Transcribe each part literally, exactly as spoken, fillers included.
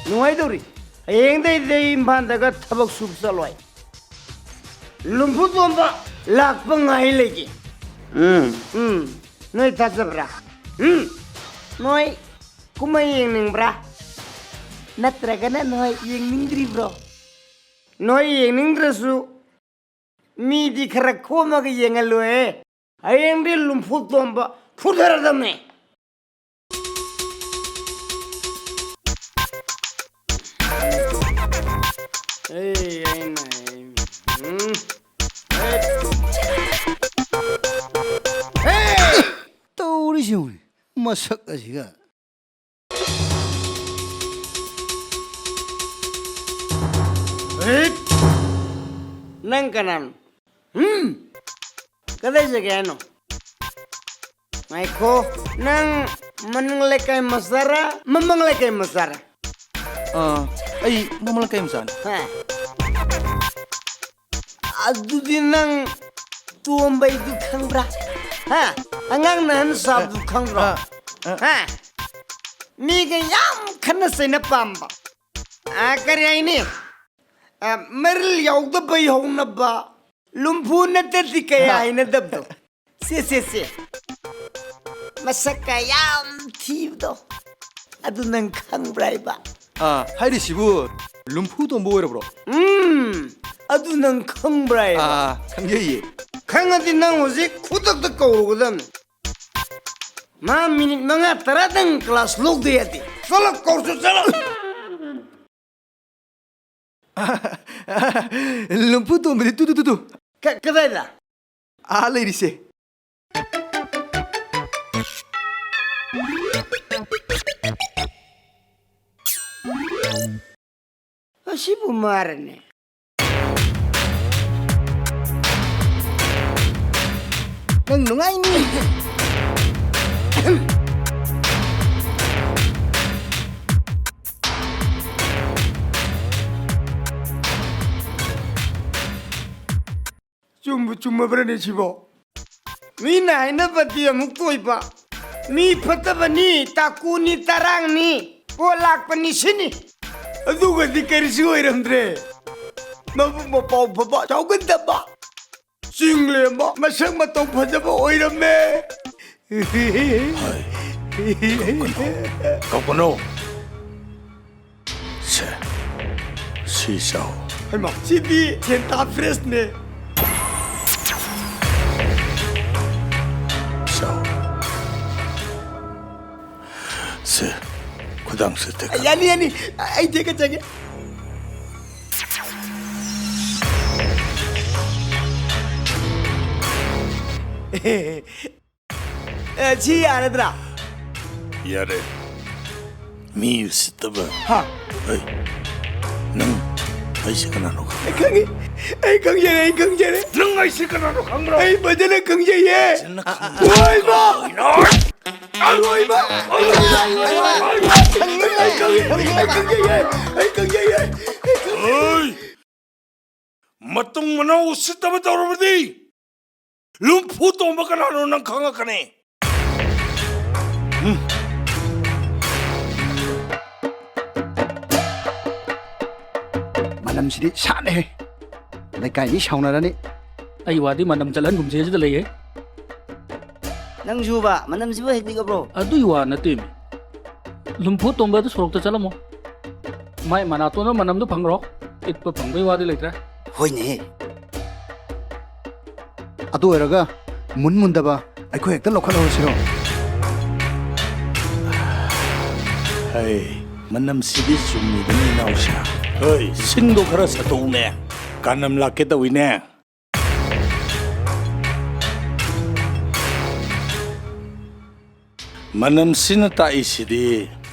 ꯅꯨꯡꯉꯥꯏꯗꯧꯔꯤ꯫ ꯍꯌꯦꯡꯗꯩꯗꯤ ꯑꯩ ꯏꯝꯐꯥꯜꯗꯒ ꯊꯕꯛ ꯁꯨꯕ ꯆꯠꯂꯣꯏ꯫ ꯂꯨꯝꯐꯨ ꯇꯣꯝꯕ ꯂꯥꯛꯄ ꯉꯥꯏ ꯂꯩꯒꯦ꯫ ꯎꯝ꯫ ꯎꯝ꯫ ꯅꯣꯏ ꯊꯥꯖꯕ꯭ꯔꯥ? ꯎꯝ꯫ ꯅꯣꯏ ꯀꯨꯝꯍꯩ ꯌꯦꯡꯅꯤꯡꯕ꯭ꯔꯥ? ꯅꯠꯇ꯭ꯔꯒꯅ ꯅꯣꯏ ꯌꯦꯡꯅꯤꯡꯗ꯭ꯔꯤꯕ꯭ꯔꯣ? ꯅꯣꯏ ꯌꯦꯡꯅꯤꯡꯗ꯭ꯔꯁꯨ ꯃꯤꯗꯤ ꯈꯔ ꯈꯣꯝꯃꯒ ꯌꯦꯡꯍꯜꯂꯣꯍꯦ꯫ ꯍꯌꯦꯡꯗꯤ ꯂꯨꯝꯐꯨ ꯇꯣꯝꯕ ꯐꯨꯊꯔꯗꯝꯅꯦ꯫ ꯑꯩ, ꯑꯩꯅ, ꯑꯩ, ꯎꯝ꯫ ꯍꯦ! ꯇꯧꯔꯤꯁꯤ ꯌꯦꯡꯉꯨꯅꯦ, ꯃꯁꯛ ꯑꯁꯤꯒ꯫ ꯍꯦꯠ! ꯅꯪ ꯀꯅꯥꯅꯣ? ꯍꯨꯝ? ꯀꯗꯥꯏ ꯆꯠꯀꯦ ꯍꯥꯏꯅꯣ? ꯉꯥꯏꯈꯣ, ꯅꯪ ꯃꯅꯤꯡ ꯂꯩꯀꯥꯏ ꯃꯆꯥꯔꯥ, ꯃꯃꯥꯡ ꯂꯩꯀꯥꯏ ꯃꯆꯥꯔꯥ? ꯑꯥ, ꯑꯩ ꯃꯃꯥꯡ ꯂꯩꯀꯥꯏ ꯃꯆꯥꯅꯤ꯫ ꯍꯥ? ꯑꯗꯨꯗꯤ ꯅꯪ ꯇꯣꯝꯕꯩꯗꯨ ꯈꯪꯕ꯭ꯔꯥ? ꯍꯥ? ꯑꯉꯥꯡ ꯅꯍꯥꯟ ꯆꯥꯕꯗꯨ ꯈꯪꯕ꯭ꯔꯣ? ꯑ, ꯑ꯫ ꯍꯥ? ꯃꯤꯒ ꯌꯥꯝ ꯈꯠꯅ ꯆꯩꯅ ꯄꯥꯝꯕ꯫ ꯑ, ꯀꯔꯤ ꯍꯥꯏꯅꯤ? ꯑ, ꯃꯔꯤꯜ ꯌꯥꯎꯗꯕꯩ ꯍꯧꯅꯕ, ꯂꯨꯝꯐꯨ ꯅꯠꯇꯗꯤ ꯀꯌꯥ ꯍꯥ꯫ ꯍꯩꯅꯗꯕꯗꯣ꯫ ꯁꯦ, ꯁꯦ, ꯁꯦ꯫ ꯃꯁꯛꯀ ꯌꯥꯝ ꯊꯤꯕꯗꯣ꯫ ꯑꯗꯨ ꯅꯪ ꯈꯪꯕ꯭ꯔꯥ ꯍꯥꯏꯕ? ꯑꯥ, ꯍꯥꯏꯔꯤꯁꯤꯕꯨ ꯂꯨꯝꯐꯨ ꯇꯣꯝꯕ ꯑꯣꯏꯔꯕ꯭ꯔꯣ? ꯎꯝ, ꯑꯗꯨ ꯅꯪ ꯈꯪꯕ꯭ꯔꯥ ꯍꯥꯏꯕ? ꯑꯥ, ꯈꯪꯖꯩꯌꯦ꯫ ꯈꯪꯉꯗꯤ ꯅꯪ ꯍꯧꯖꯤꯛ ꯈꯨꯗꯛꯇ ꯀꯧꯔꯨꯒꯗꯕꯅꯤ꯫ ꯃꯥ ꯃꯤꯅꯤꯠ ꯃꯉꯥ ꯇꯔꯥꯗꯪ ꯀ꯭ꯂꯥꯁ ꯂꯧꯗ ꯌꯥꯗꯦ꯫ ꯆꯠꯂꯣ, ꯀꯧꯔꯨꯆꯣ, ꯆꯠꯂꯣ꯫ ꯂꯨꯝꯐꯨ ꯇꯣꯝꯕꯗꯤ ꯇꯨ, ꯇꯨ, ꯇꯨ, ꯇꯨ꯫ ꯀ-, ꯀꯗꯥꯏꯗ? ꯑꯥ ꯂꯩꯔꯤꯁꯦ꯫ ꯑꯁꯤꯕꯨ ꯃꯥꯔꯅꯦ꯫ ꯅꯪ ꯅꯨꯡꯉꯥꯏꯅꯤ꯫ ꯆꯨꯝꯕꯨ ꯆꯨꯝꯃꯕ꯭ꯔꯅꯦ ꯁꯤꯕꯣ? ꯃꯤꯅ ꯍꯥꯏꯅꯕꯗꯤ ꯑꯃꯨꯛ ꯇꯣꯏꯕ, ꯃꯤ ꯐꯠꯇꯕꯅꯤ, ꯇꯥꯀꯨꯅꯤ, ꯇꯔꯥꯡꯅꯤ, ꯄꯣꯠ ꯂꯥꯛꯄꯅꯤ ꯁꯤꯅꯤ꯫ ꯑꯗꯨꯒꯗꯤ ꯀꯔꯤꯁꯨ ꯑꯣꯏꯔꯝꯗ꯭ꯔꯦ꯫ ꯃꯕꯨꯛ ꯃꯄꯥꯎ ꯐꯕ, ꯆꯥꯎꯒꯟꯗꯕ, ꯆꯤꯡ ꯂꯦꯝꯕ, ꯃꯁꯛ ꯃꯇꯧ ꯐꯖꯕ ꯑꯣꯏꯔꯝꯃꯦ꯫ ꯍꯥꯏ, ꯀꯞꯀꯅꯨ, ꯀꯞꯀꯅꯨ꯫ ꯁꯦ, ꯁꯤ ꯆꯥꯎ꯫ ꯍꯩꯃꯥ, ꯁꯤꯗꯤ ꯁꯦꯟꯇꯥ ꯐ꯭ꯔꯦꯁꯅꯦ꯫ ꯆꯥꯎ꯫ ꯁꯦ, ꯈꯨꯗꯥꯡꯁꯦ ꯇꯦꯛꯈꯠꯂꯣ꯫ ꯌꯥꯅꯤ, ꯌꯥꯅꯤ, ꯑꯩ ꯇꯦꯛꯀꯠꯆꯒꯦ꯫ ꯑꯦ, ꯁꯤ ꯌꯥꯔꯗ꯭ꯔꯥ? ꯌꯥꯔꯦ꯫ ꯃꯤ ꯎꯁꯤꯠꯇꯕ꯫ ꯍꯥ? ꯑꯩ, ꯅꯪ ꯑꯩꯁꯦ ꯀꯅꯥꯅꯣ ꯈꯪꯕ꯭ꯔꯥ? ꯑꯩ ꯈꯪꯉꯤ꯫ ꯑꯩ ꯈꯪꯖꯔꯦ, ꯑꯩ ꯈꯪꯖꯔꯦ꯫ ꯅꯪ ꯑꯩꯁꯦ ꯀꯅꯥꯅꯣ ꯈꯪꯕ꯭ꯔꯥ? ꯑꯩ ꯐꯖꯅ ꯈꯪꯖꯩꯌꯦ꯫ ꯐꯖꯅ ꯈꯪꯕ꯭ꯔꯥ? ꯂꯣꯏꯕ! ꯀꯩꯅꯣ? ꯂꯣꯏꯕ! ꯑꯩ ꯈꯪꯉꯤ, ꯑꯩ ꯈꯪꯉꯤ, ꯑꯩ ꯈꯪꯖꯩꯌꯦ꯫ ꯑꯩ ꯈꯪꯖꯩꯌꯦ꯫ ꯑꯩ ꯈꯪꯖꯩꯌꯦ꯫ ꯑꯩ ꯈꯪꯖꯩꯌꯦ꯫ ꯑꯩ ꯈꯪꯖꯩꯌꯦ꯫ ꯑꯩ ꯈꯪꯖꯩꯌꯦ꯫ ꯃꯇꯨꯡ ꯃꯅꯥꯎ ꯎꯁꯤꯠꯇꯕ ꯇꯧꯔꯕꯗꯤ ꯂꯨꯝꯐꯨ ꯇꯣꯝꯕ ꯀꯅꯥꯅꯣ ꯅꯪ ꯈꯪꯉꯛꯀꯅꯤ꯫ ꯎꯝ꯫ ꯃꯅꯝꯁꯤꯗꯤ ꯁꯥꯠꯂꯦꯍꯦ꯫ ꯂꯩꯀꯥꯏ ꯃꯤ ꯁꯥꯎꯅꯔꯅꯤ꯫ ꯑꯩ ꯋꯥꯗꯤ ꯃꯅꯝ ꯆꯠꯍꯟꯒꯨꯝꯁꯦ ꯁꯤꯗ ꯂꯩꯌꯦ꯫ ꯅꯪꯁꯨꯕ ꯃꯅꯝꯁꯤꯕꯨ ꯍꯩꯅꯤꯡꯉꯕ꯭ꯔꯣ? ꯑꯗꯨꯏ ꯋꯥ ꯅꯠꯇꯦꯃꯤ꯫ ꯂꯨꯝꯐꯨ ꯇꯣꯝꯕꯗꯨ ꯁꯣꯔꯣꯛꯇ ꯆꯠꯂꯝꯃꯣ꯫ ꯃꯥꯏ ꯃꯅꯥꯇꯣꯟꯗ ꯃꯅꯝꯗꯣ ꯐꯪꯈ꯭ꯔꯣ꯫ ꯏꯠꯄ ꯐꯪꯕꯩ ꯋꯥꯗꯤ ꯂꯩꯇ꯭ꯔꯦ꯫ ꯍꯣꯏꯅꯦꯍꯦ꯫ ꯑꯗꯨ ꯑꯣꯏꯔꯒ ꯃꯨꯟ ꯃꯨꯟꯗꯕ ꯑꯩꯈꯣꯏ ꯍꯦꯛꯇ ꯂꯧꯈꯠꯍꯧꯔꯁꯤꯔꯣ? ꯍꯩ, ꯃꯅꯝꯁꯤꯗꯤ ꯆꯨꯝꯃꯤꯕꯅꯤ, ꯏꯅꯥꯎꯁꯥ꯫ ꯍꯣꯏ, ꯁꯤꯡꯗꯣ ꯈꯔ ꯁꯠꯇꯣꯛꯎꯅꯦ꯫ ꯀꯥꯅꯝ ꯂꯥꯛꯀꯦ ꯇꯧꯏꯅꯦ꯫ ꯃꯅꯝꯁꯤꯅ ꯇꯥꯛꯏꯁꯤꯗꯤ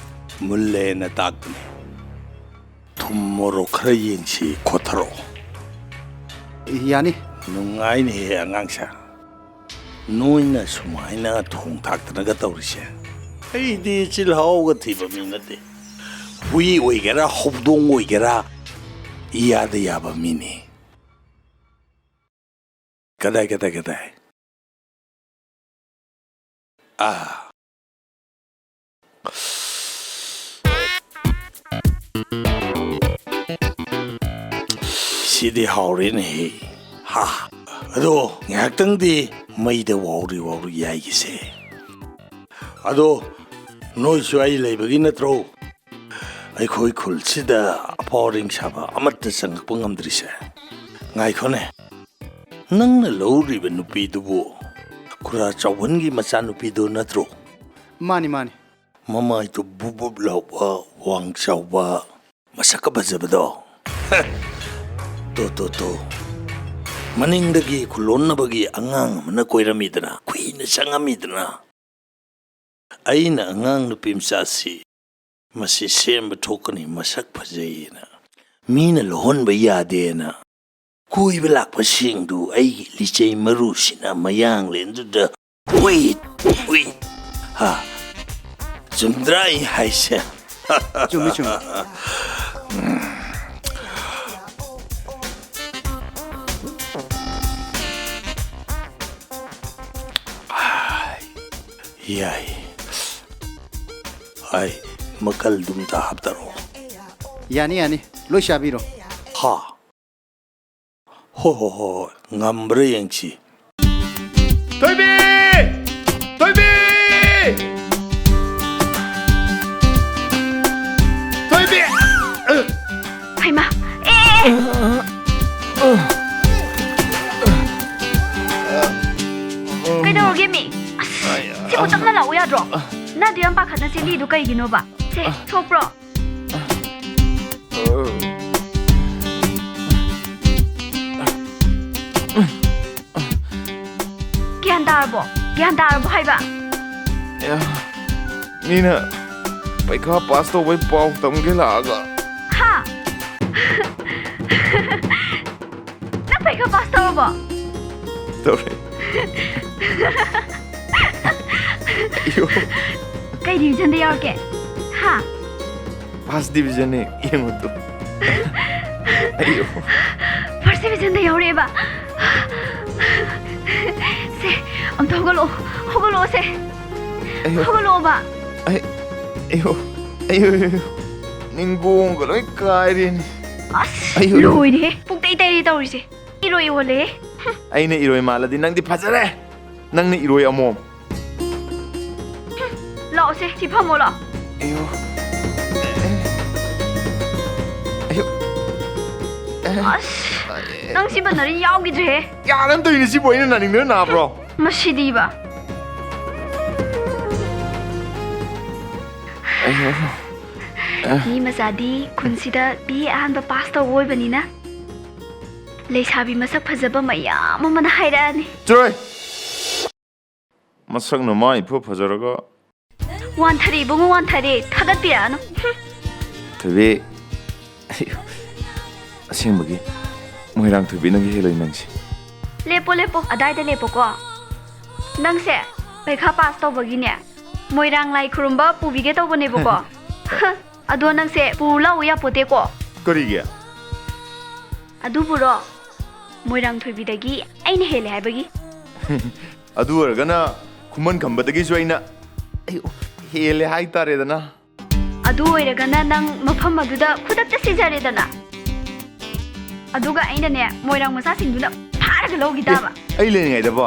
ꯃꯨꯜꯂꯦꯅ ꯇꯥꯛꯄꯅꯤ꯫ ꯊꯨꯝ ꯃꯣꯔꯣꯛ ꯈꯔ ꯌꯦꯡꯁꯤ, ꯈꯣꯠꯊꯔꯛꯑꯣ꯫ ꯌꯥꯅꯤ꯫ ꯅꯨꯡꯉꯥꯏꯅꯤꯍꯦ ꯑꯉꯥꯡꯁꯦ, ꯅꯣꯏꯅ ꯁꯨꯃꯥꯏꯅ ꯊꯣꯡ ꯊꯥꯛꯇꯅꯒ ꯇꯧꯔꯤꯁꯦ꯫ ꯑꯩꯗꯤ ꯆꯤꯜꯍꯥꯎꯒ ꯊꯤꯕ ꯃꯤ ꯅꯠꯇꯦ꯫ ꯍꯨꯏ ꯑꯣꯏꯒꯦꯔꯥ, ꯍꯧꯗꯣꯡ ꯑꯣꯏꯒꯦꯔꯥ, ꯏꯌꯥꯗ ꯌꯥꯕ ꯃꯤꯅꯤ꯫ ꯀꯗꯥꯏ, ꯀꯗꯥꯏ, ꯀꯗꯥꯏ? ꯑꯥ꯫ ꯁꯤꯗꯤ ꯍꯥꯎꯔꯦꯅꯦꯍꯦ꯫ ꯍꯥ꯫ ꯑꯗꯣ ꯉꯥꯏꯍꯥꯛꯇꯪꯗꯤ ꯃꯩꯗ ꯋꯥꯎꯔꯤ ꯋꯥꯎꯔꯤ ꯌꯥꯏꯒꯤꯁꯦ꯫ ꯑꯗꯣ ꯅꯣꯏꯁꯨ ꯑꯩ ꯂꯩꯕꯒꯤ ꯅꯠꯇ꯭ꯔꯣ? ꯑꯩꯈꯣꯏ ꯈꯨꯜꯁꯤꯗ ꯑꯐꯥꯎ ꯑꯔꯤꯡ ꯁꯥꯕ ꯑꯃꯠꯇ ꯆꯪꯉꯛꯄ ꯉꯝꯗ꯭ꯔꯤꯁꯦ꯫ ꯉꯥꯏꯈꯣꯅꯦ, ꯅꯪꯅ ꯂꯧꯔꯤꯕ ꯅꯨꯄꯤꯗꯨꯕꯨ ꯈꯨꯔꯥ ꯆꯥꯎꯕꯟꯒꯤ ꯃꯆꯥꯅꯨꯄꯤꯗꯨ ꯅꯠꯇ꯭ꯔꯣ? ꯃꯥꯅꯤ, ꯃꯥꯅꯤ꯫ ꯃꯃꯥꯏꯗꯨ ꯕꯨꯞ ꯕꯨꯞ ꯂꯥꯎꯕ, ꯋꯥꯡ ꯆꯥꯎꯕ, ꯃꯁꯛꯀ ꯐꯖꯕꯗꯣ꯫ ꯇꯣ, ꯇꯣ, ꯇꯣ꯫ ꯃꯅꯤꯡꯗꯒꯤ ꯈꯨꯂꯣꯟꯅꯕꯒꯤ ꯑꯉꯥꯡ ꯑꯃꯅ ꯀꯣꯏꯔꯝꯃꯤꯗꯅ, ꯀꯨꯏꯅ ꯆꯪꯉꯝꯃꯤꯗꯅ꯫ ꯑꯩꯅ ꯑꯉꯥꯡ ꯅꯨꯄꯤ ꯃꯆꯥꯁꯤ ꯃꯁꯤ ꯁꯦꯝꯕ ꯊꯣꯛꯀꯅꯤ, ꯃꯁꯛ ꯐꯖꯩꯌꯦꯅ, ꯃꯤꯅ ꯂꯧꯍꯟꯕ ꯌꯥꯗꯦꯅ, ꯀꯣꯏꯕ ꯂꯥꯛꯄꯁꯤꯡꯗꯨ ꯑꯩꯒꯤ ꯂꯤꯆꯩ ꯃꯔꯨꯁꯤꯅ ꯃꯌꯥꯡꯂꯦꯟꯗꯨꯗ ꯍꯨꯏꯠ, ꯍꯨꯏꯠ꯫ ꯍꯥ? ꯆꯨꯝꯗ꯭ꯔꯥ ꯑꯩ ꯍꯥꯏꯁꯦ? ꯆꯨꯝꯃꯤ, ꯆꯨꯝꯃꯤ꯫ ꯌꯥꯏ꯫ ꯑꯩ ꯃꯀꯜꯗꯨꯝꯇ ꯍꯥꯞꯇꯔꯛꯑꯣ꯫ ꯌꯥꯅꯤ, ꯌꯥꯅꯤ꯫ ꯂꯣꯏ ꯆꯥꯕꯤꯔꯣ꯫ ꯍꯥ? ꯍꯣ, ꯍꯣ, ꯍꯣ, ꯍꯣ꯫ ꯉꯝꯕ꯭ꯔꯥ ꯌꯦꯡꯁꯤ꯫ ꯊꯣꯏꯕꯤ! ꯊꯣꯏꯕꯤ! ꯊꯣꯏꯕꯤ! ꯍꯩꯃꯥ! ꯑꯦ! ꯀꯩꯗꯧꯔꯒꯦ, ꯃꯤ? ꯑꯁ, ꯁꯤꯕꯨ ꯇꯞꯅ ꯂꯥꯛꯎ ꯌꯥꯗ꯭ꯔꯣ? ꯅꯪ ꯑꯗꯨ ꯌꯥꯝ ꯄꯥꯈꯠꯅ ꯆꯦꯜꯂꯤꯗꯨ ꯀꯩꯒꯤꯅꯣꯕ? ꯁꯦ, ꯁꯣꯛꯄ꯭ꯔꯣ? ꯒ꯭ꯌꯥꯟ ꯇꯥꯔꯕꯣ? ꯒ꯭ꯌꯥꯟ ꯇꯥꯔꯕꯣ ꯍꯥꯏꯕ? ꯑꯦ, ꯃꯤꯅ ꯄꯩꯈꯥ ꯄꯥꯁ ꯇꯧꯕꯩ ꯄꯥꯎ ꯇꯝꯒꯦ ꯂꯥꯛꯑꯒ꯫ ꯍꯥ? ꯅꯪ ꯄꯩꯈꯥ ꯄꯥꯁ ꯇꯧꯔꯕꯣ? ꯇꯧꯔꯦ꯫ ꯑꯌꯣ꯫ ꯀꯩ ꯗꯤꯕꯤꯖꯟꯗ ꯌꯥꯎꯔꯛꯀꯦ? ꯍꯥ? ꯐꯥꯔꯁ ꯗꯤꯕꯤꯖꯟꯅꯦ, ꯌꯦꯡꯉꯨ ꯇꯨ꯫ ꯑꯌꯣ꯫ ꯐꯥꯔꯁ ꯗꯤꯕꯤꯖꯟꯗ ꯌꯥꯎꯔꯛꯑꯦꯕ꯫ ꯁꯦ, ꯑꯝꯇ ꯍꯧꯒꯠꯂꯛꯑꯣ, ꯍꯧꯒꯠꯂꯛꯑꯣ ꯁꯦ꯫ ꯑꯌꯣ꯫ ꯍꯧꯒꯠꯂꯛꯑꯣꯕ꯫ ꯑꯩ, ꯑꯌꯣ, ꯑꯌꯣ, ꯑꯌꯣ, ꯑꯌꯣ꯫ ꯅꯤꯡꯒꯣꯡꯒ ꯂꯣꯏ ꯀꯥꯏꯔꯦꯅꯦ꯫ ꯑꯁ, ꯑꯌꯣ, ꯑꯌꯣ꯫ ꯂꯣꯏꯔꯦꯍꯦ꯫ ꯄꯨꯡꯇꯩ ꯇꯩꯔꯦ ꯇꯧꯔꯤꯁꯦ꯫ ꯏꯔꯣꯏ ꯑꯣꯜꯂꯦꯍꯦ꯫ ꯑꯩꯅ ꯏꯔꯣꯏ ꯃꯥꯜꯂꯗꯤ ꯅꯪꯗꯤ ꯐꯖꯔꯦ꯫ ꯅꯪꯅ ꯏꯔꯣꯏ ꯑꯃꯣꯝ꯫ ꯂꯥꯛꯑꯣꯁꯦ, ꯁꯤ ꯐꯝꯃꯣ ꯂꯥꯛꯑꯣ꯫ ꯑꯌꯣ꯫ ꯑꯌꯣ꯫ ꯑꯁ, ꯅꯪ ꯁꯤ ꯕꯟꯅꯔꯤ ꯌꯥꯎꯈꯤꯗ꯭ꯔꯦꯍꯦ꯫ ꯌꯥꯗꯅ ꯇꯧꯔꯤꯅꯦ ꯁꯤꯕꯨ, ꯑꯩꯅ ꯅꯥꯅꯤꯡꯗꯅ ꯅꯥꯕ꯭ꯔꯣ? ꯃꯁꯤꯗꯤꯕ꯫ ꯑꯌꯣ꯫ ꯃꯤ ꯃꯆꯥꯗꯤ ꯈꯨꯟꯁꯤꯗ ꯕꯤ ꯑꯦ ꯑꯍꯥꯟꯕ ꯄꯥꯁ ꯇꯧꯕ ꯑꯣꯏꯕꯅꯤꯅ ꯂꯩꯁꯥꯕꯤ ꯃꯁꯛ ꯐꯖꯕ ꯃꯌꯥꯝ ꯑꯃꯅ ꯍꯥꯏꯔꯛꯑꯅꯤ꯫ ꯆꯠꯂꯣꯍꯦ! ꯃꯁꯛꯅ ꯃꯥ ꯏꯐ ꯐꯖꯔꯒ꯫ ꯋꯥꯟꯊꯔꯦ ꯏꯕꯨꯡꯉꯣ, ꯋꯥꯟꯊꯔꯦ꯫ ꯊꯥꯒꯠꯄꯤꯔꯛꯑꯅꯨ꯫ ꯍꯨꯝ꯫ ꯊꯣꯏꯕꯤ, ꯑꯁꯦꯡꯕꯒꯤ ꯃꯣꯏꯔꯥꯡ ꯊꯣꯏꯕꯤꯅꯒ ꯍꯦꯜꯂꯣꯏ ꯅꯪꯁꯦ꯫ ꯂꯦꯞꯄꯣ, ꯂꯦꯞꯄꯣ꯫ ꯑꯗꯥꯏꯗ ꯂꯦꯞꯄꯣꯀꯣ꯫ ꯅꯪꯁꯦ ꯄꯩꯈꯥ ꯄꯥꯁ ꯇꯧꯕꯒꯤꯅꯦ, ꯃꯣꯏꯔꯥꯡ ꯂꯥꯏ ꯈꯨꯔꯨꯝꯕ ꯄꯨꯕꯤꯒꯦ ꯇꯧꯕꯅꯦꯕꯀꯣ꯫ ꯍ, ꯑꯗꯣ ꯅꯪꯁꯦ ꯄꯨ ꯂꯥꯛꯎ ꯌꯥꯄꯣꯠꯇꯦꯀꯣ꯫ ꯀꯔꯤꯒꯤ? ꯑꯗꯨꯕꯨꯔꯣ, ꯃꯣꯏꯔꯥꯡ ꯊꯣꯏꯕꯤꯗꯒꯤ ꯑꯩꯅ ꯍꯦꯜꯂꯦ ꯍꯥꯏꯕꯒꯤ꯫ ꯑꯗꯨ ꯑꯣꯏꯔꯒꯅ ꯈꯨꯃꯟ ꯈꯝꯕꯗꯒꯤꯁꯨ ꯑꯩꯅ, ꯑꯩ, ꯍꯦꯜꯂꯦ ꯍꯥꯏꯇꯥꯔꯦꯗꯅ꯫ ꯑꯗꯨ ꯑꯣꯏꯔꯒꯅ ꯅꯪ ꯃꯐꯝ ꯑꯗꯨꯗ ꯈꯨꯗꯛꯇ ꯁꯤꯖꯔꯦꯗꯅ꯫ ꯑꯗꯨꯒ ꯑꯩꯅꯅꯦ, ꯃꯣꯏꯔꯥꯡ ꯃꯆꯥꯁꯤꯡꯗꯨꯅ ꯐꯥꯔꯒ ꯂꯧꯈꯤ ꯇꯥꯕ꯫ ꯑꯦ, ꯑꯩ ꯂꯩꯔꯤꯉꯩꯗꯕꯣ?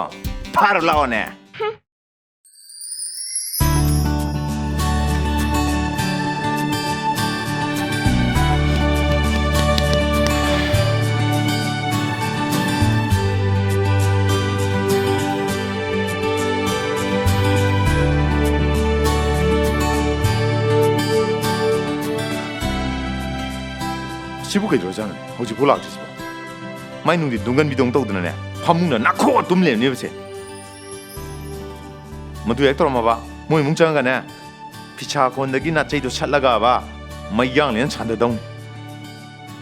ꯐꯥꯔ ꯂꯥꯛꯑꯣꯅꯦ꯫ ꯁꯤꯕꯨ ꯀꯩꯗꯧꯔꯖꯥꯠꯅꯣ? ꯍꯧꯖꯤꯛꯐꯥꯎ ꯂꯥꯛꯇ꯭ꯔꯤꯁꯤꯕꯣ? ꯃꯥꯏ ꯅꯨꯡꯗꯤ ꯇꯨꯡꯒꯟꯕꯤꯗꯧ ꯇꯧꯗꯅꯅꯦ, ꯐꯃꯨꯡꯗ ꯅꯥꯈꯣꯛꯑ ꯇꯨꯝ ꯂꯩꯔꯝꯅꯦꯕꯁꯦ꯫ ꯃꯗꯨ ꯍꯦꯛ ꯇꯧꯔꯝꯃꯕ, ꯃꯣꯏ ꯏꯃꯨꯡ ꯆꯪꯉꯒꯅꯦ, ꯐꯤꯁꯥ ꯀꯣꯟꯗꯒꯤ ꯅꯥꯆꯩꯗꯣ ꯁꯠꯂꯒꯕ, ꯃꯩꯌꯥꯡꯂꯦꯟ ꯁꯥꯟꯗꯗꯧꯅꯤ꯫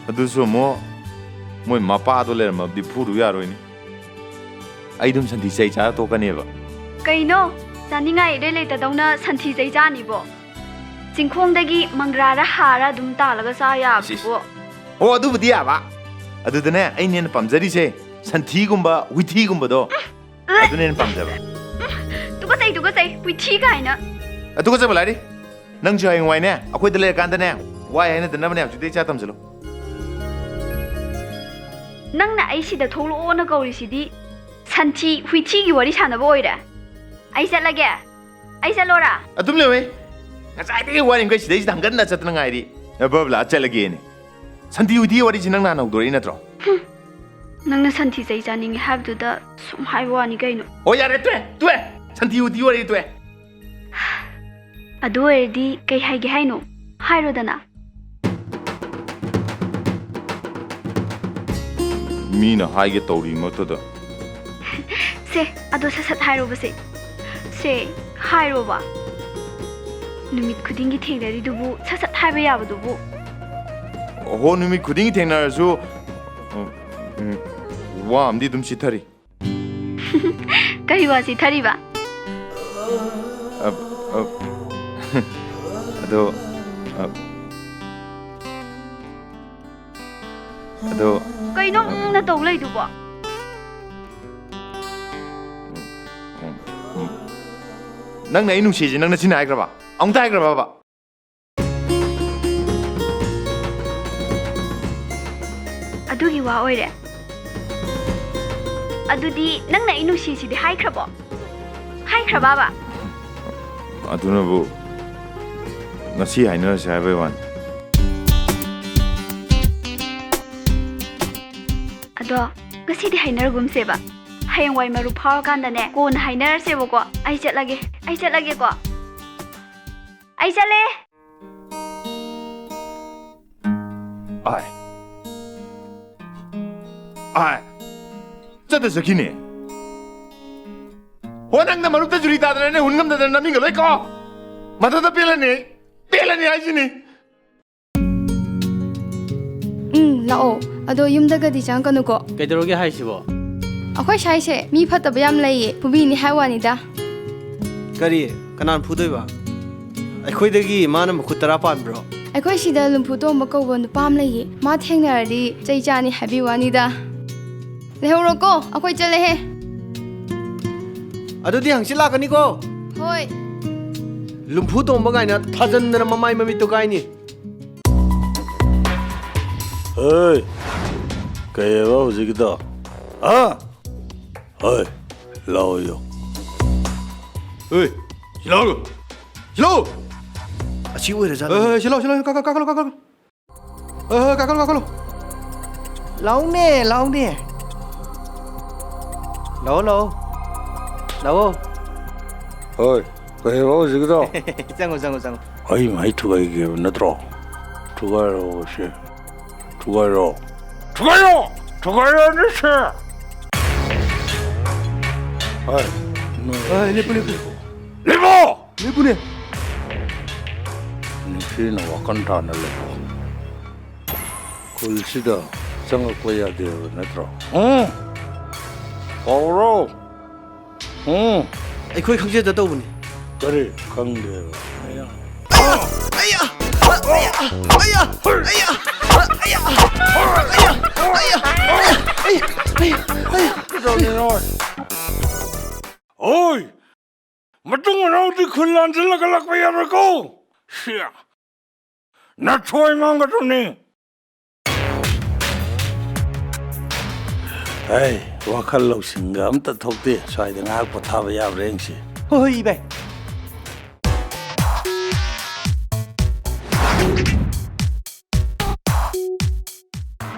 ꯑꯗꯨꯁꯨ ꯑꯃꯨꯛ ꯃꯣꯏ ꯃꯄꯥꯗꯣ ꯂꯩꯔꯝꯃꯕꯗꯤ ꯐꯨꯔꯨ ꯌꯥꯔꯣꯏꯅꯦ꯫ ꯑꯩ ꯑꯗꯨꯝ ꯁꯟꯊꯤ ꯆꯩ ꯆꯥꯔ ꯇꯣꯛꯀꯅꯦꯕ꯫ ꯀꯩꯅꯣ? ꯆꯥꯅꯤꯡꯉꯥꯏ ꯏꯔꯩ ꯂꯩꯇꯗꯧꯅ ꯁꯟꯊꯤ ꯆꯩ ꯆꯥꯅꯤꯕꯣ? ꯆꯤꯡꯈꯣꯡꯗꯒꯤ ꯃꯪꯒ꯭ꯔꯥꯔ ꯍꯥꯔ ꯑꯗꯨꯝ ꯇꯥꯜꯂꯒ ꯆꯥ ꯌꯥꯕꯗꯨꯕꯨ꯫ ꯏꯁ, ꯏꯁ꯫ ꯑꯣ, ꯑꯗꯨꯕꯨꯗꯤ ꯌꯥꯕ꯫ ꯑꯗꯨꯗꯅꯦ, ꯑꯩꯅ ꯍꯦꯟꯅ ꯄꯥꯝꯖꯔꯤꯁꯦ ꯁꯟꯊꯤꯒꯨꯝꯕ, ꯍꯨꯏꯊꯤꯒꯨꯝꯕꯗꯣ꯫ ꯑꯗꯨꯅ ꯍꯦꯟꯅ ꯄꯥꯝꯖꯕ꯫ ꯇꯨꯀꯠꯆꯩ, ꯇꯨꯀꯠꯆꯩ, ꯍꯨꯏꯊꯤ ꯀꯥꯏꯅ꯫ ꯑ, ꯇꯨꯀꯠꯆꯕ ꯂꯥꯏꯔꯤ꯫ ꯅꯪꯁꯨ ꯍꯌꯦꯡꯋꯥꯏꯅꯦ, ꯑꯩꯈꯣꯏꯗ ꯂꯩꯔꯀꯥꯟꯗꯅꯦ, ꯋꯥꯏ ꯍꯥꯏꯅꯗꯅꯕꯅꯦ ꯍꯧꯖꯤꯛꯇꯩ ꯆꯥ ꯇꯝꯁꯤꯜꯂꯨ꯫ ꯅꯪꯅ ꯑꯩ ꯁꯤꯗ ꯊꯣꯛꯂꯛꯑꯣꯅ ꯀꯧꯔꯤꯁꯤꯗꯤ ꯁꯟꯊꯤ, ꯍꯨꯏꯊꯤꯒꯤ ꯋꯥꯔꯤ ꯁꯥꯟꯅꯕ ꯑꯣꯏꯔꯦ? ꯑꯩ ꯆꯠꯂꯒꯦ꯫ ꯑꯩ ꯆꯠꯂꯣꯔꯥ? ꯑꯗꯨꯝ ꯂꯩꯌꯨꯍꯦ꯫ ꯉꯁꯥꯏꯗꯒꯤ ꯋꯥꯔꯤ ꯃꯈꯩ ꯁꯤꯗꯩꯁꯤꯗ ꯍꯪꯒꯠꯅ ꯆꯠꯇꯅ ꯉꯥꯏꯔꯤ꯫ ꯑꯦ, ꯕꯕꯂꯥ, ꯆꯠꯂꯒꯦꯅꯦ꯫ ꯁꯟꯊꯤ ꯍꯨꯏꯊꯤ ꯋꯥꯔꯤꯁꯤ ꯅꯪꯅ ꯍꯥꯟꯅ ꯍꯧꯗꯣꯔꯛꯏ ꯅꯠꯇ꯭ꯔꯣ? ꯍꯨꯝ꯫ ꯅꯪꯅ ꯁꯟꯊꯤ ꯆꯩ ꯆꯥꯅꯤꯡꯉꯦ ꯍꯥꯏꯕꯗꯨꯗ ꯁꯨꯝ ꯍꯥꯏꯕ ꯋꯥꯅꯤ ꯀꯩꯅꯣ꯫ ꯑꯣ, ꯌꯥꯔꯦ, ꯇꯣꯛꯑꯦ, ꯇꯣꯛꯑꯦ꯫ ꯁꯟꯊꯤ ꯍꯨꯏꯊꯤ ꯋꯥꯔꯤ ꯇꯣꯛꯑꯦ꯫ ꯑꯗꯨ ꯑꯣꯏꯔꯗꯤ ꯀꯩ ꯍꯥꯏꯒꯦ ꯍꯥꯏꯅꯣ? ꯍꯥꯏꯔꯣꯗꯅ꯫ ꯃꯤꯅ ꯍꯥꯏꯒꯦ ꯇꯧꯔꯤꯃꯛꯇꯗ꯫ ꯁꯦ, ꯑꯗꯣ ꯁꯠ ꯁꯠ ꯍꯥꯏꯔꯣꯕꯁꯦ꯫ ꯁꯦ, ꯍꯥꯏꯔꯣꯕ꯫ ꯅꯨꯃꯤꯠ ꯈꯨꯗꯤꯡꯒꯤ ꯊꯦꯡꯅꯔꯤꯗꯨꯕꯨ ꯁꯠ ꯁꯠ ꯍꯥꯏꯕ ꯌꯥꯕꯗꯨꯕꯨ꯫ ꯑꯣꯍꯣ, ꯅꯨꯃꯤꯠ ꯈꯨꯗꯤꯡꯒꯤ ꯊꯦꯡꯅꯔꯁꯨ, ꯎꯝ, ꯎꯝ, ꯋꯥ ꯑꯃꯗꯤ ꯑꯗꯨꯝ ꯆꯤꯠꯊꯔꯤ꯫ ꯀꯔꯤ ꯋꯥ ꯆꯤꯠꯊꯔꯤꯕ? ꯑ, ꯑ, ꯑꯗꯣ, ꯑ, ꯑꯗꯣ, ꯀꯩꯅꯣ ꯑ, ꯎꯪꯅ ꯇꯧ ꯂꯩꯗꯨꯕꯣ? ꯎꯝ, ꯎꯝ, ꯎꯝ, ꯅꯪꯅ ꯑꯩ ꯅꯨꯡꯁꯤꯁꯦ ꯅꯪ ꯅꯆꯤꯟꯅ ꯍꯥꯏꯈ꯭ꯔꯕ? ꯑꯃꯨꯛꯇ ꯍꯥꯏꯈ꯭ꯔꯕꯕ? ꯑꯗꯨꯒꯤ ꯋꯥ ꯑꯣꯏꯔꯦ꯫ ꯑꯗꯨꯗꯤ ꯅꯪꯅ ꯑꯩ ꯅꯨꯡꯁꯤꯁꯤꯗꯤ ꯍꯥꯏꯈ꯭ꯔꯕꯣ? ꯍꯥꯏꯈ꯭ꯔꯕꯕ? ꯑꯗꯨꯅꯕꯨ ꯉꯁꯤ ꯍꯥꯏꯅꯔꯁꯦ ꯍꯥꯏꯕꯩ ꯋꯥꯅꯤ꯫ ꯑꯗꯣ ꯉꯁꯤꯗꯤ ꯍꯥꯏꯅꯔꯒꯨꯝꯁꯦꯕ꯫ ꯍꯌꯦꯡꯋꯥꯏ ꯃꯔꯨꯞ ꯐꯥꯎꯔꯀꯥꯟꯗꯅꯦ, ꯀꯣꯟꯅ ꯍꯥꯏꯅꯔꯁꯦꯕꯀꯣ꯫ ꯑꯩ ꯆꯠꯂꯒꯦ, ꯑꯩ ꯆꯠꯂꯒꯦꯀꯣ꯫ ꯑꯩ ꯆꯠꯂꯦ꯫ ꯑꯥꯏ꯫ ꯑꯥꯏ꯫ ꯆꯠꯇ ꯆꯠꯈꯤꯅꯦ꯫ ꯍꯣ, ꯅꯪꯅ ꯃꯔꯨꯞꯇ ꯖꯨꯔꯤ ꯇꯥꯗꯅꯅꯦ, ꯍꯨꯟ ꯉꯝꯗꯗꯅ ꯅꯝꯃꯤꯟꯒ ꯂꯣꯏ ꯀꯣ꯫ ꯃꯊꯟꯇ ꯄꯦꯜꯂꯅꯤ ꯑꯩ꯫ ꯄꯦꯜꯂꯅꯤ ꯍꯥꯏꯁꯤꯅꯤ꯫ ꯎꯝ, ꯂꯥꯛꯑꯣ꯫ ꯑꯗꯣ ꯌꯨꯝꯗꯒꯗꯤ ꯆꯪꯉꯛꯀꯅꯨꯀꯣ꯫ ꯀꯩꯗꯧꯔꯒꯦ ꯍꯥꯏꯁꯤꯕꯣ? ꯑꯩꯈꯣꯏ ꯁ꯭ꯋꯥꯏꯁꯦ ꯃꯤ ꯐꯠꯇꯕ ꯌꯥꯝ ꯂꯩꯌꯦ꯫ ꯐꯨꯕꯤꯅꯤ ꯍꯥꯏ ꯋꯥꯅꯤꯗ꯫ ꯀꯔꯤ? ꯀꯅꯥꯅ ꯐꯨꯗꯣꯏꯕ? ꯑꯩꯈꯣꯏꯗꯒꯤ ꯃꯥꯅ ꯃꯈꯨꯠ ꯇꯔꯥ ꯄꯥꯟꯕ꯭ꯔꯣ? ꯑꯩꯈꯣꯏ ꯁꯤꯗ ꯂꯨꯝꯐꯨ ꯇꯣꯝꯕ ꯀꯧꯕ ꯅꯨꯄꯥ ꯑꯃ ꯂꯩꯌꯦ꯫ ꯃꯥ ꯊꯦꯡꯅꯔꯗꯤ ꯆꯩ ꯆꯥꯅꯤ ꯍꯥꯏꯕꯤ ꯋꯥꯅꯤꯗ꯫ ꯂꯩꯍꯧꯔꯣꯀꯣ, ꯑꯩꯈꯣꯏ ꯆꯠꯂꯦꯍꯦ꯫ ꯑꯗꯨꯗꯤ ꯍꯪꯆꯤꯠ ꯂꯥꯛꯀꯅꯤꯀꯣ꯫ ꯍꯣꯏ꯫ ꯂꯨꯝꯐꯨ ꯇꯣꯝꯕ ꯀꯥꯏꯅ ꯊꯥꯖꯟꯗꯅ ꯃꯃꯥꯏ ꯃꯃꯤꯠꯇꯣ ꯀꯥꯏꯅꯤ꯫ ꯍꯦ, ꯀꯩꯑꯕ ꯍꯧꯖꯤꯛꯀꯤꯗꯣ? ꯍꯥ? ꯍꯣꯏ, ꯂꯥꯛꯑꯣ ꯌꯣ꯫ ꯍꯦ, ꯁꯤ ꯂꯥꯛꯑꯣ꯫ ꯁꯤ ꯂꯥꯛꯑꯣ꯫ ꯑꯁꯤ ꯑꯣꯏꯔꯖꯥꯠꯂꯣ? ꯍꯦ, ꯍꯦ, ꯁꯤ ꯂꯥꯛꯑꯣ, ꯁꯤ ꯂꯥꯛꯑꯣ, ꯀꯥꯈꯠꯂꯣ, ꯀꯥꯈꯠꯂꯣ, ꯀꯥꯈꯠꯂꯣ꯫ ꯍꯦ, ꯍꯦ, ꯀꯥꯈꯠꯂꯣ, ꯀꯥꯈꯠꯂꯣ꯫ ꯂꯥꯛꯎꯅꯦ, ꯂꯥꯛꯎꯅꯦ꯫ ꯂꯥꯛꯑꯣ, ꯂꯥꯛꯑꯣ꯫ ꯂꯥꯛꯑꯣ꯫ ꯍꯣꯏ, ꯀꯩꯑꯕ ꯍꯧꯖꯤꯛꯀꯤꯗꯣ? ꯆꯪꯉꯣ, ꯆꯪꯉꯣ, ꯆꯪꯉꯣ꯫ ꯑꯩ ꯃꯍꯩ ꯊꯨꯒꯥꯏꯒꯦꯕ ꯅꯠꯇ꯭ꯔꯣ? ꯊꯨꯒꯥꯏꯔꯣ ꯁꯦ꯫ ꯊꯨꯒꯥꯏꯔꯣ꯫ ꯊꯨꯒꯥꯏꯔꯣ! ꯊꯨꯒꯥꯏꯔꯣꯅꯦ ꯁꯦ! ꯍꯣꯏ, ꯅꯣꯏ ꯍꯣꯏ, ꯂꯦꯞꯄꯨ, ꯂꯦꯞꯄꯨ꯫ ꯂꯦꯞꯄꯣ! ꯂꯦꯞꯄꯨꯅꯦ꯫ ꯅꯤꯡꯊꯤꯅ ꯋꯥꯈꯜ ꯇꯥꯅ ꯂꯩꯌꯨ꯫ ꯈꯨꯜꯁꯤꯗ ꯆꯪꯉꯛꯄ ꯌꯥꯗꯦꯕ ꯅꯠꯇ꯭ꯔꯣ? ꯎꯝ? ꯀꯧꯔꯣ꯫ ꯎꯝ꯫ ꯑꯩꯈꯣꯏ ꯈꯪꯖꯗ ꯇꯧꯕꯅꯤ꯫ ꯀꯔꯤ ꯈꯪꯗꯦꯕ? ꯑꯌꯥ! ꯑꯌꯥ! ꯀꯩꯗꯧꯔꯤꯅꯣ? ꯑꯣꯏ! ꯃꯇꯝ ꯃꯇꯨꯡ ꯃꯅꯥꯎꯗꯤ ꯈꯨꯜ ꯂꯥꯟꯁꯤꯜꯂꯒ ꯂꯥꯛꯄ ꯌꯥꯔꯣꯏꯀꯣ꯫ ꯁꯤꯌꯥ꯫ ꯅꯊꯣꯏ ꯉꯥꯡꯒꯗꯕꯅꯤ꯫ ꯍꯩ, ꯋꯥꯈꯜ ꯂꯧꯁꯤꯡꯒ ꯑꯝꯇ ꯊꯣꯛꯇꯦ꯫ ꯁ꯭ꯋꯥꯏꯗ ꯉꯥꯏꯍꯥꯛ ꯄꯣꯊꯥꯕ ꯌꯥꯕ꯭ꯔꯥ ꯌꯦꯡꯁꯤ꯫ ꯍꯣꯏ, ꯍꯣꯏ, ꯏꯕꯥꯏ꯫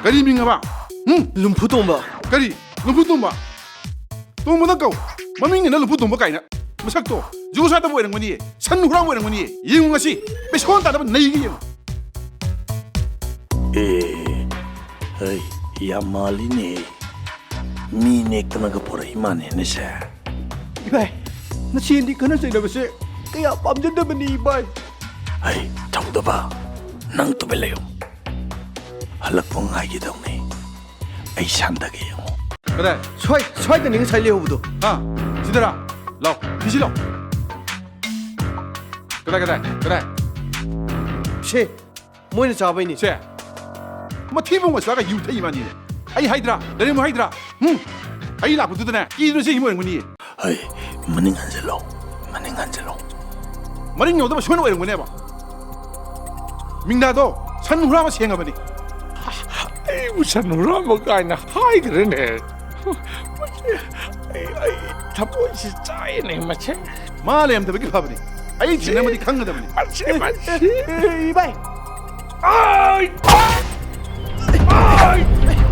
ꯀꯔꯤ ꯃꯤꯡ ꯑꯕ? ꯍꯨꯝ? ꯂꯨꯝꯐꯨ ꯇꯣꯝꯕ꯫ ꯀꯔꯤ? ꯂꯨꯝꯐꯨ ꯇꯣꯝꯕ? ꯇꯣꯝꯕꯗ ꯀꯧ꯫ ꯃꯃꯤꯡꯅ ꯂꯨꯝꯐꯨ ꯇꯣꯝꯕ ꯀꯥꯏꯅ꯫ ꯃꯁꯛꯇꯣ ꯖꯨꯒꯣꯠ ꯆꯥꯗꯕ ꯑꯣꯏꯔꯝꯒꯅꯤꯌꯦ꯫ ꯁꯟ ꯍꯨꯔꯥꯟꯕ ꯑꯣꯏꯔꯝꯒꯅꯤꯌꯦ꯫ ꯌꯦꯡꯉꯨ ꯉꯁꯤ ꯕꯦꯁꯣꯟ ꯇꯥꯗꯕ ꯅꯩꯒꯦ ꯌꯦꯡꯉꯨ꯫ ꯑꯦ, ꯍꯩ, ꯌꯥꯝ ꯃꯥꯜꯂꯤꯅꯦ꯫ ꯃꯤ ꯅꯦꯛꯇꯅꯒ ꯄꯨꯔꯛꯏ ꯃꯥꯅꯦꯅꯦ ꯁꯦ꯫ ꯏꯕꯥꯏ, ꯅꯆꯦ ꯑꯅꯤ ꯈꯠꯅ ꯆꯩꯅꯕꯁꯦ ꯀꯌꯥ ꯄꯥꯝꯖꯗꯕꯅꯤ, ꯏꯕꯥꯏ꯫ ꯍꯩ, ꯊꯧꯗꯕ, ꯅꯪ ꯇꯨꯃꯤꯟ ꯂꯩꯌꯨ꯫ ꯍꯜꯂꯛꯄ ꯉꯥꯏꯒꯦ ꯇꯧꯅꯤ꯫ ꯑꯩ ꯁꯥꯟꯗꯒꯦ ꯌꯦꯡꯉꯨ꯫ ꯀꯗꯥꯏ? ꯁ꯭ꯋꯥꯏ-, ꯁ꯭ꯋꯥꯏꯗꯅꯤ ꯉꯁꯥꯏ ꯂꯩꯍꯧꯕꯗꯣ꯫ ꯍꯥ? ꯁꯤꯗꯔꯥ? ꯂꯥꯎ, ꯁꯤꯁꯤ ꯂꯥꯎ꯫ ꯀꯗꯥꯏ, ꯀꯗꯥꯏ, ꯀꯗꯥꯏ? ꯁꯦ, ꯃꯣꯏꯅ ꯆꯥꯕꯩꯅꯤ꯫ ꯁꯦ, ꯃꯊꯤꯕꯣꯡ ꯃꯆꯥꯒ ꯌꯨ ꯊꯛꯏ ꯃꯥꯅꯤꯅꯦ꯫ ꯑꯩ ꯍꯥꯏꯗ꯭ꯔꯥ? ꯂꯩꯔꯝꯃꯨ ꯍꯥꯏꯗ꯭ꯔꯥ? ꯍꯨꯝ? ꯑꯩ ꯂꯥꯛꯄꯗꯨꯗꯅꯦ, ꯀꯤꯗꯨꯅ ꯆꯦꯟꯈꯤꯕ ꯑꯣꯏꯔꯝꯒꯅꯤꯌꯦ꯫ ꯍꯩ, ꯃꯅꯤꯡ ꯍꯟꯖꯤꯜꯂꯣ, ꯃꯅꯤꯡ ꯍꯟꯖꯤꯜꯂꯣ꯫ ꯃꯔꯤꯡ ꯌꯧꯗꯕ ꯁꯣꯏꯅ ꯑꯣꯏꯔꯝꯒꯅꯦꯕ꯫ ꯃꯤꯡꯗꯥꯗꯣ ꯁꯟ ꯍꯨꯔꯥꯟꯕ ꯁꯦꯡꯉꯕꯅꯤ꯫ ꯑꯩꯕꯨ ꯁꯟ ꯍꯨꯔꯥꯟꯕ ꯀꯥꯏꯅ ꯍꯥꯏꯈ꯭ꯔꯦꯅꯦ꯫ ꯃꯁꯤ ꯑꯩ, ꯑꯩ ꯊꯃꯣꯏꯁꯤ ꯆꯥꯛꯑꯦꯅꯦ ꯃꯁꯦ꯫ ꯃꯥ ꯂꯩꯔꯝꯗꯕꯒꯤ ꯐꯕꯅꯤ꯫ ꯑꯩ ꯊꯦꯡꯅꯔꯝꯃꯗꯤ ꯈꯪꯒꯗꯕꯅꯤ꯫ ꯃꯁꯤ, ꯃꯁꯤ꯫ ꯏꯕꯥꯏ꯫ ꯑꯥꯏ! ꯑꯥꯏ!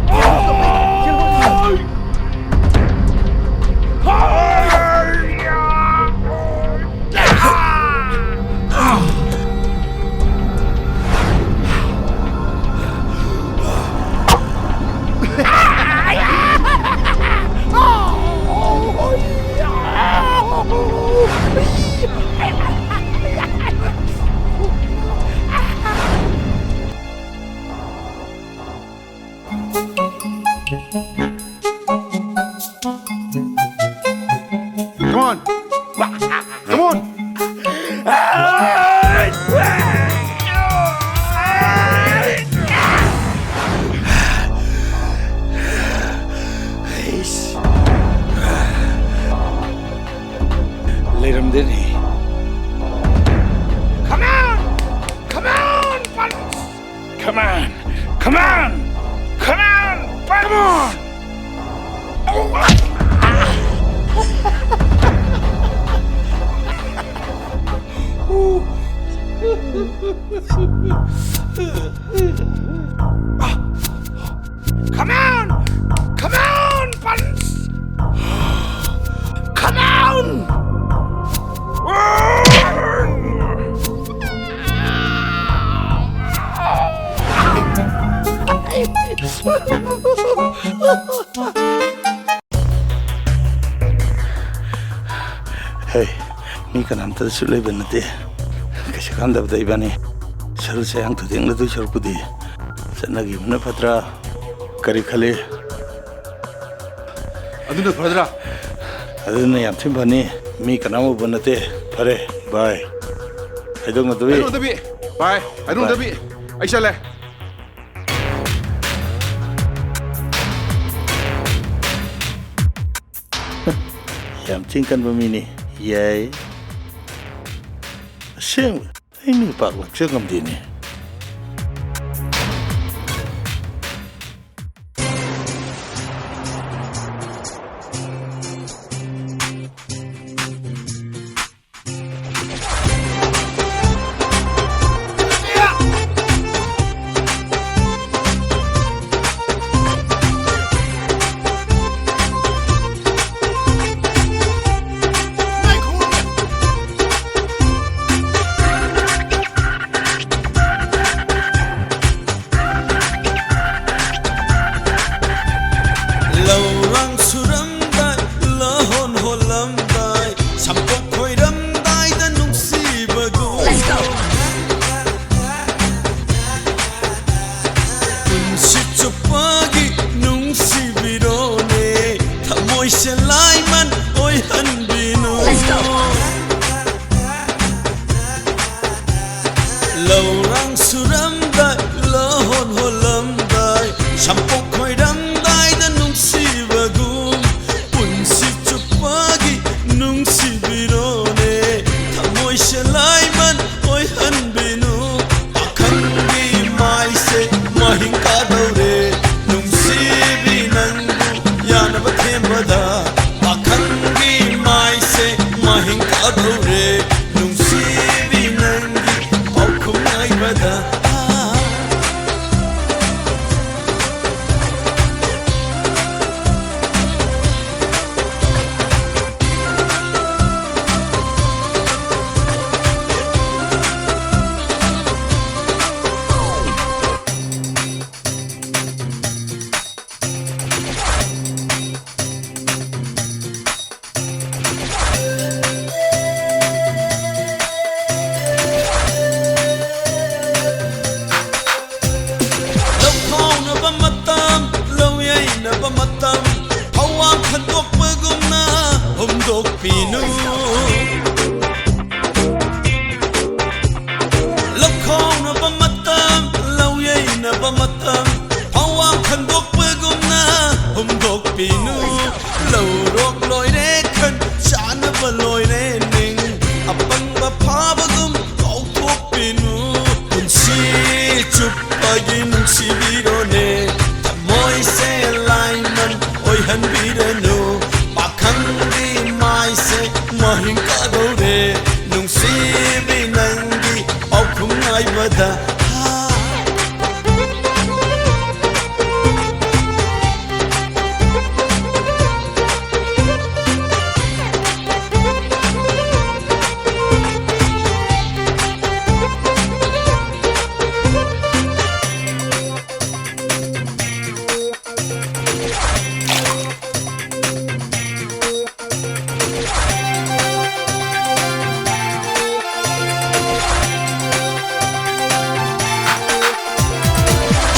ꯑꯥꯏ! Come on. Come on. ꯂꯩꯔꯝꯗꯦ꯫ Come on! Come on, Buns! Come on! Come on! Come on! Come on! Come on! Come on, Buns! Come on! ꯍꯦ, ꯃꯤ ꯀꯅꯥꯝꯇꯗꯁꯨ ꯂꯩꯕ ꯅꯠꯇꯦ꯫ ꯀꯩꯁꯨ ꯀꯥꯟꯗꯕꯗ ꯏꯕꯥꯅꯤ ꯁꯔꯨ ꯁꯌꯥꯡ ꯊꯨꯗꯦꯛꯅꯗꯣꯏ ꯁꯔꯨꯛꯄꯨꯗꯤ ꯆꯠꯅꯈꯤꯕꯅ ꯐꯠꯇ꯭ꯔꯥ? ꯀꯔꯤ ꯈꯜꯂꯤ? ꯑꯗꯨꯅ ꯐꯗ꯭ꯔꯥ? ꯑꯗꯨꯅ ꯌꯥꯝ ꯊꯤꯅ ꯐꯅꯤ꯫ ꯃꯤ ꯀꯅꯥꯝ ꯎꯕ ꯅꯠꯇꯦ꯫ ꯐꯔꯦ, ꯕꯥꯏ꯫ ꯍꯥꯏꯗꯣꯛꯅꯗꯕꯤ꯫ ꯍꯥꯏꯗꯣꯛꯅꯗꯕꯤ꯫ ꯕꯥꯏ, ꯍꯥꯏꯗꯣꯛꯅꯗꯕꯤ꯫ ꯕꯥꯏ꯫ ꯑꯩ ꯆꯠꯂꯦ꯫ ꯌꯥꯝ ꯆꯤꯡ ꯀꯟꯕ ꯃꯤꯅꯤ꯫ ꯌꯥꯏ꯫ ꯑꯁꯦꯡꯕ, ꯑꯩ ꯃꯤ ꯄꯥꯛ ꯂꯥꯛꯆ ꯉꯝꯗꯦꯅꯦ꯫ ꯍꯨꯝꯗꯣꯛꯄꯤꯅꯨ꯫ ꯂꯧꯔꯣꯛ ꯂꯣꯏꯔꯦ ꯈꯟ, ꯆꯥꯅꯕ ꯂꯣꯏꯔꯦ ꯅꯤꯡ, ꯑꯄꯪꯕ ꯐꯥꯕꯒꯨꯝ ꯀꯥꯎꯊꯣꯛꯄꯤꯅꯨ꯫ ꯄꯨꯟꯁꯤ ꯆꯨꯞꯄꯒꯤ ꯅꯨꯡꯁꯤꯕꯤꯔꯣꯅꯦ, ꯊꯃꯣꯏꯁꯦ ꯂꯥꯏꯃꯟ ꯑꯣꯏꯍꯟꯕꯤꯔꯅꯨ꯫ ꯄꯥꯈꯪꯒꯤ ꯃꯥꯏꯁꯦ ꯃꯍꯤꯡ ꯀꯥꯗꯧꯔꯦ, ꯅꯨꯡꯁꯤꯕꯤ ꯅꯪꯒꯤ ꯄꯥꯎꯈꯨꯝ ꯉꯥꯏꯕꯗ꯫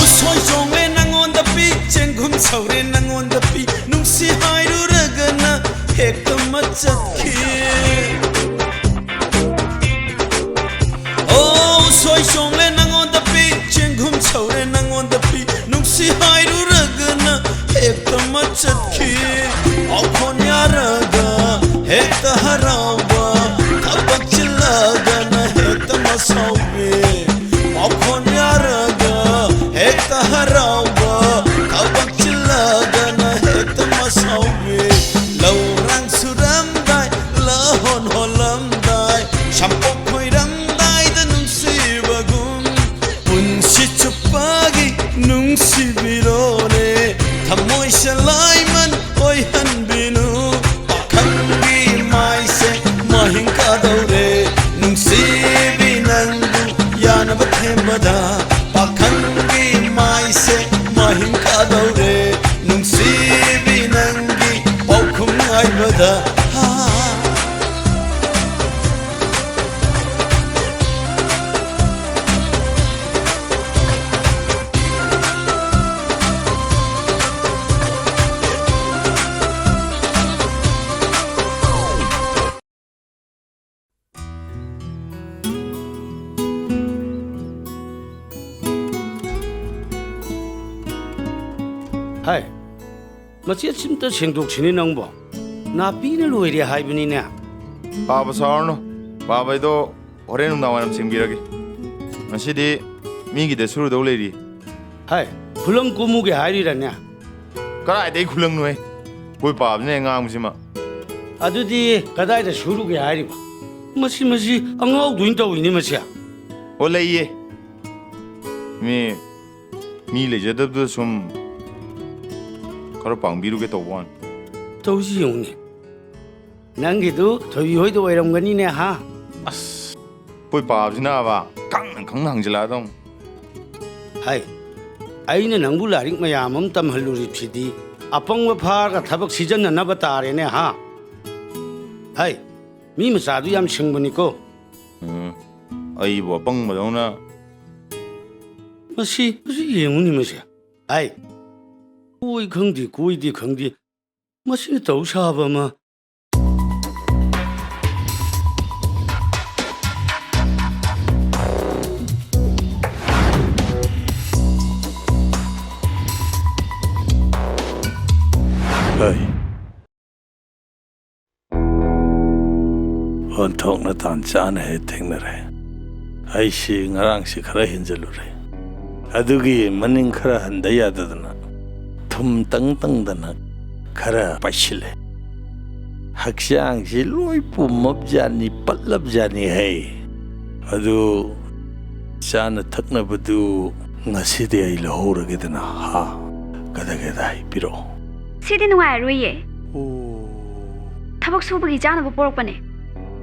ꯎꯁꯣꯏ ꯆꯣꯡꯂꯦ ꯅꯪꯉꯣꯟꯗ ꯄꯤ, ꯆꯦꯡꯒꯨꯝ ꯁꯧꯔꯦ ꯅꯪꯉꯣꯟꯗ ꯄꯤ, ꯅꯨꯡꯁꯤ ꯍꯥꯏꯔꯨꯔꯒꯅ ꯍꯦꯛꯇ ꯃꯆꯠꯈꯤ꯫ ꯑꯣ, ꯎꯁꯣꯏ ꯆꯣꯡꯂꯦ ꯅꯪꯉꯣꯟꯗ ꯄꯤ, ꯆꯦꯡꯒꯨꯝ ꯁꯧꯔꯦ ꯅꯪꯉꯣꯟꯗ ꯄꯤ, ꯅꯨꯡꯁꯤ ꯍꯥꯏꯔꯨꯔꯒꯅ ꯍꯦꯛꯇ ꯃꯆꯠꯈꯤ꯫ ꯄꯥꯎꯈꯣꯟ ꯌꯥꯔꯒ ꯍꯦꯛꯇ ꯍꯔꯥꯎꯕ, ꯊꯕꯛ ꯆꯤꯜꯂꯒꯅ ꯍꯦꯛꯇ ꯃꯁꯥꯎꯕꯤ꯫ ꯄꯥꯎꯈꯣꯟ ꯌꯥꯔꯒ ꯍꯦꯛꯇ ꯍꯔꯥꯎꯕ, ꯊꯕꯛ ꯆꯤꯜꯂꯒꯅ ꯍꯦꯛꯇ ꯃꯁꯥꯎꯕꯤ꯫ ꯂꯧꯔꯥꯡ ꯁꯨꯔꯝꯗꯥꯏ, ꯂꯍꯣꯟ ꯍꯣꯜꯂꯝꯗꯥꯏ, ꯁꯝꯄꯣꯛ ꯈꯣꯏꯔꯝꯗꯥꯏꯗ ꯅꯨꯡꯁꯤꯕꯒꯨꯝ, ꯄꯨꯟꯁꯤ ꯆꯨꯞꯄꯒꯤ ꯅꯨꯡꯁꯤꯕꯤꯔꯣꯅꯦ, ꯊꯃꯣꯏ ꯁꯦꯂꯥꯏꯃꯟ ꯑꯣꯏꯍꯟꯕꯤꯅꯨ꯫ ꯄꯥꯈꯪꯒꯤ ꯃꯥꯏꯁꯦ ꯃꯍꯤꯡ ꯀꯥꯗꯧꯔꯦ, ꯅꯨꯡꯁꯤꯕꯤ ꯅꯪꯕꯨ ꯌꯥꯅꯕ ꯊꯦꯝꯕꯗ꯫ ꯄꯥꯈꯪꯒꯤ ꯃꯥꯏꯁꯦ ꯃꯍꯤꯡ ꯀꯥꯗꯧꯔꯦ, ꯅꯨꯡꯁꯤꯕꯤ ꯅꯪꯒꯤ ꯄꯥꯎꯈꯨꯝ ꯉꯥꯏꯕꯗ꯫ ꯍꯥ꯫ ꯍꯥꯏ꯫ ꯃꯆꯦꯠꯁꯤꯝꯇ ꯁꯦꯡꯗꯣꯛꯁꯤꯅꯦ ꯅꯪꯕꯣ꯫ ꯅꯥꯄꯤꯅ ꯂꯣꯏꯔꯦ ꯍꯥꯏꯕꯅꯤꯅꯦ꯫ ꯄꯥꯕ ꯁꯥꯎꯔꯅꯨ꯫ ꯄꯥꯕ ꯍꯥꯏꯗꯣ ꯍꯣꯔꯦꯟ ꯅꯨꯡꯗꯥꯡ ꯋꯥꯏꯔꯝ ꯁꯦꯡꯕꯤꯔꯒꯦ꯫ ꯉꯁꯤꯗꯤ ꯃꯤꯒꯤꯗ ꯁꯨꯔꯨꯗꯧ ꯂꯩꯔꯤ꯫ ꯍꯥꯏ, ꯈꯨꯂꯪ ꯀꯨꯝꯃꯨꯒꯦ ꯍꯥꯏꯔꯤꯔꯅꯦ? ꯀꯗꯥꯏꯗꯩ ꯈꯨꯂꯪꯅꯣꯍꯦ? ꯑꯩꯈꯣꯏ ꯄꯥꯕꯁꯤꯅ ꯍꯦꯛ ꯉꯥꯡꯕꯁꯤꯃ꯫ ꯑꯗꯨꯗꯤ ꯀꯗꯥꯏꯗ ꯁꯨꯔꯨꯒꯦ ꯍꯥꯏꯔꯤꯕ? ꯃꯁꯤ, ꯃꯁꯤ ꯑꯉꯥꯎꯗꯣꯏꯅ ꯇꯧꯏꯅꯦ ꯃꯁꯤ꯫ ꯑꯣ, ꯂꯩꯌꯦ꯫ ꯃꯤ, ꯃꯤ ꯂꯩꯖꯗꯕꯗꯨꯗ ꯁꯨꯝ ꯈꯔ ꯄꯥꯡꯕꯤꯔꯨꯒꯦ ꯇꯧꯕ ꯋꯥꯅꯤ꯫ ꯇꯧꯁꯤ ꯌꯦꯡꯉꯨꯅꯦ꯫ ꯅꯪꯒꯤꯗꯨ ꯊꯣꯏꯕꯤ ꯍꯣꯏꯗ ꯑꯣꯏꯔꯝꯒꯅꯤꯅꯦ, ꯍꯥ? ꯑꯁ, ꯑꯩꯈꯣꯏ ꯄꯥꯕꯁꯤꯅꯕ ꯈꯪꯅ ꯈꯪꯅ ꯍꯪꯖꯤꯜꯂꯛꯑꯗꯧꯅꯤ꯫ ꯍꯥꯏ, ꯑꯩꯅ ꯅꯪꯕꯨ ꯂꯥꯏꯔꯤꯛ ꯃꯌꯥꯝ ꯑꯃ ꯇꯝꯍꯜꯂꯨꯔꯤꯕꯁꯤꯗꯤ ꯑꯄꯪꯕ ꯐꯥꯔꯒ ꯊꯕꯛ ꯁꯤꯖꯤꯟꯅꯅꯕ ꯇꯥꯔꯦꯅꯦ, ꯍꯥ? ꯍꯥꯏ, ꯃꯤ ꯃꯆꯥꯗꯨ ꯌꯥꯝ ꯁꯤꯡꯕꯅꯤꯀꯣ꯫ ꯎꯝ, ꯑꯩꯕꯨ ꯑꯄꯪꯕꯗꯧꯅ꯫ ꯃꯁꯤ, ꯃꯁꯤ ꯌꯦꯡꯉꯨꯅꯤ ꯃꯁꯦ꯫ ꯍꯥꯏ, ꯀꯣꯏ ꯈꯪꯗꯦ, ꯀꯣꯏꯗꯦ ꯈꯪꯗꯦ꯫ ꯃꯁꯤꯅ ꯇꯧ ꯁꯥꯕ ꯑꯃ꯫ ꯍꯣꯏ꯫ ꯑꯣꯟꯊꯣꯛꯅ ꯇꯥꯟ ꯆꯥꯅ ꯍꯦꯛ ꯊꯦꯡꯅꯔꯦ꯫ ꯑꯩꯁꯤ ꯉꯔꯥꯡꯁꯤ ꯈꯔ ꯍꯦꯟꯖꯜꯂꯨꯔꯦ꯫ ꯑꯗꯨꯒꯤ ꯃꯅꯤꯡ ꯈꯔ ꯍꯟꯗ ꯌꯥꯗꯗꯅ ꯊꯨꯝ ꯇꯪ ꯇꯪꯗꯅ ꯈꯔ ꯄꯥꯏꯁꯤꯜꯂꯦ꯫ ꯍꯛꯆꯥꯡꯁꯤ ꯂꯣꯏ ꯄꯨꯝꯃꯕꯖꯥꯠꯅꯤ, ꯄꯠꯂꯕꯖꯥꯠꯅꯤ ꯍꯩ꯫ ꯑꯗꯨ ꯆꯥꯅ ꯊꯛꯅꯕꯗꯨ ꯉꯁꯤꯗꯤ ꯑꯩ ꯂꯧꯍꯧꯔꯒꯦꯗꯅ, ꯍꯥ? ꯀꯗꯥ ꯀꯗꯥ ꯄꯤꯔꯛꯑꯣ꯫ ꯁꯤꯗꯤ ꯅꯨꯡꯉꯥꯏꯔꯔꯣꯏꯌꯦ꯫ ꯑꯣ꯫ ꯊꯕꯛ ꯁꯨꯕꯒꯤ ꯆꯥꯅꯕ ꯄꯣꯔꯛꯄꯅꯦ꯫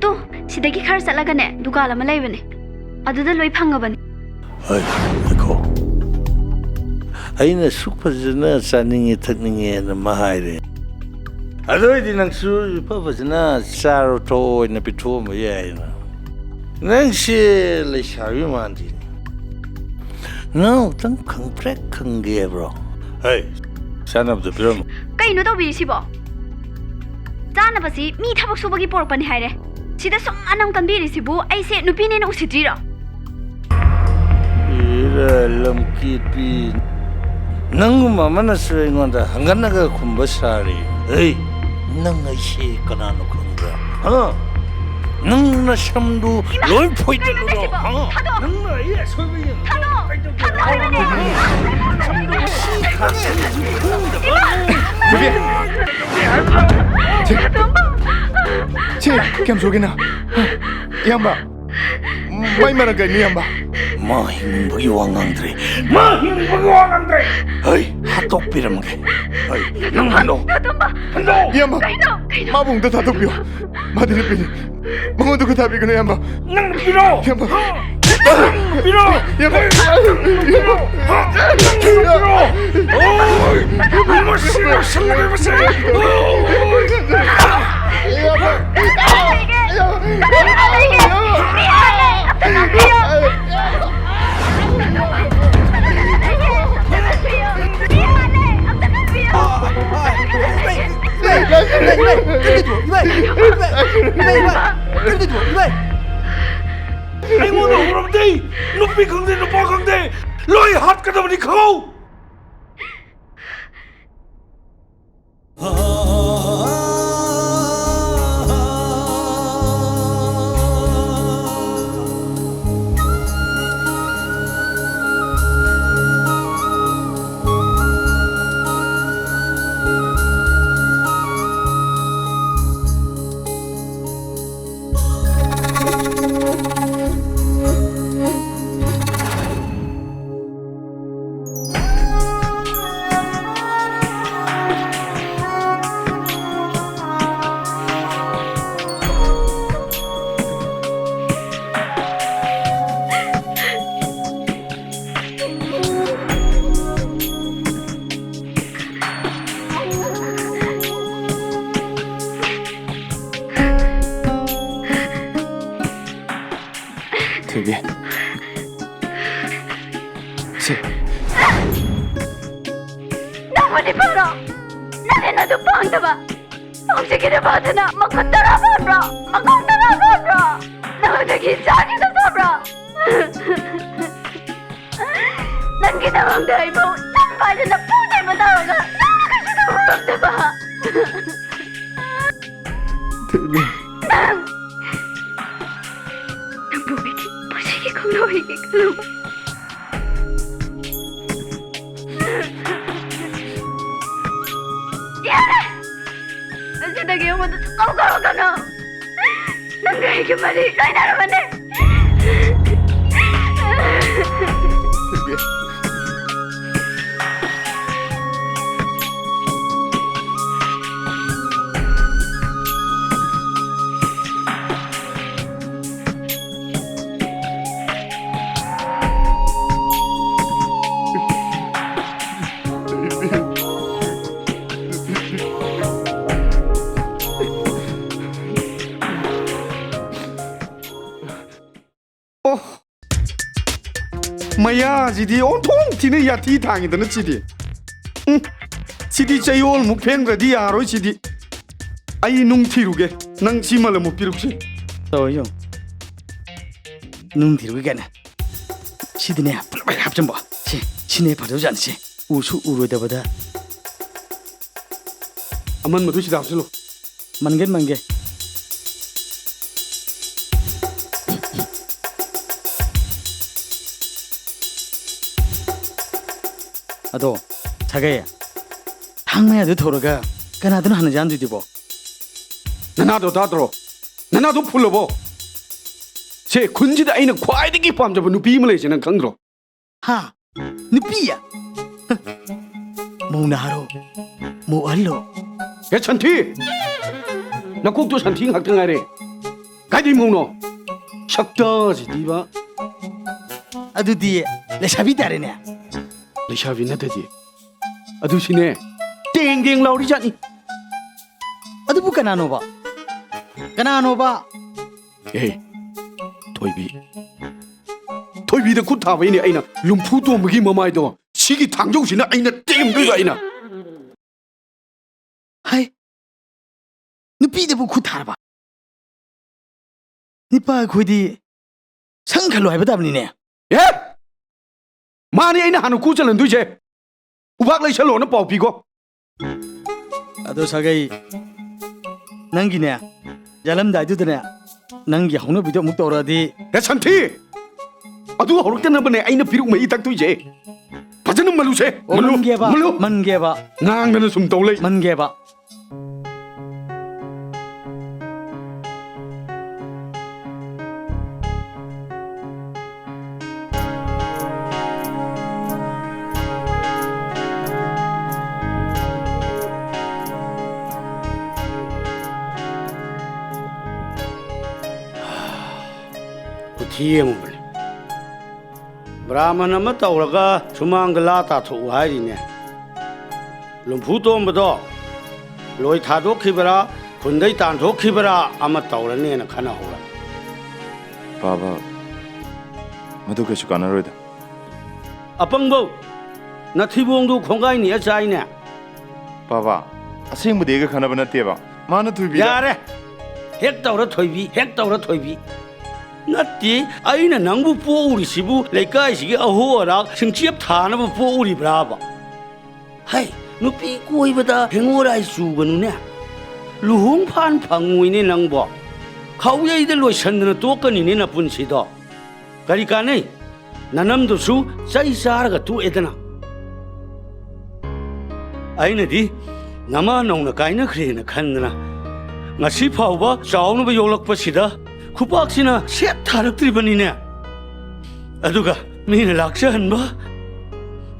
ꯇꯨ, ꯁꯤꯗꯒꯤ ꯈꯔ ꯆꯠꯂꯒꯅꯦ, ꯗꯨꯀꯥꯟ ꯑꯃ ꯂꯩꯕꯅꯦ꯫ ꯑꯗꯨꯗ ꯂꯣꯏ ꯐꯪꯉꯕꯅꯦ꯫ ꯍꯣꯏ, ꯉꯥꯏꯈꯣ꯫ ꯑꯩꯅ ꯁꯨꯛ ꯐꯖꯅ ꯆꯥꯅꯤꯡꯉꯦ ꯊꯛꯅꯤꯡꯉꯦꯅ ꯑꯃ ꯍꯥꯏꯔꯦ꯫ ꯑꯗꯨ ꯑꯣꯏꯗꯤ ꯅꯪꯁꯨ ꯏꯐ ꯐꯖꯅ ꯆꯥꯔꯣ ꯊꯛꯑꯣ ꯑꯣꯏꯅ ꯄꯤꯊꯣꯛꯑꯝꯕ ꯌꯥꯏꯅ꯫ ꯅꯪꯁꯦ ꯂꯩꯁꯥꯕꯤ ꯃꯥꯟꯗꯦꯅꯦ꯫ ꯅꯪ ꯑꯃꯨꯛꯇꯪ ꯈꯪꯄ꯭ꯔꯦꯛ ꯈꯪꯒꯦ ꯍꯥꯏꯕ꯭ꯔꯣ? ꯍꯩ, ꯆꯥꯅꯕꯗꯣ ꯄꯤꯔꯝꯃꯣ꯫ ꯀꯩꯅꯣ ꯇꯧꯕꯤꯔꯤꯁꯤꯕꯣ? ꯆꯥꯅꯕꯁꯤ ꯃꯤ ꯊꯕꯛ ꯁꯨꯕꯒꯤ ꯄꯣꯔꯛꯄꯅꯤ ꯍꯥꯏꯔꯦ꯫ ꯁꯤꯗ ꯁꯨꯝ ꯑꯅꯝ ꯀꯟꯕꯤꯔꯤꯁꯤꯕꯨ ꯑꯩꯁꯦ ꯅꯨꯄꯤꯅꯦꯅ ꯎꯁꯤꯠꯇ꯭ꯔꯤꯔꯣ? ꯏꯔ ꯂꯝꯀꯦꯠꯄꯤ꯫ ꯅꯪꯒꯨꯝꯕ ꯑꯃꯅꯁꯨ ꯑꯩꯉꯣꯟꯗ ꯍꯪꯒꯠꯅꯒ ꯈꯨꯝꯕ ꯁꯥꯔꯤ꯫ ꯑꯩ, ꯅꯪ ꯑꯩꯁꯦ ꯀꯅꯥꯅꯣ ꯈꯪꯕ꯭ꯔꯥ? ꯍꯥ? ꯅꯪ ꯅꯁꯝꯗꯨ ꯂꯣꯏ ꯐꯣꯏꯗꯠꯂꯨꯔꯣ꯫ ꯍꯥ? ꯅꯪꯅ ꯑꯩ ꯑꯁꯣꯏꯕ ꯌꯦꯡꯉꯒ ꯀꯩꯗꯧꯒꯦ? ꯅꯁꯝꯗꯨ ꯁꯤ ꯈꯥꯁꯤ ꯈꯪꯗꯕ? ꯕꯦꯕꯤ! ꯁꯤ, ꯁꯤ ꯀꯌꯥꯝ ꯁꯣꯛꯒꯦ ꯅꯪ? ꯏꯌꯥꯝꯕ, ꯃꯥꯏ ꯃꯔꯝ ꯀꯩꯅꯣ, ꯏꯌꯥꯝꯕ? ꯃꯥ ꯍꯤꯡꯕꯒꯤ ꯋꯥ ꯉꯥꯡꯗ꯭ꯔꯦ꯫ ꯃꯥ ꯍꯤꯡꯕꯒꯤ ꯋꯥ ꯉꯥꯡꯗ꯭ꯔꯦ꯫ ꯍꯩ, ꯍꯥꯠꯇꯣꯛꯄꯤꯔꯝꯒꯦ꯫ ꯍꯩ, ꯅꯪ ꯍꯜꯂꯣ꯫ ꯍꯜꯂꯣ꯫ ꯏꯌꯥꯝꯕ, ꯀꯩꯅꯣ? ꯀꯩꯅꯣ? ꯃꯥꯕꯨ ꯑꯝꯇ ꯊꯥꯗꯣꯛꯄꯤꯌꯣ꯫ ꯃꯥꯗꯤ ꯅꯨꯄꯤꯅꯤ꯫ ꯃꯉꯣꯟꯗ ꯈꯨꯠ ꯊꯥꯕꯤꯒꯅꯨ, ꯏꯌꯥꯝꯕ꯫ ꯅꯪ ꯅꯨꯄꯤꯔꯣ? ꯏꯌꯥꯝꯕ꯫ ꯅꯪ ꯅꯨꯄꯤꯔꯣ? ꯏꯌꯥꯝꯕ꯫ ꯅꯪ ꯅꯨꯄꯤꯔꯣ? ꯍꯥ? ꯅꯪ ꯅꯨꯄꯤꯔꯣ? ꯑꯣꯏ! ꯃꯁꯤ ꯂꯣꯏꯁꯤꯜꯂꯒꯦ, ꯃꯁꯤ! ꯑꯣꯏ! ꯑꯩꯉꯣꯟꯗ ꯍꯧꯔꯕꯗꯤ ꯅꯨꯄꯤ ꯈꯪꯗꯦ, ꯅꯨꯄꯥ ꯈꯪꯗꯦ, ꯂꯣꯏ ꯍꯥꯠꯀꯗꯕꯅꯤ, ꯈꯪꯍꯧ! ꯊꯣꯏꯕꯤ꯫ ꯁꯦ꯫ ꯅꯪꯕꯨꯗꯤ ꯐꯔꯣ? ꯅꯪꯗꯤ ꯅꯗꯨ ꯄꯥꯡꯗꯕ꯫ ꯍꯧꯖꯤꯛꯀꯤ ꯅꯨꯄꯥꯗꯨꯅ ꯃꯈꯨꯠ ꯇꯔꯥ ꯄꯥꯟꯕ꯭ꯔꯣ? ꯃꯈꯣꯡ ꯇꯔꯥ ꯄꯥꯟꯕ꯭ꯔꯣ? ꯅꯪꯉꯣꯟꯗꯒꯤ ꯆꯥꯒꯦ ꯈꯟꯖꯕ꯭ꯔꯣ? ꯅꯪꯒꯤ ꯅꯃꯥꯡꯗ ꯑꯩꯕꯨ ꯅꯪ ꯄꯥꯏꯗꯨꯅ ꯄꯨꯗꯦꯕ ꯇꯧꯔꯒ ꯅꯪꯅ ꯀꯩꯁꯨ ꯇꯧꯔꯛꯇꯕ꯫ ꯅꯪ! ꯅꯪꯕꯨ ꯑꯩꯒꯤ ꯄꯨꯟꯁꯤꯒꯤ ꯈꯣꯡꯂꯣꯏꯒꯤ ꯈꯜꯂꯨꯕ꯫ ꯌꯥꯔꯦ! ꯉꯁꯤꯗꯒꯤ ꯑꯩꯉꯣꯟꯗ ꯁꯨꯡꯀꯧ ꯀꯧꯔꯛꯀꯅꯨ꯫ ꯅꯪꯒ ꯑꯩꯒꯤ ꯃꯔꯤ ꯂꯣꯏꯅꯔꯕꯅꯦ꯫ ꯑꯣ, ꯃꯌꯥꯁꯤꯗꯤ ꯑꯣꯟꯊꯣꯛ ꯊꯤꯅ ꯌꯥꯊꯤ ꯊꯥꯡꯉꯤꯗꯅ ꯁꯤꯗꯤ꯫ ꯎꯝ, ꯁꯤꯗꯤ ꯆꯌꯣꯜꯃꯨꯛ ꯐꯦꯡꯗ꯭ꯔꯗꯤ ꯌꯥꯔꯣꯏ ꯁꯤꯗꯤ꯫ ꯑꯩ ꯅꯨꯡ ꯊꯤꯔꯨꯒꯦ, ꯅꯪ ꯁꯤꯃ ꯑꯃꯨꯛ ꯄꯤꯔꯨꯛꯁꯤ꯫ ꯇꯧ, ꯌꯦꯡꯉꯨ꯫ ꯅꯨꯡ ꯊꯤꯔꯨꯒꯦ ꯀꯥꯏꯅ꯫ ꯁꯤꯗꯤꯅꯦ, ꯄꯨꯂꯞ ꯍꯦꯛ ꯍꯥꯞꯆꯤꯟꯕ꯫ ꯁꯤ, ꯁꯤꯅꯦ ꯐꯗꯧꯖꯥꯠꯅꯤ, ꯁꯤ꯫ ꯎꯁꯨ ꯎꯔꯣꯏꯗꯕꯗ꯫ ꯑꯃꯟꯕꯗꯨ ꯁꯤꯗ ꯍꯥꯞꯆꯤꯜꯂꯨ꯫ ꯃꯟꯒꯦ, ꯃꯟꯒꯦ꯫ ꯑꯗꯣ, ꯁꯥꯒꯩ, ꯊꯥꯡ ꯃꯌꯥꯗꯨ ꯊꯧꯔꯒ ꯀꯅꯥꯗꯅꯣ ꯍꯥꯟꯅ ꯌꯥꯟꯗꯣꯏꯗꯨꯕꯣ? ꯅꯅꯥꯗꯣ ꯇꯥꯗ꯭ꯔꯣ? ꯅꯅꯥꯗꯣ ꯐꯨꯜꯂꯕꯣ? ꯁꯦ, ꯈꯨꯟꯁꯤꯗ ꯑꯩꯅ ꯈ꯭ꯋꯥꯏꯗꯒꯤ ꯄꯥꯝꯖꯕ ꯅꯨꯄꯤ ꯑꯃ ꯂꯩꯁꯦ ꯅꯪ ꯈꯪꯗ꯭ꯔꯣ? ꯍꯥ? ꯅꯨꯄꯤ? ꯃꯧ ꯅꯍꯥꯔꯣ? ꯃꯧ ꯑꯍꯜꯂꯣ? ꯍꯦ ꯁꯟꯊꯤ! ꯅꯀꯣꯛꯇꯣ ꯁꯟꯊꯤ ꯉꯥꯛꯇ ꯉꯥꯏꯔꯦ꯫ ꯀꯥꯏꯗꯩ ꯃꯧꯅꯣ? ꯁꯛꯇꯥꯁꯤꯗꯤꯕ꯫ ꯑꯗꯨꯗꯤ ꯂꯩꯁꯥꯕꯤ ꯇꯥꯔꯦꯅꯦ꯫ ꯂꯩꯁꯥꯕꯤ ꯅꯠꯇꯗꯤ꯫ ꯑꯗꯨꯁꯨꯅꯦ, ꯇꯦꯡ ꯇꯦꯡ ꯂꯥꯎꯔꯤ ꯖꯥꯠꯅꯤ꯫ ꯑꯗꯨꯕꯨ ꯀꯅꯥꯅꯣꯕ? ꯀꯅꯥꯅꯣꯕ? ꯑꯦ, ꯊꯣꯏꯕꯤ꯫ ꯊꯣꯏꯕꯤꯗ ꯈꯨꯠ ꯊꯥꯕꯩꯅꯦ ꯑꯩꯅ ꯂꯨꯝꯐꯨ ꯇꯣꯝꯕꯒꯤ ꯃꯃꯥꯏꯗꯣ ꯁꯤꯒꯤ ꯊꯥꯡꯖꯧꯁꯤꯅ ꯑꯩꯅ ꯇꯦꯝꯗꯣꯏꯕ ꯑꯩꯅ꯫ ꯍꯥꯏ, ꯅꯨꯄꯤꯗꯕꯨ ꯈꯨꯠ ꯊꯥꯔꯕ? ꯅꯨꯄꯥ ꯑꯩꯈꯣꯏꯗꯤ ꯁꯪ ꯈꯜꯂꯣ ꯍꯥꯏꯕ ꯇꯥꯕꯅꯤꯅꯦ꯫ ꯑꯦ! ꯃꯥꯅꯤ ꯑꯩꯅ ꯍꯥꯟꯅ ꯀꯨ ꯆꯜꯍꯟꯗꯣꯏꯁꯦ꯫ ꯎꯕꯥꯛ ꯂꯩꯁꯜꯂꯣꯅ ꯄꯥꯎ ꯄꯤꯒꯣ꯫ ꯑꯗꯣ ꯁꯥꯒꯩ, ꯅꯪꯒꯤꯅꯦ, ꯌꯥꯜꯂꯝꯗꯥꯏꯗꯨꯗꯅꯦ, ꯅꯪꯒꯤ ꯍꯧꯅꯕꯤꯗꯣ ꯑꯃꯨꯛ ꯇꯧꯔꯛꯑꯗꯤ꯫ ꯍꯦ ꯁꯟꯊꯤ! ꯑꯗꯨ ꯍꯧꯔꯛꯇꯅꯕꯅꯦ ꯑꯩꯅ ꯄꯤꯔꯨꯛ ꯃꯍꯤ ꯊꯛꯇꯣꯏꯁꯦ꯫ ꯐꯖꯅ ꯃꯜꯂꯨꯁꯦ꯫ ꯑꯣ, ꯃꯜꯂꯨ, ꯃꯟꯒꯦꯕ, ꯃꯜꯂꯨ꯫ ꯃꯟꯒꯦꯕ꯫ ꯉꯥꯡꯗꯅ ꯁꯨꯝ ꯇꯧ ꯂꯩ꯫ ꯃꯟꯒꯦꯕ꯫ ꯀꯨꯊꯤ ꯌꯦꯡꯉꯨꯕꯅꯦ꯫ ꯕ꯭ꯔꯥꯍꯃꯟ ꯑꯃ ꯇꯧꯔꯒ ꯁꯨꯃꯥꯡꯗ ꯂꯥ ꯇꯥꯊꯣꯛꯎ ꯍꯥꯏꯔꯤꯅꯦ꯫ ꯂꯨꯝꯐꯨ ꯇꯣꯝꯕꯗꯣ ꯂꯣꯏ ꯊꯥꯗꯣꯛꯈꯤꯕꯔꯥ, ꯈꯨꯟꯗꯩ ꯇꯥꯟꯊꯣꯛꯈꯤꯕꯔꯥ ꯑꯃ ꯇꯧꯔꯅꯦꯅ ꯈꯟꯅꯍꯧꯔ꯫ ꯕꯥꯕꯥ, ꯃꯗꯨ ꯀꯩꯁꯨ ꯀꯥꯟꯅꯔꯣꯏꯗ꯫ ꯑꯄꯪꯕꯧ, ꯅꯊꯤꯕꯣꯡꯗꯨ ꯈꯣꯡꯒꯥꯏ ꯅꯤꯛꯑ ꯆꯥꯏꯅꯦ꯫ ꯕꯥꯕꯥ, ꯑꯁꯦꯡꯕꯗꯤ ꯑꯩꯒ ꯈꯟꯅꯕ ꯅꯠꯇꯦꯕ꯫ ꯃꯥꯅ ꯊꯣꯏꯕꯤꯗ ꯌꯥꯔꯦ! ꯍꯦꯛ ꯇꯧꯔ ꯊꯣꯏꯕꯤ, ꯍꯦꯛ ꯇꯧꯔ ꯊꯣꯏꯕꯤ꯫ ꯅꯠꯇꯦ, ꯑꯩꯅ ꯅꯪꯕꯨ ꯄꯣꯛꯎꯔꯤꯁꯤꯕꯨ ꯂꯩꯀꯥꯏꯁꯤꯒꯤ ꯑꯍꯣ ꯑꯔꯥꯛ ꯁꯤꯡꯆꯦꯞ ꯊꯥꯅꯕ ꯄꯣꯛꯎꯔꯤꯕ꯭ꯔꯥꯕ? ꯍꯩ, ꯅꯨꯄꯤ ꯀꯣꯏꯕꯗ ꯍꯦꯡꯉꯣꯔꯥꯏ ꯆꯨꯒꯅꯨꯅꯦ꯫ ꯂꯨꯍꯣꯡ ꯐꯥꯟ ꯐꯪꯉꯣꯏꯅꯦ ꯅꯪꯕꯣ꯫ ꯈꯥꯎꯌꯩꯗ ꯂꯣꯏꯁꯟꯗꯅ ꯇꯣꯛꯀꯅꯤꯅꯦ ꯅꯄꯨꯟꯁꯤꯗꯣ꯫ ꯀꯔꯤ ꯀꯥꯟꯅꯩ? ꯅꯅꯝꯗꯨꯁꯨ ꯆꯩ ꯆꯥꯔꯒ ꯇꯣꯛꯑꯦꯗꯅ꯫ ꯑꯩꯅꯗꯤ ꯅꯃꯥ ꯅꯧꯅ ꯀꯥꯏꯅꯈ꯭ꯔꯦꯅ ꯈꯟꯗꯅ ꯉꯁꯤ ꯐꯥꯎꯕ ꯆꯥꯎꯅꯕ ꯌꯣꯛꯂꯛꯄꯁꯤꯗ ꯈꯨꯄꯥꯛꯁꯤꯅ ꯁꯦꯠ ꯊꯥꯔꯛꯇ꯭ꯔꯤꯕꯅꯤꯅꯦ꯫ ꯑꯗꯨꯒ ꯃꯤꯅ ꯂꯥꯛꯆꯍꯟꯕ꯫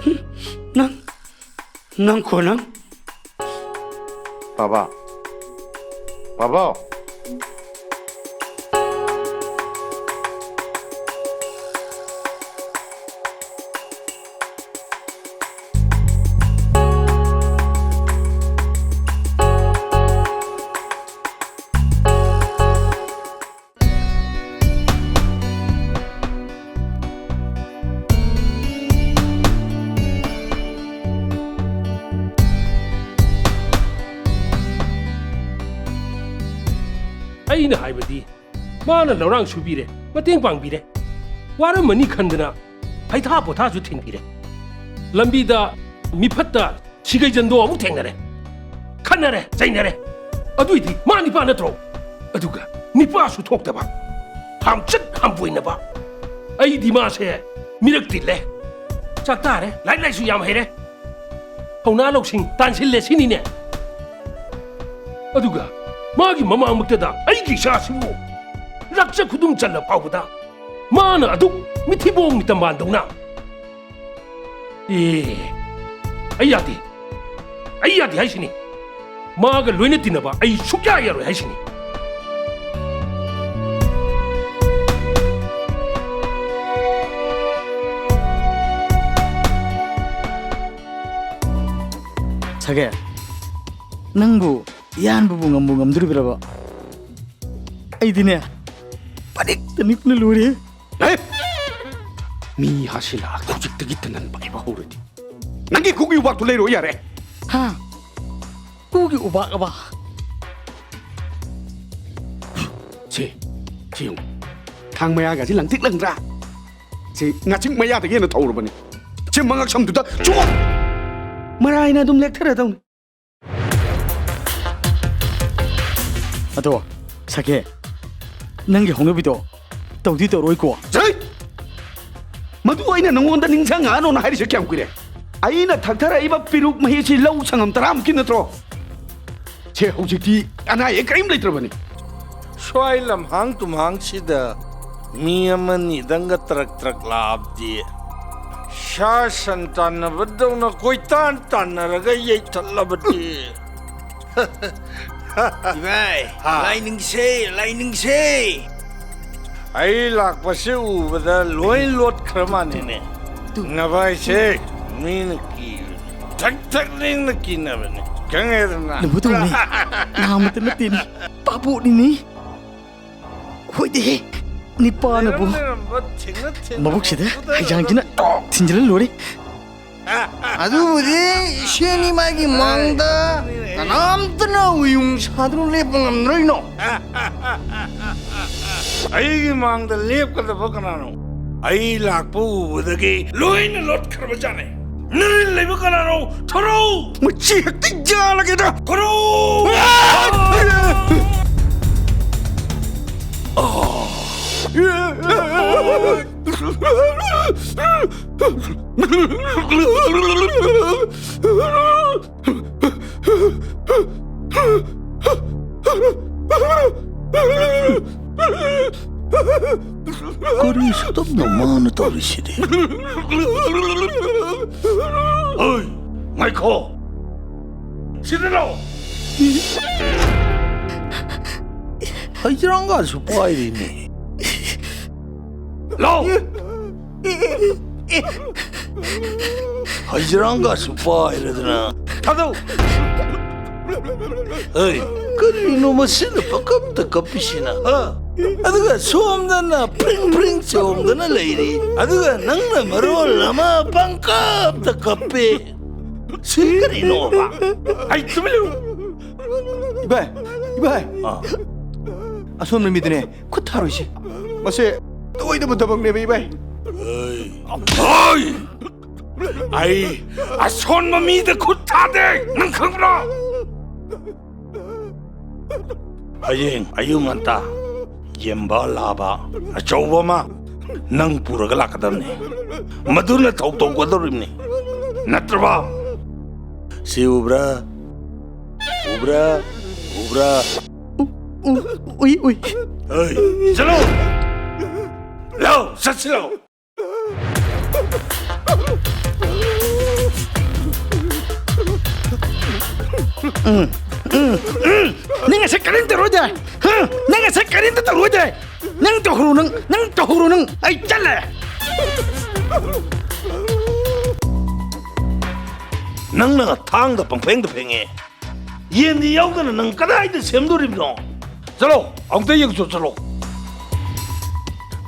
ꯍꯨꯝ, ꯅꯪ, ꯅꯪ ꯈꯣ ꯅꯪ꯫ ꯕꯥꯕꯥ꯫ ꯕꯥꯕꯥ꯫ ꯑꯩꯅ ꯍꯥꯏꯕꯗꯤ, ꯃꯥꯅ ꯂꯧꯔꯥꯡ ꯁꯨꯕꯤꯔꯦ, ꯃꯇꯦꯡ ꯄꯥꯡꯕꯤꯔꯦ, ꯋꯥꯔꯝꯃꯅꯤ ꯈꯟꯗꯅ ꯍꯩꯊꯥ ꯄꯣꯊꯥꯁꯨ ꯊꯤꯟꯕꯤꯔꯦ꯫ ꯂꯝꯕꯤꯗ ꯃꯤꯐꯠꯇ ꯁꯤꯒꯩꯖꯟꯗꯣ ꯑꯃꯨꯛ ꯊꯦꯡꯅꯔꯦ꯫ ꯈꯠꯅꯔꯦ, ꯆꯩꯅꯔꯦ꯫ ꯑꯗꯨꯏꯗꯤ ꯃꯥ ꯅꯤꯄꯥ ꯅꯠꯇ꯭ꯔꯣ? ꯑꯗꯨꯒ ꯅꯤꯄꯥꯁꯨ ꯊꯣꯛꯇꯕ, ꯍꯥꯝꯆꯠ ꯍꯥꯝꯕꯣꯏꯅꯕ꯫ ꯑꯩꯗꯤ ꯃꯥꯁꯦ ꯃꯤꯔꯛ ꯇꯤꯜꯂꯦ, ꯆꯥꯛ ꯇꯥꯔꯦ, ꯂꯥꯏꯔꯤꯛ ꯂꯥꯏꯁꯨ ꯌꯥꯝ ꯍꯩꯔꯦ, ꯊꯧꯅꯥ ꯂꯧꯁꯤꯡ ꯇꯥꯟꯁꯤꯜꯂꯦ ꯁꯤꯅꯤꯅꯦ꯫ ꯑꯗꯨꯒ ꯃꯥꯒꯤ ꯃꯃꯥꯡꯃꯛꯇꯗ ꯑꯩꯒꯤ ꯏꯆꯥꯁꯤꯕꯨ ꯂꯥꯛꯆ ꯈꯨꯗꯨꯝ ꯆꯜꯂ ꯐꯥꯎꯕꯗ ꯃꯥꯅ ꯑꯗꯨꯛ ꯃꯤꯊꯤꯕꯣꯡ ꯃꯤꯇꯝꯕꯥꯟꯗꯧꯅ꯫ ꯑꯦ, ꯑꯩ ꯌꯥꯗꯦ꯫ ꯑꯩ ꯌꯥꯗꯦ ꯍꯥꯏꯁꯤꯅꯤ꯫ ꯃꯥꯒ ꯂꯣꯏꯅ ꯇꯤꯟꯅꯕ ꯑꯩ ꯁꯨꯛꯌꯥ ꯌꯥꯔꯣꯏ ꯍꯥꯏꯁꯤꯅꯤ꯫ ꯁꯥꯒꯦ, ꯅꯪꯕꯨ ꯌꯥꯟꯕꯕꯨ ꯉꯝꯕꯨ ꯉꯝꯗꯣꯔꯤꯕ꯭ꯔꯕ? ꯑꯩꯗꯤꯅꯦ, ꯄꯅꯤꯛꯇ ꯅꯤꯛꯄꯅ ꯂꯣꯏꯔꯦ꯫ ꯑꯦ! ꯃꯤ ꯍꯥꯁꯤꯂꯥ ꯍꯧꯖꯤꯛꯇꯒꯤ ꯇꯅꯟꯕ ꯍꯥꯏꯕ ꯍꯧꯔꯗꯤ꯫ ꯅꯪꯒꯤ ꯈꯨꯒꯤ ꯎꯕꯥꯛꯇꯨ ꯂꯩꯔꯣ ꯌꯥꯔꯦ꯫ ꯍꯥ? ꯈꯨꯒꯤ ꯎꯕꯥꯛ ꯑꯕ? ꯁꯤ, ꯁꯤ ꯌꯦꯡꯉꯨ꯫ ꯊꯥꯡ ꯃꯌꯥꯒꯁꯤ ꯂꯪꯇ꯭ꯔꯤꯛ ꯂꯪꯗ꯭ꯔꯥ? ꯁꯤ ꯉꯥꯆꯤꯛ ꯃꯌꯥꯗꯒꯤ ꯍꯦꯟꯅ ꯊꯧꯔꯕꯅꯤ꯫ ꯁꯤ ꯃꯉꯛ ꯁꯝꯗꯨꯗ ꯆꯣ! ꯃꯔꯥꯏꯅ ꯑꯗꯨꯝ ꯂꯦꯛꯊꯔꯗꯧꯅꯤ꯫ ꯑꯗꯣ, ꯁꯥꯒꯦ, ꯅꯪꯒꯤ ꯍꯧꯅꯕꯤꯗꯣ ꯇꯧꯗꯤ ꯇꯧꯔꯣꯏꯀꯣ? ꯖꯩ! ꯃꯗꯨ ꯑꯩꯅ ꯅꯉꯣꯟꯗ ꯅꯤꯡꯁꯤꯡꯉꯛꯑꯅꯣꯅ ꯍꯥꯏꯔꯤꯁꯦ ꯀꯌꯥꯝ ꯀꯨꯏꯔꯦ? ꯑꯩꯅ ꯊꯛꯊꯔꯛꯏꯕ ꯄꯤꯔꯨꯛ ꯃꯍꯤꯁꯤ ꯂꯧ ꯁꯪꯉꯝ ꯇꯔꯥꯃꯨꯛꯀꯤ ꯅꯠꯇ꯭ꯔꯣ? ꯁꯦ, ꯍꯧꯖꯤꯛꯇꯤ ꯑꯅꯥ ꯑꯌꯦꯛ ꯀꯔꯤꯝ ꯂꯩꯇ꯭ꯔꯕꯅꯤ꯫ ꯁ꯭ꯋꯥꯏ ꯂꯝꯍꯥꯡ ꯇꯨꯝꯍꯥꯡꯁꯤꯗ ꯃꯤ ꯑꯃꯅꯤꯗꯪꯒ ꯇꯔꯛ ꯇꯔꯛ ꯂꯥꯛꯑꯕꯗꯤ, ꯁꯥ ꯁꯟ ꯇꯥꯟꯅꯕꯗꯧꯅ ꯀꯣꯏꯇꯥꯟ ꯇꯥꯟꯅꯔꯒ ꯌꯩꯊꯠꯂꯕꯗꯤ꯫ ꯏꯕꯥꯏ, ꯍꯥ꯫ ꯂꯥꯏꯅꯤꯡꯁꯦ, ꯂꯥꯏꯅꯤꯡꯁꯦ꯫ ꯑꯩ ꯂꯥꯛꯄꯁꯦ ꯎꯕꯗ ꯂꯣꯏ ꯂꯣꯠꯈ꯭ꯔ ꯃꯥꯜꯂꯦꯅꯦ꯫ ꯇꯨ꯫ ꯅꯚꯥꯏꯁꯦ ꯃꯤꯅ ꯀꯤꯕꯅꯤ꯫ ꯊꯛ ꯊꯛ ꯂꯦꯡꯅ ꯀꯤꯅꯕꯅꯤ꯫ ꯈꯪꯉꯦꯗꯅ? ꯅꯕꯨ ꯇꯧꯅꯤ꯫ ꯅꯥꯃꯠꯇ ꯅꯠꯇꯦꯅꯤ꯫ ꯄꯥꯄꯣꯠꯅꯤꯅꯤ꯫ ꯍꯣꯏꯗꯦꯍꯦ꯫ ꯅꯤꯄꯥꯅꯕꯨ ꯂꯩꯔꯝꯕ ꯊꯦꯡꯅ ꯊꯦꯡꯅ ꯃꯕꯨꯛꯁꯤꯗ ꯍꯩꯖꯥꯡꯁꯤꯅ ꯇꯣꯛ ꯊꯤꯟꯖꯤꯜꯂ ꯂꯣꯏꯔꯦ꯫ ꯑꯗꯨꯕꯨꯗꯤ ꯏꯆꯦꯅꯤ ꯃꯥꯒꯤ ꯃꯥꯡꯗ ꯀꯅꯥꯝꯇꯅ ꯎꯌꯨꯡ ꯁꯥꯗꯨꯅ ꯂꯦꯞꯄ ꯉꯝꯗ꯭ꯔꯣꯏꯅꯣ? ꯑꯩꯒꯤ ꯃꯥꯡꯗ ꯂꯦꯞꯀꯗꯕ ꯀꯅꯥꯅꯣ? ꯑꯩ ꯂꯥꯛꯄ ꯎꯕꯗꯒꯤ ꯂꯣꯏꯅ ꯂꯣꯠꯈ꯭ꯔꯕꯖꯥꯠꯅꯦ꯫ ꯅꯔꯤꯜ ꯂꯩꯕ ꯀꯅꯥꯅꯣ? ꯊꯣꯔꯛꯎ! ꯃꯁꯤ ꯍꯦꯛꯇ ꯌꯥꯜꯂꯒꯦꯗ! ꯊꯣꯔꯛꯎ! ꯀꯔꯤ ꯁꯨꯇꯝꯅꯣ ꯃꯥꯅ ꯇꯧꯔꯤꯁꯤꯗꯤ? ꯑꯣꯏ, ꯉꯥꯏꯈꯣ꯫ ꯁꯤꯗ ꯂꯥꯛꯑꯣ꯫ ꯍꯩꯖꯔꯥꯡꯒꯁꯨ ꯄꯥꯏꯔꯤꯅꯦ꯫ ꯂꯥꯛꯑꯣ꯫ ꯍꯩꯖꯔꯥꯡꯒꯁꯨ ꯄꯥꯏꯔꯗꯅ꯫ ꯊꯥꯗꯧ꯫ ꯑꯩ, ꯀꯔꯤꯅꯣ ꯃꯁꯤꯅ ꯄꯪꯀꯞꯇ ꯀꯞꯄꯤꯁꯤꯅ, ꯍꯥ? ꯑꯗꯨꯒ ꯁꯣꯝꯗꯅ ꯄ꯭ꯔꯤꯡ ꯄ꯭ꯔꯤꯡ ꯆꯣꯡꯗꯅ ꯂꯩꯔꯤ꯫ ꯑꯗꯨꯒ ꯅꯪꯅ ꯃꯔꯣꯜ ꯑꯃ ꯄꯪꯀꯞꯇ ꯀꯞꯄꯤ꯫ ꯁꯤ ꯀꯔꯤꯅꯣꯕ? ꯑꯩ ꯇꯨꯃꯤꯟ ꯂꯩꯌꯨ꯫ ꯏꯕꯥꯏ, ꯏꯕꯥꯏ꯫ ꯑꯥ꯫ ꯑꯁꯣꯝ ꯅꯨꯃꯤꯠꯇꯨꯅꯦ ꯈꯨꯠ ꯊꯥꯔꯣꯏꯁꯤ꯫ ꯃꯁꯦ ꯇꯧꯑꯣꯏꯗꯕ ꯊꯕꯛꯅꯦꯕ, ꯏꯕꯥꯏ꯫ ꯑꯩ, ꯑꯩ ꯑꯁꯣꯟꯕ ꯃꯤꯗ ꯈꯨꯠ ꯊꯥꯗꯦ, ꯅꯪ ꯈꯪꯕ꯭ꯔꯣ? ꯍꯌꯦꯡ ꯑꯌꯨꯛ ꯉꯟꯇꯥ ꯌꯦꯟꯕ ꯂꯥꯕ ꯑꯆꯧꯕ ꯑꯃ ꯅꯪ ꯄꯨꯔꯒ ꯂꯥꯛꯀꯗꯕꯅꯤ꯫ ꯃꯗꯨꯅ ꯊꯧ ꯇꯧꯒꯗꯧꯔꯤꯕꯅꯤ꯫ ꯅꯠꯇ꯭ꯔꯕ? ꯁꯤ ꯎꯕ꯭ꯔꯥ? ꯎꯕ꯭ꯔꯥ? ꯎꯕ꯭ꯔꯥ? ꯎ, ꯎ, ꯎꯏ, ꯎꯏ꯫ ꯍꯩ, ꯆꯠꯂꯣ! ꯂꯥꯎ, ꯆꯠꯁꯤ ꯂꯥꯎ! ꯎꯝ, ꯎꯝ, ꯎꯝ꯫ ꯅꯪ ꯉꯁꯤ ꯀꯔꯤꯝ ꯇꯧꯔꯣꯏꯗꯦ? ꯍꯥ? ꯅꯪ ꯉꯁꯤ ꯀꯔꯤꯝꯇ ꯇꯧꯔꯣꯏꯗꯦ? ꯅꯪ ꯇꯧꯍꯧꯔꯣ, ꯅꯪ, ꯅꯪ ꯇꯧꯍꯧꯔꯣ, ꯅꯪ꯫ ꯑꯩ ꯆꯠꯂꯦ꯫ ꯅꯪꯅ ꯊꯥꯡꯗ ꯄꯪꯐꯦꯡꯗ ꯐꯦꯡꯉꯦ꯫ ꯌꯦꯟꯗꯤ ꯌꯥꯎꯗꯅ ꯅꯪ ꯀꯗꯥꯏꯗ ꯁꯦꯝꯗꯣꯔꯤꯕꯅꯣ? ꯆꯠꯂꯣ, ꯑꯃꯨꯛꯇ ꯌꯦꯡꯆꯣ ꯆꯠꯂꯣ꯫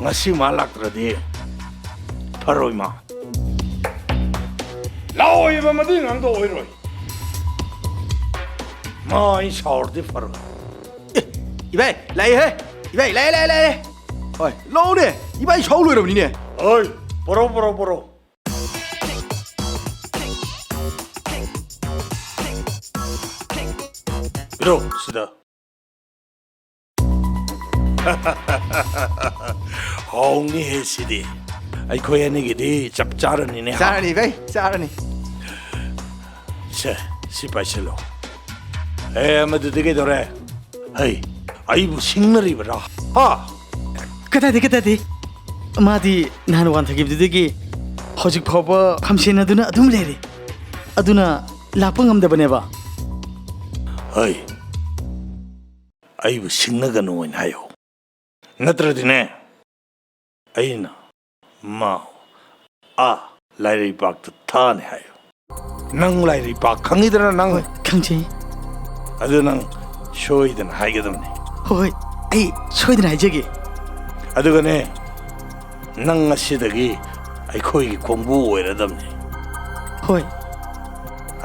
ꯉꯁꯤ ꯃꯥ ꯂꯥꯛꯇ꯭ꯔꯗꯤ ꯐꯔꯣꯏ ꯃꯥ꯫ ꯂꯥꯛꯑꯣꯏꯕ, ꯃꯗꯨꯏ ꯑꯉꯥꯡꯗꯣ ꯑꯣꯏꯔꯣꯏ꯫ ꯃꯥ ꯑꯩ ꯁꯥꯎꯔꯗꯤ ꯐꯔꯣꯏ꯫ ꯑꯦ, ꯏꯕꯥꯏ, ꯂꯥꯛꯑꯦꯍꯦ꯫ ꯏꯕꯥꯏ, ꯂꯥꯛꯑꯦ, ꯂꯥꯛꯑꯦ, ꯂꯥꯛꯑꯦ꯫ ꯍꯣꯏ, ꯂꯥꯛꯑꯣꯅꯦ꯫ ꯏꯕꯥꯏ ꯁꯥꯎ ꯂꯣꯏꯔꯕꯅꯤꯅꯦ꯫ ꯍꯣꯏ, ꯄꯣꯔꯛꯑꯣ, ꯄꯣꯔꯛꯑꯣ, ꯄꯣꯔꯛꯑꯣ꯫ ꯄꯤꯔꯣ ꯁꯤꯗ꯫ ꯍꯥꯎꯅꯤꯍꯦ ꯁꯤꯗꯤ꯫ ꯑꯩꯈꯣꯏ ꯑꯅꯤꯒꯤꯗꯤ ꯆꯞ ꯆꯥꯔꯅꯤꯅꯦ, ꯍꯥ? ꯆꯥꯔꯅꯤ ꯚꯥꯏ, ꯆꯥꯔꯅꯤ꯫ ꯁꯦ, ꯁꯤ ꯄꯥꯏꯁꯤꯜꯂꯣ꯫ ꯑꯦ, ꯑꯃꯗꯨꯗꯤ ꯀꯩꯗꯧꯔꯦ? ꯍꯩ, ꯑꯩꯕꯨ ꯁꯤꯡꯅꯔꯤꯕꯔꯥ? ꯍꯥ? ꯀꯗꯥꯏꯗꯩ, ꯀꯗꯥꯏꯗꯩ? ꯃꯥꯗꯤ ꯅꯍꯥꯟ ꯋꯥꯟꯊꯈꯤꯕꯗꯨꯗꯒꯤ ꯍꯧꯖꯤꯛ ꯐꯥꯎꯕ ꯈꯝꯁꯦꯟꯅꯗꯨꯅ ꯑꯗꯨꯝ ꯂꯩꯔꯤ꯫ ꯑꯗꯨꯅ ꯂꯥꯛꯄ ꯉꯝꯗꯕꯅꯦꯕ꯫ ꯍꯩ, ꯑꯩꯕꯨ ꯁꯤꯡꯅꯒꯅꯨ ꯍꯥꯏꯅ ꯍꯥꯏꯌꯨ꯫ ꯅꯠꯇ꯭ꯔꯗꯤꯅꯦ, ꯑꯩꯅ ꯃꯥ ꯑꯥ ꯂꯥꯏꯔꯩꯄꯥꯛꯇ ꯊꯥꯅꯤ ꯍꯥꯏꯌꯨ꯫ ꯅꯪ ꯂꯥꯏꯔꯩꯄꯥꯛ ꯈꯪꯉꯤꯗꯅ ꯅꯪ? ꯍꯣꯏ, ꯈꯪꯖꯩ꯫ ꯑꯗꯨ ꯅꯪ ꯁꯣꯏꯗꯅ ꯍꯥꯏꯒꯗꯕꯅꯤ꯫ ꯍꯣꯏ, ꯍꯣꯏ, ꯑꯩ ꯁꯣꯏꯗꯅ ꯍꯥꯏꯖꯒꯦ꯫ ꯑꯗꯨꯒꯅꯦ, ꯅꯪ ꯉꯁꯤꯗꯒꯤ ꯑꯩꯈꯣꯏꯒꯤ ꯈꯣꯡꯕꯨ ꯑꯣꯏꯔꯗꯕꯅꯤ꯫ ꯍꯣꯏ꯫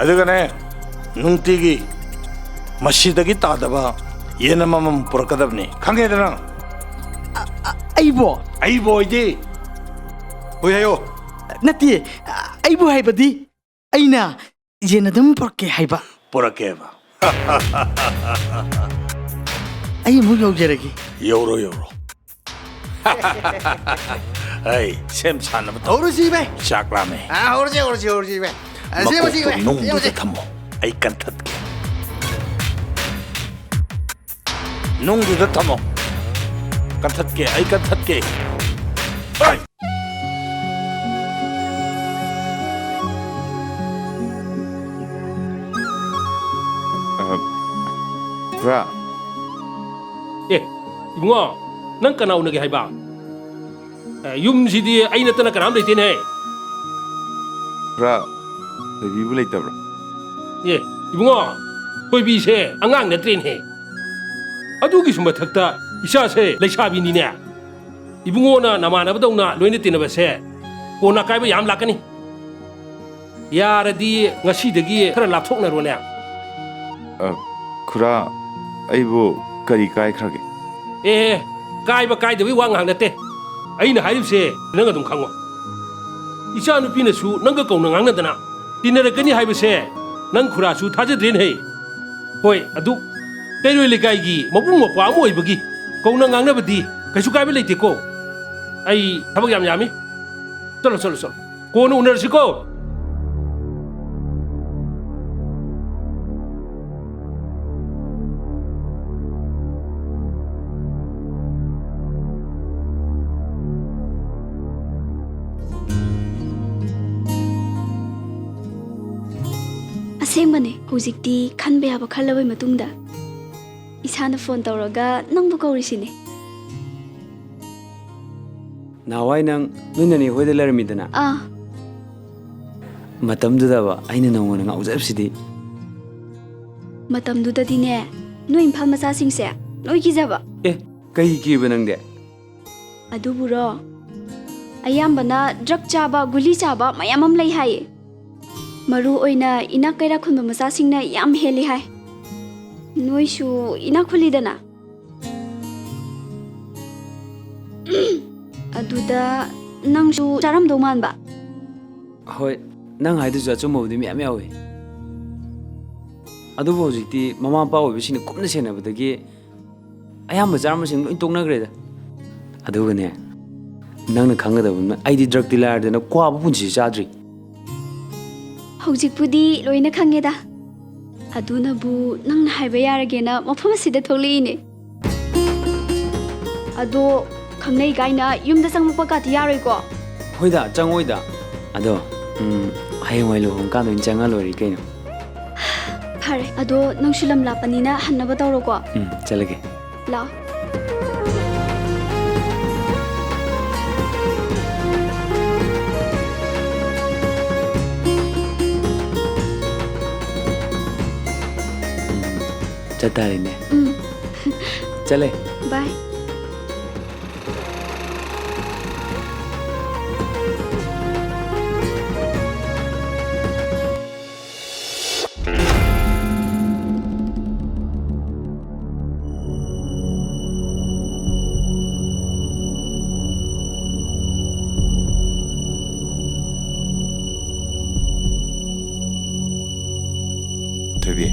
ꯑꯗꯨꯒꯅꯦ, ꯅꯨꯡꯇꯤꯒꯤ ꯃꯁꯤꯗꯒꯤ ꯇꯥꯗꯕ ꯌꯦꯟ ꯑꯃꯃꯝ ꯄꯨꯔꯛꯀꯗꯕꯅꯤ꯫ ꯈꯪꯉꯦꯗꯅ? ꯑ-, ꯑ-, ꯑꯩꯕꯣ? ꯑꯩꯕꯨ ꯑꯣꯏꯗꯤ꯫ ꯍꯣꯏ ꯍꯥꯏꯌꯣ꯫ ꯅꯠꯇꯦ, ꯑ-, ꯑꯩꯕꯨ ꯍꯥꯏꯕꯗꯤ ꯑꯩꯅ ꯌꯦꯟ ꯑꯗꯨꯝ ꯄꯨꯔꯛꯀꯦ ꯍꯥꯏꯕ꯫ ꯄꯨꯔꯛꯀꯦꯕ꯫ ꯑꯩ ꯑꯃꯨꯛ ꯌꯧꯖꯔꯒꯦ꯫ ꯌꯧꯔꯣ, ꯌꯧꯔꯣ꯫ ꯑꯩ ꯁꯦꯝ ꯁꯥꯅꯕ ꯇꯧ꯫ ꯍꯧꯔꯁꯤ, ꯚꯥꯏ꯫ ꯆꯥꯛ ꯂꯥꯝꯃꯦ꯫ ꯑꯥ, ꯍꯧꯔꯁꯤ, ꯍꯧꯔꯁꯤ, ꯍꯧꯔꯁꯤ, ꯚꯥꯏ꯫ ꯑꯥ, ꯁꯦꯝꯃꯁꯤ, ꯃꯀꯣꯛꯇꯣ ꯚꯥꯏ, ꯅꯨꯡꯗꯨꯗ ꯁꯦꯝꯃꯁꯤ꯫ ꯊꯝꯃꯣ꯫ ꯑꯩ ꯀꯟꯊꯠꯀꯦ꯫ ꯅꯨꯡꯗꯨꯗ ꯊꯝꯃꯣ꯫ ꯀꯟꯊꯠꯀꯦ, ꯑꯩ ꯀꯟꯊꯠꯀꯦ꯫ ꯑꯩ! ꯑ, ꯄꯨꯔꯥ ꯑꯦ, ꯏꯕꯨꯡꯉꯣ, ꯅꯪ ꯀꯅꯥ ꯎꯅꯒꯦ ꯍꯥꯏꯕ? ꯑꯦ, ꯌꯨꯝꯁꯤꯗꯤ ꯑꯩ ꯅꯠꯇꯅ ꯀꯅꯥꯝ ꯂꯩꯇꯦꯅꯦ꯫ ꯈꯔ ꯊꯣꯏꯕꯤꯕꯨ ꯂꯩꯇꯕ꯭ꯔꯥ? ꯑꯦ, ꯏꯕꯨꯡꯉꯣ, ꯊꯣꯏꯕꯤꯁꯦ ꯑꯉꯥꯡ ꯅꯠꯇ꯭ꯔꯦꯅꯦ꯫ ꯑꯗꯨꯒꯤꯁꯨ ꯃꯊꯛꯇ ꯏꯆꯥꯁꯦ ꯂꯩꯁꯥꯕꯤꯅꯤꯅꯦ꯫ ꯏꯕꯨꯡꯉꯣꯅ ꯅꯃꯥꯟꯅꯕꯗꯧꯅ ꯂꯣꯏꯅ ꯇꯤꯟꯅꯕꯁꯦ ꯀꯣꯟꯅ ꯑꯀꯥꯏꯕ ꯌꯥꯝ ꯂꯥꯛꯀꯅꯤ꯫ ꯌꯥꯔꯗꯤ ꯉꯁꯤꯗꯒꯤ ꯈꯔ ꯂꯥꯞꯊꯣꯛꯅꯔꯣꯅꯦ꯫ ꯑ, ꯈꯨꯔꯥ, ꯑꯩꯕꯨ ꯀꯔꯤ ꯀꯥꯏꯈ꯭ꯔꯒꯦ? ꯑꯦ, ꯀꯥꯏꯕ ꯀꯥꯏꯗꯕꯒꯤ ꯋꯥ ꯉꯥꯏꯍꯥꯛ ꯅꯠꯇꯦ꯫ ꯑꯩꯅ ꯍꯥꯏꯔꯤꯕꯁꯦ ꯅꯪ ꯑꯗꯨꯝ ꯈꯪꯉꯣ꯫ ꯏꯆꯥ ꯅꯨꯄꯤꯅꯁꯨ ꯅꯪꯒ ꯀꯧꯅ ꯉꯥꯡꯅꯗꯅ ꯇꯤꯟꯅꯔꯛꯀꯅꯤ ꯍꯥꯏꯕꯁꯦ ꯅꯪ ꯈꯨꯔꯥꯁꯨ ꯊꯥꯖꯗ꯭ꯔꯦꯅꯦꯍꯦ꯫ ꯍꯣꯏ, ꯑꯗꯨ ꯀꯩꯔꯣꯏ ꯂꯩꯀꯥꯏꯒꯤ ꯃꯕꯨꯡ ꯃꯧꯄ꯭ꯋꯥ ꯑꯃ ꯑꯣꯏꯕꯒꯤ ꯀꯧꯅ ꯉꯥꯡꯅꯕꯗꯤ ꯀꯩꯁꯨ ꯀꯥꯏꯕ ꯂꯩꯇꯦꯀꯣ꯫ ꯑꯩ ꯊꯕꯛ ꯌꯥꯝ ꯌꯥꯝꯃꯤ꯫ ꯆꯠꯂꯣ, ꯆꯠꯂꯣ, ꯆꯠꯂꯣ꯫ ꯀꯣꯟꯅ ꯎꯅꯔꯁꯤꯀꯣ꯫ ꯑꯁꯦꯡꯕꯅꯦ, ꯍꯧꯖꯤꯛꯇꯤ ꯈꯟꯕ ꯌꯥꯕ ꯈꯜꯂꯕꯩ ꯃꯇꯨꯡꯗ ꯏꯁꯥꯅ ꯐꯣꯟ ꯇꯧꯔꯒ ꯅꯪꯕꯨ ꯀꯧꯔꯤꯁꯤꯅꯦ꯫ ꯅꯍꯥꯟꯋꯥꯏ ꯅꯪ ꯅꯣꯏ ꯅꯅꯦ ꯍꯣꯏꯗ ꯂꯩꯔꯝꯃꯤꯗꯅ? ꯑꯥ꯫ ꯃꯇꯝꯗꯨꯗꯕ ꯑꯩꯅ ꯅꯉꯣꯟꯗ ꯉꯥꯎꯖꯕꯁꯤꯗꯤ꯫ ꯃꯇꯝꯗꯨꯗꯗꯤꯅꯦ, ꯅꯣꯏ ꯏꯝꯐꯥꯜ ꯃꯆꯥꯁꯤꯡꯁꯦ ꯂꯣꯏ ꯀꯤꯖꯕ꯫ ꯑꯦ, ꯀꯩ ꯀꯤꯕ ꯅꯪꯗꯤ? ꯑꯗꯨꯕꯨꯔꯣ, ꯑꯌꯥꯝꯕꯅ ꯗ꯭ꯔꯒ ꯆꯥꯕ, ꯒꯨꯂꯤ ꯆꯥꯕ ꯃꯌꯥꯝ ꯑꯃ ꯂꯩ ꯍꯥꯏꯌꯦ꯫ ꯃꯔꯨ ꯑꯣꯏꯅ ꯏꯅꯥꯛ ꯀꯩꯔꯥꯛ ꯈꯨꯟꯕ ꯃꯆꯥꯁꯤꯡꯅ ꯌꯥꯝ ꯍꯦꯜꯂꯤ ꯍꯥꯏ꯫ ꯅꯣꯏꯁꯨ ꯏꯅꯥꯛ ꯈꯨꯜꯂꯤꯗꯅ꯫ ꯑꯗꯨꯗ ꯅꯪꯁꯨ ꯆꯥꯔꯝꯗꯧ ꯃꯥꯟꯕ꯫ ꯍꯣꯏ, ꯅꯪ ꯍꯥꯏꯗꯨꯁꯨ ꯑꯆꯨꯝꯕꯕꯨꯗꯤ ꯃꯌꯥꯝ ꯌꯥꯎꯏ꯫ ꯑꯗꯨꯕꯨ ꯍꯧꯖꯤꯛꯇꯤ ꯃꯃꯥ ꯃꯄꯥ ꯑꯣꯏꯕꯁꯤꯡꯅ ꯀꯨꯞꯅ ꯁꯦꯟꯅꯕꯗꯒꯤ ꯑꯌꯥꯝꯕ ꯆꯥꯔꯝꯕꯁꯤꯡ ꯂꯣꯏ ꯇꯣꯛꯅꯈ꯭ꯔꯦꯗ꯫ ꯑꯗꯨꯒꯅꯦ, ꯅꯪꯅ ꯈꯪꯒꯗꯕ ꯑꯃꯅ, ꯑꯩꯗꯤ ꯗ꯭ꯔꯒꯇꯤ ꯂꯥꯏꯔꯗꯅ ꯀ꯭ꯋꯥꯕꯨ ꯄꯨꯟꯁꯤ ꯆꯥꯗ꯭ꯔꯤ꯫ ꯍꯧꯖꯤꯛꯄꯨꯗꯤ ꯂꯣꯏꯅ ꯈꯪꯉꯦꯗ꯫ ꯑꯗꯨꯅꯕꯨ ꯅꯪꯅ ꯍꯥꯏꯕ ꯌꯥꯔꯒꯦꯅ ꯃꯐꯝ ꯑꯁꯤꯗ ꯊꯣꯛꯂꯛꯏꯅꯦ꯫ ꯑꯗꯣ ꯈꯪꯅꯩ ꯀꯥꯏꯅ ꯌꯨꯝꯗ ꯆꯪꯉꯛꯄ ꯀꯥꯇꯤ ꯌꯥꯔꯣꯏꯀꯣ? ꯍꯣꯏꯗ, ꯆꯪꯉꯣꯏꯗ꯫ ꯑꯗꯣ, ꯎꯝ, ꯍꯌꯦꯡꯋꯥꯏ ꯂꯨꯍꯣꯡꯀꯥꯟꯗ ꯑꯣꯏꯅ ꯆꯪꯉ ꯂꯣꯏꯔꯦ ꯀꯩꯅꯣ꯫ ꯐꯔꯦ, ꯑꯗꯣ ꯅꯪꯁꯨ ꯂꯝ ꯂꯥꯞꯄꯅꯤꯅ ꯍꯟꯅꯕ ꯇꯧꯔꯣꯀꯣ꯫ ꯎꯝ, ꯆꯠꯂꯒꯦ꯫ ꯂꯥꯛꯑꯣ꯫ ꯆꯠꯇꯥꯔꯦꯅꯦ꯫ ꯎꯝ꯫ ꯆꯠꯂꯦ꯫ ꯕꯥꯏ꯫ ꯊꯣꯏꯕꯤ,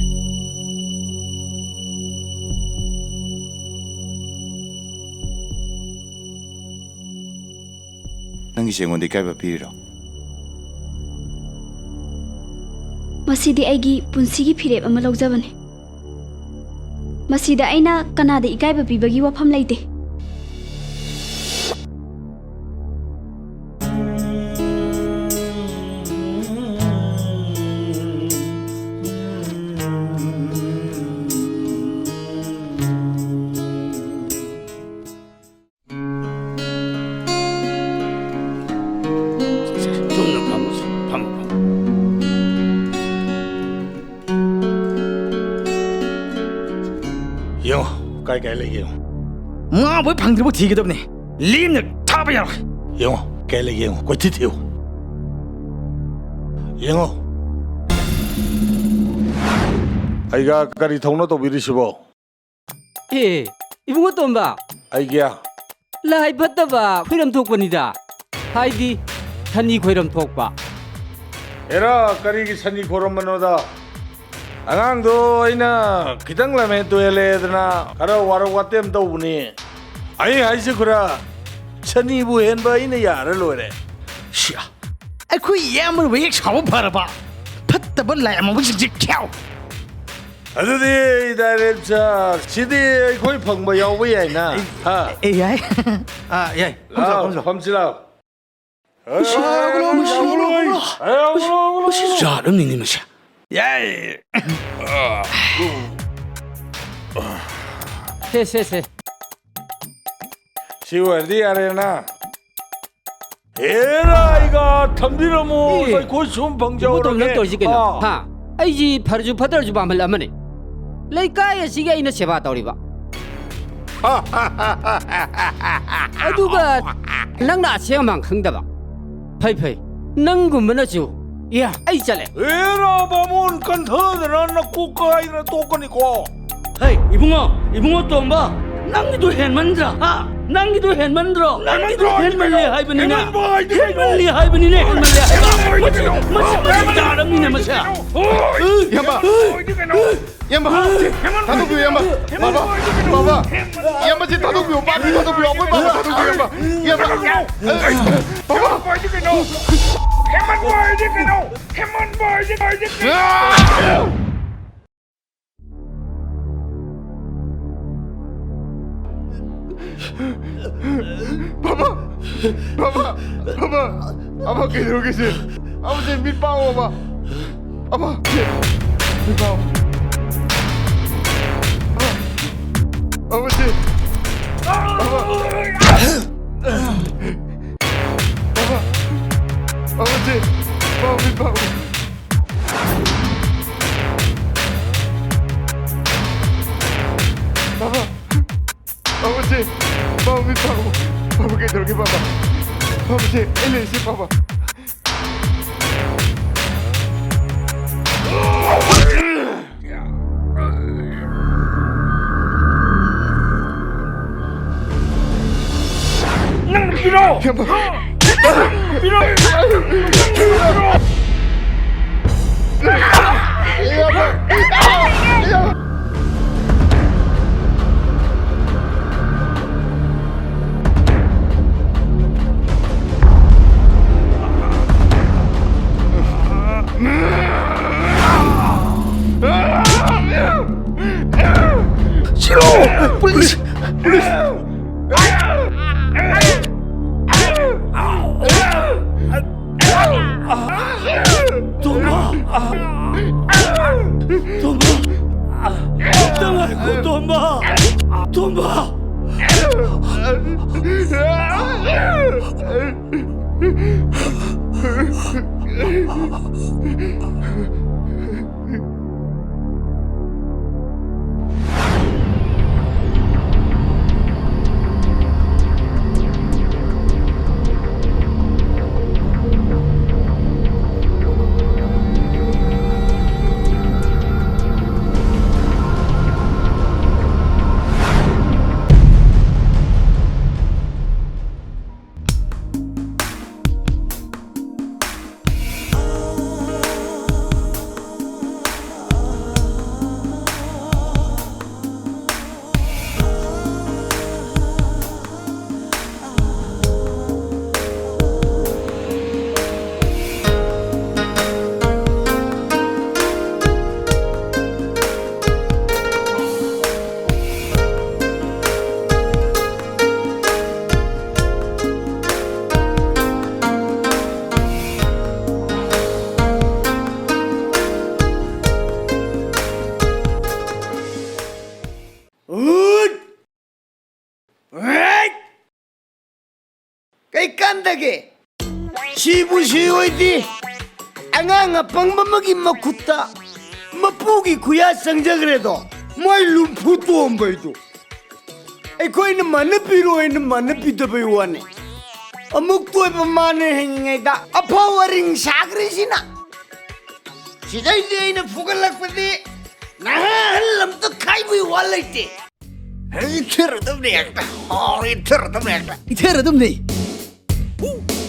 ꯁꯤꯁꯦ ꯑꯩꯉꯣꯟꯗ ꯏꯀꯥꯏꯕ ꯄꯤꯔꯤꯔꯣ? ꯃꯁꯤꯗꯤ ꯑꯩꯒꯤ ꯄꯨꯟꯁꯤꯒꯤ ꯐꯤꯔꯦꯞ ꯑꯃ ꯂꯧꯖꯕꯅꯤ꯫ ꯃꯁꯤꯗ ꯑꯩꯅ ꯀꯅꯥꯗ ꯏꯀꯥꯏꯕ ꯄꯤꯕꯒꯤ ꯋꯥꯐꯝ ꯂꯩꯇꯦ꯫ ꯆꯨꯝꯅ ꯐꯝꯃꯨꯁꯦ꯫ ꯐꯝꯃꯨ, ꯐꯝꯃꯨ꯫ ꯌꯦꯡꯉꯣ, ꯀꯥꯏ ꯀꯥꯏ ꯂꯩꯒꯦ ꯌꯦꯡꯉꯣ꯫ ꯃꯥꯕꯨ ꯐꯪꯗ꯭ꯔꯤꯕ ꯊꯤꯒꯗꯕꯅꯤ꯫ ꯂꯦꯝꯅ ꯊꯥꯕ ꯌꯥꯔꯣꯏ꯫ ꯌꯦꯡꯉꯣ, ꯀꯥꯏ ꯂꯩꯒꯦ ꯌꯦꯡꯉꯣ, ꯀꯣꯏꯊꯤ ꯊꯤꯌꯨ꯫ ꯌꯦꯡꯉꯣ꯫ ꯑꯩꯒ ꯀꯔꯤ ꯊꯧꯅ ꯇꯧꯕꯤꯔꯤꯁꯤꯕꯣ? ꯑꯦ, ꯏꯕꯨꯡꯉꯣ ꯇꯣꯝꯕ꯫ ꯑꯩꯒꯤ? ꯂꯥꯏ ꯐꯠꯇꯕ ꯈꯣꯏꯔꯝ ꯊꯣꯛꯄꯅꯤꯗ꯫ ꯍꯥꯏꯗꯤ, ꯁꯅꯤ ꯈꯣꯏꯔꯝ ꯊꯣꯛꯄ꯫ ꯑꯦꯔꯥ, ꯀꯔꯤꯒꯤ ꯁꯅꯤ ꯈꯣꯏꯔꯝꯕꯅꯣꯗ? ꯑꯉꯥꯡꯗꯣ ꯑꯩꯅ ꯈꯤꯇꯪ ꯂꯝꯍꯦꯟ ꯇꯨꯍꯦꯜꯂꯦꯗꯅ ꯈꯔ ꯋꯥꯔꯧ ꯋꯥꯇꯦꯝ ꯇꯧꯕꯅꯤ꯫ ꯑꯩ ꯍꯥꯏꯁꯦ ꯈꯨꯔꯥ, ꯁꯅꯤꯕꯨ ꯍꯦꯟꯕ ꯑꯩꯅ ꯌꯥꯔ ꯂꯣꯏꯔꯦ꯫ ꯁꯤꯌꯥ, ꯑꯩꯈꯣꯏ ꯏꯌꯥꯝꯕꯅꯕꯨ ꯍꯦꯛ ꯁꯥꯎꯕ ꯐꯔꯕ? ꯐꯠꯇꯕ ꯂꯥꯏ ꯑꯃꯨꯕꯁꯤꯡꯁꯦ ꯈ꯭ꯌꯥꯎ꯫ ꯑꯗꯨꯗꯤ direct sir, ꯁꯤꯗꯤ ꯑꯩꯈꯣꯏ ꯐꯪꯕ ꯌꯥꯎꯕ ꯌꯥꯏꯅ꯫ ꯍꯥ? ꯑꯦ, ꯌꯥꯏ꯫ ꯑꯥ, ꯌꯥꯏ꯫ ꯐꯝꯁꯤ ꯂꯥꯎ, ꯂꯥꯎ, ꯐꯝꯁꯤ ꯂꯥꯎ꯫ ꯐꯝꯁꯤ ꯂꯥꯎ꯫ ꯎꯁꯤ, ꯍꯧꯒꯠꯂꯣ, ꯎꯁꯤ, ꯍꯧꯒꯠꯂꯣ, ꯍꯧꯒꯠꯂꯣ꯫ ꯍꯧꯒꯠꯂꯣ, ꯍꯧꯒꯠꯂꯣ꯫ ꯎꯁꯤ, ꯖꯥꯠ ꯑꯃꯅꯤꯅꯦ ꯃꯁꯤ꯫ ꯌꯥꯏ꯫ ꯁꯦ, ꯁꯦ, ꯁꯦ꯫ ꯁꯤ ꯑꯣꯏꯔꯗꯤ ꯌꯥꯔꯦꯅ꯫ ꯍꯦꯔꯥ, ꯑꯩꯒ ꯊꯝꯕꯤꯔꯝꯃꯣ꯫ ꯑꯦ꯫ ꯑꯩꯈꯣꯏ ꯁꯨꯝ ꯏꯕꯨꯡꯉꯣ ꯇꯣꯝ, ꯅꯪ ꯐꯪꯖꯍꯧꯔꯒꯦ꯫ ꯇꯧꯔꯤꯁꯤ ꯀꯩꯅꯣ? ꯑꯥ꯫ ꯍꯥ? ꯑꯩꯁꯤ ꯐꯔꯁꯨ ꯐꯠꯇ꯭ꯔꯁꯨ ꯄꯥꯝꯍꯜ ꯑꯃꯅꯤ꯫ ꯂꯩꯀꯥꯏ ꯑꯁꯤꯒꯤ ꯑꯩꯅ ꯁꯦꯕꯥ ꯇꯧꯔꯤꯕ꯫ ꯑꯗꯨꯒ ꯅꯪꯅ ꯑꯁꯦꯡ ꯑꯃꯥꯡ ꯈꯪꯗꯕ꯫ ꯐꯩ, ꯐꯩ꯫ ꯅꯪꯒꯨꯝꯕꯅꯁꯨ꯫ ꯏꯌꯥ꯫ ꯑꯩ ꯆꯠꯂꯦ꯫ ꯍꯦꯔꯥ, ꯕꯥꯃꯣꯟ, ꯀꯟꯊꯗꯅ ꯅꯀꯣꯛ ꯀꯥꯏꯗꯅ ꯇꯣꯛꯀꯅꯤꯀꯣ꯫ ꯍꯩ, ꯏꯕꯨꯡꯉꯣ, ꯏꯕꯨꯡꯉꯣ ꯇꯣꯝꯕ, ꯅꯪꯒꯤꯗꯨ ꯍꯦꯟꯃꯟꯗ꯭ꯔꯥ? ꯍꯥ? ꯅꯪꯒꯤꯗꯨ ꯍꯦꯟꯃꯟꯗ꯭ꯔꯣ? ꯅꯪꯒꯤꯗꯨ ꯍꯦꯟꯃꯟꯗ꯭ꯔꯣ? ꯍꯦꯟꯃꯜꯂꯦ ꯍꯥꯏꯕꯅꯤꯅꯦ꯫ ꯍꯦꯟꯃꯟꯕ ꯍꯥꯏꯗꯤ ꯀꯩꯅꯣ? ꯍꯦꯟꯃꯜꯂꯦ ꯍꯥꯏꯕꯅꯤꯅꯦ, ꯍꯦꯟꯃꯜꯂꯦ ꯍꯥꯏꯕ꯫ ꯍꯦꯟꯃꯜꯂꯦ ꯍꯥꯏꯗꯤ ꯃꯁꯤ, ꯀꯩꯅꯣ? ꯃꯁꯤ, ꯃꯁꯤ ꯌꯥꯔꯕꯅꯤꯅꯦ, ꯃꯁꯤ꯫ ꯍꯣꯏ! ꯏꯌꯥꯝꯕ! ꯍꯦꯟꯃꯟꯕ ꯍꯥꯏꯗꯤ ꯀꯩꯅꯣ? ꯏꯌꯥꯝꯕ, ꯊꯥꯗꯣꯛꯄꯤꯌꯨ, ꯏꯌꯥꯝꯕ꯫ ꯕꯥꯕꯥ, ꯕꯥꯕꯥ, ꯏꯌꯥꯝꯕꯁꯤ ꯊꯥꯗꯣꯛꯄꯤꯌꯨ, ꯄꯥꯞꯁꯤ ꯊꯥꯗꯣꯛꯄꯤꯌꯨ, ꯑꯩꯈꯣꯏ ꯕꯥꯕꯥ ꯊꯥꯗꯣꯛꯄꯤꯌꯨ, ꯏꯌꯥꯝꯕ꯫ ꯏꯌꯥꯝꯕ, ꯕꯥꯕꯥ꯫ ꯍꯦꯃꯟ ꯕꯣꯏꯗꯤ ꯀꯩꯅꯣ? ꯍꯦꯃꯟ ꯕꯣꯏꯗꯤ ꯀꯩꯅꯣ? ꯍꯦꯃꯟ ꯕꯣꯏꯗꯤ, ꯕꯣꯏꯗꯤ ꯀꯩꯅꯣ? ꯕꯥꯕꯥ! ꯕꯥꯕꯥ! ꯕꯥꯕꯥ! ꯑꯃ ꯀꯩꯗꯧꯔꯒꯦ ꯁꯦ? ꯑꯃꯁꯦ ꯃꯤꯠ ꯄꯥꯡꯉꯣ, ꯑꯃ꯫ ꯑꯃ! ꯃꯤꯠ ꯄꯥꯡꯉꯣ꯫ ꯑꯃ! ꯑꯃꯁꯦ! ꯑꯃ! ꯑꯃ! ꯑꯃꯁꯦ! ꯄꯥꯎ, ꯃꯤꯠ ꯄꯥꯡꯉꯣ꯫ ꯕꯥꯕꯥ! ꯕꯥꯕꯥꯁꯦ! ꯕꯥꯕꯥ, ꯃꯤꯠ ꯄꯥꯡꯉꯣ꯫ ꯕꯥꯕꯥ, ꯀꯩꯗꯧꯔꯒꯦ, ꯕꯥꯕꯥ? ꯕꯥꯕꯥꯁꯦ, ꯑꯩ ꯂꯩꯔꯤꯁꯦ, ꯕꯥꯕꯥ꯫ ꯅꯪ ꯅꯨꯄꯤꯔꯣ? ꯏꯌꯥꯝꯕ꯫ ꯅꯨꯄꯤꯔꯣ? ꯏꯌꯥꯝꯕ꯫ ꯏꯌꯥꯝꯕ꯫ ꯁꯤꯔꯣ! ꯄꯨꯂꯤꯁ! ꯄꯨꯂꯤꯁ! ꯇꯣꯝꯕ! ꯇꯣꯝꯕ! ꯑꯝꯇ ꯉꯥꯏꯈꯣ, ꯇꯣꯝꯕ! ꯇꯣꯝꯕ! ꯑꯩ ꯀꯥꯟꯗꯒꯦ꯫ ꯁꯤꯕꯨ ꯁꯤꯑꯣꯏꯗꯤ, ꯑꯉꯥꯡ ꯑꯄꯪꯕ ꯑꯃꯒꯤ ꯃꯈꯨꯠꯇ ꯃꯄꯨꯒꯤ ꯈꯨꯌꯥ ꯆꯪꯖꯈ꯭ꯔꯦꯗꯣ, ꯃꯣꯏ ꯂꯨꯝꯐꯨ ꯇꯣꯝꯕꯩꯗꯣ꯫ ꯑꯩꯈꯣꯏꯅ ꯃꯥꯟꯅ ꯄꯤꯔꯣꯏꯅ ꯃꯥꯟꯅ ꯄꯤꯗꯕꯩ ꯋꯥꯅꯤ꯫ ꯑꯃꯨꯛ ꯇꯣꯏꯕ ꯃꯥꯅ ꯍꯤꯡꯉꯤꯉꯩꯗ ꯑꯐꯥꯎ ꯑꯔꯤꯡ ꯁꯥꯈ꯭ꯔꯤꯁꯤꯅ꯫ ꯁꯤꯗꯩꯗꯤ ꯑꯩꯅ ꯐꯨꯒꯠꯂꯛꯄꯗꯤ ꯅꯍꯥ ꯑꯍꯜ ꯑꯝꯇ ꯈꯥꯏꯕꯒꯤ ꯋꯥ ꯂꯩꯇꯦ꯫ ꯏꯊꯔꯗꯕꯅꯦ ꯍꯦꯛꯇ꯫ ꯍꯥꯎ, ꯏꯊꯔꯗꯕꯅꯦ ꯍꯦꯛꯇ꯫ ꯏꯊꯔꯗꯕꯅꯦ꯫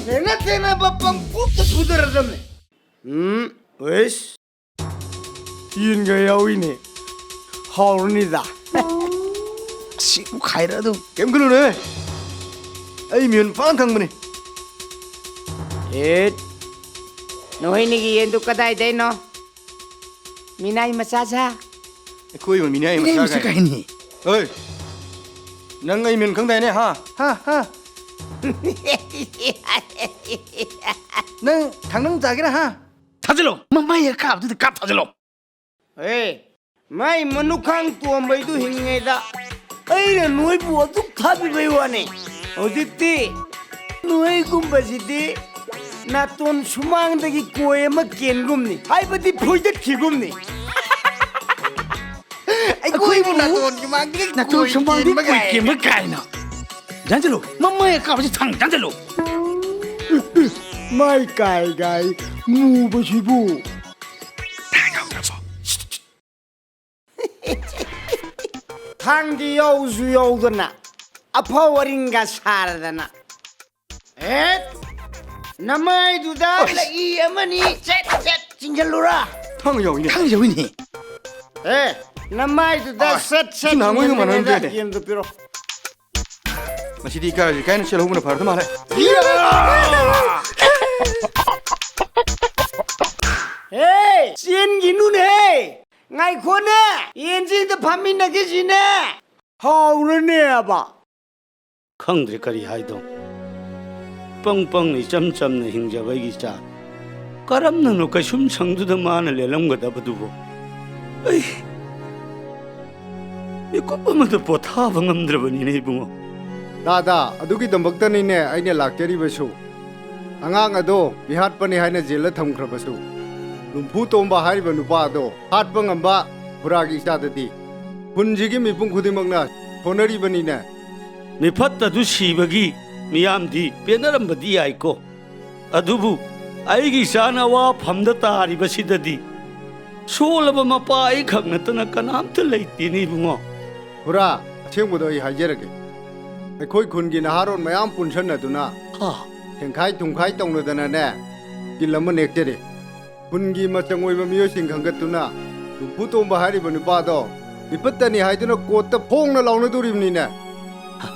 ꯂꯩꯅ ꯇꯦꯅꯕ ꯄꯪꯐꯨꯗ ꯐꯨꯗꯔꯗꯕꯅꯦ꯫ ꯎꯝ, ꯋꯦꯁ꯫ ꯌꯦꯟꯒ ꯌꯥꯎꯏꯅꯦ꯫ ꯍꯥꯎꯔꯅꯤꯗ꯫ ꯑꯁꯤ ꯎꯈꯥꯏꯔ ꯑꯗꯨꯝ꯫ ꯀꯩꯝ ꯈꯜꯂꯨꯅꯨꯍꯦ꯫ ꯑꯩ ꯃꯤꯍꯨꯟ ꯐꯖꯅ ꯈꯪꯕꯅꯤ꯫ ꯑꯦꯠ, ꯅꯈꯣꯏꯅꯤꯒꯤ ꯌꯦꯟꯗꯨ ꯀꯗꯥꯏꯗꯩꯅꯣ? ꯃꯤꯅꯥꯏ ꯃꯆꯥ ꯁꯥ꯫ ꯑꯩꯈꯣꯏꯕꯨ ꯃꯤꯅꯥꯏ ꯃꯤꯅꯥꯏ ꯃꯆꯥ ꯃꯆꯥ ꯀꯥꯏ꯫ ꯀꯥꯏꯅꯤ꯫ ꯍꯣꯏ꯫ ꯅꯪ ꯑꯩ ꯃꯤꯍꯨꯟ ꯈꯪꯗꯥꯏꯅꯦ? ꯍꯥ? ꯍꯥ? ꯍꯥ? ꯅꯪ ꯊꯥꯡꯅꯪ ꯆꯥꯒꯦꯔꯥ, ꯍꯥ? ꯊꯥꯖꯤꯜꯂꯣ꯫ ꯃꯃꯥꯏ ꯍꯦꯛ ꯀꯥꯕꯗꯨꯗ ꯀꯥꯞ ꯊꯥꯖꯤꯜꯂꯣ꯫ ꯑꯦ, ꯃꯥꯏ ꯃꯅꯨꯈꯥꯡ ꯇꯣꯝꯕꯩꯗꯨ ꯍꯤꯡꯉꯤꯉꯩꯗ ꯑꯩꯅ ꯅꯣꯏꯕꯨ ꯑꯗꯨꯛ ꯊꯥꯕꯤꯕꯩ ꯋꯥꯅꯤ꯫ ꯍꯧꯖꯤꯛꯇꯤ ꯅꯣꯏꯒꯨꯝꯕꯁꯤꯗꯤ ꯅꯥꯇꯣꯟ ꯁꯨꯃꯥꯡꯗꯒꯤ ꯀꯣꯏ ꯑꯃ ꯀꯦꯟꯒꯨꯝꯅꯤ, ꯍꯥꯏꯕꯗꯤ ꯐꯣꯏꯗꯠꯈꯤꯒꯨꯝꯅꯤ꯫ ꯑꯩꯈꯣꯏꯕꯨ ꯅꯥꯇꯣꯟ ꯁꯨꯃꯥꯡꯗꯒꯤ ꯅꯥꯇꯣꯟ ꯀꯣꯏ ꯁꯨꯃꯥꯡꯗꯒꯤ ꯀꯦꯟꯕ ꯀꯣꯏ ꯀꯥꯏꯅ꯫ ꯀꯦꯟꯕ ꯀꯥꯏꯅ꯫ ꯌꯥꯟꯁꯤꯜꯂꯨ, ꯃꯃꯥꯏ ꯑꯀꯥꯕꯁꯤ ꯊꯥꯡ ꯌꯥꯟꯁꯤꯜꯂꯨ꯫ ꯃꯥꯏ ꯀꯥꯏ ꯀꯥꯏ ꯃꯨꯕꯁꯤꯕꯨ꯫ ꯊꯥꯡꯗꯤ ꯌꯧꯁꯨ ꯌꯧꯗꯅ, ꯑꯐꯥꯎ ꯑꯔꯤꯡꯒ ꯁꯥꯔꯗꯅ꯫ ꯑꯦ, ꯅꯃꯥꯏꯗꯨꯗ ꯑꯁ꯫ ꯂꯩ ꯑꯃꯅꯤ ꯆꯦꯠ ꯆꯦꯠ ꯆꯤꯡꯁꯤꯜꯂꯨꯔꯥ? ꯊꯥꯡ ꯌꯧꯏꯅꯦ꯫ ꯊꯥꯡ ꯌꯧꯏꯅꯦ꯫ ꯑꯦ, ꯅꯃꯥꯏꯗꯨꯗ ꯑꯁ, ꯁꯦꯠ ꯁꯦꯠ ꯅꯍꯥꯟꯉꯩꯒ ꯆꯤꯡꯁꯤꯟꯗ꯭ꯔꯤꯉꯩꯗ ꯃꯥꯟꯅꯗ꯭ꯔꯦꯅꯦ꯫ ꯌꯦꯟꯗꯨ ꯄꯤꯔꯣ꯫ ꯃꯁꯤꯗꯤ ꯏꯀꯥꯏꯔꯁꯨ ꯏꯀꯥꯏꯅ ꯆꯦꯜꯍꯧꯕꯅ ꯐꯔꯗ ꯃꯥꯜꯂꯦ꯫ ꯍꯦ, ꯆꯦꯟꯈꯤꯅꯨꯅꯦꯍꯦ꯫ ꯉꯥꯏꯈꯣꯅꯦ, ꯌꯦꯟꯁꯤꯗ ꯐꯝꯃꯤꯟꯅꯈꯤꯁꯤꯅꯦ꯫ ꯍꯥꯎꯔꯅꯦꯕ꯫ ꯈꯪꯗ꯭ꯔꯦ ꯀꯔꯤ ꯍꯥꯏꯗꯧ꯫ ꯄꯪ ꯄꯪꯅ ꯏꯆꯝ ꯆꯝꯅ ꯍꯤꯡꯖꯕ ꯑꯩꯒꯤ ꯏꯆꯥ꯫ ꯀꯔꯝꯅꯅꯣ ꯀꯩꯁꯨꯝ ꯁꯪꯗꯨꯗ ꯃꯥꯅ ꯂꯦꯜꯂꯝꯒꯗꯕꯗꯨꯕꯨ? ꯑꯩ ꯃꯤꯀꯨꯞ ꯑꯃꯗ ꯄꯣꯊꯥꯕ ꯉꯝꯗ꯭ꯔꯕꯅꯤꯅꯦ ꯏꯕꯨꯡꯉꯣ꯫ ꯗꯥꯗꯥ, ꯑꯗꯨꯒꯤꯗꯃꯛꯇꯅꯤꯅꯦ ꯑꯩꯅ ꯂꯥꯛꯆꯔꯤꯕꯁꯨ꯫ ꯑꯉꯥꯡ ꯑꯗꯣ ꯃꯤꯍꯥꯠꯄꯅꯤ ꯍꯥꯏꯅ ꯖꯦꯜꯗ ꯊꯝꯈ꯭ꯔꯕꯁꯨ, ꯂꯨꯝꯐꯨ ꯇꯣꯝꯕ ꯍꯥꯏꯔꯤꯕ ꯅꯨꯄꯥ ꯑꯗꯣ ꯍꯥꯠꯄ ꯉꯝꯕ ꯈꯨꯔꯥꯒꯤ ꯏꯆꯥꯗꯗꯤ ꯈꯨꯟꯁꯤꯒꯤ ꯃꯤꯄꯨꯝ ꯈꯨꯗꯤꯡꯃꯛꯅ ꯁꯣꯟꯅꯔꯤꯕꯅꯤꯅꯦ꯫ ꯃꯤꯐꯠꯇꯗꯨ ꯁꯤꯕꯒꯤ ꯃꯤꯌꯥꯝꯗꯤ ꯄꯦꯟꯅꯔꯝꯕꯗꯤ ꯌꯥꯏꯀꯣ, ꯑꯗꯨꯕꯨ ꯑꯩꯒꯤ ꯏꯆꯥꯅ ꯑꯋꯥꯐꯝꯗ ꯇꯥꯔꯤꯕꯁꯤꯗꯗꯤ ꯁꯣꯜꯂꯕ ꯃꯄꯥ ꯑꯩꯈꯛ ꯅꯠꯇꯅ ꯀꯅꯥꯝꯇ ꯂꯩꯇꯦꯅꯦ, ꯏꯕꯨꯡꯉꯣ꯫ ꯈꯨꯔꯥ, ꯑꯁꯦꯡꯕꯗꯣ ꯑꯩ ꯍꯥꯏꯖꯔꯒꯦ꯫ ꯑꯩꯈꯣꯏ ꯈꯨꯟꯒꯤ ꯅꯍꯥꯔꯣꯜ ꯃꯌꯥꯝ ꯄꯨꯟꯁꯟꯅꯗꯨꯅ ꯍꯥ꯫ ꯁꯦꯡꯈꯥꯏ ꯊꯨꯝꯈꯥꯏ ꯇꯧꯅꯗꯅꯅꯦ, ꯀꯤꯜ ꯑꯃ ꯅꯦꯛꯆꯔꯦ꯫ ꯈꯨꯟꯒꯤ ꯃꯆꯪ ꯑꯣꯏꯕ ꯃꯤꯑꯣꯏꯁꯤꯡ ꯈꯟꯒꯠꯇꯨꯅ ꯂꯨꯝꯐꯨ ꯇꯣꯝꯕ ꯍꯥꯏꯔꯤꯕ ꯅꯨꯄꯥꯗꯣ ꯃꯤꯐꯠꯇꯅꯤ ꯍꯥꯏꯗꯨꯅ ꯀꯣꯔꯠꯇ ꯐꯣꯡꯅ ꯂꯥꯎꯅꯗꯣꯔꯤꯕꯅꯤꯅꯦ꯫ ꯍꯥ,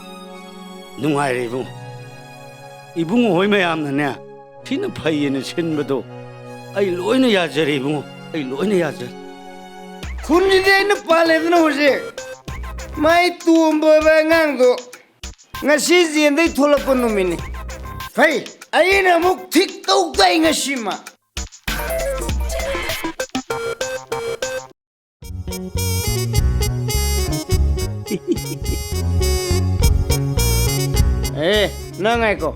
ꯅꯨꯡꯉꯥꯏꯔꯦ ꯏꯕꯨꯡ꯫ ꯏꯕꯨꯡꯉꯣ ꯍꯣꯏ ꯃꯌꯥꯝꯅꯅꯦ ꯁꯤꯅ ꯐꯩꯌꯦꯅ ꯁꯤꯟꯕꯗꯣ ꯑꯩ ꯂꯣꯏꯅ ꯌꯥꯖꯔꯦ ꯏꯕꯨꯡꯉꯣ, ꯑꯩ ꯂꯣꯏꯅ ꯌꯥꯖꯔꯦ꯫ ꯈꯨꯟꯁꯤꯗꯤ ꯑꯩꯅ ꯄꯥꯜꯂꯦꯗꯅ ꯍꯧꯖꯤꯛ꯫ ꯃꯥꯏ ꯇꯣꯝꯕ ꯑꯣꯏꯕ ꯑꯉꯥꯡꯗꯣ ꯉꯁꯤ ꯖꯦꯜꯗꯩ ꯊꯣꯛꯂꯛꯄ ꯅꯨꯃꯤꯠꯅꯤ꯫ ꯐꯩ, ꯑꯩꯅ ꯑꯃꯨꯛ ꯊꯤꯛ ꯇꯧ ꯇꯥꯏ ꯉꯁꯤꯃ꯫ ꯑꯦ, ꯅꯪ ꯉꯥꯏꯈꯣ꯫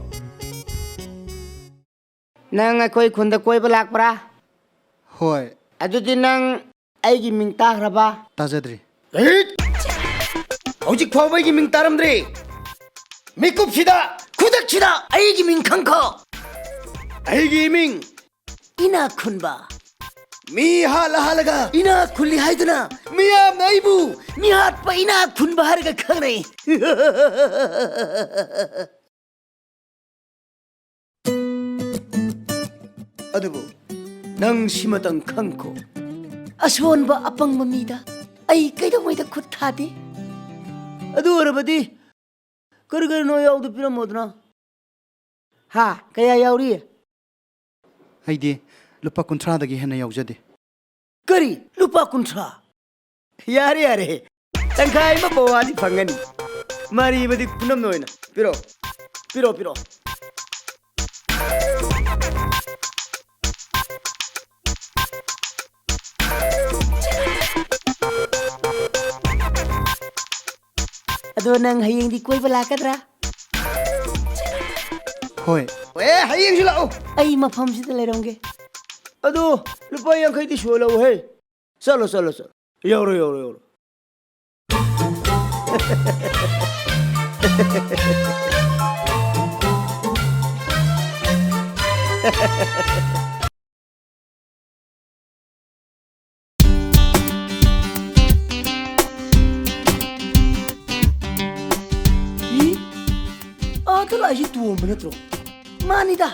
ꯅꯪ ꯑꯩꯈꯣꯏ ꯈꯨꯟꯗ ꯀꯣꯏꯕ ꯂꯥꯛꯄ꯭ꯔꯥ? ꯍꯣꯏ꯫ ꯑꯗꯨꯗꯤ ꯅꯪ ꯑꯩꯒꯤ ꯃꯤꯡ ꯇꯥꯈ꯭ꯔꯕ? ꯇꯥꯖꯗ꯭ꯔꯤ꯫ ꯍꯧꯖꯤꯛ ꯐꯥꯎꯕ ꯑꯩꯒꯤ ꯃꯤꯡ ꯇꯥꯔꯝꯗ꯭ꯔꯤ꯫ ꯃꯤꯀꯨꯞꯁꯤꯗ, ꯈꯨꯗꯛꯁꯤꯗ ꯑꯩꯒꯤ ꯃꯤꯡ ꯈꯪꯈꯣ꯫ ꯑꯩꯒꯤ ꯃꯤꯡ ꯏꯅꯥꯛ ꯈꯨꯟꯕ꯫ ꯃꯤ ꯍꯥꯠꯂ ꯍꯥꯠꯂꯒ ꯏꯅꯥꯛ ꯈꯨꯜꯂꯤ ꯍꯥꯏꯗꯨꯅ ꯃꯤꯌꯥꯝꯅ ꯑꯩꯕꯨ ꯃꯤꯍꯥꯠꯄ ꯏꯅꯥꯛ ꯈꯨꯟꯕ ꯍꯥꯏꯔꯒ ꯈꯪꯅꯩ꯫ ꯑꯗꯨꯕꯨ ꯅꯪ ꯁꯤꯃꯇꯪ ꯈꯪꯈꯣ, ꯑꯁꯣꯟꯕ ꯑꯄꯪꯕ ꯃꯤꯗ ꯑꯩ ꯀꯩꯗꯧꯉꯩꯗ ꯈꯨꯠ ꯊꯥꯗꯦ꯫ ꯑꯗꯨ ꯑꯣꯏꯔꯕꯗꯤ ꯀꯔꯤ ꯀꯔꯤꯅꯣ ꯌꯥꯎꯗ ꯄꯤꯔꯝꯃꯣꯗꯅ꯫ ꯍꯥ, ꯀꯌꯥ ꯌꯥꯎꯔꯤ? ꯑꯩꯗꯤ ꯂꯨꯄꯥ ꯀꯨꯟꯊ꯭ꯔꯥꯗꯒꯤ ꯍꯦꯟꯅ ꯌꯥꯎꯖꯗꯦ꯫ ꯀꯔꯤ? ꯂꯨꯄꯥ ꯀꯨꯟꯊ꯭ꯔꯥ? ꯌꯥꯔꯦ, ꯌꯥꯔꯦ꯫ ꯇꯪꯈꯥꯏ ꯑꯃ ꯄꯋꯥꯗꯤ ꯐꯪꯒꯅꯤ꯫ ꯃꯔꯤꯕꯗꯤ ꯄꯨꯅꯝꯅ ꯑꯣꯏꯅ ꯄꯤꯔꯣ꯫ ꯄꯤꯔꯣ, ꯄꯤꯔꯣ꯫ ꯑꯗꯣ ꯅꯪ ꯍꯌꯦꯡꯗꯤ ꯀꯣꯏꯕ ꯂꯥꯛꯀꯗ꯭ꯔꯥ? ꯍꯣꯏ꯫ ꯑꯦ, ꯍꯌꯦꯡꯁꯨ ꯂꯥꯛꯑꯣ꯫ ꯑꯩ ꯃꯐꯝꯁꯤꯗ ꯂꯩꯔꯝꯒꯦ꯫ ꯑꯗꯣ ꯂꯨꯄꯥ ꯌꯥꯡꯈꯩꯗꯤ ꯁꯨꯍꯜꯂꯛꯎꯍꯦ꯫ ꯆꯠꯂꯣ, ꯆꯠꯂꯣ, ꯆꯠꯂꯣ꯫ ꯌꯧꯔꯣ, ꯌꯧꯔꯣ, ꯌꯧꯔꯣ꯫ ꯏ? ꯑꯥꯗ ꯂꯥꯛꯏꯁꯤ ꯇꯣꯝꯕ ꯅꯠꯇ꯭ꯔꯣ? ꯃꯥꯅꯤꯗ꯫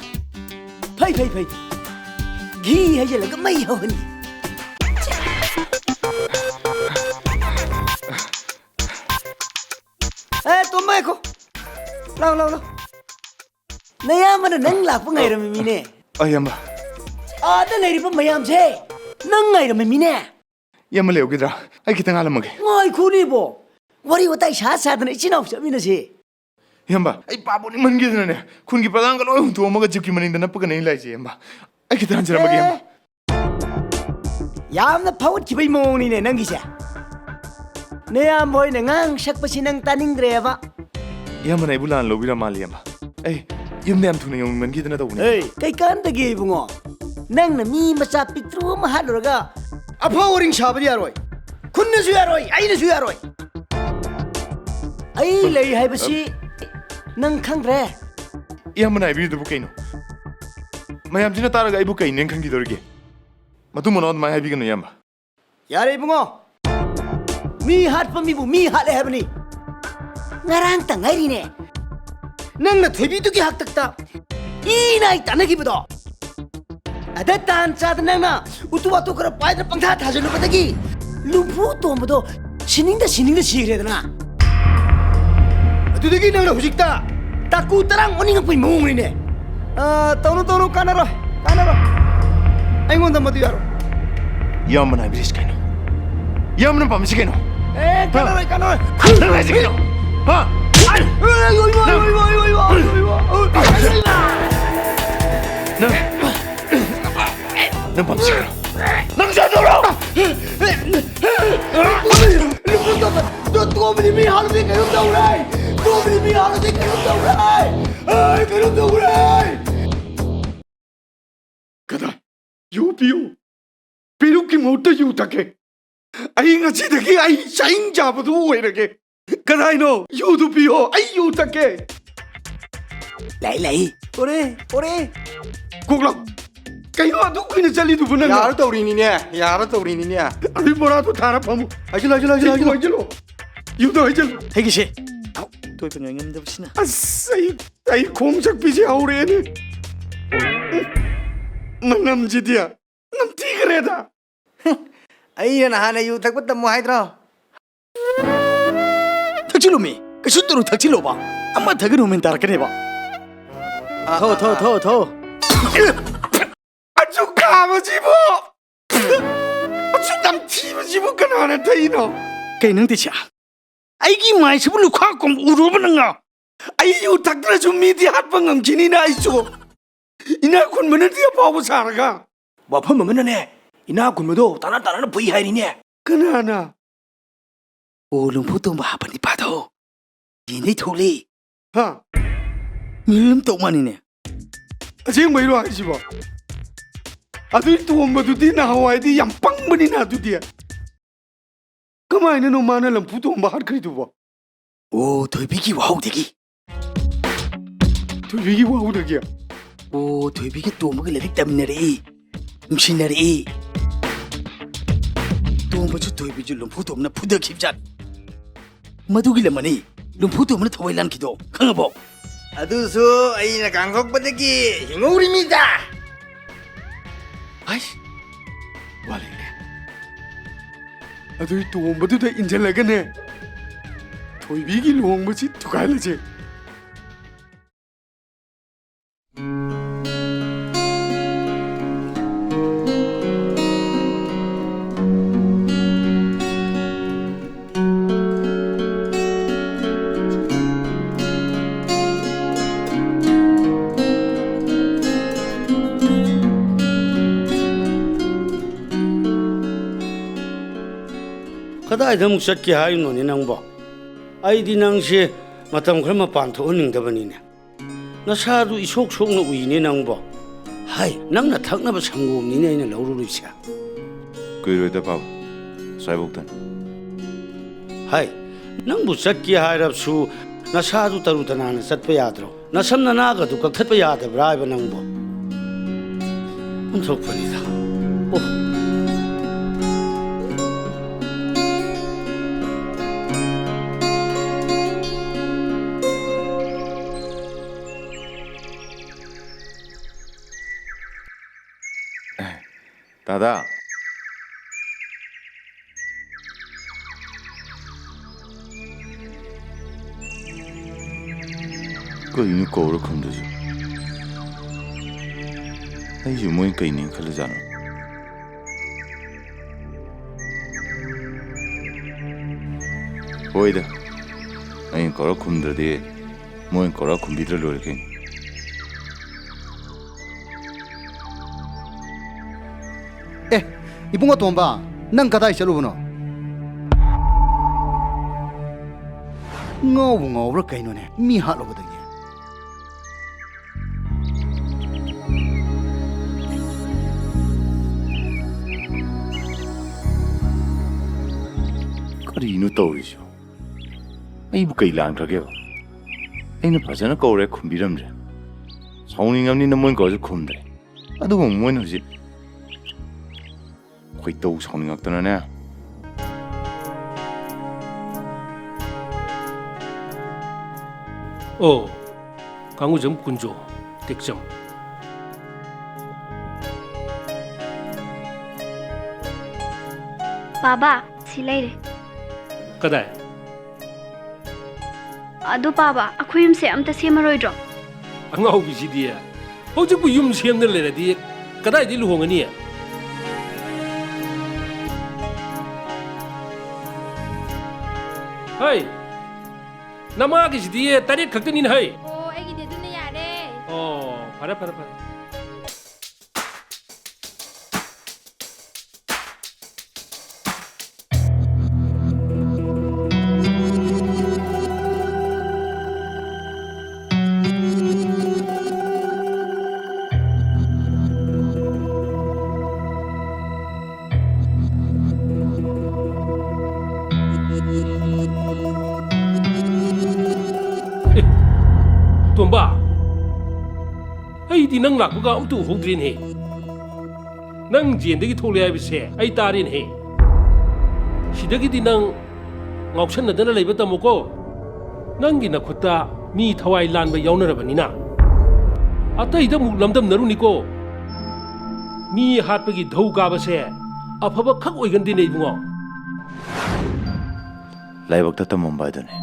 ꯐꯩ, ꯐꯩ, ꯐꯩ꯫ ꯘꯤ ꯍꯩꯖꯤꯜꯂꯒ ꯃꯩ ꯍꯧꯍꯟꯒꯦ꯫ ꯑꯦ, ꯇꯣꯝꯕ, ꯉꯥꯏꯈꯣ꯫ ꯂꯥꯎ, ꯂꯥꯎ, ꯂꯥꯎ꯫ ꯅꯌꯥꯝꯕꯅ ꯅꯪ ꯂꯥꯛꯄ ꯉꯥꯏꯔꯝꯃꯤꯅꯦ꯫ ꯑ, ꯏꯌꯥꯝꯕ꯫ ꯑꯥꯗ ꯂꯩꯔꯤꯕ ꯃꯌꯥꯝꯁꯦ ꯅꯪ ꯉꯥꯏꯔꯝꯃꯤꯅꯦ꯫ ꯏꯌꯥꯝꯕ ꯂꯩꯍꯧꯒꯗ꯭ꯔꯥ? ꯑꯩ ꯈꯤꯇꯪ ꯍꯥꯜꯂꯝꯃꯒꯦ꯫ ꯉꯥꯏꯈꯣꯅꯦꯕꯣ꯫ ꯋꯥꯔꯤ ꯋꯥꯇꯥꯏ ꯁꯥ ꯁꯥꯗꯅ ꯏꯆꯤꯟ ꯏꯅꯥꯎ ꯆꯠꯃꯤꯟꯅꯁꯦ꯫ ꯏꯌꯥꯝꯕ, ꯑꯩ ꯄꯥꯞ ꯑꯣꯅꯤꯡꯃꯟꯈꯤꯗꯅꯅꯦ, ꯈꯨꯟꯒꯤ ꯄꯂꯥꯡꯒ ꯂꯣꯏ ꯍꯨꯟꯇꯣꯛꯑꯝꯃꯒ ꯖꯤꯞꯀꯤ ꯃꯅꯤꯡꯗ ꯅꯞꯄꯒꯅꯦ ꯑꯩ ꯂꯥꯛꯏꯁꯦ, ꯏꯌꯥꯝꯕ꯫ ꯑꯩ ꯈꯤꯇꯪ ꯍꯟꯖꯔꯝꯃꯒꯦ, ꯏꯌꯥꯝꯕ꯫ ꯑꯦ, ꯌꯥꯝꯅ ꯐꯥꯎꯒꯠꯈꯤꯕꯩ ꯃꯑꯣꯡꯅꯤꯅꯦ ꯅꯪꯒꯤꯁꯦ꯫ ꯅꯌꯥꯝꯕ ꯍꯣꯏꯅ ꯉꯥꯡ ꯁꯛꯄꯁꯤ ꯅꯪ ꯇꯥꯅꯤꯡꯗ꯭ꯔꯦꯕ꯫ ꯏꯌꯥꯝꯕꯅ ꯑꯩꯕꯨ ꯂꯥꯟꯅ ꯂꯧꯕꯤꯔ ꯃꯥꯜꯂꯦ, ꯏꯌꯥꯝꯕ꯫ ꯑꯩ ꯌꯨꯝꯗ ꯌꯥꯝ ꯊꯨꯅ ꯌꯧꯅꯤꯡꯃꯟꯈꯤꯗꯅ ꯇꯧꯕꯅꯦ꯫ ꯑꯦ, ꯀꯩꯀꯥꯟꯗꯒꯦ ꯏꯕꯨꯡꯉꯣ? ꯅꯪꯅ ꯃꯤ ꯃꯆꯥ ꯄꯤꯛꯇ꯭ꯔꯨ ꯑꯃ ꯍꯥꯠꯂꯨꯔꯒ ꯑꯐꯥꯎ ꯑꯔꯤꯡ ꯁꯥꯕꯗꯤ ꯌꯥꯔꯣꯏ꯫ ꯈꯨꯟꯅꯁꯨ ꯌꯥꯔꯣꯏ, ꯑꯩꯅꯁꯨ ꯌꯥꯔꯣꯏ꯫ ꯑꯩ ꯂꯩ ꯍꯥꯏꯕꯁꯤ ꯅꯪ ꯈꯪꯗ꯭ꯔꯦ? ꯏꯌꯥꯝꯕꯅ ꯍꯥꯏꯕꯤꯔꯤꯗꯨꯕꯨ ꯀꯩꯅꯣ? ꯃꯌꯥꯝꯁꯤꯅ ꯇꯥꯔꯒ ꯑꯩꯕꯨ ꯀꯩꯅꯦꯅ ꯈꯟꯈꯤꯗꯧꯔꯤꯒꯦ? ꯃꯇꯨꯡ ꯃꯅꯥꯎ ꯑꯗꯨꯃꯥꯏꯅ ꯍꯥꯏꯕꯤꯒꯅꯨ, ꯏꯌꯥꯝꯕ꯫ ꯌꯥꯔꯦ ꯏꯕꯨꯡꯉꯣ, ꯃꯤ ꯍꯥꯠꯄ ꯃꯤꯕꯨ ꯃꯤ ꯍꯥꯠꯂꯦ ꯍꯥꯏꯕꯅꯤ꯫ ꯉꯔꯥꯡꯇ ꯉꯥꯏꯔꯤꯅꯦ ꯅꯪꯅ ꯊꯣꯏꯕꯤꯗꯨꯒꯤ ꯍꯥꯛꯇꯛꯇ ꯏ ꯅꯥꯏ ꯇꯥꯟꯅꯈꯤꯕꯗꯣ꯫ ꯑꯗ ꯇꯥꯟ ꯆꯥꯗ ꯅꯪꯅ ꯎꯇꯨ ꯋꯥꯇꯨ ꯈꯔ ꯄꯥꯏꯗꯅ ꯄꯪꯊꯥ ꯊꯥꯖꯤꯜꯂꯨꯕꯗꯒꯤ ꯂꯨꯝꯐꯨ ꯇꯣꯝꯕꯗꯣ ꯁꯤꯅꯤꯡꯗ ꯁꯤꯅꯤꯡꯗ ꯁꯤꯈ꯭ꯔꯦꯗꯅ꯫ ꯑꯗꯨꯗꯒꯤ ꯅꯪꯅ ꯍꯧꯖꯤꯛꯇ ꯇꯥꯀꯨ ꯇꯔꯥꯡ ꯑꯣꯟꯅꯤꯡꯉꯛꯄꯩ ꯃꯑꯣꯡꯅꯤꯅꯦ꯫ ꯑ, ꯇꯧꯅꯨ, ꯇꯧꯅꯨ, ꯀꯥꯟꯅꯔꯣꯏ, ꯀꯥꯟꯅꯔꯣꯏ꯫ ꯑꯩꯉꯣꯟꯗ ꯃꯗꯨ ꯌꯥꯔꯣꯏ꯫ ꯏꯌꯥꯝꯕꯅ ꯍꯥꯏꯕꯤꯔꯤꯁꯤ ꯀꯩꯅꯣ? ꯏꯌꯥꯝꯕꯅ ꯄꯥꯝꯃꯤꯁꯤ ꯀꯩꯅꯣ? ꯑꯦ, ꯀꯥꯟꯅꯔꯣꯏ, ꯀꯥꯟꯅꯔꯣꯏ꯫ ꯅꯪ ꯍꯥꯏꯁꯤ ꯀꯩꯅꯣ? ꯍꯥ? ꯑꯣꯏ, ꯑꯣꯏ, ꯑꯣꯏ, ꯅꯪ ꯑꯣꯏ, ꯑꯣꯏ, ꯑꯣꯏ, ꯑꯣꯏ, ꯑꯣꯏ, ꯑꯣꯏ꯫ ꯅꯪ, ꯅꯪ ꯄꯥꯝꯃꯤꯁꯤ ꯀꯩꯅꯣ? ꯅꯪ ꯆꯠꯂꯨꯔꯣ! ꯂꯨꯝꯐꯨ ꯇꯣꯝꯕ, ꯇꯣ-, ꯇꯣ-, ꯅꯣꯡꯃꯗꯤ ꯃꯤ ꯍꯥꯠꯂꯗꯤ ꯀꯩꯅꯣꯝ ꯇꯧꯔꯦ! ꯅꯣꯡꯃꯗꯤ ꯃꯤ ꯍꯥꯠꯂꯗꯤ ꯀꯩꯅꯣꯝ ꯇꯧꯔꯦ! ꯑꯩ ꯀꯩꯅꯣꯝ ꯇꯧꯔꯦ! ꯀꯗꯥꯏ? ꯌꯨ ꯄꯤꯌꯨ! ꯄꯦꯔꯨꯛꯀꯤ ꯃꯍꯨꯠꯇ ꯌꯨ ꯊꯛꯀꯦ꯫ ꯑꯩ ꯉꯁꯤꯗꯒꯤ ꯑꯩ ꯆꯍꯤꯡ ꯆꯥꯕꯗꯨ ꯑꯣꯏꯔꯒꯦ꯫ ꯀꯗꯥꯏꯅꯣ? ꯌꯨꯗꯨ ꯄꯤꯌꯣ, ꯑꯩ ꯌꯨ ꯊꯛꯀꯦ꯫ ꯂꯩ, ꯂꯩ꯫ ꯑꯣꯔꯦ, ꯑꯣꯔꯦ꯫ ꯀꯣꯛꯂꯥꯎ꯫ ꯀꯩꯅꯣ ꯑꯗꯨꯛ ꯀꯨꯏꯅ ꯆꯠꯂꯤꯗꯨꯕꯨ ꯅꯪ? ꯌꯥꯔ ꯇꯧꯔꯤꯅꯤꯅꯦ, ꯌꯥꯔ ꯇꯧꯔꯤꯅꯤꯅꯦ꯫ ꯑꯗꯨꯏ ꯕꯣꯔꯥꯗꯣ ꯊꯥꯔ ꯐꯝꯃꯨ꯫ ꯍꯥꯏꯖꯤꯜꯂꯣ, ꯍꯥꯏꯖꯤꯜꯂꯣ, ꯍꯥꯏꯖꯤꯜꯂꯣ, ꯍꯥꯏꯖꯤꯜꯂꯣ꯫ ꯍꯥꯏꯖꯤꯜꯂꯣ꯫ ꯌꯨꯗꯣ ꯍꯥꯏꯖꯤꯜꯂꯣ꯫ ꯑꯩꯒꯤꯁꯦ꯫ ꯑꯧ, ꯇꯣꯏꯕ ꯉꯥꯏꯉꯝꯗꯕꯁꯤꯅ꯫ ꯑꯁ, ꯑꯩ, ꯑꯩ ꯈꯣꯡ ꯆꯠꯄꯤꯁꯦ ꯍꯧꯔꯛꯑꯦꯅꯦ꯫ ꯃꯅꯝꯁꯤꯗꯤ ꯅꯝꯊꯤꯈ꯭ꯔꯦꯗ꯫ ꯑꯩꯅ ꯅꯍꯥꯟꯅ ꯌꯨ ꯊꯛꯄ ꯇꯝꯃꯣ ꯍꯥꯏꯗ꯭ꯔꯣ? ꯊꯛꯆꯤꯜꯂꯨꯃꯤ, ꯀꯩꯁꯨ ꯇꯧꯔꯣꯏ, ꯊꯛꯆꯤꯜꯂꯣꯕ꯫ ꯑꯃ ꯊꯛꯀꯅꯨ ꯃꯦꯟ ꯇꯥꯔꯛꯀꯅꯦꯕ꯫ ꯊꯣ, ꯊꯣ, ꯊꯣ, ꯊꯣ꯫ ꯑꯁꯨꯛ ꯀꯥꯕꯁꯤꯕꯨ, ꯑꯁꯨꯛ ꯌꯥꯝ ꯊꯤꯕꯁꯤꯕꯨ ꯀꯅꯥꯅ ꯊꯛꯏꯅꯣ? ꯀꯩ ꯅꯪ ꯇꯤꯁꯥ? ꯑꯩꯒꯤ ꯃꯥꯏꯁꯤꯕꯨ ꯂꯨꯈꯥ ꯀꯨꯝ ꯎꯔꯨꯕ ꯅꯪꯅ? ꯑꯩ ꯌꯨ ꯊꯛꯇ꯭ꯔꯁꯨ ꯃꯤꯗꯤ ꯍꯥꯠꯄ ꯉꯝꯈꯤꯅꯤꯅ ꯑꯩꯁꯨ꯫ ꯏꯅꯥꯛ ꯈꯨꯟꯕꯅꯗꯤ ꯑꯐꯥꯎꯕ ꯁꯥꯔꯒ꯫ ꯋꯥꯐꯝ ꯑꯃꯅꯅꯦ, ꯏꯅꯥꯛ ꯈꯨꯟꯕꯗꯣ ꯇꯥꯅ ꯇꯥꯅ ꯐꯨꯏ ꯍꯥꯏꯔꯤꯅꯦ꯫ ꯀꯅꯥꯅ? ꯑꯣ, ꯂꯨꯝꯐꯨ ꯇꯣꯝꯕ ꯍꯥꯞꯄ ꯅꯤꯄꯥꯗꯣ꯫ ꯌꯦꯟꯗꯩ ꯊꯣꯛꯂꯤ꯫ ꯍꯥ? ꯃꯤꯔꯝ ꯇꯧ ꯃꯥꯅꯤꯅꯦ꯫ ꯑꯁꯦꯡꯕꯩꯔꯣ ꯍꯥꯏꯁꯤꯕꯣ? ꯑꯗꯨꯏ ꯇꯣꯝꯕꯗꯨꯗꯤ ꯅꯍꯥꯟꯋꯥꯏꯗꯤ ꯌꯥꯝ ꯄꯪꯕꯅꯤꯅ ꯑꯗꯨꯗꯤ꯫ ꯀꯃꯥꯏꯅꯅꯣ ꯃꯥꯅ ꯂꯝꯐꯨ ꯇꯣꯝꯕ ꯍꯥꯠꯈ꯭ꯔꯤꯗꯨꯕꯣ? ꯑꯣ, ꯊꯣꯏꯕꯤꯒꯤ ꯋꯥꯍꯧꯗꯒꯤ꯫ ꯊꯣꯏꯕꯤꯒꯤ ꯋꯥꯍꯧꯗꯒꯤ? ꯑꯣ, ꯊꯣꯏꯕꯤꯒ ꯇꯣꯝꯕꯒ ꯂꯥꯏꯔꯤꯛ ꯇꯝꯃꯤꯟꯅꯔꯛꯏ, ꯅꯨꯡꯁꯤꯅꯔꯛꯏ꯫ ꯇꯣꯝꯕꯁꯨ ꯊꯣꯏꯕꯤꯁꯨ ꯂꯨꯝꯐꯨ ꯇꯣꯝꯕꯅ ꯐꯨꯗꯈꯤꯕꯖꯥꯠ꯫ ꯃꯗꯨꯒꯤ ꯂꯃꯅꯤ ꯂꯨꯝꯐꯨ ꯇꯣꯝꯕꯅ ꯊꯋꯥꯏ ꯂꯥꯟꯈꯤꯗꯣ, ꯈꯪꯉꯕꯣ? ꯑꯗꯨꯁꯨ ꯑꯩꯅ ꯀꯥꯡꯊꯣꯛꯄꯗꯒꯤ ꯍꯤꯡꯍꯧꯔꯤꯃꯤꯗ꯫ ꯍꯥꯏꯁ, ꯋꯥ ꯂꯩꯔꯦ꯫ ꯑꯗꯨꯏ ꯇꯣꯝꯕꯗꯨꯗ ꯏꯟꯁꯤꯜꯂꯒꯅꯦ, ꯊꯣꯏꯕꯤꯒꯤ ꯂꯨꯍꯣꯡꯕꯁꯤ ꯊꯨꯒꯥꯏꯍꯜꯂꯁꯦ꯫ ꯀꯗꯥꯏꯗ ꯑꯃꯨꯛ ꯆꯠꯀꯦ ꯍꯥꯏꯔꯤꯅꯣꯅꯦ ꯅꯪꯕꯣ? ꯑꯩꯗꯤ ꯅꯪꯁꯦ ꯃꯇꯝ ꯈꯔ ꯃꯄꯥꯟ ꯊꯣꯛꯍꯟꯅꯤꯡꯗꯕꯅꯤꯅꯦ꯫ ꯅꯁꯥꯗꯨ ꯏꯁꯣꯛ ꯁꯣꯛꯅ ꯎꯏꯅꯦ ꯅꯪꯕꯣ꯫ ꯍꯥꯏ, ꯅꯪꯅ ꯊꯛꯅꯕ ꯁꯪꯒꯣꯝꯅꯤꯅꯦ ꯑꯩꯅ ꯂꯧꯔꯨꯔꯤꯁꯦ꯫ ꯀꯨꯏꯔꯣꯏꯗ ꯄꯥꯕ, ꯉꯁꯥꯏꯐꯥꯎꯗꯅꯤ꯫ ꯍꯥꯏ, ꯅꯪꯕꯨ ꯆꯠꯀꯦ ꯍꯥꯏꯔꯕꯁꯨ ꯅꯁꯥꯗꯨ ꯇꯔꯨ ꯇꯅꯥꯟꯅ ꯆꯠꯄ ꯌꯥꯗ꯭ꯔꯣ? ꯅꯁꯝ ꯅꯅꯥꯒꯗꯨ ꯀꯛꯊꯠꯄ ꯌꯥꯗꯕ꯭ꯔꯥ ꯍꯥꯏꯕ ꯅꯪꯕꯣ? ꯑꯣꯟꯊꯣꯛꯄꯅꯤꯗ꯫ ꯑꯣ꯫ ꯗꯥꯗꯥ꯫ ꯀꯔꯤꯅꯣ ꯀꯧꯔ ꯈꯨꯝꯗ꯭ꯔꯤꯁꯦ? ꯑꯩꯁꯨ ꯃꯣꯏ ꯀꯩꯅꯦ ꯈꯜꯂꯖꯥꯠꯅꯣ? ꯍꯣꯏꯗ, ꯑꯩꯅ ꯀꯧꯔ ꯈꯨꯝꯗ꯭ꯔꯗꯤ ꯃꯣꯏꯅ ꯀꯧꯔ ꯈꯨꯝꯕꯤꯗ꯭ꯔ ꯂꯣꯏꯔꯦ ꯀꯩꯅꯣ꯫ ꯑꯦ, ꯏꯕꯨꯡ ꯑꯇꯣꯝꯕ, ꯅꯪ ꯀꯗꯥꯏ ꯆꯠꯂꯨꯕꯅꯣ? ꯉꯥꯎꯕꯨ ꯉꯥꯎꯕ꯭ꯔꯥ ꯀꯩꯅꯣꯅꯦ, ꯃꯤ ꯍꯥꯠꯂꯨꯕꯗꯒꯤ꯫ ꯀꯔꯤꯅꯣ ꯇꯧꯔꯤꯁꯤꯕꯣ? ꯑꯩꯕꯨ ꯀꯩ ꯂꯥꯟꯈ꯭ꯔꯒꯦꯕ? ꯑꯩꯅ ꯐꯖꯅ ꯀꯧꯔꯦ, ꯈꯨꯝꯕꯤꯔꯝꯗ꯭ꯔꯦ꯫ ꯁꯥꯎꯅꯤꯡꯉꯕꯅꯤꯅ ꯃꯣꯏꯅ ꯀꯧꯔꯁꯨ ꯈꯨꯝꯗ꯭ꯔꯦ꯫ ꯑꯗꯨꯕꯨ ꯃꯣꯏꯅ ꯍꯧꯖꯤꯛ ꯈꯣꯏꯗꯧ ꯁꯥꯎꯅꯤꯡꯉꯛꯇꯅꯅꯦ꯫ ꯑꯣ, ꯀꯥꯡꯉꯨꯖꯝ ꯀꯨꯟꯖꯣ, ꯇꯦꯛꯆꯝ꯫ ꯕꯥꯕꯥ, ꯁꯤ ꯂꯩꯔꯦ꯫ ꯀꯗꯥꯏ? ꯑꯗꯨ ꯄꯥꯕ, ꯑꯩꯈꯣꯏ ꯌꯨꯝꯁꯦ ꯑꯝꯇ ꯁꯦꯝꯃꯔꯣꯏꯗ꯭ꯔꯣ? ꯑꯉꯥꯎꯕꯤꯁꯤꯗꯤ, ꯍꯧꯖꯤꯛꯄꯨ ꯌꯨꯝ ꯁꯦꯝꯗꯅ ꯂꯩꯔꯗꯤ ꯀꯗꯥꯏꯗꯩ ꯂꯨꯍꯣꯡꯒꯅꯤ? ꯍꯩ, ꯅꯃꯥꯒꯤꯁꯤꯗꯤ ꯇꯔꯦꯠ ꯈꯛꯇꯅꯤꯅ ꯍꯩ꯫ ꯑꯣ, ꯑꯩꯒꯤꯗꯤ ꯑꯗꯨꯅ ꯌꯥꯔꯦ꯫ ꯑꯣ, ꯐꯔꯦ, ꯐꯔꯦ, ꯐꯔꯦ꯫ ꯑꯦ, ꯇꯣꯝꯕ, ꯑꯩꯗꯤ ꯅꯪ ꯂꯥꯛꯄꯒ ꯑꯝꯇ ꯎꯍꯧꯗ꯭ꯔꯦꯅꯦ꯫ ꯅꯪ ꯖꯦꯟꯗꯒꯤ ꯊꯣꯛꯂꯦ ꯍꯥꯏꯕꯁꯦ ꯑꯩ ꯇꯥꯔꯦꯅꯦꯍꯦ꯫ ꯁꯤꯗꯒꯤꯗꯤ ꯅꯪ ꯉꯥꯎꯁꯟꯅꯗꯅ ꯂꯩꯕ ꯇꯝꯃꯨꯀꯣ꯫ ꯅꯪꯒꯤ ꯅꯈꯨꯠꯇ ꯃꯤ ꯊꯋꯥꯏ ꯂꯥꯟꯕ ꯌꯥꯎꯅꯔꯕꯅꯤꯅ꯫ ꯑꯇꯩꯗ ꯑꯃꯨꯛ ꯂꯝꯗꯝꯅꯔꯨꯅꯤꯀꯣ꯫ ꯃꯤ ꯍꯥꯠꯄꯒꯤ ꯙꯧ ꯀꯥꯕꯁꯦ ꯑꯐꯕ ꯈꯛ ꯑꯣꯏꯒꯟꯗꯦꯅꯦ ꯏꯕꯨꯡꯉꯣ꯫ ꯂꯥꯏꯕꯛꯇ ꯇꯝꯃꯝꯕ ꯍꯥꯏꯗꯨꯅꯤ꯫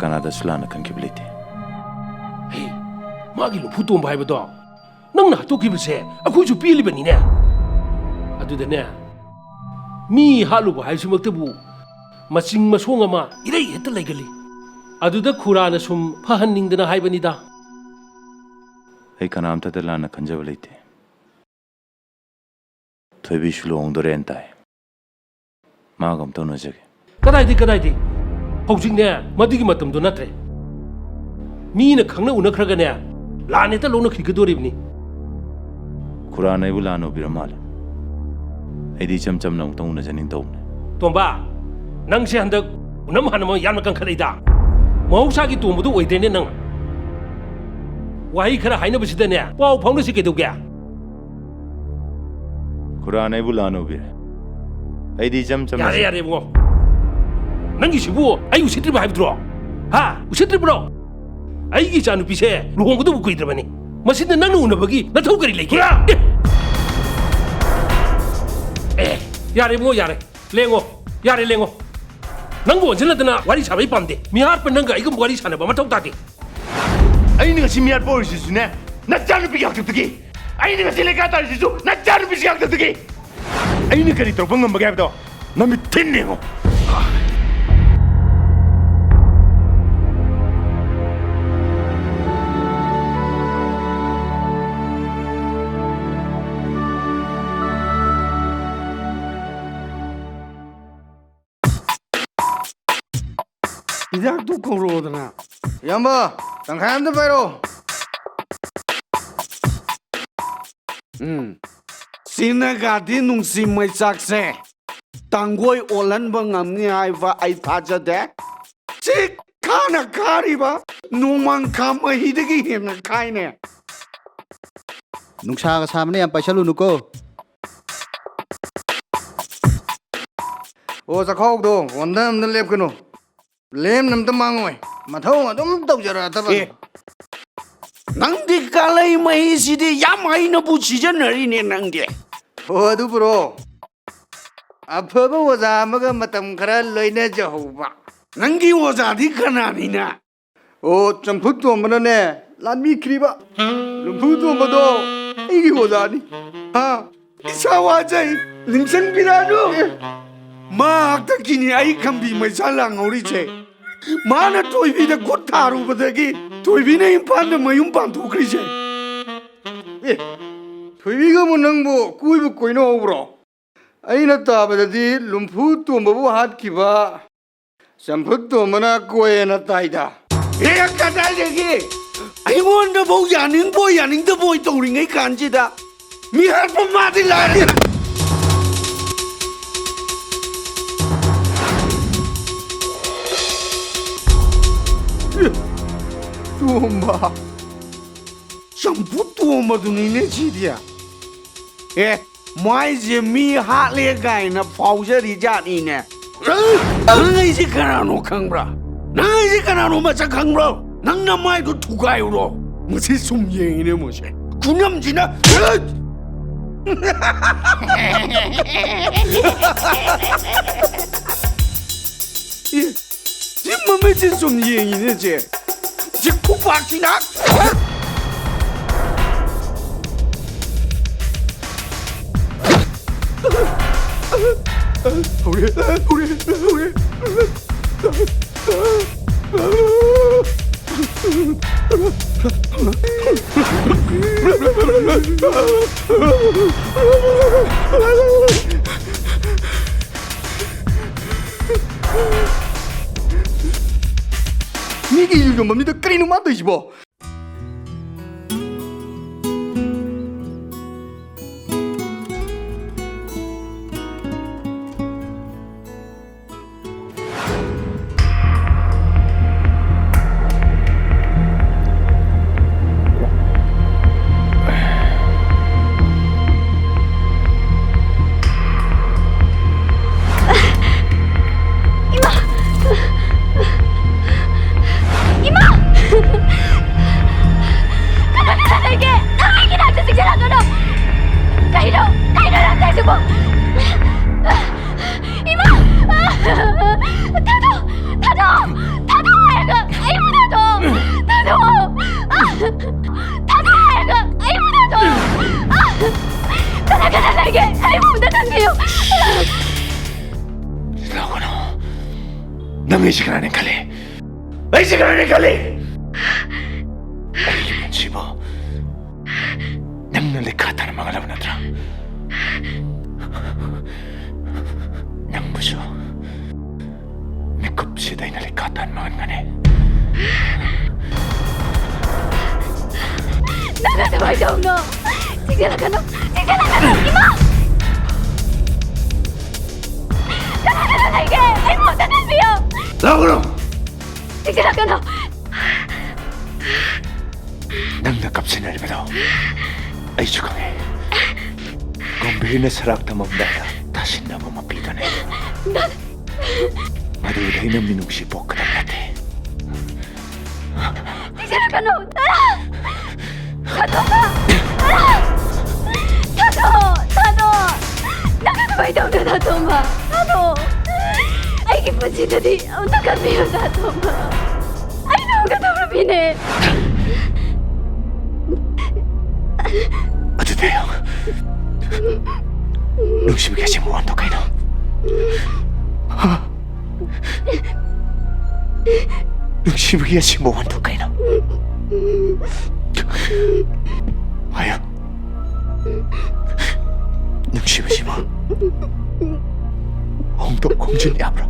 ꯀꯅꯥꯗꯁꯨ ꯂꯥꯟꯅ ꯈꯟꯈꯤꯕ ꯂꯩꯇꯦ꯫ ꯍꯦ, ꯃꯥꯒꯤ ꯂꯨꯝꯐꯨ ꯇꯣꯝꯕ ꯍꯥꯏꯕꯗꯣ ꯅꯪꯅ ꯍꯥꯠꯇꯣꯛꯈꯤꯕꯁꯦ ꯑꯩꯈꯣꯏꯁꯨ ꯄꯦꯜꯂꯤꯕꯅꯤꯅꯦ꯫ ꯑꯗꯨꯗꯅꯦ, ꯃꯤ ꯍꯥꯠꯂꯨꯕ ꯍꯥꯏꯁꯤꯃꯛꯇꯕꯨ ꯃꯆꯤꯡ ꯃꯁꯣꯡ ꯑꯃ ꯏꯔꯩ ꯍꯦꯛꯇ ꯂꯩꯒꯜꯂꯤ꯫ ꯑꯗꯨꯗ ꯈꯨꯔꯥꯅ ꯁꯨꯝ ꯐꯍꯟꯅꯤꯡꯗꯅ ꯍꯥꯏꯕꯅꯤꯗ꯫ ꯑꯩ ꯀꯅꯥꯝꯇꯗ ꯂꯥꯟꯅ ꯈꯟꯖꯕ ꯂꯩꯇꯦ꯫ ꯊꯣꯏꯕꯤꯁꯨ ꯂꯨꯍꯣꯡꯗꯣꯔꯦꯅ ꯇꯥꯏ꯫ ꯃꯥꯒ ꯑꯝꯇ ꯎꯅꯖꯒꯦ꯫ ꯀꯗꯥꯏꯗꯩ, ꯀꯗꯥꯏꯗꯩ? ꯍꯧꯖꯤꯛꯅꯦ, ꯃꯗꯨꯒꯤ ꯃꯇꯝꯗꯣ ꯅꯠꯇ꯭ꯔꯦ꯫ ꯃꯤꯅ ꯈꯪꯅ ꯎꯅꯈ꯭ꯔꯒꯅꯦ, ꯂꯥꯟ ꯍꯦꯛꯇ ꯂꯧꯅꯈꯤꯒꯗꯣꯔꯤꯕꯅꯤ꯫ ꯈꯨꯔꯥꯅ ꯑꯩꯕꯨ ꯂꯥꯟꯅ ꯎꯕꯤꯔ ꯃꯥꯜꯂꯦ꯫ ꯑꯩꯗꯤ ꯏꯆꯝ ꯆꯝꯅ ꯑꯃꯨꯛꯇꯪ ꯎꯅꯖꯅꯤꯡ ꯇꯧꯕꯅꯦ꯫ ꯇꯣꯝꯕ, ꯅꯪꯁꯦ ꯍꯟꯗꯛ ꯎꯅꯝ ꯍꯥꯅꯝ ꯌꯥꯝꯅ ꯀꯟꯈꯠꯂꯛꯏꯗ꯫ ꯃꯍꯧꯁꯥꯒꯤ ꯇꯣꯝꯕꯗꯨ ꯑꯣꯏꯗ꯭ꯔꯦꯅꯦ ꯅꯪ꯫ ꯋꯥꯍꯩ ꯈꯔ ꯍꯥꯏꯅꯕꯁꯤꯗꯅꯦ, ꯄꯥꯎ ꯐꯥꯎꯅꯁꯤ ꯀꯩꯗꯧꯒꯦ? ꯈꯨꯔꯥꯅ ꯑꯩꯕꯨ ꯂꯥꯟꯅ ꯎꯕꯤꯔꯦ꯫ ꯑꯩꯗꯤ ꯏꯆꯝ ꯆꯝꯅ ꯌꯥꯔꯦ, ꯌꯥꯔꯦ, ꯏꯕꯨꯡꯉꯣ꯫ ꯅꯪꯒꯤꯁꯤꯕꯨ ꯑꯩ ꯎꯁꯤꯠꯇ꯭ꯔꯤꯕ ꯍꯥꯏꯕꯗꯨꯔꯣ? ꯍꯥ? ꯎꯁꯤꯠꯇ꯭ꯔꯤꯕ꯭ꯔꯣ? ꯑꯩꯒꯤ ꯏꯆꯥꯅꯨꯄꯤꯁꯦ ꯂꯨꯍꯣꯡꯒꯗꯕ ꯀꯨꯏꯗ꯭ꯔꯕꯅꯤ꯫ ꯃꯁꯤꯗ ꯅꯪꯅ ꯎꯅꯕꯒꯤ ꯅꯊꯧ ꯀꯔꯤ ꯂꯩꯒꯦ? ꯈꯨꯔꯥ! ꯑꯦ! ꯑꯦ, ꯌꯥꯔꯦ, ꯏꯕꯨꯡꯉꯣ, ꯌꯥꯔꯦ꯫ ꯂꯦꯡꯉꯣ꯫ ꯌꯥꯔꯦ, ꯂꯦꯡꯉꯣ꯫ ꯅꯪꯕꯨ ꯑꯣꯟꯁꯤꯜꯂꯗꯅ ꯋꯥꯔꯤ ꯁꯥꯕ ꯑꯩ ꯄꯥꯝꯗꯦ꯫ ꯃꯤꯍꯥꯠꯄ ꯅꯪꯒ ꯑꯩꯒꯨꯝꯕ ꯋꯥꯔꯤ ꯁꯥꯟꯅꯕ ꯃꯊꯧ ꯇꯥꯗꯦ꯫ ꯑꯩꯅ ꯉꯁꯤ ꯃꯤꯍꯥꯠꯄ ꯑꯣꯏꯔꯤꯁꯤꯁꯨꯅꯦ, ꯅꯆꯥꯅꯨꯄꯤꯒꯤ ꯍꯥꯛꯇꯛꯇꯒꯤ꯫ ꯑꯩꯅ ꯉꯁꯤ ꯂꯩꯈꯥ ꯇꯥꯔꯤꯁꯤꯁꯨ ꯅꯆꯥꯅꯨꯄꯤꯁꯤ ꯍꯥꯛꯇꯛꯇꯒꯤ꯫ ꯑꯩꯅ ꯀꯔꯤ ꯇꯧꯕ ꯉꯝꯕꯒꯦ ꯍꯥꯏꯕꯗꯣ ꯅꯃꯤꯠ ꯊꯤꯟꯅ ꯌꯦꯡꯉꯣ꯫ ꯍꯤꯗꯥꯛꯇꯨ ꯀꯧꯔꯛꯑꯣꯗꯅ꯫ ꯏꯌꯥꯝꯕ, ꯇꯪꯈꯥꯏ ꯑꯝꯇ ꯄꯥꯏꯔꯛꯑꯣ꯫ ꯎꯝ꯫ ꯁꯤꯅꯒꯗꯤ ꯅꯨꯡꯁꯤ ꯃꯩꯆꯥꯛꯁꯦ꯫ ꯇꯥꯡꯒꯣꯏ ꯑꯣꯜꯍꯟꯕ ꯉꯝꯅꯤ ꯍꯥꯏꯕ ꯑꯩ ꯊꯥꯖꯗꯦ꯫ ꯆꯤꯛ ꯈꯥꯅ ꯈꯥꯔꯤꯕ ꯅꯣꯡꯃꯥꯡꯈꯥ ꯃꯍꯤꯗꯒꯤ ꯍꯦꯟꯅ ꯈꯥꯏꯅꯦ꯫ ꯅꯨꯡꯁꯥꯒ ꯁꯥꯕꯅ ꯌꯥꯝ ꯄꯥꯏꯁꯜꯂꯨꯅꯨꯀꯣ꯫ ꯑꯣ, ꯆꯈꯥꯎꯗꯣ ꯋꯥꯟꯗ ꯑꯝꯗ ꯂꯦꯞꯀꯅꯨ꯫ ꯂꯦꯝꯅ ꯑꯝꯇ ꯃꯥꯡꯉꯣꯏ꯫ ꯃꯊꯧ ꯑꯗꯨꯝ ꯇꯧꯖꯔꯛꯑꯗꯕꯅꯤ꯫ ꯑꯦ, ꯅꯪꯗꯤ ꯀꯥꯂꯩ ꯃꯍꯤꯁꯤꯗꯤ ꯌꯥꯝ ꯍꯩꯅꯕꯨ ꯁꯤꯖꯤꯟꯅꯔꯤꯅꯦ ꯅꯪꯗꯤ꯫ ꯍꯣ, ꯑꯗꯨꯕꯨꯔꯣ, ꯑꯐꯕ ꯑꯣꯖꯥ ꯑꯃꯒ ꯃꯇꯝ ꯈꯔ ꯂꯣꯏꯅꯖꯍꯧꯕ꯫ ꯅꯪꯒꯤ ꯑꯣꯖꯥꯗꯤ ꯀꯅꯥꯅꯤꯅ? ꯑꯣ, ꯆꯝꯐꯨꯠ ꯇꯣꯝꯕꯅꯅꯦ ꯂꯥꯟꯕꯤꯈ꯭ꯔꯤꯕ꯫ ꯂꯨꯝꯐꯨ ꯇꯣꯝꯕꯗꯣ ꯑꯩꯒꯤ ꯑꯣꯖꯥꯅꯤ꯫ ꯍꯥ? ꯏꯁꯥ ꯋꯥꯖꯩ, ꯅꯤꯡꯁꯤꯡꯕꯤꯔꯛꯑꯅꯨ꯫ ꯑꯦ꯫ ꯃꯥ ꯍꯥꯛꯇꯛꯀꯤꯅꯤ ꯑꯩ ꯈꯝꯕꯤ ꯃꯩꯁꯥ ꯂꯥꯡꯍꯧꯔꯤꯁꯦ꯫ ꯃꯥꯅ ꯊꯣꯏꯕꯤꯗ ꯈꯨꯠ ꯊꯥꯔꯨꯕꯗꯒꯤ ꯊꯣꯏꯕꯤꯅ ꯏꯝꯐꯥꯜꯗ ꯃꯌꯨꯝ ꯄꯥꯟꯊꯣꯛꯈ꯭ꯔꯤꯁꯦ꯫ ꯑꯦ, ꯊꯣꯏꯕꯤꯒꯕꯨ ꯅꯪꯕꯨ ꯀꯣꯏꯕ ꯀꯣꯏꯅꯍꯧꯕ꯭ꯔꯣ? ꯑꯩꯅ ꯇꯥꯕꯗꯗꯤ ꯂꯨꯝꯐꯨ ꯇꯣꯝꯕꯕꯨ ꯍꯥꯠꯈꯤꯕ ꯆꯝꯐꯨꯠ ꯇꯣꯝꯕꯅ ꯀꯣꯏꯌꯦꯅ ꯇꯥꯏꯗ꯫ ꯑꯦ, ꯀꯗꯥꯏꯗꯒꯤ? ꯑꯩꯉꯣꯟꯗꯐꯥꯎ ꯌꯥꯅꯤꯡꯕꯣꯏ ꯌꯥꯅꯤꯡꯗꯕꯣꯏ ꯇꯧꯔꯤꯉꯩ ꯀꯥꯟꯁꯤꯗ ꯃꯤ ꯍꯥꯠꯄ ꯃꯥꯗꯤ ꯂꯥꯏꯔꯗꯅ꯫ ꯇꯣꯝꯕ꯫ ꯆꯝꯐꯨꯠ ꯇꯣꯝꯕꯗꯨꯅꯤꯅꯦ ꯁꯤꯗꯤ꯫ ꯑꯦ, ꯃꯥꯏꯁꯦ ꯃꯤ ꯍꯥꯠꯂꯦ ꯀꯥꯏꯅ ꯐꯥꯎꯖꯔꯤ ꯖꯥꯠꯅꯤꯅꯦ꯫ ꯅꯪ ꯑꯩꯁꯦ ꯀꯅꯥꯅꯣ ꯈꯪꯕ꯭ꯔꯥ? ꯅꯪ ꯑꯩꯁꯦ ꯀꯅꯥꯅꯣ ꯃꯁꯛ ꯈꯪꯕ꯭ꯔꯣ? ꯅꯪ ꯅꯃꯥꯏꯗꯣ ꯊꯨꯒꯥꯏꯔꯨꯔꯣ꯫ ꯃꯁꯤ ꯁꯨꯝ ꯌꯦꯡꯉꯤꯅꯦ ꯃꯁꯦ꯫ ꯈꯨꯅꯝꯁꯤꯅ꯫ ꯑꯦ, ꯁꯤ ꯃꯃꯤꯠꯁꯤ ꯁꯨꯝ ꯌꯦꯡꯉꯤꯅꯦ ꯁꯦ꯫ ꯁꯤ ꯈꯨꯄꯥꯛꯁꯤꯅ꯫ ꯍꯧꯔꯦ, ꯍꯧꯔꯦ, ꯍꯧꯔꯦ꯫ ꯃꯤꯒꯤ ꯌꯨ ꯌꯣꯟꯐꯝꯁꯤꯗ ꯀꯔꯤꯅꯣ ꯃꯥ ꯇꯧꯔꯤꯁꯤꯕꯣ? ꯂꯩꯒꯦ, ꯑꯩꯕꯨ ꯑꯝꯇ ꯈꯟꯕꯤꯌꯨ꯫ ꯂꯥꯛꯀꯅꯨ꯫ ꯅꯪ ꯑꯩꯁꯦ ꯀꯅꯥꯅꯦ ꯈꯜꯂꯤ? ꯑꯩꯁꯦ ꯀꯅꯥꯅꯦ ꯈꯜꯂꯤ? ꯑꯩꯒꯤ ꯄꯨꯟꯁꯤꯕꯨ ꯅꯪꯅ ꯂꯩꯈꯥ ꯇꯥꯅ ꯃꯥꯡꯍꯜꯂꯕ ꯅꯠꯇ꯭ꯔꯥ? ꯅꯪꯕꯨꯁꯨ ꯃꯤꯀꯨꯞꯁꯤꯗ ꯑꯩꯅ ꯂꯩꯈꯥ ꯇꯥꯅ ꯃꯥꯡꯍꯟꯒꯅꯤ꯫ ꯅꯪ ꯑꯗꯨꯃꯥꯏꯅ ꯇꯧꯅꯣ꯫ ꯆꯤꯛꯁꯤꯜꯂꯛꯀꯅꯨ, ꯆꯤꯛꯁꯤꯜꯂꯛꯀꯅꯨ, ꯏꯃꯥ! ꯀꯅꯥ ꯀꯅꯥ ꯂꯩꯒꯦ? ꯑꯩꯕꯨ ꯑꯝꯇ ꯀꯟꯕꯤꯌꯣ! ꯂꯥꯛꯀꯅꯨ! ꯆꯤꯛꯁꯤꯜꯂꯛꯀꯅꯨ! ꯅꯪꯅ ꯀꯞꯁꯤꯟꯅꯔꯤꯕꯗꯣ ꯑꯩꯁꯨ ꯈꯪꯉꯦ꯫ ꯒꯝꯚꯤꯔꯅ ꯁꯔꯥꯛ ꯊꯝꯃꯝꯗꯥꯏꯗ ꯇꯥꯁꯤꯟꯅꯕ ꯃꯄꯤꯗꯨꯅꯦ꯫ ꯃꯗꯨꯗꯩꯅ ꯃꯤꯅꯨꯡꯁꯤ ꯄꯣꯛꯀꯗꯕ ꯅꯠꯇꯦ꯫ ꯆꯤꯛꯁꯤꯜꯂꯛꯀꯅꯨ! ꯊꯥꯗꯣꯛꯄ! ꯊꯥꯗꯣꯛꯑꯣ! ꯊꯥꯗꯣꯛꯑꯣ! ꯅꯪ ꯑꯗꯨꯃꯥꯏꯅ ꯇꯧꯗꯅ, ꯊꯥꯗꯣꯛꯑꯣ! ꯊꯥꯗꯣꯛꯑꯣ! ꯑꯩꯒꯤ ꯄꯨꯟꯁꯤꯗꯗꯤ ꯑꯝꯇ ꯈꯟꯕꯤꯌꯨ, ꯊꯥꯗꯣꯛꯑꯣ! ꯑꯩ ꯅꯣꯡꯒꯗꯧꯔꯕꯤꯅꯦ! ꯑꯗꯨꯗꯤ ꯅꯨꯡꯁꯤꯕꯒꯤ ꯑꯁꯦꯡꯕ ꯋꯥꯍꯟꯗꯣ ꯀꯩꯅꯣ? ꯍꯥ? ꯅꯨꯡꯁꯤꯕꯒꯤ ꯑꯁꯦꯡꯕ ꯋꯥꯍꯟꯗꯣ ꯀꯩꯅꯣ? ꯍꯥꯏꯌꯨ꯫ ꯅꯨꯡꯁꯤꯕꯁꯤꯕꯨ ꯍꯣꯡꯗꯣꯛ ꯍꯣꯡꯖꯤꯟ ꯌꯥꯕ꯭ꯔꯥ?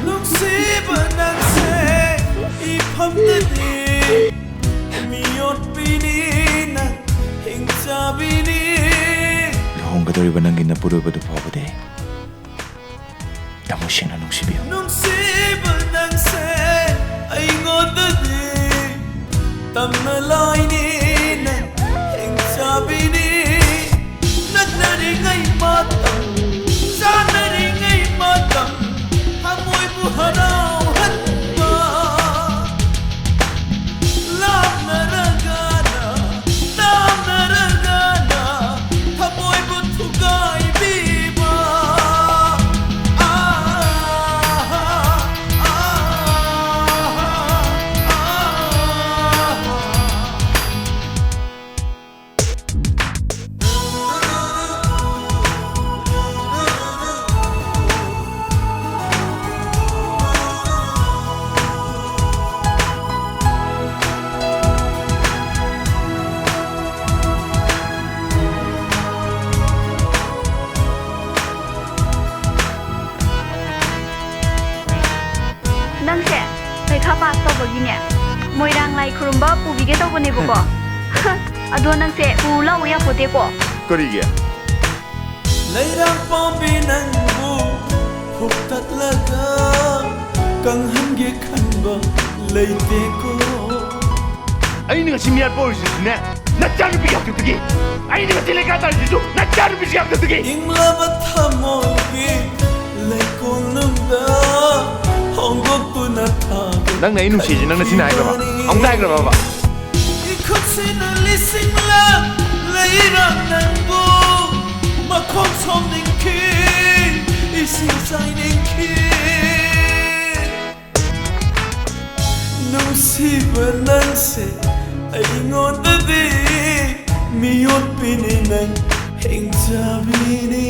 ꯅꯨꯡꯁꯤꯕ ꯅꯪꯁꯦ ꯏꯐꯝꯗꯗꯤ ꯃꯤꯑꯣꯠꯄꯤꯅꯤ ꯅꯪ ꯍꯤꯡꯆꯥꯕꯤꯅꯤ꯫ ꯂꯨꯍꯣꯡꯒꯗꯧꯔꯤꯕ ꯅꯪꯒꯤ ꯅꯄꯨꯔꯣꯏꯕꯗꯨ ꯐꯥꯎꯕꯗꯤ ꯊꯃꯣꯏ ꯁꯦꯡꯅ ꯅꯨꯡꯁꯤꯕꯤꯌꯨ꯫ ꯅꯨꯡꯁꯤꯕ ꯅꯪꯁꯦ ꯑꯩꯉꯣꯟꯗꯗꯤ ꯇꯝꯅ ꯂꯥꯏꯅꯤ ꯅꯪ ꯍꯤꯡꯆꯥꯕꯤꯅꯤ꯫ ꯅꯛꯅꯔꯤꯉꯩ ꯇꯧꯕꯒꯤꯅꯦ, ꯃꯣꯏꯔꯥꯡ ꯂꯥꯏ ꯈꯨꯔꯨꯝꯕ ꯄꯨꯕꯤꯒꯦ ꯇꯧꯕꯅꯦꯕꯀꯣ꯫ ꯑꯗꯣ ꯅꯪꯁꯦ ꯄꯨ ꯂꯥꯛꯎ ꯌꯥꯄꯣꯠꯇꯦꯀꯣ꯫ ꯀꯔꯤꯒꯤ? ꯂꯩꯔꯥꯡ ꯄꯥꯝꯕꯤ ꯅꯪꯕꯨ ꯐꯨꯛꯇꯠꯂꯒ ꯀꯪꯍꯟꯒꯦ ꯈꯟꯕ ꯂꯩꯇꯦꯀꯣ꯫ ꯑꯩꯅ ꯉꯁꯤ ꯃꯤꯌꯥꯠꯄ ꯑꯣꯏꯔꯤꯁꯤꯁꯨꯅꯦ, ꯅꯆꯥꯅꯨꯄꯤꯒꯤ ꯍꯥꯛꯇꯛꯇꯒꯤ꯫ ꯑꯩꯅ ꯉꯁꯤ ꯂꯩꯀꯥ ꯇꯥꯔꯤꯁꯤꯁꯨ ꯅꯆꯥꯅꯨꯄꯤꯁꯤ ꯍꯥꯛꯇꯛꯇꯒꯤ꯫ ꯏꯪꯂꯕ ꯊꯃꯣꯏꯒꯤ ꯂꯩꯀꯣꯜꯅꯨꯡꯗ ꯍꯣꯡꯗꯣꯛꯇꯨꯅ ꯊꯥꯒꯦ꯫ ꯅꯪꯅ ꯑꯩ ꯅꯨꯡꯁꯤꯁꯦ ꯅꯪ ꯉꯁꯤꯅ ꯍꯥꯏꯈ꯭ꯔꯕ? ꯑꯃꯨꯛꯇ ꯍꯥꯏꯈ꯭ꯔꯕꯕ? ꯏꯈꯨꯠꯁꯤꯅ ꯂꯤꯁꯤꯡꯂꯥ ꯂꯩꯔꯥꯡ ꯅꯪꯕꯨ ꯃꯈꯣꯡ ꯁꯣꯝꯅꯤꯡꯈꯤ, ꯏꯁꯤꯡ ꯆꯥꯏꯅꯤꯡꯈꯤ꯫ ꯅꯨꯡꯁꯤꯕ ꯅꯪꯁꯦ ꯑꯩꯉꯣꯟꯗꯗꯤ ꯃꯤꯑꯣꯠꯄꯤꯅꯤ, ꯅꯪ ꯍꯤꯡꯆꯥꯕꯤꯅꯤ꯫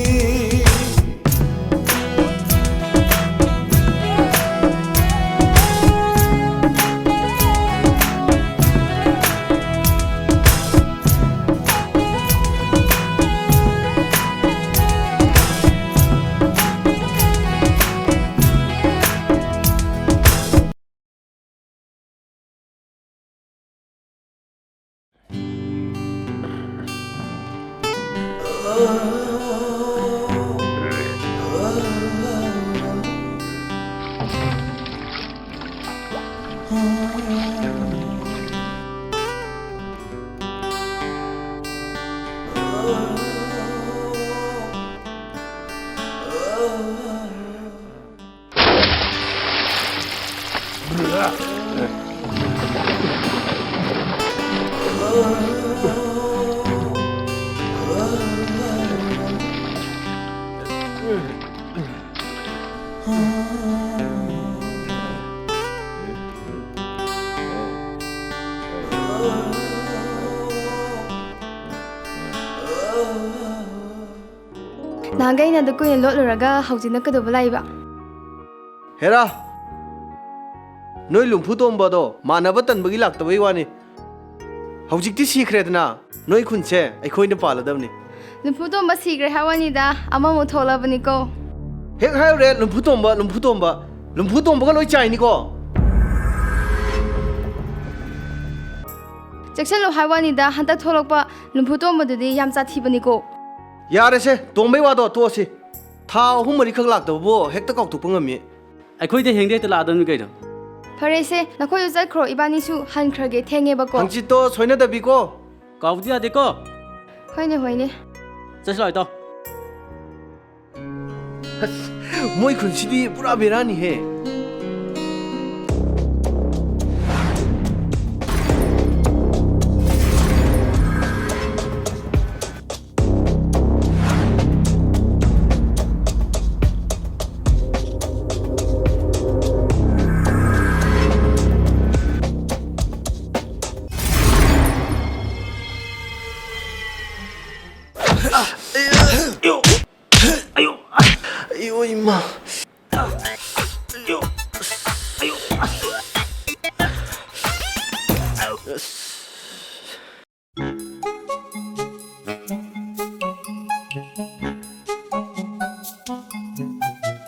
ꯅꯍꯥꯟꯈꯩ ꯑꯩꯅ ꯑꯗꯨ ꯀꯨꯏꯅ ꯂꯣꯠꯂꯨꯔꯒ ꯍꯧꯖꯤꯛꯅ ꯀꯩꯗꯧꯕ ꯂꯥꯛꯏꯕ? ꯍꯦꯔꯥ! ꯅꯣꯏ ꯂꯨꯝꯐꯨ ꯇꯣꯝꯕꯗꯣ ꯃꯥꯟꯅꯕ ꯇꯟꯕꯒꯤ ꯂꯥꯛꯇꯕꯩ ꯋꯥꯅꯤ꯫ ꯍꯧꯖꯤꯛꯇꯤ ꯁꯤꯈ꯭ꯔꯦꯗꯅ, ꯅꯣꯏ ꯈꯨꯟꯁꯦ ꯑꯩꯈꯣꯏꯅ ꯄꯥꯜꯂꯗꯕꯅꯤ꯫ ꯂꯨꯝꯐꯨ ꯇꯣꯝꯕ ꯁꯤꯈ꯭ꯔꯦ ꯍꯥꯏ ꯋꯥꯅꯤꯗ, ꯑꯃꯃꯨꯛ ꯊꯣꯛꯂꯕꯅꯤꯀꯣ꯫ ꯍꯦꯛ ꯍꯥꯏꯔꯨꯔꯦ, ꯂꯨꯝꯐꯨ ꯇꯣꯝꯕ, ꯂꯨꯝꯐꯨ ꯇꯣꯝꯕ, ꯂꯨꯝꯐꯨ ꯇꯣꯝꯕꯒ ꯂꯣꯏ ꯆꯥꯏꯅꯤꯀꯣ꯫ ꯆꯦꯛꯁꯤꯜꯂꯨ ꯍꯥꯏ ꯋꯥꯅꯤꯗ, ꯍꯟꯗꯛ ꯊꯣꯛꯂꯛꯄ ꯂꯨꯝꯐꯨ ꯇꯣꯝꯕꯗꯨꯗꯤ ꯌꯥꯝ ꯆꯥꯊꯤꯕꯅꯤꯀꯣ꯫ ꯌꯥꯔꯦꯁꯦ, ꯇꯣꯝꯕꯩ ꯋꯥꯗꯣ ꯇꯣꯛꯑꯁꯤ꯫ ꯊꯥ ꯑꯍꯨꯝ ꯃꯔꯤꯈꯛ ꯂꯥꯛꯇꯕꯕꯨ ꯍꯦꯛꯇ ꯀꯥꯎꯊꯣꯛꯄ ꯉꯝꯃꯤ꯫ ꯑꯩꯈꯣꯏꯗ ꯍꯦꯡꯗ ꯍꯦꯛꯇ ꯂꯥꯛꯑꯗꯕꯅꯤ ꯀꯩꯅꯣ꯫ ꯐꯔꯦꯁꯦ, ꯅꯈꯣꯏꯁꯨ ꯆꯠꯈ꯭ꯔꯣ, ꯏꯕꯥꯅꯤꯁꯨ ꯍꯟꯈ꯭ꯔꯒꯦ, ꯊꯦꯡꯉꯦꯕꯀꯣ꯫ ꯍꯪꯆꯤꯠꯇꯣ ꯁꯣꯏꯅꯗꯕꯤꯀꯣ꯫ ꯀꯥꯎꯕꯗꯤ ꯌꯥꯗꯦꯀꯣ꯫ ꯍꯣꯏꯅꯦ, ꯍꯣꯏꯅꯦ꯫ ꯆꯠꯁꯤ ꯂꯥꯛꯑꯣ, ꯏꯇꯥꯎ꯫ ꯑꯁ, ꯃꯣꯏ ꯈꯨꯟꯁꯤꯗꯤ ꯄꯨꯔꯥ ꯕꯦꯔꯥꯅꯤꯍꯦ꯫ ꯑꯌꯣ, ꯏꯃꯥ꯫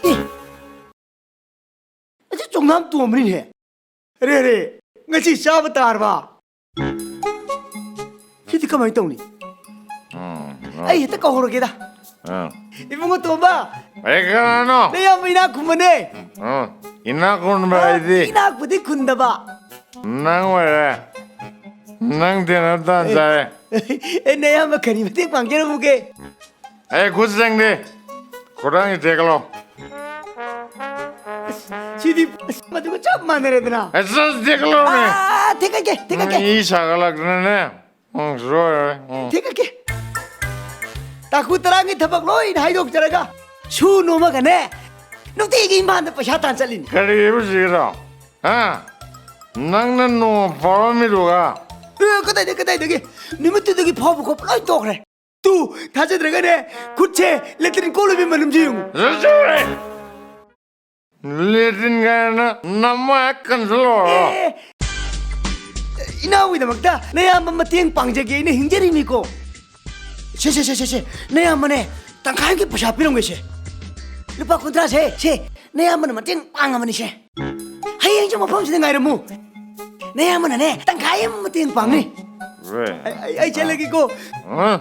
ꯑꯦ, ꯑꯁꯤ ꯆꯣꯡꯅꯥꯝ ꯇꯣꯝꯕꯅꯤꯅꯦ꯫ ꯑꯔꯦ, ꯑꯔꯦ, ꯉꯁꯤ ꯆꯥꯕ ꯇꯥꯔꯕ? ꯁꯤꯗꯤ ꯀꯃꯥꯏꯅ ꯇꯧꯅꯤ? ꯎꯝ, ꯎꯝ꯫ ꯑꯩ ꯍꯦꯛꯇ ꯀꯧꯍꯧꯔꯒꯦꯗ꯫ ꯎꯝ꯫ ꯏꯕꯨꯡꯉꯣ ꯇꯣꯝꯕ꯫ ꯑꯩ ꯀꯅꯥꯅꯣ? ꯅꯌꯥꯝꯕ ꯏꯅꯥꯛ ꯈꯨꯟꯕꯅꯦ꯫ ꯎꯝ, ꯏꯅꯥꯛ ꯈꯨꯟꯕ ꯑ, ꯍꯥꯏꯗꯤ? ꯏꯅꯥꯛꯄꯨꯗꯤ ꯈꯨꯟꯗꯕ꯫ ꯅꯪ ꯑꯣꯏꯔꯦ꯫ ꯅꯪ ꯊꯦꯡꯅꯕ ꯇꯥꯟ ꯑꯦ, ꯆꯥꯔꯦ꯫ ꯑꯦ, ꯅꯌꯥꯝꯕ ꯀꯔꯤ ꯃꯇꯦꯡ ꯄꯥꯡꯖꯔꯝꯃꯨꯒꯦ? ꯑꯦ, ꯈꯨꯠ ꯁꯦꯡꯗꯦ꯫ ꯈꯨꯗꯥꯡꯁꯤ ꯊꯦꯛꯀꯠꯂꯣ꯫ ꯁꯤꯗꯤ, ꯑꯁ, ꯃꯗꯨꯒ ꯆꯞ ꯃꯥꯟꯅꯔꯦꯗꯅ꯫ ꯑꯦ, ꯆꯠ ꯊꯦꯛꯀꯠꯂꯣꯅꯦ꯫ ꯑꯥ, ꯊꯦꯛꯀꯠꯀꯦ, ꯊꯦꯛꯀꯠꯀꯦ꯫ ꯅꯪ ꯏ ꯁꯥꯒꯠꯂꯛꯇꯅꯅꯦ꯫ ꯎꯝ, ꯁꯣꯏꯔꯣꯏ꯫ ꯎꯝ꯫ ꯊꯦꯛꯀꯠꯀꯦ꯫ ꯇꯥꯡ ꯇꯔꯥꯒꯤ ꯊꯕꯛ ꯂꯣꯏꯅ ꯍꯥꯏꯗꯣꯛꯆꯔꯒ ꯁꯨ ꯅꯣꯝꯃꯒꯅꯦ, ꯅꯨꯡꯇꯤꯒꯤ ꯏꯝꯐꯥꯜꯗ ꯄꯩꯁꯥ ꯇꯥꯟ ꯆꯠꯂꯤꯅꯤ꯫ ꯀꯔꯤ ꯍꯥꯏꯕ ꯁꯤꯒꯤꯔꯣ? ꯍꯥ? ꯅꯪꯅ ꯅꯣꯡꯃ ꯐꯥꯎꯔꯝꯃꯤꯗꯨꯒ? ꯑꯦ, ꯀꯗꯥꯏꯗ-, ꯀꯗꯥꯏꯗꯒꯤ? ꯅꯨꯃꯤꯠꯇꯨꯗꯒꯤ ꯐꯥꯎꯕ ꯈꯣꯠꯄ ꯂꯣꯏ ꯇꯣꯛꯈ꯭ꯔꯦ꯫ ꯇꯨ, ꯊꯥꯖꯗ꯭ꯔꯒꯅꯦ, ꯈꯨꯠꯁꯦ ꯂꯦꯇ꯭ꯔꯤꯟ ꯀꯣꯜꯂꯨꯕꯤ ꯃꯅꯝꯁꯦ ꯌꯦꯡꯉꯨ꯫ ꯂꯣꯏꯔꯦ! ꯂꯦꯇ꯭ꯔꯤꯟ ꯀꯥꯏꯅ ꯅꯝꯃ ꯍꯦꯛ ꯀꯟꯁꯤꯜꯂꯣ꯫ ꯑꯦ, ꯏꯅꯥꯎꯒꯤꯗꯃꯛꯇ ꯅꯌꯥꯝꯕ ꯃꯇꯦꯡ ꯄꯥꯡꯖꯒꯦ, ꯑꯩꯅ ꯍꯤꯡꯖꯔꯤꯅꯤꯀꯣ꯫ ꯁꯦ, ꯁꯦ, ꯁꯦ, ꯁꯦ, ꯁꯦ, ꯅꯌꯥꯝꯕꯅꯦ, ꯇꯪꯈꯥꯏ ꯑꯃꯒꯤ ꯄꯩꯁꯥ ꯄꯤꯔꯝꯒꯦꯁꯦ꯫ ꯂꯨꯄꯥ ꯀꯨꯟꯊ꯭ꯔꯥꯁꯦ, ꯁꯦ, ꯅꯌꯥꯝꯕꯅ ꯃꯇꯦꯡ ꯄꯥꯡꯉꯕꯅꯤꯁꯦ꯫ ꯍꯌꯦꯡꯁꯨ ꯃꯐꯝꯁꯤꯗ ꯉꯥꯏꯔꯝꯃꯨ꯫ ꯅꯌꯥꯝꯕꯅꯅꯦ, ꯇꯪꯈꯥꯏ ꯑꯃ ꯃꯇꯦꯡ ꯄꯥꯡꯅꯤ꯫ ꯑꯩ, ꯑꯩ, ꯑꯩ ꯆꯠꯂꯒꯦꯀꯣ꯫ ꯎꯝ꯫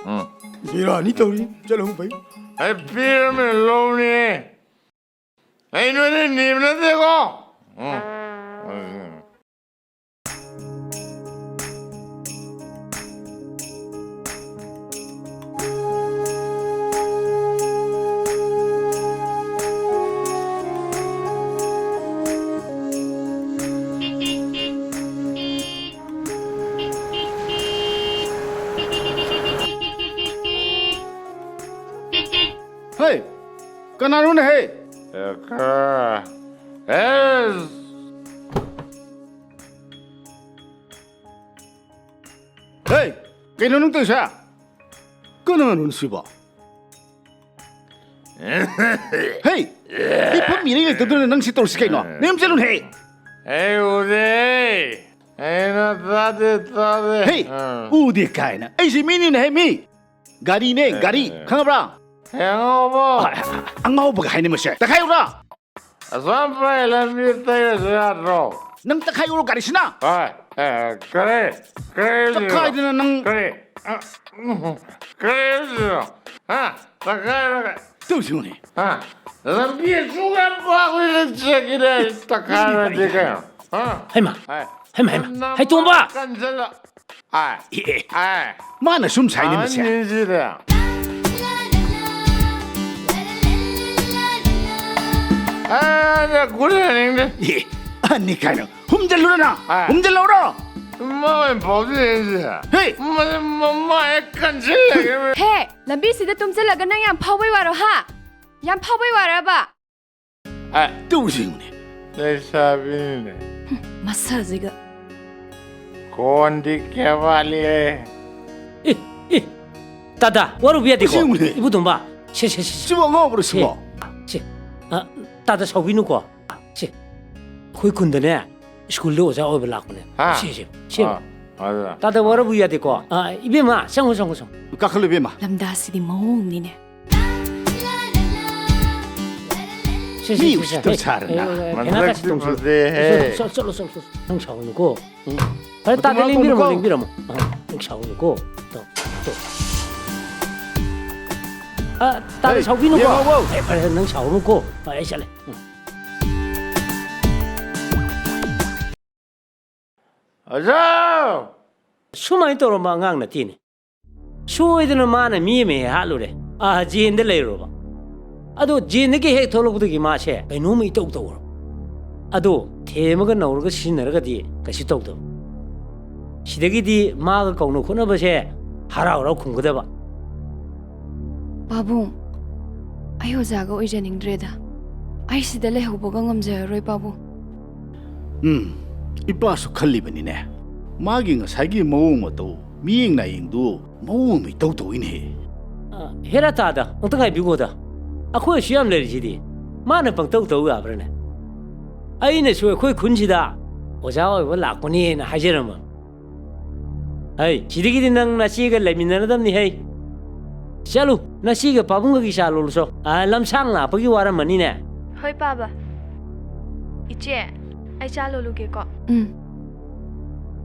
ꯎꯝ꯫ ꯕꯦꯔꯥꯅꯤ ꯇꯧꯔꯤ꯫ ꯆꯠꯂꯣ, ꯐꯩ꯫ ꯑꯩ ꯄꯤꯔꯝꯃꯦ, ꯂꯧꯅꯤ꯫ ꯑꯩ ꯅꯣꯏꯗ ꯅꯤꯕ ꯅꯠꯇꯦꯀꯣ꯫ ꯎꯝ꯫ ꯍꯦ, ꯀꯅꯥꯅꯣꯅꯦ ꯍꯦ? ꯑꯦ, ꯈꯔ, ꯑꯦ, ꯍꯦ, ꯀꯩꯅꯣ ꯅꯪ ꯇꯧꯔꯤꯁꯦ? ꯀꯅꯥꯅꯣ ꯁꯤꯕꯣ? ꯍꯦ, ꯍꯤꯞꯐꯝ ꯃꯤꯔꯦ ꯂꯩꯇꯗꯅ ꯅꯪ ꯁꯤ ꯇꯧꯔꯤꯁꯤ ꯀꯩꯅꯣ? ꯅꯌꯨꯝ ꯆꯠꯂꯨꯅꯦ꯫ ꯑꯩ ꯎꯗꯦ꯫ ꯑꯩꯅ ꯇꯥꯗꯦ, ꯇꯥꯗꯦ꯫ ꯍꯦ, ꯑꯥ꯫ ꯎꯗꯦ ꯀꯥꯏꯅ꯫ ꯑꯩꯁꯦ ꯃꯤꯅꯤꯅꯦ ꯍꯦ, ꯃꯤ꯫ ꯒꯥꯔꯤꯅꯦ, ꯒꯥꯔꯤ꯫ ꯑꯦ꯫ ꯈꯪꯉꯕ꯭ꯔꯥ? ꯍꯦ, ꯑꯉꯥꯎꯕ꯫ ꯑ, ꯑꯉꯥꯎꯕꯒ ꯍꯥꯏꯅꯤ ꯃꯁꯦ꯫ ꯇꯛꯈꯥꯏꯌꯨꯔꯥ? ꯑꯁꯣꯝ ꯄꯔꯦꯡ ꯂꯝꯕꯤ ꯇꯩꯔꯁꯨ ꯌꯥꯗ꯭ꯔꯣ? ꯅꯪ ꯇꯛꯈꯥꯏꯌꯨꯔꯣ ꯒꯥꯔꯤꯁꯤꯅ? ꯍꯣꯏ꯫ ꯑꯦ, ꯀꯔꯤ? ꯀꯔꯤ? ꯇꯛꯈꯥꯏꯗꯅ ꯅꯪ꯫ ꯀꯔꯤ? ꯑ, ꯎꯝ, ꯀꯔꯤ ꯍꯥꯏꯁꯤꯅꯣ? ꯍꯥ? ꯇꯛꯈꯥꯏꯔꯒ꯫ ꯇꯧꯁꯤꯅꯦ꯫ ꯍꯥ? ꯂꯝꯕꯤ ꯑꯁꯨꯛ ꯌꯥꯝ ꯄꯥꯛꯂꯤ ꯅꯪ ꯆꯠꯈꯤꯗꯦ, ꯇꯛꯈꯥꯏꯔꯗꯤ ꯀꯩꯅꯣ? ꯍꯥ? ꯍꯩꯃꯥ! ꯍꯥꯏ꯫ ꯍꯩꯃꯥ, ꯍꯩꯃꯥ! ꯅꯃꯥ ꯍꯩ, ꯇꯣꯝꯕ! ꯀꯟꯖꯜꯂꯣ꯫ ꯑꯥꯏ꯫ ꯑꯦ, ꯑꯦ꯫ ꯑꯥꯏ꯫ ꯃꯥꯅ ꯁꯨꯝ ꯁꯥꯏꯅꯦ ꯃꯁꯦ꯫ ꯑꯍꯟꯅꯤꯁꯤꯗ꯫ ꯑꯦ, ꯅꯪ ꯒꯨꯂꯤ ꯆꯥꯅꯤꯡꯗꯦ꯫ ꯑꯦ, ꯑꯍꯟꯅꯤ ꯀꯥꯏꯅ꯫ ꯍꯨꯝꯖꯜꯂꯨꯔ ꯅꯪ? ꯑꯥꯏ꯫ ꯍꯨꯝꯖꯜꯂꯧꯔꯣ? ꯃꯥ ꯑꯣꯏꯅ ꯐꯥꯎꯖꯤꯜꯂꯛꯏꯁꯦ꯫ ꯍꯦ! ꯃ-, ꯃ-, ꯃꯥ ꯍꯦꯛ ꯀꯟꯁꯤꯜꯂꯒꯦ꯫ ꯍꯦ! ꯂꯝꯕꯤꯁꯤꯗ ꯇꯨꯝꯁꯤꯜꯂꯒ ꯅꯪ ꯌꯥꯝ ꯐꯥꯎꯕꯩ ꯋꯥꯔꯣ, ꯍꯥ? ꯌꯥꯝ ꯐꯥꯎꯕꯩ ꯋꯥꯔꯕ? ꯑꯦ, ꯇꯧꯁꯤꯡꯅꯦ꯫ ꯂꯩꯁꯥꯕꯤꯅꯤꯅꯦ꯫ ꯃꯁꯛꯁꯤꯒ꯫ ꯀꯣꯟꯗꯤ ꯀꯌꯥ ꯋꯥꯠꯂꯤ? ꯑꯦ, ꯑꯦ, ꯇꯥꯗ, ꯋꯥꯔꯨꯕ ꯌꯥꯗꯦꯀꯣ꯫ ꯇꯧꯁꯤꯡꯅꯦ꯫ ꯏꯕꯨꯗꯣꯝꯕ, ꯁꯦ, ꯁꯦ, ꯁꯦ, ꯁꯦ꯫ ꯁꯤꯕꯨ ꯑꯉꯥꯎꯕ꯭ꯔꯣ, ꯁꯦ, ꯁꯤꯕꯣ? ꯁꯦ, ꯑ, ꯇꯥꯗ ꯁꯥꯎꯕꯤꯅꯨꯀꯣ꯫ ꯁꯦ, ꯑꯩꯈꯣꯏ ꯈꯨꯟꯗꯅꯦ, ꯁ꯭ꯀꯨꯜꯗ ꯑꯣꯖꯥ ꯑꯣꯏꯕ ꯂꯥꯛꯄꯅꯦ꯫ ꯍꯥ? ꯁꯦ, ꯁꯦ, ꯁꯦ꯫ ꯑꯥ, ꯑꯗꯨꯗ꯫ ꯇꯥꯗ ꯋꯥꯔꯨꯕ ꯌꯥꯗꯦꯀꯣ꯫ ꯑ, ꯏꯕꯦꯝꯃ, ꯆꯪꯉꯣ, ꯆꯪꯉꯣ, ꯆꯪꯉꯣ꯫ ꯀꯥꯈꯠꯂꯨ, ꯏꯕꯦꯝꯃ꯫ ꯂꯝꯗꯥꯁꯤꯗꯤ ꯃꯑꯣꯡꯅꯤꯅꯦ꯫ ꯁꯦ, ꯁꯦ, ꯃꯤ ꯁꯦ, ꯁꯦ꯫ ꯎꯁꯤꯠꯇꯕ ꯍꯦ, ꯁꯥꯔꯅ꯫ ꯍꯦ, ꯍꯦ, ꯍꯦ, ꯃꯁꯛꯇꯤ ꯍꯦꯅꯥꯀꯥꯁꯤ ꯇꯣꯡꯁꯤ꯫ ꯐꯖꯩꯍꯦ꯫ ꯆꯠꯂꯣ, ꯆꯠꯂꯣ, ꯆꯠꯂꯣ, ꯆꯠꯂꯣ꯫ ꯅꯪ ꯁꯥꯎꯅꯨꯀꯣ꯫ ꯎꯝ꯫ ꯐꯔꯦ, ꯃꯇꯨꯡ ꯇꯥꯗ ꯃꯅꯥꯎ ꯂꯦꯡꯕꯤꯔꯝꯃꯣ, ꯇꯧꯅꯨꯀꯣ꯫ ꯂꯦꯡꯕꯤꯔꯝꯃꯣ꯫ ꯑ, ꯅꯪ ꯁꯥꯎꯔꯨꯅꯨꯀꯣ꯫ ꯇꯣ, ꯇꯣ꯫ ꯑ, ꯇꯥꯗ ꯍꯦ, ꯁꯥꯎꯕꯤꯅꯨꯀꯣ꯫ ꯌꯦꯡꯉꯣ꯫ ꯑꯦ, ꯐꯔꯦ, ꯅꯪ ꯁꯥꯎꯔꯨꯅꯨꯀꯣ꯫ ꯑ, ꯑꯩ ꯆꯠꯂꯦ꯫ ꯎꯝ꯫ ꯑꯣꯖꯥ! ꯁꯨꯃꯥꯏꯅ ꯇꯧꯔꯝꯕ ꯑꯉꯥꯡ ꯅꯠꯇꯦꯅꯦ꯫ ꯁꯣꯏꯗꯅ ꯃꯥꯅ ꯃꯤ ꯑꯃ ꯍꯦꯛ ꯍꯥꯠꯂꯨꯔꯦ꯫ ꯑꯥ, ꯖꯦꯟꯗ ꯂꯩꯔꯨꯔꯕ꯫ ꯑꯗꯣ ꯖꯦꯟꯗꯒꯤ ꯍꯦꯛ ꯊꯣꯛꯂꯛꯄꯗꯒꯤ ꯃꯥꯁꯦ ꯀꯩꯅꯣꯝꯃ ꯏꯇꯧ ꯇꯧꯔꯕ꯫ ꯑꯗꯣ ꯊꯦꯝꯃꯒ ꯅꯧꯔꯒ ꯁꯤꯖꯤꯟꯅꯔꯒꯗꯤ ꯀꯩꯁꯨ ꯇꯧꯗꯕ꯫ ꯁꯤꯗꯒꯤꯗꯤ ꯃꯥꯒ ꯀꯧꯅ ꯈꯣꯠꯅꯕꯁꯦ ꯍꯔꯥꯎ ꯍꯔꯥꯎ ꯈꯨꯝꯒꯗꯕ꯫ ꯄꯥꯕꯨꯡ, ꯑꯩ ꯑꯣꯖꯥꯒ ꯑꯣꯏꯖꯅꯤꯡꯗ꯭ꯔꯦꯗ꯫ ꯑꯩ ꯁꯤꯗ ꯂꯩꯍꯧꯕꯒ ꯉꯝꯖꯔꯔꯣꯏ, ꯄꯥꯕꯨꯡ꯫ ꯎꯝ, ꯏꯄꯥꯁꯨ ꯈꯜꯂꯤꯕꯅꯤꯅꯦ꯫ ꯃꯥꯒꯤ ꯉꯁꯥꯏꯒꯤ ꯃꯑꯣꯡ ꯃꯇꯧ, ꯃꯤꯌꯦꯡ ꯅꯥꯌꯦꯡꯗꯨ ꯃꯑꯣꯡ ꯑꯃ ꯏꯇꯧ ꯇꯧꯏꯅꯦꯍꯦ꯫ ꯑ, ꯍꯦꯔꯥ ꯇꯥꯗ, ꯑꯝꯇ ꯉꯥꯏꯕꯤꯈꯣꯗ꯫ ꯑꯩꯈꯣꯏ ꯑꯁꯨ ꯌꯥꯝ ꯂꯩꯔꯤꯁꯤꯗꯤ꯫ ꯃꯥꯅ ꯄꯪꯇꯧ ꯇꯧ ꯌꯥꯕ꯭ꯔꯥꯅꯦ? ꯑꯩꯅꯁꯨ ꯑꯩꯈꯣꯏ ꯈꯨꯟꯁꯤꯗ ꯑꯣꯖꯥ ꯑꯣꯏꯕ ꯂꯥꯛꯄꯅꯦꯅ ꯍꯥꯏꯖꯔꯝꯃ꯫ ꯍꯩ, ꯁꯤꯗꯒꯤꯗꯤ ꯅꯪ ꯅꯆꯦꯒ ꯂꯩꯃꯤꯟꯅꯔꯗꯕꯅꯤ ꯍꯩ꯫ ꯆꯠꯂꯨ, ꯅꯆꯦꯒ ꯄꯥꯕꯨꯡꯒꯒꯤ ꯆꯥ ꯂꯣꯜꯂꯨꯆꯣ꯫ ꯑ, ꯂꯝꯁꯥꯡ ꯂꯥꯛꯄꯒꯤ ꯋꯥꯔꯝꯃꯅꯤꯅꯦ꯫ ꯍꯣꯏ, ꯄꯥꯕ꯫ ꯏꯆꯦ, ꯑꯩ ꯆꯥ ꯂꯣꯜꯂꯨꯒꯦꯀꯣ꯫ ꯎꯝ꯫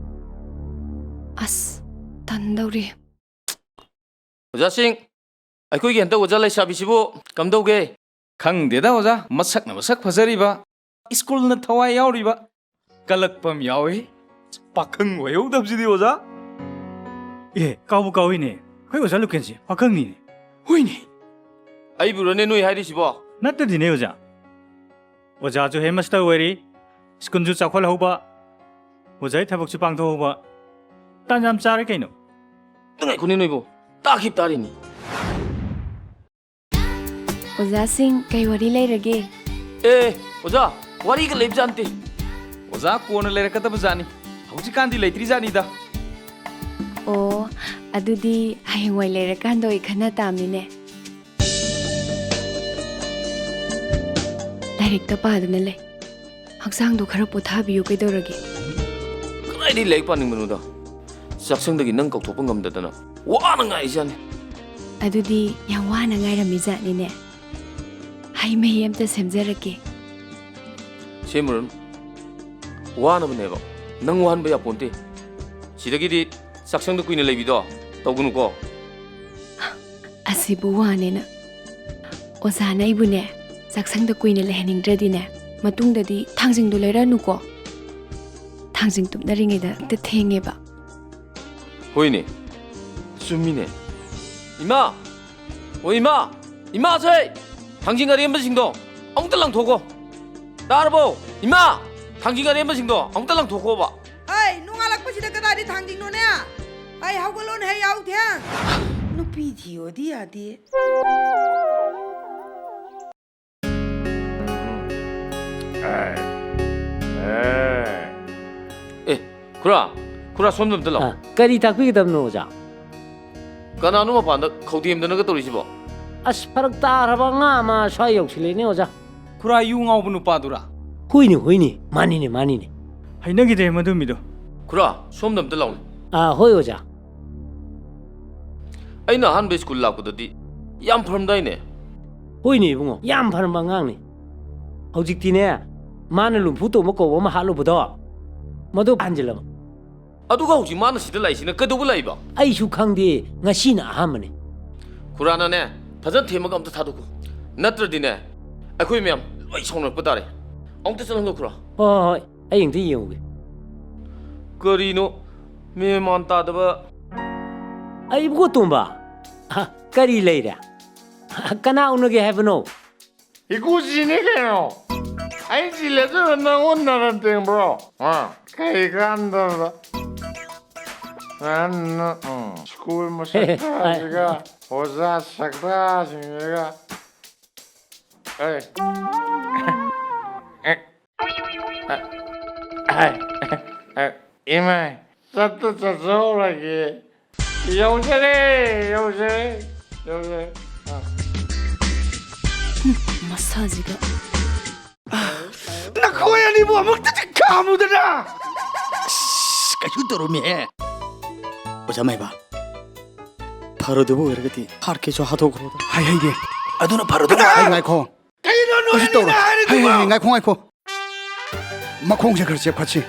ꯑꯁ, ꯇꯟꯗꯧꯔꯤ꯫ ꯑꯣꯖꯥꯁꯤꯡ, ꯑꯩꯈꯣꯏꯒꯤ ꯍꯟꯗꯛ ꯑꯣꯖꯥ ꯂꯩꯁꯥꯕꯤꯁꯤꯕꯨ ꯀꯝꯗꯧꯒꯦ? ꯈꯪꯗꯦꯗ ꯑꯣꯖꯥ, ꯃꯁꯛꯅ ꯃꯁꯛ ꯐꯖꯔꯤꯕ, ꯁ꯭ꯀꯨꯜꯅ ꯊꯋꯥꯏ ꯌꯥꯎꯔꯤꯕ, ꯀꯜꯂꯛꯄ ꯑꯃ ꯌꯥꯎꯏ꯫ ꯄꯥꯈꯪ ꯑꯣꯏꯍꯧꯗꯕꯁꯤꯗꯤ ꯑꯣꯖꯥ꯫ ꯑꯦ, ꯀꯥꯎꯕꯨ ꯀꯥꯎꯏꯅꯦ, ꯑꯩꯈꯣꯏ ꯑꯣꯖꯥ ꯂꯨꯀꯦꯟꯁꯦ ꯄꯥꯈꯪꯅꯤꯅꯦ꯫ ꯍꯣꯏꯅꯦ꯫ ꯑꯩꯕꯨꯔꯅꯦ ꯅꯣꯏ ꯍꯥꯏꯔꯤꯁꯤꯕꯣ? ꯅꯠꯇꯗꯤꯅꯦ ꯑꯣꯖꯥ, ꯑꯣꯖꯥꯁꯨ ꯍꯦꯗꯃꯥꯁꯇꯔ ꯑꯣꯏꯔꯤ, ꯁ꯭ꯀꯨꯜꯁꯨ ꯆꯥꯎꯈꯠꯍꯧꯕ, ꯑꯣꯖꯥꯒꯤ ꯊꯕꯛꯁꯨ ꯄꯥꯡꯊꯣꯛꯍꯧꯕ꯫ ꯇꯥꯟ ꯌꯥꯝ ꯆꯥꯔꯦ ꯀꯩꯅꯣ꯫ ꯉꯥꯏꯈꯣꯅꯦ ꯅꯣꯏꯕꯨ, ꯇꯥꯈꯤꯕ ꯇꯥꯔꯤꯅꯤ꯫ ꯑꯣꯖꯥꯁꯤꯡ, ꯀꯩ ꯋꯥꯔꯤ ꯂꯩꯔꯒꯦ? ꯑꯦ, ꯑꯣꯖꯥ, ꯋꯥꯔꯤꯒ ꯂꯩꯕꯖꯥꯠ ꯅꯠꯇꯦ꯫ ꯑꯣꯖꯥ, ꯀꯣꯟꯅ ꯂꯩꯔꯛꯀꯗꯕ ꯖꯥꯠꯅꯤ, ꯍꯧꯖꯤꯛꯀꯥꯟꯗꯤ ꯂꯩꯇ꯭ꯔꯤ ꯖꯥꯠꯅꯤꯗ꯫ ꯑꯣ, ꯑꯗꯨꯗꯤ ꯍꯌꯦꯡꯋꯥꯏ ꯂꯩꯔꯀꯥꯟꯗ ꯑꯣꯏ ꯈꯟꯅ ꯇꯥꯝꯅꯤꯅꯦ꯫ ꯂꯥꯏꯔꯤꯛꯇ ꯄꯥꯗꯨꯅ ꯂꯩ꯫ ꯍꯛꯆꯥꯡꯗꯣ ꯈꯔ ꯄꯣꯊꯥꯕꯤꯌꯨ, ꯀꯩꯗꯧꯔꯒꯦ? ꯀꯗꯥꯏꯗꯒꯤ ꯂꯥꯏꯔꯤꯛ ꯄꯥꯅꯤꯡꯕꯅꯣꯗ? ꯆꯥꯛꯁꯪꯗꯒꯤ ꯅꯪ ꯀꯧꯊꯣꯛꯄ ꯉꯝꯗꯗꯅ ꯋꯥꯅ ꯉꯥꯏꯔꯤꯖꯥꯠꯅꯤ꯫ ꯑꯗꯨꯗꯤ ꯌꯥꯝ ꯋꯥꯅ ꯉꯥꯏꯔꯝꯃꯤ ꯖꯥꯠꯅꯤꯅꯦ꯫ ꯍꯩ ꯃꯍꯤ ꯑꯝꯇ ꯁꯦꯝꯖꯔꯛꯀꯦ꯫ ꯁꯦꯝꯃꯨꯔꯅꯨ꯫ ꯋꯥꯅꯕꯅꯦꯕ꯫ ꯅꯪ ꯋꯥꯍꯟꯕ ꯌꯥꯄꯣꯟꯇꯦ꯫ ꯁꯤꯗꯒꯤꯗꯤ ꯆꯥꯛꯁꯪꯗ ꯀꯨꯏꯅ ꯂꯩꯕꯤꯗꯣ ꯇꯧꯒꯅꯨꯀꯣ꯫ ꯑꯁꯤꯕꯨ ꯋꯥꯅꯦꯅ꯫ ꯑꯣꯖꯥꯅ ꯑꯩꯕꯨꯅꯦ, ꯆꯥꯛꯁꯪꯗ ꯀꯨꯏꯅ ꯂꯩꯍꯟꯅꯤꯡꯗ꯭ꯔꯗꯤꯅꯦ, ꯃꯇꯨꯡꯗꯗꯤ ꯊꯥꯡꯖꯤꯡꯗꯣ ꯂꯩꯔꯛꯑꯅꯨꯀꯣ꯫ ꯊꯥꯡꯖꯤꯡ ꯇꯨꯞꯅꯔꯤꯉꯩꯗ ꯍꯦꯛꯇ ꯊꯦꯡꯉꯦꯕ꯫ ꯍꯣꯏꯅꯦ, ꯆꯨꯝꯃꯤꯅꯦ꯫ ꯏꯃꯥ! ꯑꯣ ꯏꯃꯥ! ꯏꯃꯥꯁꯦ! ꯊꯥꯡꯖꯤꯡ ꯑꯔꯦꯝꯕꯁꯤꯡꯗꯣ ꯑꯃꯨꯛꯇ ꯂꯪꯊꯣꯛꯈꯣ꯫ ꯇꯥꯔꯕꯣ? ꯏꯃꯥ! ꯊꯥꯡꯖꯤꯡ ꯑꯔꯦꯝꯕꯁꯤꯡꯗꯣ ꯑꯃꯨꯛꯇ ꯂꯪꯊꯣꯛꯈꯣꯕ꯫ ꯑꯩ ꯅꯣꯡꯉꯥꯜꯂꯛꯄꯁꯤꯗ ꯀꯗꯥꯏꯗꯩ ꯊꯥꯡꯖꯤꯡꯅꯣꯅꯦ? ꯑꯩ ꯍꯧꯒꯠꯂꯣꯅꯦ, ꯍꯦ ꯌꯥꯍꯧ ꯊꯦꯡ꯫ ꯅꯨꯄꯤ ꯊꯤꯌꯣꯗꯤ ꯌꯥꯗꯦ꯫ ꯑꯦ, ꯈꯨꯔꯥ, ꯈꯨꯔꯥ, ꯁꯣꯝꯗ ꯑꯝꯇ ꯂꯥꯛꯑꯣ꯫ ꯑ, ꯀꯔꯤ ꯇꯥꯛꯄꯤꯒꯗꯕꯅꯣ, ꯑꯣꯖꯥ? ꯀꯅꯥꯅꯣ ꯃꯄꯥꯟꯗ ꯈꯧꯗꯦꯝꯗꯅꯒ ꯇꯧꯔꯤꯁꯤꯕꯣ? ꯑꯁ, ꯐꯔꯛ ꯇꯥꯔꯕ ꯑꯉꯥꯡ ꯑꯃ ꯁ꯭ꯋꯥꯏ ꯌꯧꯁꯤꯜꯂꯛꯏꯅꯦ, ꯑꯣꯖꯥ꯫ ꯈꯨꯔꯥ, ꯌꯨ ꯉꯥꯎꯕ ꯅꯨꯄꯥꯗꯨꯔꯥ? ꯍꯣꯏꯅꯦ, ꯍꯣꯏꯅꯦ, ꯃꯥꯅꯤꯅꯦ, ꯃꯥꯅꯤꯅꯦ꯫ ꯍꯩꯅꯈꯤꯗ꯭ꯔꯦ ꯃꯗꯨ ꯃꯤꯗꯣ꯫ ꯈꯨꯔꯥ, ꯁꯣꯝꯗ ꯑꯝꯇ ꯂꯥꯛꯎꯅꯦ꯫ ꯑꯥ, ꯍꯣꯏ, ꯑꯣꯖꯥ꯫ ꯑꯩꯅ ꯑꯍꯥꯟꯕ ꯁ꯭ꯀꯨꯜ ꯂꯥꯛꯄꯗꯗꯤ ꯌꯥꯝ ꯐꯔꯝꯗꯥꯏꯅꯦ? ꯍꯣꯏꯅꯦ ꯏꯕꯨꯡꯉꯣ, ꯌꯥꯝ ꯐꯔꯝꯕ ꯑꯉꯥꯡꯅꯤ꯫ ꯍꯧꯖꯤꯛꯇꯤꯅꯦ, ꯃꯥꯅ ꯂꯨꯝꯐꯨ ꯇꯣꯝꯕ ꯀꯧꯕ ꯑꯃ ꯍꯥꯠꯂꯨꯕꯗꯣ, ꯃꯗꯨ ꯍꯟꯖꯤꯜꯂꯕ꯫ ꯑꯗꯨꯒ ꯍꯧꯖꯤꯛ ꯃꯥꯅ ꯁꯤꯗ ꯂꯥꯛꯏꯁꯤꯅ ꯀꯩꯗꯧꯕ ꯂꯥꯛꯏꯕ? ꯑꯩꯁꯨ ꯈꯪꯗꯦ, ꯉꯁꯤꯅ ꯑꯍꯥꯟꯕꯅꯤ꯫ ꯈꯨꯔꯥꯅꯅꯦ, ꯐꯖꯅ ꯊꯦꯝꯃꯒ ꯑꯝꯇ ꯊꯥꯗꯣꯛꯈꯣ꯫ ꯅꯠꯇ꯭ꯔꯗꯤꯅꯦ, ꯑꯩꯈꯣꯏ ꯃꯌꯥꯝ ꯂꯣꯏ ꯁꯥꯎꯅꯔꯛꯄ ꯇꯥꯔꯦ꯫ ꯑꯃꯨꯛꯇ ꯆꯠꯍꯟꯈꯣ, ꯈꯨꯔꯥ꯫ ꯍꯣꯏ, ꯍꯣꯏ, ꯍꯣꯏ, ꯑꯩ ꯑꯝꯇ ꯌꯦꯡꯉꯨꯒꯦ꯫ ꯀꯔꯤꯅꯣ, ꯃꯦꯟ ꯃꯥꯟ ꯇꯥꯗꯕ꯫ ꯑꯩꯕꯨ ꯇꯣꯝꯕ, ꯍ, ꯀꯔꯤ ꯂꯩꯔꯦ? ꯍ, ꯀꯅꯥ ꯎꯅꯒꯦ ꯍꯥꯏꯕꯅꯣ? ꯏꯀꯨꯖꯤꯅꯦ ꯀꯩꯅꯣ꯫ ꯑꯩ ꯆꯤꯜꯂꯦ ꯑꯗꯨꯅ ꯅꯪ ꯎꯟꯅꯔ ꯇꯦꯡꯕ꯭ꯔꯣ? ꯑ, ꯀꯩ ꯀꯥꯟꯗꯕꯗ꯫ ꯅꯪ, ꯎꯝ, ꯁ꯭ꯀꯨꯜ ꯃꯁꯛꯇꯥꯁꯤꯒ, ꯑꯣꯖꯥ ꯁꯛꯇꯥꯁꯤꯡꯁꯤꯒ꯫ ꯑꯦ꯫ ꯑꯦ꯫ ꯑꯦ꯫ ꯑꯦ꯫ ꯏꯃꯥꯏ꯫ ꯆꯠꯇ ꯆꯠꯆꯍꯧꯔꯒꯦ꯫ ꯌꯧꯖꯔꯦ, ꯌꯧꯖꯔꯦ, ꯌꯧꯖꯔꯦ꯫ ꯑꯥ꯫ ꯃꯁꯥꯁꯤꯒ꯫ ꯅꯈꯣꯏ ꯑꯅꯤꯕꯨ ꯑꯃꯨꯛꯇꯗꯤ ꯈꯥꯝꯃꯨꯗꯅ! ꯑꯁ, ꯀꯩꯁꯨ ꯇꯧꯔꯝꯃꯤꯍꯦ꯫ ꯑꯣꯖꯥ ꯃꯥꯏꯕ, ꯐꯔꯣꯏꯗꯕ ꯑꯣꯏꯔꯒꯗꯤ ꯍꯥꯠꯀꯦꯁꯨ ꯍꯥꯠꯇꯣꯛꯈ꯭ꯔꯣꯗ꯫ ꯍꯥꯏ ꯍꯩꯒꯦ꯫ ꯑꯗꯨꯅ ꯐꯔꯣꯏꯗꯕ ꯍꯥꯏ, ꯉꯥꯏꯈꯣ꯫ ꯀꯩꯅꯣ ꯅꯣꯏ ꯀꯩꯁꯨ ꯇꯧꯔꯣꯏ꯫ ꯑꯅꯤꯅ ꯍꯥꯏꯔꯤꯗꯨꯕꯣ? ꯍꯥꯏ, ꯍꯥꯏ, ꯍꯥꯏ, ꯉꯥꯏꯈꯣ, ꯉꯥꯏꯈꯣ꯫ ꯃꯈꯣꯡꯁꯦ ꯈꯔ ꯆꯦꯞꯈꯠꯁꯤ꯫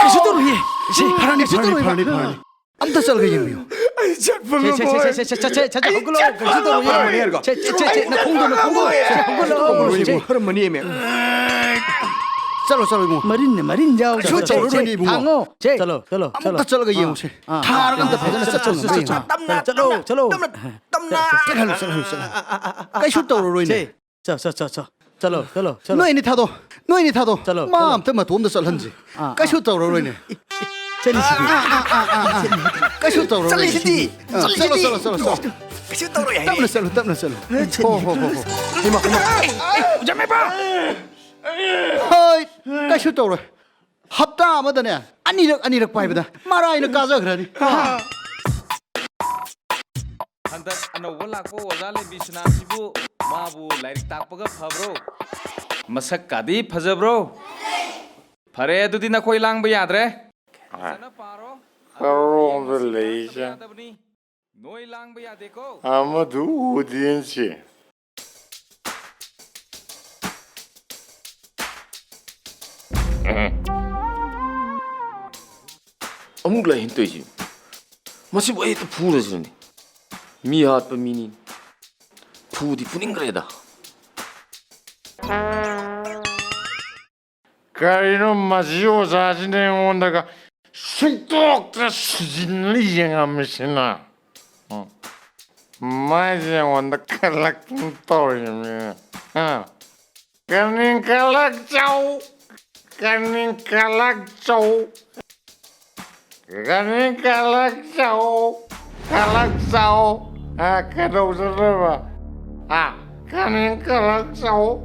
ꯀꯩꯁꯨ ꯇꯧꯔꯣꯏꯌꯦ꯫ ꯁꯦ, ꯐꯔꯅꯤ, ꯀꯩꯁꯨ ꯐꯔꯅꯤ, ꯇꯧꯔꯣꯏꯕ꯫ ꯐꯔꯅꯤ, ꯐꯔꯅꯤ꯫ ꯑꯝꯇ ꯆꯠꯂꯒ ꯌꯦꯡꯕꯤꯌꯨ꯫ ꯑꯩ ꯆꯠꯄ ꯁꯦ, ꯁꯦ, ꯉꯝꯃꯣꯏ꯫ ꯁꯦ, ꯁꯦ, ꯁꯦ, ꯁꯦ, ꯁꯦ, ꯁꯦ, ꯁꯦ, ꯍꯧꯒꯠꯂꯣ, ꯀꯩꯁꯨ ꯇꯧꯔꯣꯏꯌꯦ꯫ ꯁꯦ, ꯁꯦ, ꯁꯦ, ꯁꯦ, ꯅꯈꯣꯡꯗꯣ, ꯅꯈꯣꯡꯗꯣ꯫ ꯁꯦ, ꯍꯧꯒꯠꯂꯣ꯫ ꯁꯦ, ꯍꯧꯒꯠꯂꯣ꯫ ꯆꯠꯂꯣ, ꯆꯠꯂꯣ, ꯏꯕꯨꯡꯉꯣ꯫ ꯃꯔꯤꯟꯅꯦ, ꯃꯔꯤꯟ ꯌꯥꯎ꯫ ꯀꯩꯁꯨ ꯁꯦ, ꯁꯦ, ꯇꯧꯔꯔꯣꯏꯅꯦ, ꯁꯦ, ꯏꯕꯨꯡꯉꯣ꯫ ꯊꯥꯡꯉꯣ꯫ ꯁꯦ, ꯆꯠꯂꯣ, ꯆꯠꯂꯣ, ꯆꯠꯂꯣ꯫ ꯑꯝꯇ ꯆꯠꯂꯒ ꯌꯦꯡꯉꯨꯁꯦ꯫ ꯑꯥ, ꯑꯥ, ꯊꯥꯔꯒ ꯑꯝꯇ ꯐꯖꯅ ꯆꯠꯄ ꯉꯝꯕ꯭ꯔꯥ ꯌꯦꯡꯉꯨ꯫ ꯇꯞꯅ, ꯆꯠꯂꯣ, ꯇꯞꯅ, ꯆꯠꯂꯣ꯫ ꯇꯞꯅ, ꯇꯞꯅ꯫ ꯆꯠꯍꯜꯂꯨ, ꯆꯠꯍꯜꯂꯨ, ꯆꯠꯍꯜꯂꯨ꯫ ꯀꯩꯁꯨ ꯇꯧꯔꯔꯣꯏꯅꯦ꯫ ꯁꯦ, ꯆꯠ, ꯆꯠ, ꯆꯠ, ꯆꯠ꯫ ꯆꯠꯂꯣ, ꯆꯠꯂꯣ, ꯆꯠꯂꯣ꯫ ꯅꯣꯏ ꯑꯅꯤ ꯊꯥꯗꯣꯛ, ꯅꯣꯏ ꯑꯅꯤ ꯊꯥꯗꯣꯛ꯫ ꯆꯠꯂꯣ, ꯃꯥ ꯆꯠꯂꯣ꯫ ꯑꯝꯇ ꯃꯇꯣꯝꯗ ꯆꯠꯍꯟꯁꯤ꯫ ꯑꯥ, ꯀꯩꯁꯨ ꯑꯥ꯫ ꯇꯧꯔꯔꯣꯏꯅꯦ꯫ ꯆꯠꯂꯤꯁꯤꯗꯤ꯫ ꯑꯥ, ꯑꯥ, ꯑꯥ, ꯑꯥ, ꯑꯥ꯫ ꯀꯩꯁꯨ ꯇꯧꯔꯔꯣꯏꯅꯦ꯫ ꯆꯠꯂꯤꯁꯤꯗꯤ꯫ ꯑꯥ, ꯆꯠꯂꯤꯁꯤꯗꯤ꯫ ꯆꯠꯂꯣ, ꯆꯠꯂꯣ, ꯆꯠꯂꯣ, ꯆꯠꯂꯣ꯫ ꯀꯩꯁꯨ ꯇꯧꯔꯣꯏ ꯍꯥꯏꯌꯦ꯫ ꯇꯞꯅ ꯆꯠꯂꯨ, ꯇꯞꯅ ꯆꯠꯂꯨ꯫ ꯍꯣ, ꯍꯣ, ꯍꯣ, ꯍꯣ꯫ ꯍꯩꯃꯥ, ꯍꯩꯃꯥ꯫ ꯑꯣꯖꯥ ꯃꯩꯕ! ꯍꯣꯏ, ꯀꯩꯁꯨ ꯇꯧꯔꯣꯏ꯫ ꯍꯞꯇꯥ ꯑꯃꯗꯅꯦ ꯑꯅꯤꯔꯛ, ꯑꯅꯤꯔꯛ ꯄꯥꯏꯕꯗ ꯃꯔꯥꯏꯅ ꯀꯥꯖꯈ꯭ꯔꯅꯤ꯫ ꯍꯟꯗꯛ ꯑꯅꯧꯕ ꯂꯥꯛꯄ ꯑꯣꯖꯥ ꯂꯦꯝꯕꯤꯁꯅꯥꯁꯤꯕꯨ, ꯃꯥꯕꯨ ꯂꯥꯏꯔꯤꯛ ꯇꯥꯛꯄꯒ ꯐꯕ꯭ꯔꯣ? ꯃꯁꯛꯀꯥꯗꯤ ꯐꯖꯕ꯭ꯔꯣ? ꯐꯔꯦ, ꯑꯗꯨꯗꯤ ꯅꯈꯣꯏ ꯂꯥꯡꯕ ꯌꯥꯗ꯭ꯔꯦ꯫ ꯐꯖꯅ ꯄꯥꯔꯣ꯫ ꯀꯔꯣꯝꯗ ꯂꯩꯁꯦ? ꯌꯥꯗꯕꯅꯤ꯫ ꯅꯣꯏ ꯂꯥꯡꯕ ꯌꯥꯗꯦꯀꯣ꯫ ꯑꯃꯗꯨ ꯎꯗꯦꯟꯁꯦ꯫ ꯑꯃꯨꯛ ꯂꯥꯛꯑꯦꯅ ꯇꯧꯔꯤꯁꯤ꯫ ꯃꯁꯤꯕꯨ ꯑꯩ ꯍꯦꯛꯇ ꯐꯨꯔꯁꯤꯔꯅꯦ꯫ ꯃꯤ ꯍꯥꯠꯄ ꯃꯤꯅꯤ꯫ ꯐꯨꯗꯤ ꯐꯨꯅꯤꯡꯈ꯭ꯔꯦꯗ꯫ ꯀꯔꯤꯅꯣ ꯃꯁꯤ ꯑꯣꯖꯥꯁꯤꯅ ꯑꯩꯉꯣꯟꯗꯒ ꯁꯨꯡꯇꯣꯛꯇ ꯁꯨꯖꯤꯟꯅ ꯌꯦꯡꯉꯝꯃꯤꯁꯤꯅ? ꯎꯝ꯫ ꯃꯥꯏꯁꯦ ꯑꯩꯉꯣꯟꯗ ꯀꯜꯂꯛꯇꯅ ꯇꯧꯔꯤꯃꯤ꯫ ꯍꯥ? ꯀꯅꯤꯡ ꯀꯂꯛꯆꯧ, ꯀꯅꯤꯡ ꯀꯂꯛꯆꯧ, ꯀꯅꯤꯡ ꯀꯂꯛꯆꯧ, ꯀꯂꯛꯆꯧ꯫ ꯑ, ꯀꯩꯗꯧꯖꯗꯣꯏꯕ? ꯑ, ꯀꯅꯤꯡ ꯀꯂꯛꯆꯧ,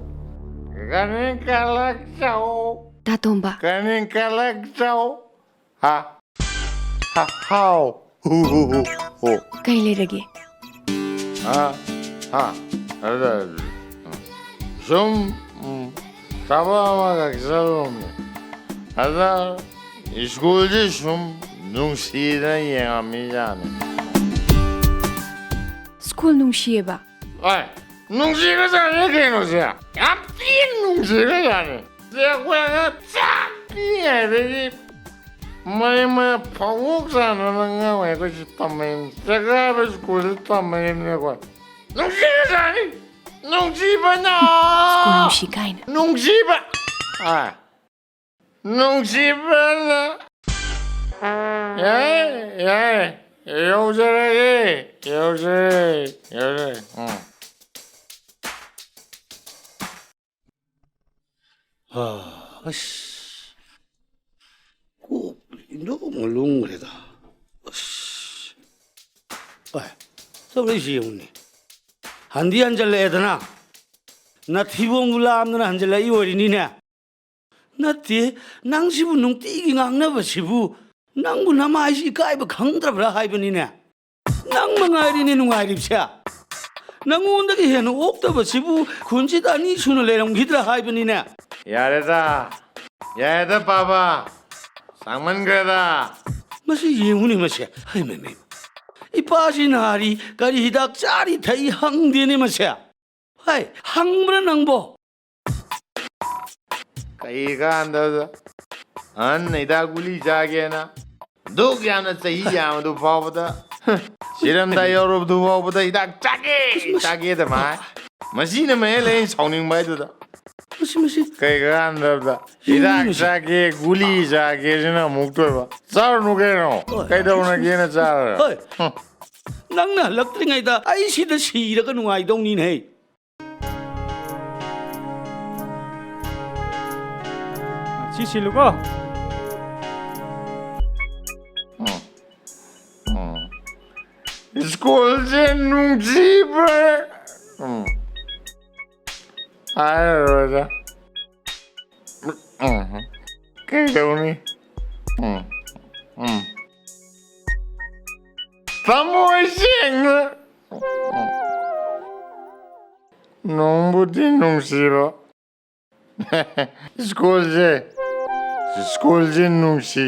ꯀꯅꯤꯡ ꯀꯂꯛꯆꯧ, ꯇꯥꯇꯣꯝꯕ꯫ ꯀꯅꯤꯡ ꯀꯂꯛꯆꯧ꯫ ꯍꯥ? ꯍꯥ, ꯍꯥꯎ꯫ ꯍꯨ, ꯍꯨ, ꯍꯨ, ꯍꯨ꯫ ꯀꯩ ꯂꯩꯔꯒꯦ? ꯍꯥ? ꯍꯥ? ꯑꯗ, ꯁꯨꯝ, ꯎꯝ, ꯊꯕꯛ ꯑꯃꯈꯛ ꯆꯠꯂꯨꯕꯅꯦ꯫ ꯑꯗ ꯁ꯭ꯀꯨꯜꯁꯤ ꯁꯨꯝ ꯅꯨꯡꯁꯤꯗꯅ ꯌꯦꯡꯉꯝꯃꯤꯖꯥꯠꯅꯤ꯫ ꯁ꯭ꯀꯨꯜ ꯅꯨꯡꯁꯤꯌꯦꯕ꯫ ꯑꯦ, ꯅꯨꯡꯁꯤꯈ꯭ꯔꯖꯥꯠꯅꯤ ꯀꯩꯅꯣꯁꯦ꯫ ꯌꯥꯝ ꯊꯤꯅ ꯅꯨꯡꯁꯤꯈ꯭ꯔꯖꯥꯠꯅꯤ꯫ ꯁꯦ, ꯑꯩꯈꯣꯏ ꯑꯉꯥꯡ ꯆꯥꯛ ꯄꯤꯛꯏꯉꯩꯗꯒꯤ ꯃꯌꯥꯝ ꯃꯌꯥꯝ ꯐꯥꯎꯣꯛ ꯆꯥꯅꯅ ꯑꯉꯥꯡ ꯑꯩꯈꯣꯏꯁꯤ ꯇꯝꯃꯛꯏꯅꯤ꯫ ꯆꯦꯒꯥꯏꯕ ꯁ꯭ꯀꯨꯜꯗ ꯇꯝꯃꯛꯏꯅꯤ ꯑꯩꯈꯣꯏ꯫ ꯅꯨꯡꯁꯤꯈ꯭ꯔꯖꯥꯠꯅꯤ꯫ ꯅꯨꯡꯁꯤꯕꯅ꯫ ꯁ꯭ꯀꯨꯜ ꯅꯨꯡꯁꯤ ꯀꯥꯏꯅ꯫ ꯅꯨꯡꯁꯤꯕ꯫ ꯑꯥ꯫ ꯅꯨꯡꯁꯤꯕꯅ꯫ ꯌꯥꯏ, ꯌꯥꯏ꯫ ꯌꯧꯖꯔꯒꯦ꯫ ꯌꯧꯖꯔꯦ꯫ ꯌꯧꯖꯔꯦ꯫ ꯎꯝ꯫ ꯑꯁ, ꯀꯣꯛ ꯏꯟꯗꯣꯛꯅ ꯂꯨꯝꯈ꯭ꯔꯦꯗ꯫ ꯑꯁ, ꯑꯦ, ꯇꯧꯔꯛꯏꯁꯤ ꯌꯦꯡꯉꯨꯅꯦ꯫ ꯍꯟꯗꯤ ꯍꯟꯖꯜꯂꯛꯑꯦꯗꯅ꯫ ꯅꯊꯤꯕꯣꯡꯗꯨ ꯂꯥꯝꯗꯅ ꯍꯟꯖꯜꯂꯛꯏ ꯑꯣꯏꯔꯤꯅꯤꯅꯦ꯫ ꯅꯠꯇꯦ, ꯅꯪꯁꯤꯕꯨ ꯅꯨꯡꯇꯤꯒꯤ ꯉꯥꯡꯅꯕꯁꯤꯕꯨ ꯅꯪꯕꯨ ꯅꯃꯥꯏꯁꯤ ꯏꯀꯥꯏꯕ ꯈꯪꯗ꯭ꯔꯕ꯭ꯔꯥ ꯍꯥꯏꯕꯅꯤꯅꯦ꯫ ꯅꯪ ꯃꯉꯥꯏꯔꯤꯅꯦ ꯅꯨꯡꯉꯥꯏꯔꯤꯕꯁꯦ꯫ ꯅꯪꯉꯣꯟꯗꯒꯤ ꯍꯦꯟꯅ ꯑꯣꯛꯇꯕꯁꯤꯕꯨ ꯈꯨꯟꯁꯤꯗ ꯑꯅꯤ ꯁꯨꯅ ꯂꯩꯔꯝꯈꯤꯗ꯭ꯔꯥ ꯍꯥꯏꯕꯅꯤꯅꯦ꯫ ꯌꯥꯔꯦꯗ꯫ ꯌꯥꯔꯦꯗ, ꯄꯥꯕ꯫ ꯁꯥꯡꯃꯟꯈ꯭ꯔꯦꯗ꯫ ꯃꯁꯤ ꯌꯦꯡꯉꯨꯅꯦ ꯃꯁꯦ꯫ ꯍꯩ ꯃꯩ ꯃꯩ꯫ ꯏꯄꯥꯁꯤ ꯅꯥꯔꯤ, ꯀꯔꯤ ꯍꯤꯗꯥꯛ ꯆꯥꯔꯤ ꯊꯛꯏ ꯍꯪꯗꯦꯅꯦ ꯃꯁꯦ꯫ ꯍꯥꯏ, ꯍꯪꯕ꯭ꯔꯥ ꯅꯪꯕꯣ? ꯀꯩ ꯀꯥꯟꯗꯕꯗ ꯑꯍꯟ ꯍꯤꯗꯥꯛ ꯒꯨꯂꯤ ꯆꯥꯒꯦꯅ ꯗꯨꯛ ꯌꯥꯝꯅ ꯆꯍꯤ ꯌꯥꯝꯕꯗꯨ ꯐꯥꯎꯕꯗ, ꯁꯤꯔꯝꯗꯥꯏ ꯌꯧꯔꯕꯗꯨ ꯐꯥꯎꯕꯗ ꯍꯤꯗꯥꯛ ꯆꯥꯒꯦ, ꯆꯥꯒꯦꯗ ꯃꯥ꯫ ꯃꯁꯤꯅ ꯃꯍꯦꯜ ꯑꯩꯅ ꯁꯥꯎꯅꯤꯡꯕ ꯍꯥꯏꯗꯨꯗ꯫ ꯃꯁꯤ, ꯃꯁꯤ꯫ ꯀꯩ ꯀꯥꯟꯗꯕꯗ ꯍꯤꯗꯥꯛ ꯆꯥꯒꯦ, ꯒꯨꯂꯤ ꯆꯥꯒꯦꯁꯤꯅ ꯑꯃꯨꯛ ꯇꯣꯏꯕ꯫ ꯆꯥꯔꯨꯅꯨ ꯀꯩꯅꯣ꯫ ꯀꯩꯗꯧꯅꯒꯦꯅ ꯆꯥꯔ? ꯍꯣꯏ꯫ ꯅꯪꯅ ꯍꯜꯂꯛꯇ꯭ꯔꯤꯉꯩꯗ ꯑꯩ ꯁꯤꯗ ꯁꯤꯔꯒ ꯅꯨꯡꯉꯥꯏꯗꯧꯅꯤꯅꯦ꯫ ꯁꯤ ꯁꯤꯜꯂꯨꯀꯣ꯫ ꯁ꯭ꯀꯨꯜꯁꯦ ꯅꯨꯡꯁꯤꯕ꯫ ꯎꯝ꯫ ꯍꯥꯏꯔꯔꯣꯏꯗ꯫ ꯎꯝ꯫ ꯀꯩꯗꯧꯅꯤ? ꯎꯝ꯫ ꯎꯝ꯫ ꯊꯃꯣꯏ ꯁꯦꯡꯅ꯫ ꯎꯝ꯫ ꯅꯨꯡꯕꯨꯗꯤ ꯅꯨꯡꯁꯤꯕ꯫ ꯁ꯭ꯀꯨꯜꯁꯦ, ꯁ꯭ꯀꯨꯜꯁꯦ ꯅꯨꯡꯁꯤ꯫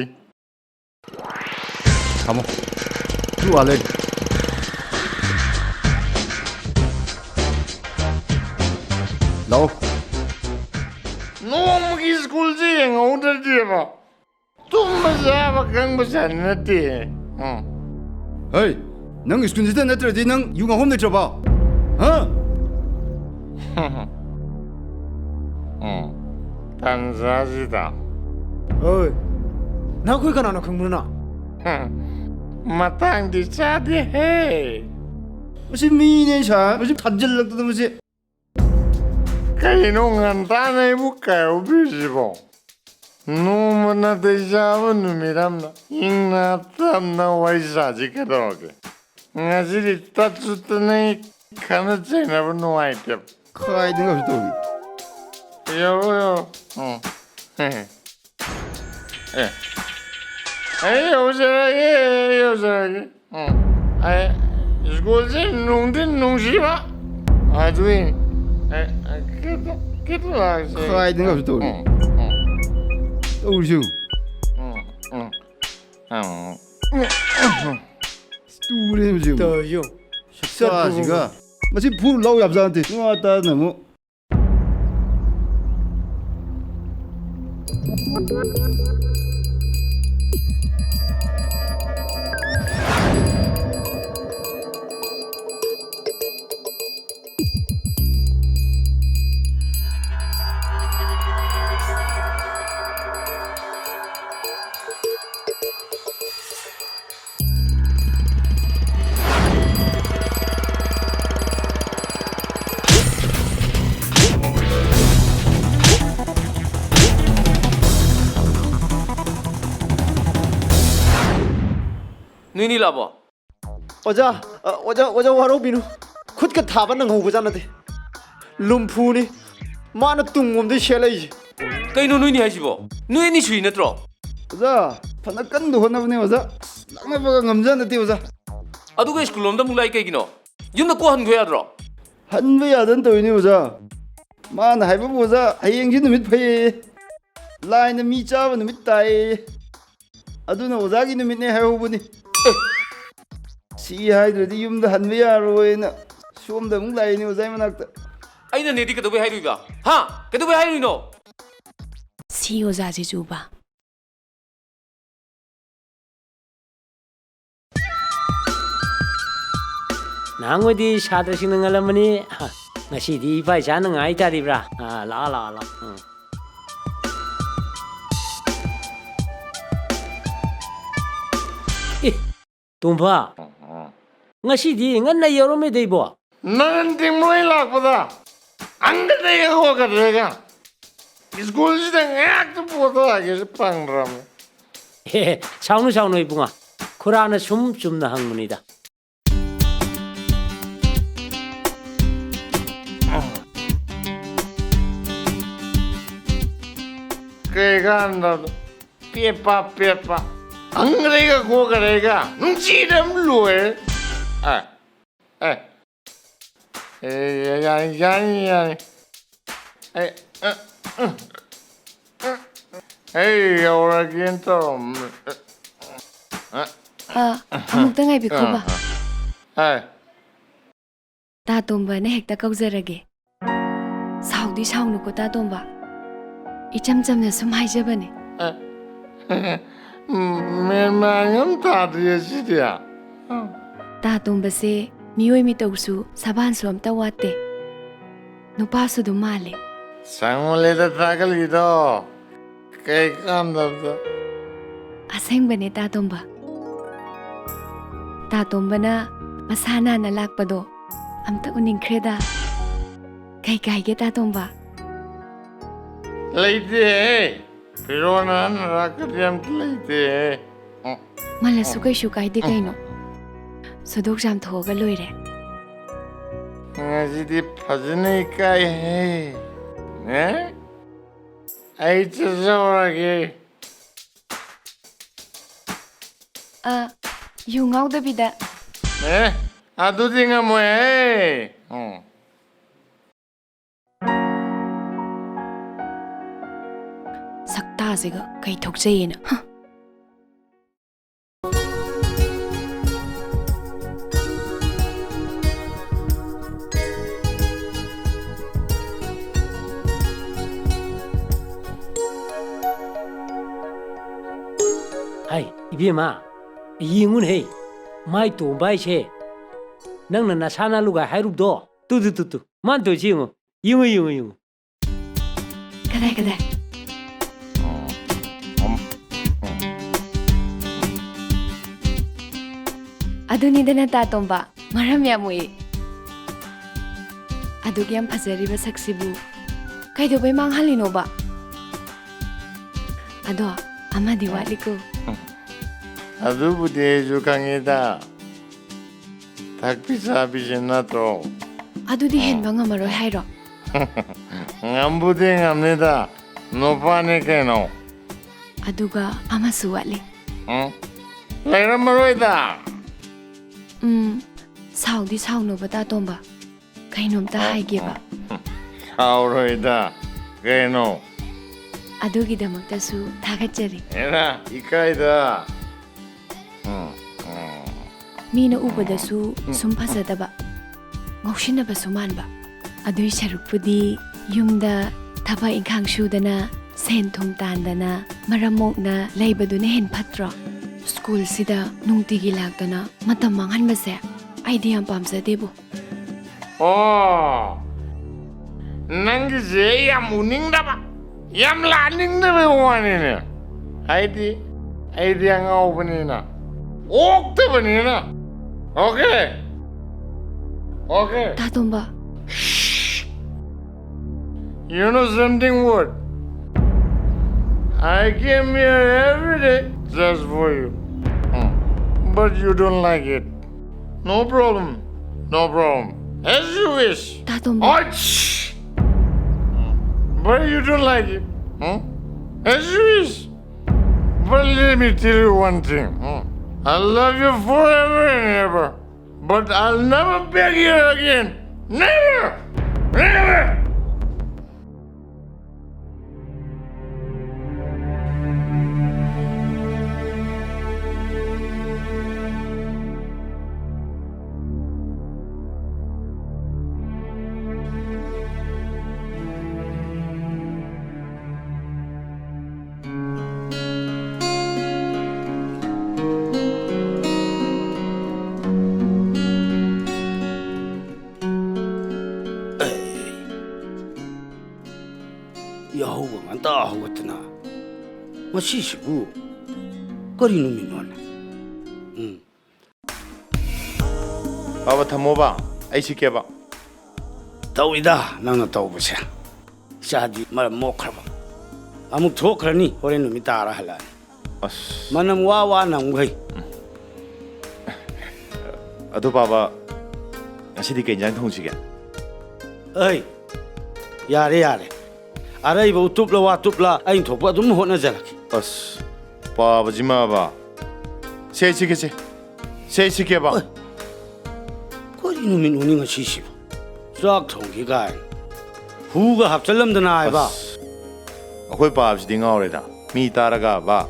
ꯊꯝꯃꯣ꯫ ꯇꯨ ꯑꯥ ꯂꯩ꯫ ꯂꯥꯛꯑꯣ꯫ ꯅꯣꯡꯃꯒꯤ ꯁ꯭ꯀꯨꯜꯁꯦ ꯌꯦꯡꯍꯧꯗ꯭ꯔꯗꯤꯕ ꯇꯨꯝꯕ ꯆꯥꯕ ꯈꯪꯕ ꯖꯥꯠ ꯅꯠꯇꯦ꯫ ꯎꯝ꯫ ꯍꯩ, ꯅꯪ ꯁ꯭ꯀꯨꯜꯁꯤꯗ ꯅꯠꯇ꯭ꯔꯗꯤ ꯅꯪ ꯌꯨ ꯉꯥꯎꯍꯧ ꯂꯩꯇ꯭ꯔꯕꯣ? ꯍꯥ? ꯎꯝ, ꯇꯟꯖꯥꯁꯤꯗ꯫ ꯍꯣꯏ, ꯅꯈꯣꯏ ꯀꯅꯥꯅꯣ ꯈꯪꯕ꯭ꯔꯣ ꯅꯪ? ꯃꯇꯥꯡꯗꯤ ꯆꯥꯗꯦꯍꯦ꯫ ꯃꯁꯤ ꯃꯤꯅꯦ ꯁꯥꯔ, ꯃꯁꯤ ꯊꯥꯖꯤꯜꯂꯛꯇꯅ ꯃꯁꯤ꯫ ꯀꯩꯅꯣ ꯉꯟꯇꯥꯅ ꯑꯩꯕꯨ ꯀꯥꯏꯍꯧꯕꯤꯔꯤꯁꯤꯕꯣ? ꯅꯣꯡꯃ ꯅꯥꯇꯩ ꯆꯥꯕ ꯅꯨꯃꯤꯠ ꯑꯃꯗ ꯏꯪꯅ ꯇꯞꯅ ꯋꯥꯔꯤ ꯁꯥꯁꯤ ꯀꯩꯗꯧꯔꯒꯦ? ꯉꯁꯤꯗꯤ ꯇꯠꯁꯨ ꯇꯠꯅꯩ, ꯈꯠꯅ ꯆꯩꯅꯕ ꯅꯨꯡꯉꯥꯏꯇꯦꯕ꯫ ꯈꯥꯏꯗꯅ ꯀꯩꯁꯨ ꯇꯧꯔꯤ꯫ ꯌꯧꯔꯣ, ꯌꯧꯔꯣ꯫ ꯎꯝ꯫ ꯑꯦ꯫ ꯑꯩ ꯌꯧꯖꯔꯒꯦ, ꯑꯩ ꯌꯧꯖꯔꯒꯦ꯫ ꯎꯝ꯫ ꯑꯩ ꯁ꯭ꯀꯨꯜꯁꯦ ꯅꯨꯡꯗꯤ ꯅꯨꯡꯁꯤꯕ꯫ ꯑꯗꯨꯏ꯫ ꯑꯩ, ꯑꯩ ꯈꯤꯇ, ꯈꯤꯇ ꯂꯥꯛꯁꯦ꯫ ꯈꯥꯏꯗꯅ ꯀꯩꯁꯨ ꯇꯧꯔꯤ꯫ ꯎꯝ, ꯎꯝ꯫ ꯇꯧꯔꯤꯁꯤ ꯌꯦꯡꯉꯨ꯫ ꯎꯝ, ꯎꯝ꯫ ꯎꯝ꯫ ꯇꯨꯔꯦ ꯍꯧꯖꯤꯛ꯫ ꯇꯧꯔꯤꯁꯤ ꯌꯦꯡꯉꯨ꯫ ꯁꯛꯇꯥꯁꯤꯒ꯫ ꯃꯁꯤ ꯐꯨꯔ ꯂꯧ ꯌꯥꯕꯖꯥꯠ ꯅꯠꯇꯦ꯫ ꯅꯨꯡꯉꯥꯏꯇꯗꯅ ꯑꯃꯨꯛ꯫ ꯅꯣꯏꯅꯤ ꯂꯥꯛꯑꯕꯣ? ꯑꯣꯖꯥ, ꯑ, ꯑꯣꯖꯥ, ꯑꯣꯖꯥ, ꯋꯥꯔꯧꯕꯤꯅꯨ꯫ ꯈꯨꯠꯀ ꯊꯥꯕ ꯅꯪꯍꯧꯕꯖꯥꯠ ꯅꯠꯇꯦ꯫ ꯂꯨꯝꯐꯨꯅꯤ꯫ ꯃꯥꯅ ꯇꯨꯡꯂꯣꯝꯗꯩ ꯁꯦꯠꯂꯛꯏꯁꯦ꯫ ꯀꯩꯅꯣ ꯅꯣꯏꯅꯤ ꯍꯥꯏꯁꯤꯕꯣ? ꯅꯣꯏ ꯑꯅꯤ ꯁꯨꯏ ꯅꯠꯇ꯭ꯔꯣ? ꯑꯣꯖꯥ, ꯐꯅ ꯀꯟꯅ ꯍꯣꯠꯅꯕꯅꯦ ꯑꯣꯖꯥ꯫ ꯂꯥꯛꯅꯕꯒ ꯉꯝꯖ ꯅꯠꯇꯦ ꯑꯣꯖꯥ꯫ ꯑꯗꯨꯒ ꯁ꯭ꯀꯨꯜ ꯂꯣꯝꯗ ꯑꯃꯨꯛ ꯂꯥꯛꯏ ꯀꯩꯒꯤꯅꯣ? ꯌꯨꯝꯗ ꯀꯣꯛ ꯍꯟꯈꯣ ꯌꯥꯗ꯭ꯔꯣ? ꯍꯟꯕ ꯌꯥꯗꯅ ꯇꯧꯔꯤꯅꯦ ꯑꯣꯖꯥ꯫ ꯃꯥꯅ ꯍꯥꯏꯕꯕꯨ ꯑꯣꯖꯥ, ꯍꯌꯦꯡꯁꯤ ꯅꯨꯃꯤꯠ ꯐꯩꯌꯦ꯫ ꯂꯥꯏꯅ ꯃꯤ ꯆꯥꯕ ꯅꯨꯃꯤꯠ ꯇꯥꯏꯌꯦ꯫ ꯑꯗꯨꯅ ꯑꯣꯖꯥꯒꯤ ꯅꯨꯃꯤꯠꯅꯦ ꯍꯥꯏꯍꯧꯕꯅꯤ꯫ ꯁꯤ ꯍꯥꯏꯗ꯭ꯔꯗꯤ ꯌꯨꯝꯗ ꯍꯟꯕ ꯌꯥꯔꯣꯏꯅ ꯁꯣꯝꯗ ꯑꯃꯨꯛ ꯂꯥꯛꯏꯅꯦ ꯑꯣꯖꯥꯒꯤ ꯃꯅꯥꯛꯇ꯫ ꯑꯩꯅ ꯅꯦꯗꯤ ꯀꯩꯗꯧꯕꯩ ꯍꯥꯏꯔꯨꯏꯕ? ꯍꯥ? ꯀꯩꯗꯧꯕꯩ ꯍꯥꯏꯔꯨꯏꯅꯣ? ꯁꯤ ꯑꯣꯖꯥꯁꯤ ꯆꯨꯕ꯫ ꯅꯍꯥꯟꯈꯣꯏꯗꯤ ꯁꯥꯇ꯭ꯔꯁꯤꯡꯅ ꯉꯜꯂꯝꯕꯅꯤ, ꯉꯁꯤꯗꯤ ꯏꯄꯥ ꯏꯆꯥꯅ ꯉꯥꯏ ꯇꯥꯔꯤꯕ꯭ꯔꯥ? ꯑꯥ, ꯂꯥꯛꯑꯣ, ꯂꯥꯛꯑꯣ, ꯂꯥꯛꯑꯣ꯫ ꯎꯝ꯫ ꯑꯦ, ꯇꯣꯝꯕ, ꯉꯁꯤꯗꯤ ꯉꯟꯅ ꯌꯧꯔꯝꯃꯦꯗ ꯏꯕꯣ꯫ ꯅꯪ ꯇꯤꯡꯃꯣꯏ ꯂꯥꯛꯄꯗ ꯑꯪꯒꯗꯩꯒ ꯍꯣꯒꯗ꯭ꯔꯦꯒ ꯁ꯭ꯀꯨꯜꯁꯤꯗ ꯉꯥꯏꯍꯥꯛꯇ ꯄꯣꯊꯥꯒꯦꯁꯦ ꯐꯪꯗ꯭ꯔꯕꯅꯤ꯫ ꯍꯦ, ꯍꯦ, ꯁꯥꯎꯅꯨ, ꯁꯥꯎꯅꯨ ꯏꯕꯨꯡꯉꯣ, ꯈꯨꯔꯥꯅ ꯁꯨꯝ ꯆꯨꯝꯅ ꯍꯪꯕꯅꯤꯗ꯫ ꯀꯩ ꯀꯥꯟꯗ ꯄꯦꯞꯄ ꯄꯦꯞꯄ ꯑꯪꯒꯗꯩꯒ ꯈꯣꯒꯗꯩꯒ ꯅꯨꯡꯁꯤꯗ ꯑꯃ ꯂꯣꯏꯔꯦ꯫ ꯑꯦ, ꯑꯦ, ꯑꯦ, ꯌꯥꯅꯤ, ꯌꯥꯅꯤ, ꯌꯥꯅꯤ꯫ ꯑꯩ, ꯑ, ꯑ, ꯑ, ꯑꯩ ꯌꯧꯔꯒꯦꯅ ꯇꯧꯔꯝꯕꯅꯦ꯫ ꯑ, ꯑ, ꯑ, ꯑꯃꯨꯛꯇ ꯉꯥꯏꯕꯤꯈꯣꯕ꯫ ꯑ, ꯑ꯫ ꯍꯥꯏ꯫ ꯇꯥ ꯇꯣꯝꯕꯅ ꯍꯦꯛꯇ ꯀꯧꯖꯔꯒꯦ꯫ ꯁꯥꯎꯗꯤ ꯁꯥꯎꯅꯨꯀꯣ, ꯇꯥ ꯇꯣꯝꯕ꯫ ꯏꯆꯝ ꯆꯝꯅ ꯁꯨꯝ ꯍꯥꯏꯖꯕꯅꯦ꯫ ꯑ, ꯃꯦꯟ ꯃꯥꯟ ꯑꯃ ꯇꯥꯗ꯭ꯔꯤ ꯑꯁꯤꯗꯤ꯫ ꯇꯥ ꯇꯣꯝꯕꯁꯦ ꯃꯤꯑꯣꯏ ꯃꯤꯇꯧꯁꯨ ꯁꯕꯥꯟꯁꯨ ꯑꯝꯇ ꯋꯥꯠꯇꯦ꯫ ꯅꯨꯄꯥꯁꯨ ꯑꯗꯨꯝ ꯃꯥꯜꯂꯦ꯫ ꯁꯪꯃꯜꯂꯦꯗ ꯊꯥꯒꯠꯂꯤꯗꯣ꯫ ꯀꯩ ꯀꯥꯟꯗꯕꯗ꯫ ꯑꯁꯦꯡꯕꯅꯦ, ꯇꯥ ꯇꯣꯝꯕ꯫ ꯇꯥ ꯇꯣꯝꯕꯅ ꯃꯁꯥ ꯅꯥꯟꯅ ꯂꯥꯛꯄꯗꯣ ꯑꯝꯇ ꯎꯅꯤꯡꯈ꯭ꯔꯦꯗ꯫ ꯀꯩ ꯀꯥꯏꯒꯦ, ꯇꯥ ꯇꯣꯝꯕ? ꯂꯩꯇꯦꯍꯦ꯫ ꯐꯤꯔꯣꯟ ꯑꯍꯟ ꯑꯔꯥꯛꯀꯗꯤ ꯑꯝꯇ ꯂꯩꯇꯦꯍꯦ꯫ ꯎꯝ꯫ ꯃꯜꯂꯁꯨ ꯀꯩꯁꯨ ꯀꯥꯏꯗꯦ ꯀꯩꯅꯣ꯫ ꯁꯨꯗꯣꯛ ꯆꯥꯝꯊꯣꯛꯑꯒ ꯂꯣꯏꯔꯦ꯫ ꯉꯁꯤꯗꯤ ꯐꯖꯅ ꯏꯀꯥꯏꯍꯦ꯫ ꯅꯦ? ꯑꯩ ꯆꯠꯆꯧꯔꯒꯦ꯫ ꯑ, ꯌꯨ ꯉꯥꯎꯗꯕꯤꯗ꯫ ꯑꯦ, ꯑꯗꯨꯗꯤ ꯉꯝꯃꯣꯏꯍꯦ꯫ ꯎꯝ꯫ ꯁꯛꯇꯥꯁꯤꯒ ꯀꯩ ꯊꯣꯛꯆꯩꯌꯦꯅ꯫ ꯍ꯫ ꯍꯥꯏ, ꯏꯕꯦꯝꯃ, ꯌꯦꯡꯉꯨꯅꯦꯍꯦ, ꯃꯥꯏ ꯇꯣꯝꯕ ꯍꯥꯏꯁꯦ, ꯅꯪꯅ ꯅꯁꯥꯅ ꯂꯨꯒꯥꯏ ꯍꯥꯏꯔꯨꯕꯗꯣ, ꯇꯨ, ꯇꯨ, ꯇꯨ, ꯇꯨ, ꯃꯥꯅ ꯇꯧꯔꯤꯁꯤ ꯌꯦꯡꯉꯨ, ꯌꯦꯡꯉꯨ, ꯌꯦꯡꯉꯨ, ꯌꯦꯡꯉꯨ꯫ ꯀꯗꯥꯏ, ꯀꯗꯥꯏ? ꯑꯗꯨꯅꯤꯗꯅ ꯇꯥ ꯇꯣꯝꯕ, ꯃꯔꯝ ꯌꯥꯝ ꯃꯣꯛꯏ꯫ ꯑꯗꯨꯛ ꯌꯥꯝ ꯐꯖꯔꯤꯕ ꯁꯛꯁꯤꯕꯨ ꯀꯩꯗꯧꯕꯩ ꯃꯥꯡꯍꯜꯂꯤꯅꯣꯕ? ꯑꯗꯣ ꯑꯃꯗꯤ ꯋꯥꯠꯂꯤꯀꯣ꯫ ꯑꯗꯨꯕꯨꯗꯤ ꯑꯩꯁꯨ ꯈꯪꯉꯤꯗ꯫ ꯊꯛꯄꯤ ꯆꯥꯕꯤꯁꯦ ꯅꯠꯇ꯭ꯔꯣ? ꯑꯗꯨꯗꯤ ꯍꯦꯟꯕ ꯉꯝꯃꯔꯣꯏ ꯍꯥꯏꯔꯣ? ꯉꯝꯕꯨꯗꯤ ꯉꯝꯅꯤꯗ, ꯅꯨꯄꯥꯅꯤ ꯀꯩꯅꯣ꯫ ꯑꯗꯨꯒ ꯑꯃꯁꯨ ꯋꯥꯠꯂꯤ꯫ ꯎꯝ? ꯂꯩꯔꯝꯃꯔꯣꯏꯗ꯫ ꯎꯝ, ꯁꯥꯎꯗꯤ ꯁꯥꯎꯅꯣꯕ ꯇꯥꯇꯣꯝꯕ꯫ ꯀꯩꯅꯣꯝꯇ ꯍꯥꯏꯒꯦꯕ꯫ ꯁꯥꯎꯔꯣꯏꯗ꯫ ꯀꯩꯅꯣ? ꯑꯗꯨꯒꯤꯗꯃꯛꯇꯁꯨ ꯊꯥꯒꯠꯆꯔꯤ꯫ ꯍꯦꯔꯥ, ꯏꯀꯥꯏꯗ꯫ ꯎꯝ, ꯎꯝ꯫ ꯃꯤꯅ ꯎꯕꯗꯁꯨ ꯁꯨꯝ ꯐꯖꯗꯕ, ꯉꯥꯎꯁꯤꯟꯅꯕꯁꯨ ꯃꯥꯟꯕ꯫ ꯑꯗꯨꯏ ꯁꯔꯨꯛꯄꯨꯗꯤ ꯌꯨꯝꯗ ꯊꯕꯛ ꯏꯪꯈꯥꯡ ꯁꯨꯗꯅ, ꯁꯦꯟ ꯊꯨꯝ ꯇꯥꯟꯗꯅ, ꯃꯔꯝ ꯃꯣꯛꯅ ꯂꯩꯕꯗꯨꯅ ꯍꯦꯟ ꯐꯠꯇ꯭ꯔꯣ? ꯁ꯭ꯀꯨꯜꯁꯤꯗ ꯅꯨꯡꯇꯤꯒꯤ ꯂꯥꯛꯇꯅ ꯃꯇꯝ ꯃꯥꯡꯍꯟꯕꯁꯦ ꯑꯩꯗꯤ ꯌꯥꯝ ꯄꯥꯝꯖꯗꯦꯕꯨ꯫ ꯑꯣ, ꯅꯪꯒꯤꯁꯦ ꯑꯩ ꯌꯥꯝ ꯎꯅꯤꯡꯗꯕ, ꯌꯥꯝ ꯂꯥꯛꯅꯤꯡꯗꯕ ꯋꯥꯅꯤꯅꯦ꯫ ꯍꯥꯏꯗꯤ ꯑꯩꯗꯤ ꯑꯉꯥꯎꯕꯅꯤꯅ, ꯑꯣꯛꯇꯕꯅꯤꯅ꯫ Okay? Okay? ꯇꯥꯇꯣꯝꯕ꯫ You know something, what? I came here every day just for you. Hmm. But you don't like it. No problem. No problem. As you wish. ꯇꯥꯇꯣꯝꯕ꯫ Oh, shh! But you don't like it. Hmm? As you wish. But let me tell you one thing. Hmm? I love you forever and ever. But I'll never beg you again. Never! Never! ꯉꯁꯤꯁꯤꯕꯨ ꯀꯔꯤ ꯅꯨꯃꯤꯠꯅꯣꯅꯦ? ꯎꯝ꯫ ꯕꯥꯕꯥ, ꯊꯝꯃꯣꯕ, ꯑꯩ ꯁꯤꯀꯦꯕ꯫ ꯇꯧꯏꯗ ꯅꯪꯅ ꯇꯧꯕꯁꯦ꯫ ꯏꯆꯥꯗꯤ ꯃꯔꯝ ꯃꯣꯛꯈ꯭ꯔꯕ꯫ ꯑꯃꯨꯛ ꯊꯣꯛꯈ꯭ꯔꯅꯤ, ꯍꯣꯔꯦꯟ ꯅꯨꯃꯤꯠ ꯇꯥꯔ ꯍꯜꯂꯛꯑꯅꯤ꯫ ꯑꯁ꯫ ꯃꯅꯝ ꯋꯥ ꯋꯥ ꯅꯝꯈꯩ꯫ ꯑꯗꯣ ꯕꯥꯕꯥ, ꯉꯁꯤꯗꯤ ꯀꯩ ꯏꯟꯖꯥꯡ ꯊꯣꯡꯁꯤꯒꯦ? ꯑꯩ, ꯌꯥꯔꯦ, ꯌꯥꯔꯦ꯫ ꯑꯔꯩꯕ ꯎꯇꯨꯞꯂ ꯋꯥꯇꯨꯞꯂ ꯑꯩꯅ ꯊꯣꯛꯄ ꯑꯗꯨꯝ ꯍꯣꯠꯅꯖꯔꯛꯀꯦ꯫ ꯑꯁ, ꯄꯥꯕꯁꯤꯃꯕ꯫ ꯁꯦ, ꯁꯤꯒꯦ, ꯁꯦ꯫ ꯁꯦ, ꯁꯤꯒꯦꯕ꯫ ꯑꯣꯏ, ꯀꯔꯤ ꯅꯨꯃꯤꯠꯅꯣꯅꯤ ꯉꯁꯤꯁꯤꯕꯨ? ꯆꯥꯛ ꯊꯣꯡꯒꯦ ꯀꯥꯏꯅ ꯍꯨꯒ ꯍꯥꯞꯆꯜꯂꯝꯗꯅ ꯍꯥꯏꯕ꯫ ꯑꯁ, ꯑꯩꯈꯣꯏ ꯄꯥꯕꯁꯤꯗꯤ ꯉꯥꯎꯔꯦꯗ꯫ ꯃꯤ ꯇꯥꯔꯒꯕ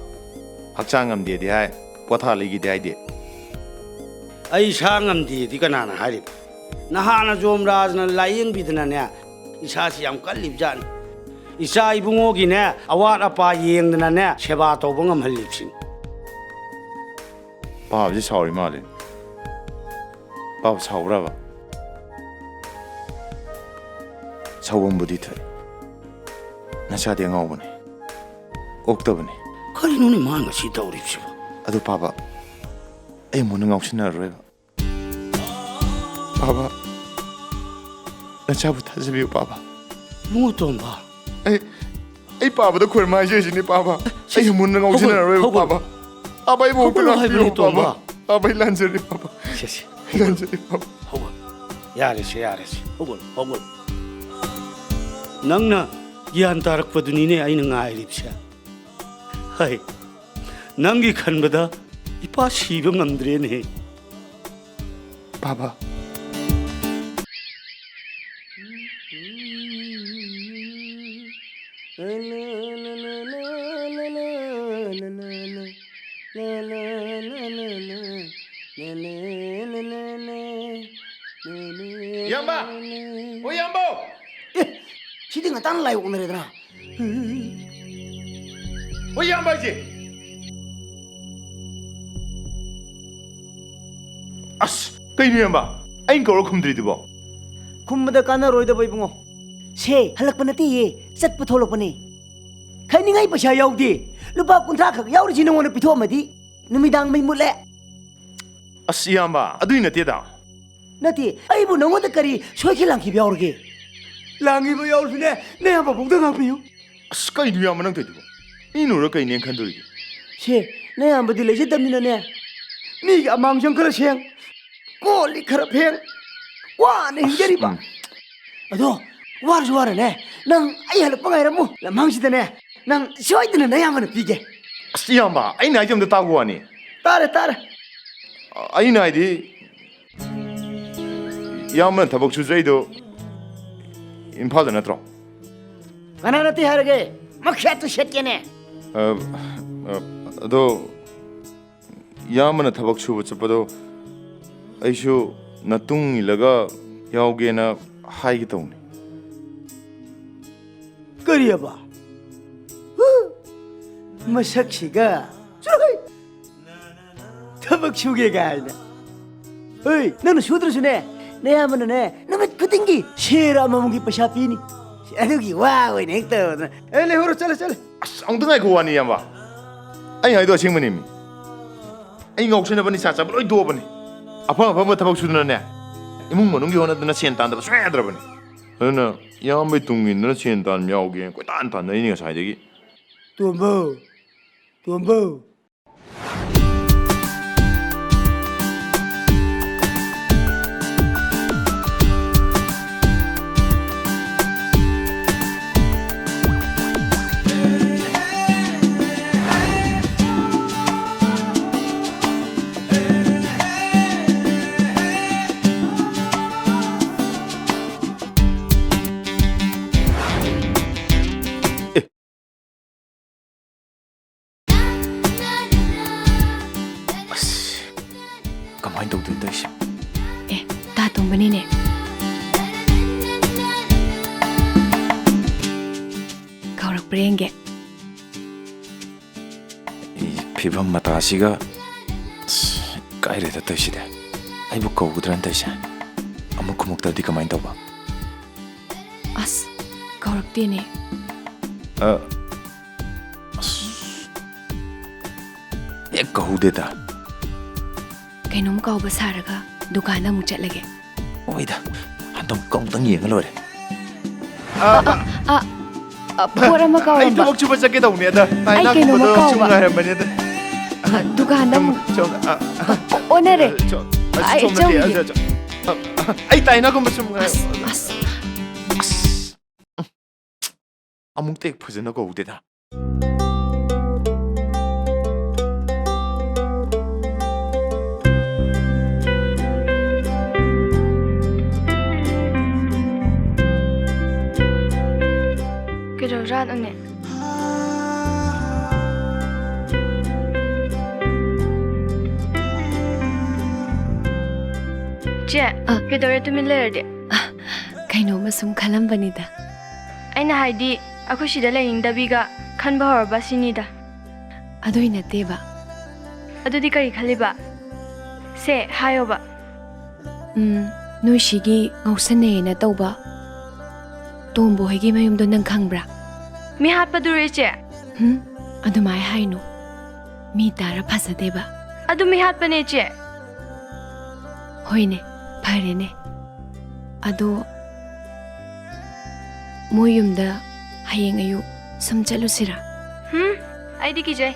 ꯍꯛꯆꯥꯡ ꯉꯝꯗꯦꯗꯤ ꯍꯥꯏ, ꯄꯣꯊꯥ ꯂꯩꯒꯦꯗꯤ ꯍꯥꯏꯗꯦ꯫ ꯑꯩ ꯏꯁꯥ ꯉꯝꯗꯦꯗꯤ ꯀꯅꯥꯅ ꯍꯥꯏꯔꯤꯕ? ꯅꯍꯥꯟꯅ ꯖꯣꯝꯔꯥꯖꯅ ꯂꯥꯏꯌꯦꯡꯕꯤꯗꯅꯅꯦ, ꯏꯁꯥꯁꯤ ꯌꯥꯝ ꯀꯜꯂꯤꯕꯖꯥꯠꯅꯤ꯫ ꯏꯆꯥ ꯏꯕꯨꯡꯉꯣꯒꯤꯅꯦ, ꯑꯋꯥꯠ ꯑꯄꯥ ꯌꯦꯡꯗꯅꯅꯦ, ꯁꯦꯕꯥ ꯇꯧꯕ ꯉꯝꯍꯜꯂꯤꯕꯁꯤꯅꯤ꯫ ꯄꯥꯕꯁꯤ ꯁꯥꯎꯔꯤ ꯃꯥꯜꯂꯦ꯫ ꯄꯥꯕ ꯁꯥꯎꯕ꯭ꯔꯕ? ꯁꯥꯎꯐꯝꯕꯨꯗꯤ ꯊꯣꯛꯏ꯫ ꯅꯆꯥꯗꯤ ꯑꯉꯥꯎꯕꯅꯤ꯫ ꯑꯣꯛꯇꯕꯅꯤ꯫ ꯀꯔꯤꯅꯣꯅꯦ ꯃꯥ ꯉꯁꯤ ꯇꯧꯔꯤꯕꯁꯤꯕꯣ? ꯑꯗꯨ ꯄꯥꯕ, ꯑꯩ ꯑꯃꯨꯛ ꯅꯪ ꯉꯥꯎꯁꯤꯟꯅꯔꯔꯣꯏꯕ꯫ ꯄꯥꯕ, ꯅꯆꯥꯕꯨ ꯊꯥꯖꯕꯤꯌꯨ ꯄꯥꯕ꯫ ꯏꯕꯨꯡꯉꯣ ꯇꯣꯝꯕ꯫ ꯑꯩ, ꯑꯩ ꯄꯥꯕꯗ ꯈꯣꯏꯔꯝ ꯍꯥꯏꯖꯔꯤꯁꯤꯅꯤ ꯄꯥꯕ꯫ ꯑꯩ ꯑꯃꯨꯛ ꯅꯪ ꯉꯥꯎꯁꯤꯟꯅꯔꯔꯣꯏꯕ ꯄꯥꯕ꯫ ꯄꯥꯕ, ꯑꯩꯕꯨ ꯑꯃꯨꯛꯇ ꯉꯥꯛꯄꯤꯌꯨ ꯄꯥꯕ꯫ ꯄꯥꯕ, ꯑꯩ ꯂꯥꯟꯖꯔꯦ ꯄꯥꯕ꯫ ꯁꯦ, ꯁꯦ꯫ ꯑꯩ ꯂꯥꯟꯖꯔꯦ ꯄꯥꯕ꯫ ꯍꯧꯒꯠꯂꯣ꯫ ꯌꯥꯔꯦꯁꯦ, ꯌꯥꯔꯦꯁꯦ꯫ ꯍꯧꯒꯠꯂꯣ, ꯍꯧꯒꯠꯂꯣ꯫ ꯅꯪꯅ ꯒ꯭ꯌꯥꯟ ꯇꯥꯔꯛꯄꯗꯨꯅꯤꯅꯦ ꯑꯩꯅ ꯉꯥꯏꯔꯤꯕꯁꯦ꯫ ꯍꯩ, ꯅꯪꯒꯤ ꯈꯟꯕꯗ ꯏꯄꯥ ꯁꯤꯕ ꯉꯝꯗ꯭ꯔꯦꯅꯦ꯫ ꯄꯥꯕ꯫ ꯏꯌꯥꯝꯕ! ꯑꯣ, ꯏꯌꯥꯝꯕ! ꯑꯦ, ꯁꯤꯗꯤ ꯉꯟꯇꯥꯅ ꯂꯥꯏ ꯑꯣꯛꯅꯔꯦꯗꯅ꯫ ꯍꯣꯏ, ꯏꯌꯥꯝꯕ ꯍꯥꯏꯁꯦ꯫ ꯑꯁ, ꯀꯩꯅꯣ ꯏꯌꯥꯝꯕ? ꯑꯩꯅ ꯀꯧꯔ ꯈꯨꯝꯗ꯭ꯔꯤꯗꯨꯕꯣ? ꯈꯨꯝꯕꯗ ꯀꯥꯟꯅꯔꯣꯏꯗꯕ ꯏꯕꯨꯡꯉꯣ꯫ ꯁꯦ, ꯍꯜꯂꯛꯄ ꯅꯠꯇꯦꯌꯦ, ꯆꯠꯄ ꯊꯣꯛꯂꯛꯄꯅꯦ꯫ ꯈꯥꯏꯅꯤꯡꯉꯥꯏ ꯄꯩꯁꯥ ꯌꯥꯎꯗꯦ꯫ ꯂꯨꯄꯥ ꯀꯨꯟꯊ꯭ꯔꯥ ꯈꯛ ꯌꯥꯎꯔꯤꯁꯤ ꯅꯉꯣꯟꯗ ꯄꯤꯊꯣꯛꯑꯝꯃꯗꯤ ꯅꯨꯃꯤꯗꯥꯡ ꯃꯩ ꯃꯨꯠꯂꯦ꯫ ꯑꯁ, ꯏꯌꯥꯝꯕ, ꯑꯗꯨꯏ ꯅꯠꯇꯦꯗ꯫ ꯅꯠꯇꯦ, ꯑꯩꯕꯨ ꯅꯉꯣꯟꯗ ꯀꯔꯤ ꯁꯣꯏꯈꯤ ꯂꯥꯡꯈꯤꯕ ꯌꯥꯎꯔꯒꯦ? ꯂꯥꯡꯈꯤꯕ ꯌꯥꯎꯔꯁꯨꯅꯦ, ꯅꯌꯥꯝꯕ ꯐꯥꯎꯗ ꯉꯥꯛꯄꯤꯌꯨ꯫ ꯑꯁ, ꯀꯩꯅꯣ ꯏꯌꯥꯝꯕ ꯅꯪ ꯇꯧꯏꯗꯨꯕꯣ? ꯃꯤ ꯅꯨꯔ ꯀꯩꯅꯦꯅ ꯈꯟꯗꯣꯔꯤꯒꯦ? ꯁꯦ, ꯅꯌꯥꯝꯕꯗꯤ ꯂꯩꯖꯗꯕꯅꯤꯅꯅꯦ, ꯃꯤꯒꯤ ꯑꯃꯥꯡ ꯈꯔ ꯁꯦꯡ, ꯀꯣꯜ ꯂꯤꯛ ꯈꯔ ꯐꯦꯡ, ꯋꯥꯅ ꯍꯤꯡꯖꯔꯤꯕ꯫ ꯎꯝ꯫ ꯑꯗꯣ, ꯋꯥꯔꯁꯨ ꯋꯥꯅꯅꯦ, ꯅꯪ ꯑꯩ ꯍꯜꯂꯛꯄ ꯉꯥꯏꯔꯝꯃꯨ꯫ ꯂꯝꯍꯥꯡꯁꯤꯗꯅꯦ, ꯅꯪ ꯁꯣꯏꯗꯅ ꯅꯌꯥꯝꯕꯅ ꯄꯤꯒꯦ꯫ ꯑꯁ, ꯏꯌꯥꯝꯕ, ꯑꯩꯅ ꯍꯥꯏꯁꯦ ꯑꯝꯇ ꯇꯥꯒꯣ ꯋꯥꯅꯤ꯫ ꯇꯥꯔꯦ, ꯇꯥꯔꯦ꯫ ꯑꯩꯅ ꯍꯥꯏꯗꯤ, ꯏꯌꯥꯝꯕꯅ ꯊꯕꯛ ꯁꯨꯖꯩꯗꯣ ꯏꯝꯐꯥꯜꯗ ꯅꯠꯇ꯭ꯔꯣ? ꯀꯅꯥ ꯅꯠꯇꯦ ꯍꯥꯏꯔꯒꯦ? ꯃꯈ꯭ꯌꯥꯠꯇꯨ ꯁꯦꯠꯀꯦꯅꯦ꯫ ꯑ, ꯑ, ꯑꯗꯣ, ꯏꯌꯥꯝꯕꯅ ꯊꯕꯛ ꯁꯨꯕ ꯆꯠꯄꯗꯣ ꯑꯩꯁꯨ ꯅꯇꯨꯡ ꯏꯜꯂꯒ ꯌꯥꯎꯒꯦꯅ ꯍꯥꯏꯒꯦ ꯇꯧꯅꯤ꯫ ꯀꯔꯤꯑꯕ? ꯍꯨ! ꯃꯁꯛꯁꯤꯒ꯫ ꯆꯠꯂꯣꯍꯦ! ꯊꯕꯛ ꯁꯨꯒꯦ ꯀꯥꯏꯅ꯫ ꯍꯣꯏ, ꯅꯪꯅ ꯁꯨꯗ꯭ꯔꯁꯨꯅꯦ, ꯅꯌꯥꯝꯕꯅꯅꯦ, ꯅꯨꯃꯤꯠ ꯈꯨꯗꯤꯡꯒꯤ ꯁꯦꯔ ꯑꯃꯃꯝꯒꯤ ꯄꯩꯁꯥ ꯄꯤꯅꯤ꯫ ꯑꯗꯨꯒꯤ ꯋꯥ ꯑꯣꯏꯅ ꯍꯦꯛ ꯇꯧꯗꯅ꯫ ꯑꯦ, ꯂꯩꯍꯧꯔꯣ, ꯆꯠꯂꯦ, ꯆꯠꯂꯦ꯫ ꯑꯁ, ꯑꯃꯨꯛꯇ ꯉꯥꯏꯈꯣ ꯋꯥꯅꯤ, ꯏꯌꯥꯝꯕ꯫ ꯑꯩ ꯍꯥꯏꯗꯣ ꯑꯁꯦꯡꯕꯅꯦꯃꯤ꯫ ꯑꯩ ꯉꯥꯎꯁꯤꯟꯅꯕ ꯅꯤꯁꯥ ꯆꯥꯕ ꯂꯣꯏ ꯇꯣꯛꯑꯕꯅꯤ꯫ ꯑꯐꯪ ꯑꯐꯪꯕ ꯊꯕꯛ ꯁꯨꯗꯅꯅꯦ, ꯏꯃꯨꯡ ꯃꯅꯨꯡꯒꯤ ꯍꯣꯠꯅꯗꯅ ꯁꯦꯟ ꯇꯥꯟꯗꯕ ꯁꯨꯡꯌꯥ ꯌꯥꯗ꯭ꯔꯕꯅꯤ꯫ ꯑꯗꯨꯅ ꯏꯌꯥꯝꯕꯩ ꯇꯨꯡ ꯏꯟꯗꯨꯅ ꯁꯦꯟ ꯇꯥꯟꯕ ꯌꯥꯎꯒꯦ ꯀꯣꯏꯇꯥꯟ ꯇꯥꯟꯅꯔꯤꯅꯤ ꯉꯁꯥꯏꯗꯒꯤ꯫ ꯇꯣꯝꯕꯧ, ꯇꯣꯝꯕꯧ꯫ ꯑꯁ, ꯀꯃꯥꯏꯅ ꯇꯧꯗꯣꯏꯅꯣ ꯇꯧꯔꯤꯁꯦ? ꯑꯦ, ꯇꯥ ꯇꯣꯝꯕꯅꯤꯅꯦ꯫ ꯀꯧꯔꯛꯄ꯭ꯔꯥ ꯌꯦꯡꯒꯦ꯫ ꯑꯩ ꯐꯤꯕꯝ ꯃꯇꯥꯁꯤꯒ, ꯑꯁ, ꯀꯥꯏꯔꯦꯗ ꯇꯧꯔꯤꯁꯤꯗꯤ꯫ ꯑꯩꯕꯨ ꯀꯧꯒꯗ꯭ꯔꯅ ꯇꯧꯔꯤꯁꯦ꯫ ꯑꯃꯨꯛ ꯈꯨꯝꯃꯛꯇ꯭ꯔꯗꯤ ꯀꯃꯥꯏꯅ ꯇꯧꯕ? ꯑꯁ, ꯀꯧꯔꯛꯇꯦꯅꯦ꯫ ꯑ, ꯑꯁ, ꯍꯦꯛ ꯀꯧꯍꯧꯗꯦꯗ꯫ ꯀꯩꯅꯣꯝ ꯀꯥꯎꯕ ꯁꯥꯔꯒ ꯗꯨꯀꯥꯟꯗ ꯑꯃꯨꯛ ꯆꯠꯂꯒꯦ꯫ ꯍꯣꯏꯗ, ꯍꯟꯗꯛ ꯑꯃꯨꯛꯇꯪ ꯌꯦꯡꯉ ꯂꯣꯏꯔꯦ꯫ ꯑ, ꯑ, ꯑ, ꯑ, ꯄꯣꯠ ꯑꯃ ꯑꯩ ꯀꯥꯎꯔꯝꯕ꯫ ꯊꯕꯛ ꯁꯨꯕ ꯆꯠꯀꯦ ꯇꯧꯕꯅꯦ ꯑꯗ꯫ ꯑꯩ ꯀꯩꯅꯣꯝꯃ ꯇꯥꯏꯅꯥꯒꯨꯝꯕꯗ ꯁꯨꯝ ꯀꯥꯎꯕ꯫ ꯉꯥꯏꯔꯝꯕꯅꯦ ꯑꯗ꯫ ꯑ, ꯗꯨꯀꯥꯟꯗ ꯑꯃꯨꯛ ꯁꯣꯝ, ꯑ, ꯑ, ꯑꯣ-, ꯑꯣꯟꯅꯔꯦ꯫ ꯁꯣꯝ, ꯑ, ꯑꯩ ꯁꯣꯝꯗꯗꯤ, ꯆꯪꯈꯤꯒꯦ꯫ ꯑ, ꯑ, ꯑ, ꯑꯩ ꯇꯥꯏꯅꯥꯒꯨꯝꯕ ꯁꯨꯝ ꯉꯥꯏ-, ꯑꯁ, ꯑꯁ꯫ ꯑꯁ꯫ ꯑꯃꯨꯛꯇ ꯍꯦꯛ ꯐꯖꯅ ꯀꯧꯗꯦꯗ꯫ ꯀꯩꯗꯧꯔꯖꯥꯠꯅꯣꯅꯦ? ꯆꯦ, ꯑ꯫ ꯀꯩꯗꯧꯔꯦ ꯇꯨꯃꯤꯟ ꯂꯩꯔꯗꯤ? ꯑ, ꯀꯩꯅꯣꯝꯃ ꯁꯨꯝ ꯈꯜꯂꯝꯕꯅꯤꯗ꯫ ꯑꯩꯅ ꯍꯥꯏꯗꯤ, ꯑꯩꯈꯣꯏ ꯁꯤꯗ ꯂꯩꯅꯤꯡꯗꯕꯤꯒ ꯈꯟꯕ ꯍꯧꯔꯕ ꯁꯤꯅꯤꯗ꯫ ꯑꯗꯨꯏ ꯅꯠꯇꯦꯕ꯫ ꯑꯗꯨꯗꯤ ꯀꯔꯤ ꯈꯜꯂꯤꯕ? ꯁꯦ, ꯍꯥꯏꯌꯣꯕ꯫ ꯎꯝ, ꯅꯣꯏ ꯁꯤꯒꯤ ꯉꯥꯎꯁꯟꯅꯩꯌꯦꯅ ꯇꯧꯕ ꯇꯣꯝꯕ ꯍꯣꯏꯒꯤ ꯃꯌꯨꯝꯗꯣ ꯅꯪ ꯈꯪꯕ꯭ꯔꯥ? ꯃꯤ ꯍꯥꯠꯄꯗꯨꯔꯣ, ꯏꯆꯦ? ꯍꯨꯝ, ꯑꯗꯨꯃꯥꯏ ꯍꯥꯏꯅꯨ꯫ ꯃꯤ ꯇꯥꯔ ꯐꯖꯗꯦꯕ꯫ ꯑꯗꯨ ꯃꯤ ꯍꯥꯠꯄꯅꯦ, ꯏꯆꯦ꯫ ꯍꯣꯏꯅꯦ, ꯐꯔꯦꯅꯦ꯫ ꯑꯗꯣ ꯃꯣꯏ ꯌꯨꯝꯗ ꯍꯌꯦꯡ ꯑꯌꯨꯛ ꯁꯨꯝ ꯆꯠꯂꯨꯁꯤꯔꯥ? ꯍꯨꯝ, ꯑꯩꯗꯤ ꯀꯤꯖꯩ꯫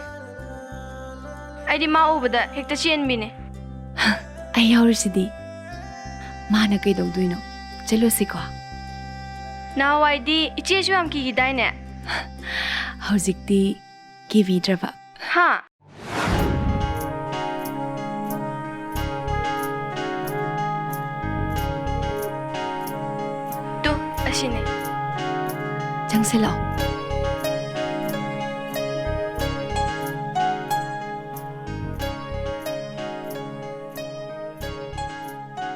ꯑꯩꯗꯤ ꯃꯥ ꯎꯕꯗ ꯍꯦꯛꯇ ꯆꯦꯟꯕꯤꯅꯦ꯫ ꯑꯩ ꯌꯥꯎꯔꯤꯁꯤꯗꯤ꯫ ꯃꯥꯅ ꯀꯩꯗꯧꯗꯣꯏꯅꯣ? ꯆꯠꯂꯨꯁꯤꯀꯣ꯫ ꯅꯍꯥꯟꯋꯥꯏꯗꯤ ꯏꯆꯦꯁꯨ ꯌꯥꯝ ꯀꯤꯈꯤꯗꯥꯏꯅꯦ? ꯍꯧꯖꯤꯛꯇꯤ ꯀꯤꯕꯤꯗ꯭ꯔꯕ? ꯍꯥ? ꯇꯨ, ꯑꯁꯤꯅꯦ꯫ ꯆꯪꯁꯤꯜꯂꯛꯑꯣ꯫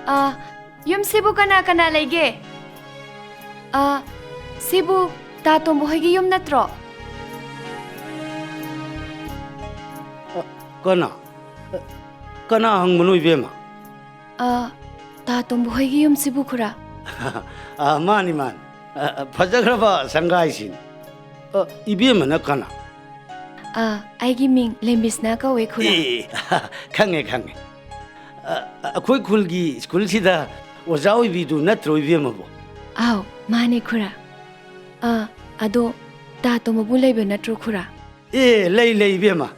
ꯑꯥ, ꯌꯨꯝꯁꯤꯕꯨ ꯀꯅꯥ ꯀꯅꯥ ꯂꯩꯒꯦ? ꯑꯥ, ꯁꯤꯕꯨ ꯇꯥ ꯇꯣꯝꯕ ꯍꯣꯏꯒꯤ ꯌꯨꯝ ꯅꯠꯇ꯭ꯔꯣ? ꯑ, ꯀꯅꯥ? ꯑ, ꯀꯅꯥ ꯍꯪꯕꯅꯣ, ꯏꯕꯦꯝꯃ? ꯑ, ꯇꯥ ꯇꯣꯝꯕ ꯍꯣꯏꯒꯤ ꯌꯨꯝꯁꯤꯕꯨ, ꯈꯨꯔꯥ? ꯑ, ꯃꯥꯅꯤ, ꯃꯥꯅꯤ꯫ ꯑ, ꯑ, ꯐꯖꯈ꯭ꯔꯕ ꯁꯪꯒꯥꯏꯁꯤꯅꯤ꯫ ꯑ, ꯏꯕꯦꯝꯃꯅ ꯀꯅꯥ? ꯑꯥ, ꯑꯩꯒꯤ ꯃꯤꯡ ꯂꯦꯝꯕꯤꯁꯅꯥ ꯀꯧꯋꯦ, ꯈꯨꯔꯥ꯫ ꯑꯦ, ꯈꯪꯉꯦ, ꯈꯪꯉꯦ꯫ ꯑ, ꯑ, ꯑꯩꯈꯣꯏ ꯈꯨꯜꯒꯤ ꯁ꯭ꯀꯨꯜꯁꯤꯗ ꯑꯣꯖꯥ ꯑꯣꯏꯕꯤꯗꯨ ꯅꯠꯇ꯭ꯔꯣ, ꯏꯕꯦꯝꯃꯕꯣ? ꯑꯥꯎ, ꯃꯥꯅꯦ, ꯈꯨꯔꯥ꯫ ꯑꯥ, ꯑꯗꯣ ꯇꯥ ꯇꯣꯝꯕꯕꯨ ꯂꯩꯕ ꯅꯠꯇ꯭ꯔꯣ, ꯈꯨꯔꯥ? ꯑꯦ, ꯂꯩ, ꯂꯩ, ꯏꯕꯦꯝꯃ꯫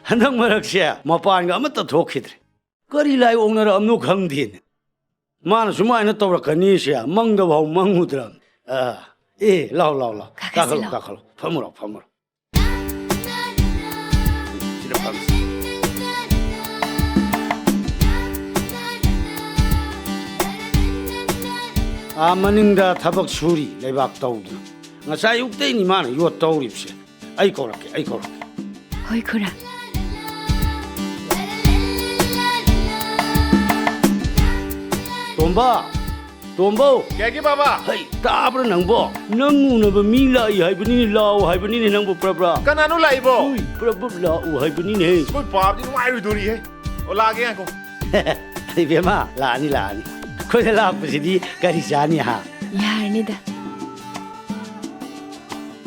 ꯍꯟꯗꯛ ꯃꯔꯛꯁꯦ ꯃꯄꯥꯟꯒ ꯑꯃꯠꯇ ꯊꯣꯛꯈꯤꯗ꯭ꯔꯦ꯫ ꯀꯔꯤ ꯂꯥꯏ ꯑꯣꯛꯅꯔꯛꯑꯕꯅꯣ ꯈꯪꯗꯦꯅꯦ꯫ ꯃꯥꯅ ꯁꯨꯃꯥꯏꯅ ꯇꯧꯔꯛꯀꯅꯤꯁꯦ ꯃꯪꯗꯐꯥꯎ ꯃꯪꯉꯨꯗ꯭ꯔꯕꯅꯤ꯫ ꯑ, ꯑꯦ, ꯂꯥꯎ, ꯂꯥꯎ, ꯂꯥꯎ꯫ ꯀꯥꯈꯠꯁꯤ, ꯀꯥꯈꯠꯂꯣ, ꯂꯥꯎ꯫ ꯀꯥꯈꯠꯂꯣ꯫ ꯐꯝꯃꯨꯔꯣ, ꯐꯝꯃꯨꯔꯣ꯫ ꯁꯤꯗ ꯐꯝꯁꯤ꯫ ꯑꯥ, ꯃꯅꯤꯡꯗ ꯊꯕꯛ ꯁꯨꯔꯤ, ꯂꯩꯕꯥꯛ ꯇꯧꯗꯅ꯫ ꯉꯁꯥꯏ ꯑꯌꯨꯛꯇꯩꯅꯤ ꯃꯥꯅ ꯌꯣꯠ ꯇꯧꯔꯤꯕꯁꯦ꯫ ꯑꯩ ꯀꯧꯔꯛꯀꯦ, ꯑꯩ ꯀꯧꯔꯛꯀꯦ꯫ ꯍꯣꯏ, ꯈꯨꯔꯥ꯫ ꯇꯣꯝꯕ! ꯇꯣꯝꯕꯧ! ꯀꯩꯒꯤ, ꯕꯥꯕꯥ? ꯍꯩ, ꯇꯥꯕ꯭ꯔꯥ ꯅꯪꯕꯣ? ꯅꯪ ꯎꯅꯕ ꯃꯤ ꯂꯥꯛꯏ ꯍꯥꯏꯕꯅꯤꯅꯦ, ꯂꯥꯛꯑꯣ ꯍꯥꯏꯕꯅꯤꯅꯦ ꯅꯪꯕꯨ, ꯄ꯭ꯔꯕ꯭ꯔꯥ꯫ ꯀꯅꯥꯅꯣ ꯂꯥꯛꯏꯕꯣ? ꯎꯏ, ꯄ꯭ꯔꯕ ꯂꯥꯛꯑꯣ ꯍꯥꯏꯕꯅꯤꯅꯦ꯫ ꯑꯩꯈꯣꯏ ꯄꯥꯕꯗꯤ ꯅꯨꯡꯉꯥꯏꯔꯣꯏꯗꯣꯔꯤꯍꯦ꯫ ꯑꯣ, ꯂꯥꯛꯑꯒꯦ, ꯉꯥꯏꯈꯣ꯫ ꯏꯕꯦꯝꯃ, ꯂꯥꯛꯑꯅꯤ, ꯂꯥꯛꯑꯅꯤ꯫ ꯑꯩꯈꯣꯏꯗ ꯂꯥꯛꯄꯁꯤꯗꯤ ꯀꯔꯤ ꯆꯥꯅꯤ, ꯍꯥ? ꯌꯥꯔꯅꯤꯗ꯫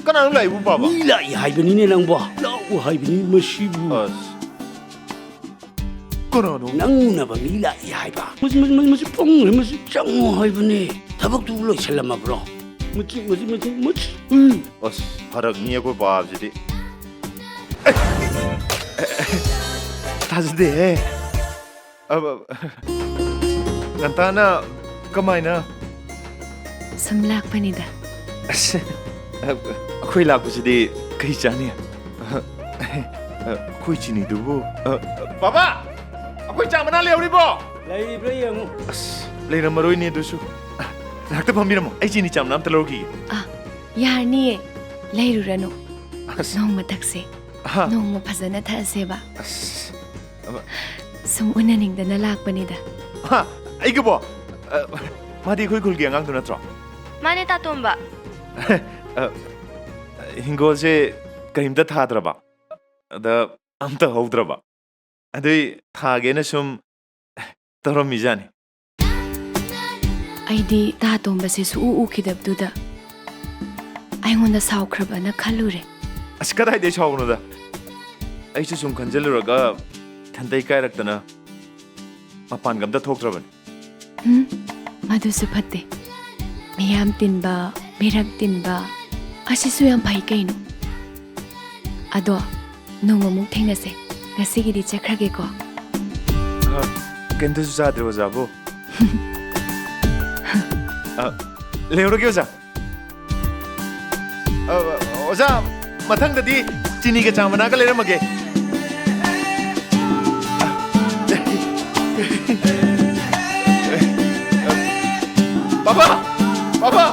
ꯀꯅꯥꯅꯣ ꯂꯥꯛꯏꯕꯨ, ꯄꯥꯕ? ꯃꯤ ꯂꯥꯛꯏ ꯍꯥꯏꯕꯅꯤꯅꯦ ꯅꯪꯕꯣ꯫ ꯂꯥꯛꯎ ꯍꯥꯏꯕꯅꯤ ꯃꯁꯤꯕꯨ꯫ ꯑꯁ꯫ ꯀꯅꯥꯅꯣ? ꯅꯪ ꯎꯅꯕ ꯃꯤ ꯂꯥꯛꯏ ꯍꯥꯏꯕ꯫ ꯃꯁꯤ, ꯃꯁꯤ, ꯃꯁꯤ, ꯃꯁꯤ ꯄꯪꯈ꯭ꯔꯦ, ꯃꯁꯤ ꯆꯪꯉꯣ ꯍꯥꯏꯕꯅꯦ꯫ ꯊꯕꯛꯇꯨꯕꯨ ꯂꯣꯏꯁꯜꯂꯝꯃꯕ꯭ꯔꯣ? ꯃꯁꯤ, ꯃꯁꯤ, ꯃꯁꯤ, ꯃꯁꯤ, ꯎꯝ꯫ ꯑꯁ, ꯐꯔꯛꯅꯤ ꯑꯩꯈꯣꯏ ꯄꯥꯕꯁꯤꯗꯤ꯫ ꯑꯦ! ꯊꯥꯖꯗꯦꯍꯦ꯫ ꯑꯕ-, ꯉꯟꯇꯥꯅ ꯀꯃꯥꯏꯅ? ꯁꯨꯝ ꯂꯥꯛꯄꯅꯤꯗ꯫ ꯑꯁ, ꯑꯩꯈꯣꯏ ꯂꯥꯛꯄꯁꯤꯗꯤ ꯀꯩ ꯆꯥꯅꯤ? ꯑꯩꯈꯣꯏ ꯆꯤꯅꯤꯗꯨꯕꯨ, ꯑ, ꯕꯥꯕꯥ! ꯑꯩꯈꯣꯏ ꯆꯥ ꯃꯅꯥ ꯂꯩꯍꯧꯔꯤꯕꯣ? ꯂꯩꯔꯤꯕ꯭ꯔꯥ ꯌꯦꯡꯉꯨ꯫ ꯑꯁ, ꯂꯩꯔꯝꯃꯔꯣꯏꯅꯦ ꯑꯗꯨꯁꯨ꯫ ꯉꯥꯏꯍꯥꯛꯇ ꯐꯝꯕꯤꯔꯝꯃꯣ, ꯑꯩ ꯆꯤꯅꯤ ꯆꯥ ꯃꯅꯥ ꯑꯝꯇ ꯂꯧꯔꯨꯈꯤꯒꯦ꯫ ꯑꯥ, ꯌꯥꯔꯅꯤꯌꯦ, ꯂꯩꯔꯨꯔꯅꯨ꯫ ꯑꯁ꯫ ꯅꯣꯡꯃ ꯊꯛꯁꯦ꯫ ꯑꯍꯥ꯫ ꯅꯣꯡꯃ ꯐꯖꯅ ꯊꯛꯑꯁꯦꯕ꯫ ꯑꯁ꯫ ꯑꯃ꯫ ꯁꯨꯝ ꯎꯅꯅꯤꯡꯗꯅ ꯂꯥꯛꯄꯅꯤꯗ꯫ ꯍꯥ, ꯑꯩꯒꯕꯣ? ꯑ, ꯃꯥꯗꯤ ꯑꯩꯈꯣꯏ ꯈꯨꯜꯒꯤ ꯑꯉꯥꯡꯗꯨ ꯅꯠꯇ꯭ꯔꯣ? ꯃꯥꯅꯦ, ꯇꯥꯇꯣꯝꯕ꯫ ꯑ, ꯍꯤꯡꯒꯣꯜꯁꯦ ꯀꯔꯤꯝꯇ ꯊꯥꯗ꯭ꯔꯕ? ꯑꯗ ꯑꯝꯇ ꯍꯧꯗ꯭ꯔꯕ? ꯑꯗꯨꯏ ꯊꯥꯒꯦꯅ ꯁꯨꯝ ꯇꯧꯔꯝꯃꯤꯖꯥꯠꯅꯤ꯫ ꯑꯩꯗꯤ ꯇꯥ ꯇꯣꯝꯕꯁꯦ ꯁꯨꯛꯎ ꯎꯈꯤꯗꯕꯗꯨꯗ ꯑꯩꯉꯣꯟꯗ ꯁꯥꯎꯈ꯭ꯔꯕꯅ ꯈꯜꯂꯨꯔꯦ꯫ ꯑꯁ, ꯀꯗꯥꯏꯗꯩ ꯁꯥꯎꯕꯅꯣꯗ? ꯑꯩꯁꯨ ꯁꯨꯝ ꯈꯟꯖꯤꯜꯂꯨꯔꯒ ꯏꯊꯟꯇ ꯏꯀꯥꯏꯔꯛꯇꯅ ꯃꯄꯥꯟꯒ ꯑꯝꯇ ꯊꯣꯛꯇ꯭ꯔꯕꯅꯤ꯫ ꯎꯝ, ꯃꯗꯨꯁꯨ ꯐꯠꯇꯦ꯫ ꯃꯤꯌꯥꯝ ꯇꯤꯟꯕ, ꯃꯤꯔꯛ ꯇꯤꯟꯕ, ꯑꯁꯤꯁꯨ ꯌꯥꯝ ꯐꯩ ꯀꯩꯅꯣ꯫ ꯑꯗꯣ, ꯅꯣꯡꯃꯃꯨꯛ ꯊꯦꯡꯅꯁꯦ꯫ ꯉꯁꯤꯒꯤꯗꯤ ꯆꯠꯈ꯭ꯔꯒꯦꯀꯣ꯫ ꯑ, ꯀꯩꯝꯇꯁꯨ ꯆꯥꯗ꯭ꯔꯦ, ꯑꯣꯖꯥꯕꯨ꯫ ꯑ, ꯂꯩꯍꯧꯔꯒꯦ, ꯑꯣꯖꯥ꯫ ꯑ, ꯑꯣꯖꯥ, ꯃꯊꯪꯗꯗꯤ ꯆꯤꯅꯤꯒ ꯆꯥ ꯃꯅꯥꯒ ꯂꯩꯔꯝꯃꯒꯦ꯫ ꯄꯥꯄꯥ! ꯄꯥꯄꯥ!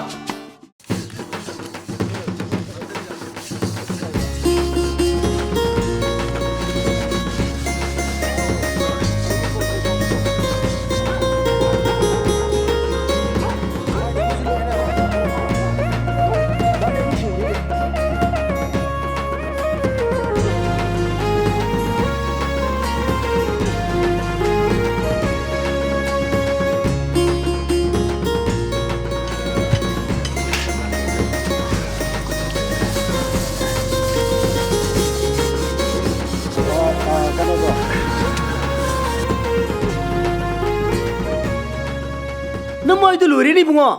ꯅꯃꯥꯏꯗꯣ ꯂꯣꯏꯔꯦꯅꯦ ꯏꯕꯨꯡꯉꯣ꯫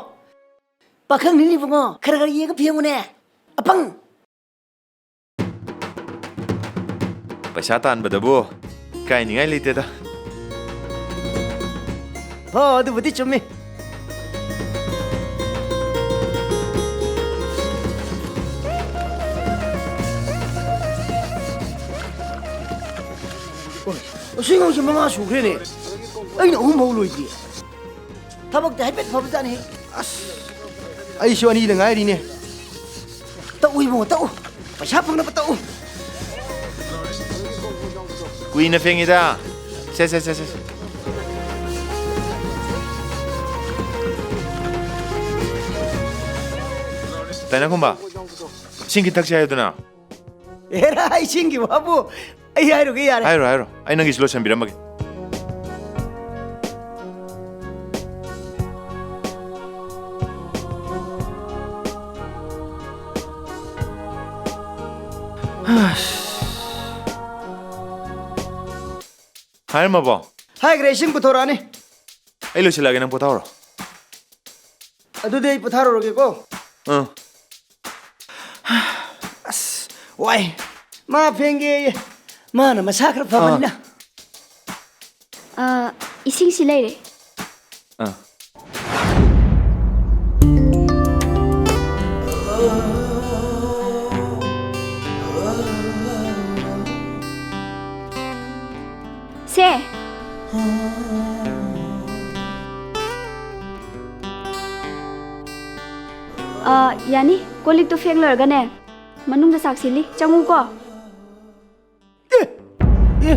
ꯄꯥꯈꯪꯅꯤꯅꯦ ꯏꯕꯨꯡꯉꯣ, ꯈꯔ ꯈꯔ ꯌꯦꯡꯉ ꯐꯦꯡꯉꯨꯅꯦ꯫ ꯑꯄꯪ! ꯄꯩꯁꯥ ꯇꯥꯟꯕꯗꯕꯨ ꯏꯀꯥꯏꯅꯤꯡꯉꯥꯏ ꯂꯩꯇꯦꯗ꯫ ꯍꯣ, ꯑꯗꯨꯕꯨꯗꯤ ꯆꯨꯝꯃꯤ꯫ ꯑꯣꯏ, ꯑꯁꯤ ꯑꯉꯥꯡꯁꯦ ꯃꯉꯥ ꯁꯨꯈ꯭ꯔꯦꯅꯦ꯫ ꯑꯩꯅ ꯑꯍꯨꯝ ꯐꯥꯎ ꯂꯣꯏꯗꯦ꯫ ꯊꯕꯛꯇꯤ ꯍꯥꯏꯐꯦꯠ ꯐꯕꯖꯥꯠꯅꯤ꯫ ꯑꯁ, ꯑꯩꯁꯨ ꯑꯅꯤꯗ ꯉꯥꯏꯔꯤꯅꯦ꯫ ꯇꯛꯎ ꯏꯕꯨꯡꯉꯣ, ꯇꯛꯎ꯫ ꯄꯩꯁꯥ ꯐꯪꯅꯕ ꯇꯛꯎ꯫ ꯀꯨꯏꯅ ꯐꯦꯡꯉꯤꯗ꯫ ꯁꯦ, ꯁꯦ, ꯁꯦ, ꯁꯦ꯫ ꯇꯥꯏꯅꯈꯣꯝꯕ, ꯏꯁꯤꯡ ꯈꯤꯇ ꯊꯛꯁꯤ ꯍꯥꯏꯌꯨꯗꯅ꯫ ꯑꯦꯔꯥ, ꯏꯁꯤꯡꯒꯤ ꯋꯥꯕꯨ ꯑꯩ ꯍꯥꯏꯔꯨꯒꯦ ꯌꯥꯔꯦ꯫ ꯍꯥꯏꯔꯣ, ꯍꯥꯏꯔꯣ꯫ ꯑꯩ ꯅꯪꯒꯤꯁꯨ ꯂꯣꯏꯁꯟꯕꯤꯔꯝꯃꯒꯦ꯫ ꯍꯥꯏꯔꯝꯃꯕꯣ? ꯍꯥꯏꯈ꯭ꯔꯦ, ꯏꯁꯤꯡ ꯄꯨꯊꯣꯔꯛꯑꯅꯤ꯫ ꯑꯩ ꯂꯣꯏꯁꯤꯜꯂꯛꯑꯒꯦ, ꯅꯪ ꯄꯣꯊꯥꯍꯧꯔꯣ꯫ ꯑꯗꯨꯗꯤ ꯑꯩ ꯄꯣꯊꯥꯔꯨꯔꯒꯦꯀꯣ꯫ ꯑꯥ꯫ ꯑꯁ, ꯋꯥꯏ꯫ ꯃꯥ ꯐꯦꯡꯒꯦꯌꯦ꯫ ꯃꯥꯅ ꯃꯁꯥ ꯈꯔ ꯐꯕꯅꯤꯅ꯫ ꯑꯥ꯫ ꯑꯥ, ꯏꯁꯤꯡꯁꯤ ꯂꯩꯔꯦ꯫ ꯑꯥ꯫ ꯁꯦ꯫ ꯑꯥ, ꯌꯥꯅꯤ꯫ ꯀꯣꯜ ꯂꯤꯛꯇꯣ ꯐꯦꯡ ꯂꯣꯏꯔꯒꯅꯦ, ꯃꯅꯨꯡꯗ ꯆꯥꯛ ꯁꯤꯜꯂꯤ꯫ ꯆꯪꯉꯨꯀꯣ꯫ ꯑꯦ! ꯑꯦ!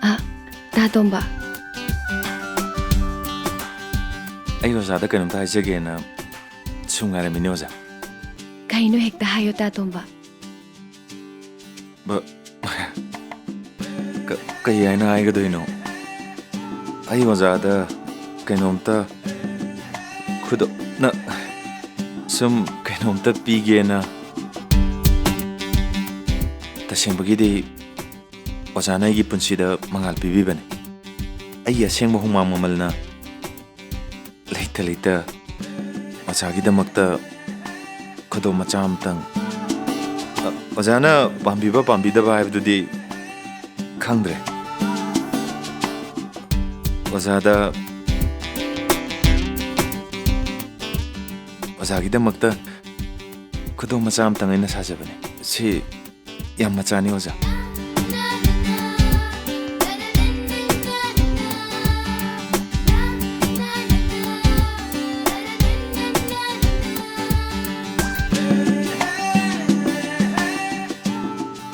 ꯑ, ꯇꯥ ꯇꯣꯝꯕ꯫ ꯑꯩ ꯑꯣꯖꯥꯗ ꯀꯩꯅꯣꯝꯇ ꯍꯥꯏꯖꯒꯦꯅ ꯁꯨꯝ ꯉꯥꯏꯔꯝꯃꯤꯅꯦ, ꯑꯣꯖꯥ꯫ ꯀꯩꯅꯣ, ꯍꯦꯛꯇ ꯍꯥꯏꯌꯣ, ꯇꯥ ꯇꯣꯝꯕ꯫ ꯕ-, ꯀ-, ꯀꯩ ꯍꯥꯏꯅ ꯍꯥꯏꯒꯗꯣꯏꯅꯣ? ꯑꯩ ꯑꯣꯖꯥꯗ ꯀꯩꯅꯣꯝꯇ ꯈꯨꯗꯣ-, ꯅ-, ꯁꯨꯝ ꯀꯩꯅꯣꯝꯇ ꯄꯤꯒꯦꯅ꯫ ꯇꯁꯦꯡꯕꯒꯤꯗꯤ ꯑꯣꯖꯥꯅ ꯑꯩꯒꯤ ꯄꯨꯟꯁꯤꯗ ꯃꯉꯥꯜ ꯄꯤꯕꯤꯕꯅꯤ꯫ ꯑꯩꯒꯤ ꯑꯁꯦꯡꯕ ꯍꯨꯃꯥꯡ ꯃꯃꯜꯅ ꯂꯩꯇ ꯂꯩꯇ ꯑꯣꯖꯥꯒꯤꯗꯃꯛꯇ ꯈꯨꯗꯣꯜ ꯃꯆꯥ ꯑꯃꯇꯪ꯫ ꯑ, ꯑꯣꯖꯥꯅ ꯄꯥꯝꯕꯤꯕ ꯄꯥꯝꯕꯤꯗꯕ ꯍꯥꯏꯕꯗꯨꯗꯤ ꯈꯪꯗ꯭ꯔꯦ꯫ ꯑꯣꯖꯥꯗ, ꯑꯣꯖꯥꯒꯤꯗꯃꯛꯇ ꯈꯨꯗꯣꯜ ꯃꯆꯥ ꯑꯃꯇꯪ ꯑꯩꯅ ꯁꯥꯖꯕꯅꯦ꯫ ꯁꯤ ꯌꯥꯝ ꯃꯆꯥꯅꯤ, ꯑꯣꯖꯥ꯫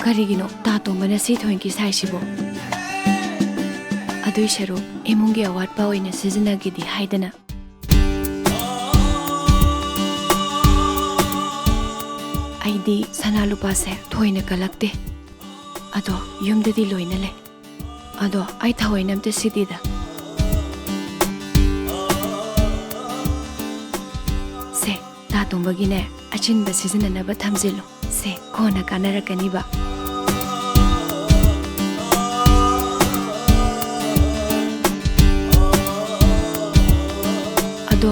ꯀꯔꯤꯒꯤꯅꯣ ꯇꯥ ꯇꯣꯝꯕꯅ ꯁꯤ ꯊꯣꯏꯅ ꯀꯤꯁꯥꯏꯁꯤꯕꯣ? ꯑꯗꯨꯏ ꯁꯔꯨꯛ ꯏꯃꯨꯡꯒꯤ ꯑꯋꯥꯠꯄ ꯑꯣꯏꯅ ꯁꯤꯖꯤꯟꯅꯒꯦꯗꯤ ꯍꯥꯏꯗꯅ꯫ ꯑꯩꯗꯤ ꯁꯅꯥ ꯂꯨꯄꯥꯁꯦ ꯊꯣꯏꯅ ꯀꯜꯂꯛꯇꯦ꯫ ꯑꯗꯣ ꯌꯨꯝꯗꯗꯤ ꯂꯣꯏꯅ ꯂꯩ꯫ ꯑꯗꯣ ꯑꯩ ꯊꯑꯣꯏꯅ ꯑꯝꯇ ꯁꯤꯗꯦꯗ꯫ ꯁꯦ, ꯇꯥ ꯇꯣꯝꯕꯒꯤꯅꯦ, ꯑꯆꯤꯟꯕ ꯁꯤꯖꯤꯟꯅꯅꯕ ꯊꯝꯖꯤꯜꯂꯨ꯫ ꯁꯦ, ꯀꯣꯟꯅ ꯀꯥꯟꯅꯔꯛꯀꯅꯤꯕ꯫ ꯑꯗꯣ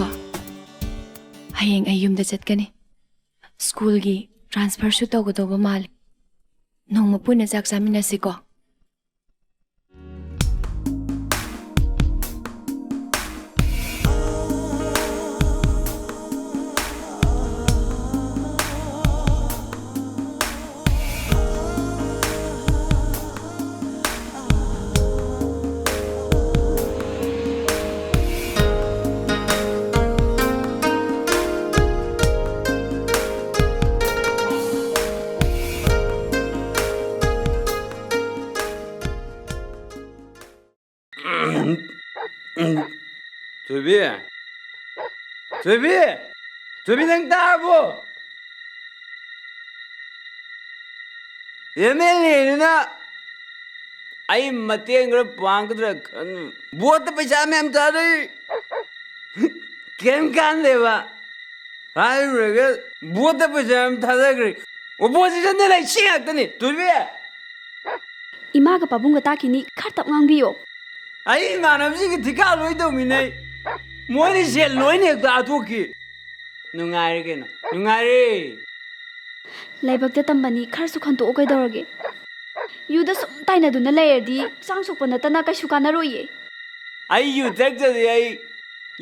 ꯍꯌꯦꯡ ꯑꯩ ꯌꯨꯝꯗ ꯆꯠꯀꯅꯤ꯫ ꯁ꯭ꯀꯨꯜꯒꯤ ꯇ꯭ꯔꯥꯟꯁꯐꯔꯁꯨ ꯇꯧꯒꯗꯧꯕ ꯃꯥꯜꯂꯦ꯫ ꯅꯣꯡꯃ ꯄꯨꯟꯅ ꯆꯥꯛ ꯆꯥꯃꯤꯟꯅꯁꯤꯀꯣ꯫ ꯊꯣꯏꯕꯤ! ꯊꯣꯏꯕꯤ! ꯊꯣꯏꯕꯤ, ꯅꯪ ꯇꯥꯔꯕꯣ? ꯑꯦꯝ ꯑꯦꯜ ꯑꯦꯅꯤꯅ ꯑꯩ ꯃꯇꯦꯡ ꯈꯔ ꯄꯥꯡꯒꯗ꯭ꯔꯥ ꯈꯟ, ꯚꯣꯠꯇ ꯄꯩꯁꯥ ꯃꯌꯥꯝ ꯊꯥꯗꯩ, ꯀꯩꯝ ꯀꯥꯟꯗꯦꯕ꯫ ꯍꯥꯏꯔꯨꯔꯒ ꯚꯣꯠꯇ ꯄꯩꯁꯥ ꯌꯥꯝ ꯊꯥꯗꯈ꯭ꯔꯦ꯫ ꯑꯣꯄꯣꯖꯤꯁꯟꯗ ꯂꯩ ꯁꯤ ꯉꯥꯛꯇꯅꯤ, ꯊꯣꯏꯕꯤ꯫ ꯏꯃꯥꯒ ꯄꯥꯕꯨꯡꯒ ꯇꯥꯈꯤꯅꯤ, ꯈꯔ ꯇꯞ ꯉꯥꯡꯕꯤꯌꯣ꯫ ꯑꯩ ꯏꯃꯥꯟꯅꯕꯁꯤꯡꯒ ꯊꯤꯀꯥ ꯂꯣꯏ ꯇꯧꯃꯤꯟꯅꯩ꯫ ꯃꯣꯏꯅ ꯁꯦꯜ ꯂꯣꯏꯅ ꯍꯦꯛꯇ ꯍꯥꯠꯇꯣꯛꯈꯤ꯫ ꯅꯨꯡꯉꯥꯏꯔꯦ ꯀꯩꯅꯣ, ꯅꯨꯡꯉꯥꯏꯔꯦ꯫ ꯂꯥꯏꯕꯛꯇ ꯇꯝꯕꯅꯤ, ꯈꯔꯁꯨ ꯈꯟꯇꯣꯛꯑꯣ ꯀꯩꯗꯧꯔꯒꯦ? ꯌꯨꯗ ꯁꯨꯝ ꯇꯥꯏꯅꯗꯨꯅ ꯂꯩꯔꯗꯤ ꯍꯛꯆꯥꯡ ꯁꯣꯛꯄ ꯅꯠꯇꯅ ꯀꯩꯁꯨ ꯀꯥꯟꯅꯔꯣꯏꯌꯦ꯫ ꯑꯩ ꯌꯨ ꯊꯛꯇ꯭ꯔꯗꯤ, ꯑꯩ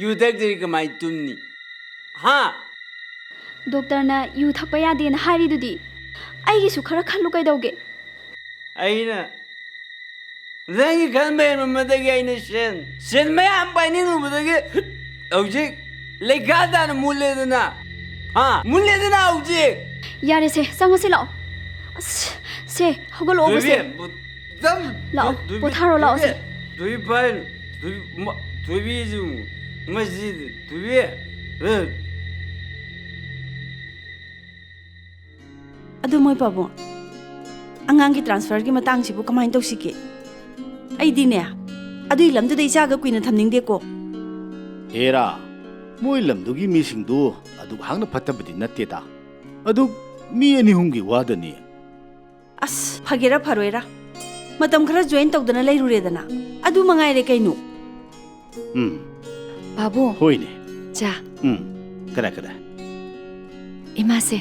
ꯌꯨ ꯊꯛꯇ꯭ꯔꯗꯤ ꯀꯃꯥꯏ ꯇꯨꯝꯅꯤ? ꯍꯥ? ꯗꯣꯛꯇꯔꯅ ꯌꯨ ꯊꯛꯄ ꯌꯥꯗꯦꯅ ꯍꯥꯏꯔꯤꯗꯨꯗꯤ꯫ ꯑꯩꯒꯤꯁꯨ ꯈꯔ ꯈꯜꯂꯨ ꯀꯩꯗꯧꯒꯦ? ꯑꯩꯅ ꯅꯪꯒꯤ ꯈꯟꯕ ꯍꯦꯟꯃꯟꯕꯗꯒꯤ ꯑꯩꯅ ꯁꯦꯟ, ꯁꯦꯟ ꯃꯌꯥꯝ ꯄꯥꯏꯅꯤꯡꯂꯨꯕꯗꯒꯤ ꯍꯧꯖꯤꯛ ꯂꯩꯈꯥ ꯇꯥꯅ ꯃꯨꯠꯂꯦꯗꯅ꯫ ꯍꯥ? ꯃꯨꯠꯂꯦꯗꯅ ꯍꯧꯖꯤꯛ꯫ ꯌꯥꯔꯦꯁꯦ, ꯆꯪꯉꯁꯤ ꯂꯥꯛꯑꯣ꯫ ꯑꯁ, ꯁꯦ, ꯍꯧꯒꯠꯂꯛꯑꯣꯕ ꯁꯦ꯫ ꯊꯣꯏꯕꯤ, ꯃꯇꯝ, ꯂꯥꯛꯑꯣ, ꯊꯣꯏꯕꯤ, ꯄꯣꯊꯥꯔꯣ ꯂꯥꯛꯑꯣ ꯁꯦ꯫ ꯊꯣꯏꯕꯤ, ꯊꯣꯏꯕꯤ ꯄꯥꯏ-, ꯊꯣꯏꯕꯤ, ꯃ-, ꯊꯣꯏꯕꯤꯁꯨ ꯃꯁꯤ ꯊꯣꯏꯕꯤ꯫ ꯑ꯫ ꯑꯗꯨ ꯃꯣꯏ ꯄꯥꯕꯨꯡ, ꯑꯉꯥꯡꯒꯤ transferꯒꯤ ꯃꯇꯥꯡꯁꯤꯕꯨ ꯀꯃꯥꯏꯅ ꯇꯧꯁꯤꯒꯦ? ꯑꯩꯗꯤꯅꯦ, ꯑꯗꯨꯏ ꯂꯝꯗꯨꯗ ꯏꯆꯥꯒ ꯀꯨꯏꯅ ꯊꯝꯅꯤꯡꯗꯦꯀꯣ꯫ ꯍꯦꯔꯥ, ꯃꯣꯏ ꯂꯝꯗꯨꯒꯤ ꯃꯤꯁꯤꯡꯗꯨ ꯑꯗꯨꯛ ꯍꯥꯡꯅ ꯐꯠꯇꯕꯗꯤ ꯅꯠꯇꯦꯗ꯫ ꯑꯗꯨ ꯃꯤ ꯑꯅꯤ ꯑꯍꯨꯝꯒꯤ ꯋꯥꯗꯅꯤ꯫ ꯑꯁ, ꯐꯒꯦꯔꯥ ꯐꯔꯣꯏꯔꯥ, ꯃꯇꯝ ꯈꯔ join ꯇꯧꯗꯅ ꯂꯩꯔꯨꯔꯦꯗꯅ, ꯑꯗꯨ ꯃꯉꯥꯏꯔꯦ ꯀꯩꯅꯣ꯫ ꯎꯝ꯫ ꯄꯥꯕꯨꯡ꯫ ꯍꯣꯏꯅꯦ꯫ ꯆꯥ꯫ ꯎꯝ꯫ ꯀꯗꯥꯏ, ꯀꯗꯥꯏ? ꯏꯃꯥꯁꯦ꯫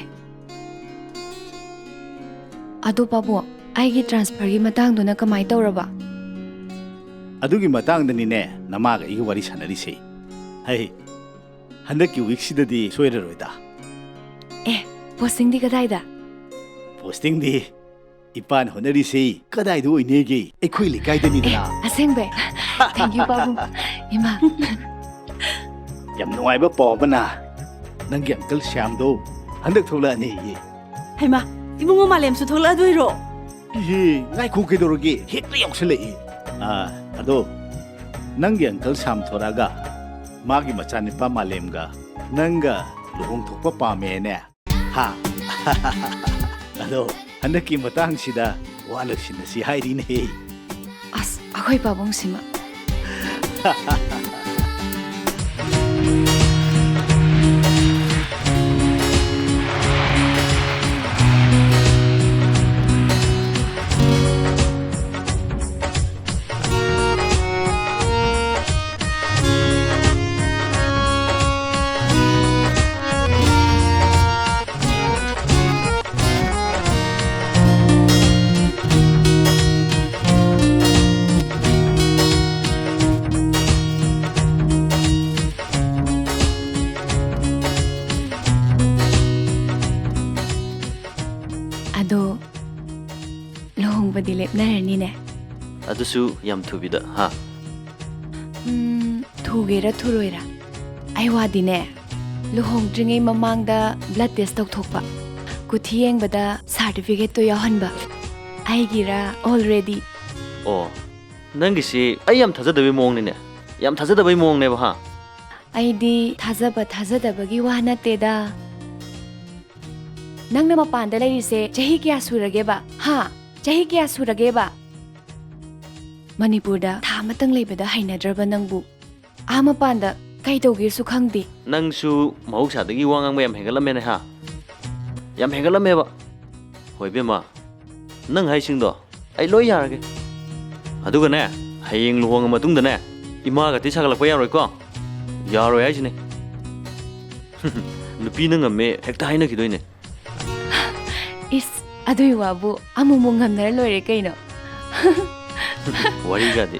ꯑꯗꯣ ꯄꯥꯕꯨꯡ, ꯑꯩꯒꯤ transferꯒꯤ ꯃꯇꯥꯡꯗꯨꯅ ꯀꯃꯥꯏ ꯇꯧꯔꯕ? ꯑꯗꯨꯒꯤ ꯃꯇꯥꯡꯗꯅꯤꯅꯦ ꯅꯃꯥꯒ ꯑꯩꯒ ꯋꯥꯔꯤ ꯁꯥꯟꯅꯔꯤꯁꯦ꯫ ꯍꯩ, ꯍꯟꯗꯛꯀꯤ weekꯁꯤꯗꯗꯤ ꯁꯣꯏꯔꯔꯣꯏꯗ꯫ ꯑꯦ, postingꯗꯤ ꯀꯗꯥꯏꯗ? Postingꯗꯤ ꯏꯄꯥꯅ ꯍꯣꯠꯅꯔꯤꯁꯦ ꯀꯗꯥꯏꯗ ꯑꯣꯏꯅꯦꯒꯦ? ꯑꯩꯈꯣꯏ ꯂꯩꯀꯥꯏꯗꯅꯤꯗꯅ꯫ ꯑꯦ, ꯑꯁꯦꯡꯕꯩ? Thank you, ꯄꯥꯕꯨꯡ꯫ ꯏꯃꯥ꯫ ꯌꯥꯝ ꯅꯨꯡꯉꯥꯏꯕ ꯄꯥꯎ ꯑꯃꯅ, ꯅꯪꯒꯤ uncle ꯁ꯭ꯌꯥꯝꯗꯣ ꯍꯟꯗꯛ ꯊꯣꯛꯂꯛꯑꯅꯦꯌꯦ꯫ ꯍꯩꯃꯥ, ꯏꯕꯨꯡꯉꯣ ꯃꯥꯂꯦꯝꯁꯨ ꯊꯣꯛꯂꯛꯑꯗꯣꯏꯔꯣ? ꯏꯍꯦ, ꯉꯥꯏꯈꯣ, ꯀꯩꯗꯧꯔꯒꯦ? ꯍꯦꯛꯇ ꯌꯥꯎꯁꯜꯂꯛꯏ꯫ ꯑꯥ, ꯑꯗꯣ ꯅꯪꯒꯤ uncle ꯁ꯭ꯌꯥꯝ ꯊꯣꯔꯛꯑꯒ ꯃꯥꯒꯤ ꯃꯆꯥꯅꯤꯄꯥ ꯃꯥꯂꯦꯝꯒ ꯅꯪꯒ ꯂꯨꯍꯣꯡꯊꯣꯛꯄ ꯄꯥꯝꯃꯦꯅꯦ? ꯍꯥ? ꯑꯗꯣ ꯍꯟꯗꯛꯀꯤ ꯃꯇꯥꯡꯁꯤꯗ ꯋꯥ ꯂꯣꯏꯁꯤꯟꯅꯁꯤ ꯍꯥꯏꯔꯤꯅꯦ꯫ ꯑꯁ, ꯑꯩꯈꯣꯏ ꯄꯥꯕꯨꯡꯁꯤꯃ꯫ ꯑꯗꯣ, ꯂꯨꯍꯣꯡꯕꯗꯤ ꯂꯦꯞꯅꯔꯅꯤꯅꯦ? ꯑꯗꯨꯁꯨ ꯌꯥꯝ ꯊꯨꯕꯤꯗ, ꯍꯥ? ꯎꯝ, ꯊꯨꯒꯦꯔꯥ ꯊꯨꯔꯣꯏꯔꯥ? ꯑꯩ ꯋꯥꯗꯤꯅꯦ, ꯂꯨꯍꯣꯡꯗ꯭ꯔꯤꯉꯩ ꯃꯃꯥꯡꯗ blood test ꯇꯧꯊꯣꯛꯄ, ꯀꯨꯊꯤ ꯌꯦꯡꯕꯗ certificateꯇꯣ ꯌꯥꯎꯍꯟꯕ, ꯑꯩꯒꯤꯔꯥ already? ꯑꯣ, ꯅꯪꯒꯤꯁꯤ ꯑꯩ ꯌꯥꯝ ꯊꯥꯖꯗꯕꯩ ꯃꯑꯣꯡꯅꯤꯅꯦ꯫ ꯌꯥꯝ ꯊꯥꯖꯗꯕꯩ ꯃꯑꯣꯡꯅꯦꯕ, ꯍꯥ? ꯑꯩꯗꯤ ꯊꯥꯖꯕ ꯊꯥꯖꯗꯕꯒꯤ ꯋꯥ ꯅꯠꯇꯦꯗ꯫ ꯅꯪꯅ ꯃꯄꯥꯟꯗ ꯂꯩꯔꯤꯁꯦ ꯆꯍꯤ ꯀꯌꯥ ꯁꯨꯔꯒꯦꯕ? ꯍꯥ? ꯆꯍꯤ ꯀꯌꯥ ꯁꯨꯔꯒꯦꯕ? ꯃꯅꯤꯄꯨꯔꯗ ꯊꯥ ꯑꯃꯇꯪ ꯂꯩꯕꯗ ꯍꯩꯅꯗ꯭ꯔꯕ ꯅꯪꯕꯨ ꯑꯥ ꯃꯄꯥꯟꯗ ꯀꯩ ꯇꯧꯒꯦꯁꯨ ꯈꯪꯗꯦ꯫ ꯅꯪꯁꯨ ꯃꯍꯧꯁꯥꯗꯒꯤ ꯋꯥ ꯉꯥꯡꯕ ꯌꯥꯝ ꯍꯦꯟꯒꯠꯂꯝꯃꯦꯅꯦ, ꯍꯥ? ꯌꯥꯝ ꯍꯦꯟꯒꯠꯂꯝꯃꯦꯕ꯫ ꯍꯣꯏ, ꯏꯕꯦꯝꯃ, ꯅꯪ ꯍꯥꯏꯁꯤꯡꯗꯣ ꯑꯩ ꯂꯣꯏ ꯌꯥꯔꯒꯦ꯫ ꯑꯗꯨꯒꯅꯦ, ꯍꯌꯦꯡ ꯂꯨꯍꯣꯡꯉ ꯃꯇꯨꯡꯗꯅꯦ, ꯏꯃꯥꯒꯗꯤ ꯁꯥꯒꯠꯂꯛꯄ ꯌꯥꯔꯣꯏꯀꯣ? ꯌꯥꯔꯣꯏ ꯍꯥꯏꯁꯤꯅꯦ꯫ ꯅꯨꯄꯤꯅ ꯉꯝꯃꯦ ꯍꯦꯛꯇ ꯍꯥꯏꯅꯈꯤꯗꯣꯏꯅꯦ꯫ ꯏꯁ, ꯑꯗꯨꯏ ꯋꯥꯕꯨ ꯑꯃꯨꯛꯃꯨꯛ ꯉꯝꯅꯔ ꯂꯣꯏꯔꯦ ꯀꯩꯅꯣ꯫ ꯋꯥꯔꯤꯒꯗꯤ꯫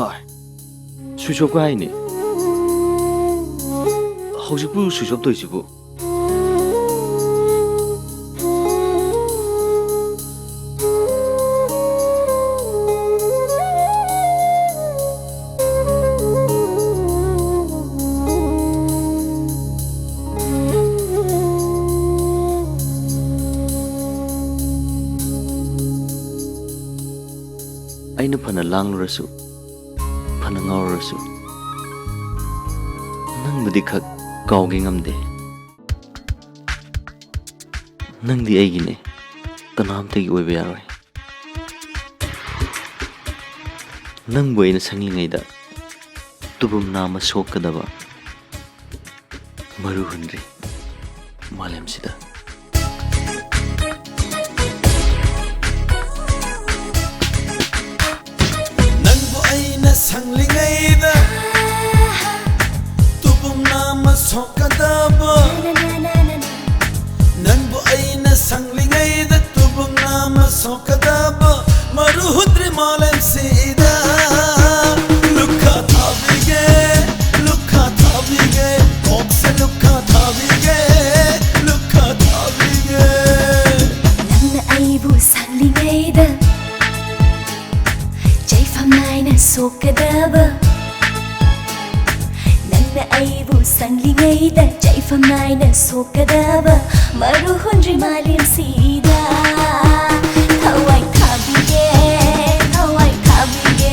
ꯑꯥꯏ, switch off ꯀ ꯍꯥꯏꯅꯦ꯫ ꯍꯧꯖꯤꯛꯄꯨ switch off ꯇꯧꯔꯤꯁꯤꯕꯨ? ꯑꯩꯅ ꯐꯅ ꯂꯥꯡꯂꯨꯔꯁꯨ, ꯐꯅ ꯉꯥꯎꯔꯨꯔꯁꯨ, ꯅꯪꯕꯨꯗꯤ ꯈꯛ ꯀꯥꯎꯒꯦ ꯉꯝꯗꯦ꯫ ꯅꯪꯗꯤ ꯑꯩꯒꯤꯅꯦ, ꯀꯅꯥꯝꯇꯒꯤ ꯑꯣꯏꯕ ꯌꯥꯔꯣꯏ꯫ ꯅꯪꯕꯨ ꯑꯩꯅ ꯁꯪꯂꯤꯉꯩꯗ ꯇꯨꯕꯨꯝ ꯅꯥꯝꯃ ꯁꯣꯛꯀꯗꯕ ꯃꯔꯨ ꯍꯨꯟꯗ꯭ꯔꯤ ꯃꯥꯂꯦꯝꯁꯤꯗ꯫ ꯅꯪꯕꯨ ꯑꯩꯅ ꯁꯪꯂꯤꯉꯩꯗ ꯇꯨꯕꯨꯝ ꯅꯥꯝꯃ ꯁꯣꯛꯀꯗꯕ, ꯅꯪꯕꯨ ꯑꯩꯅ ꯁꯪꯂꯤꯉꯩꯗ ꯇꯨꯕꯨꯝ ꯅꯥꯝꯃ ꯁꯣꯛꯀꯗꯕ ꯃꯔꯨ ꯍꯨꯟꯗ꯭ꯔꯤ ꯃꯥꯂꯦꯝꯁꯤꯗ꯫ ꯂꯨꯈꯥ ꯊꯥꯕꯤꯒꯦ, ꯂꯨꯈꯥ ꯊꯥꯕꯤꯒꯦ, ꯀꯣꯛꯁꯦ ꯂꯨꯈꯥ ꯊꯥꯕꯤꯒꯦ, ꯂꯨꯈꯥ ꯊꯥꯕꯤꯒꯦ꯫ ꯅꯪꯅ ꯑꯩꯕꯨ ꯁꯪꯂꯤꯉꯩꯗ ꯆꯩꯐꯝ ꯅꯥꯏꯅ ꯁꯣꯛꯀꯗꯕ ꯑꯩꯕꯨ ꯁꯪꯂꯤꯉꯩꯗ ꯆꯩꯐꯝ ꯅꯥꯏꯅ ꯁꯣꯛꯀꯗꯕ ꯃꯔꯨ ꯍꯨꯟꯗ꯭ꯔꯤ ꯃꯥꯂꯦꯝꯁꯤꯗ꯫ ꯊꯋꯥꯏ ꯊꯥꯕꯤꯒꯦ, ꯊꯋꯥꯏ ꯊꯥꯕꯤꯒꯦ꯫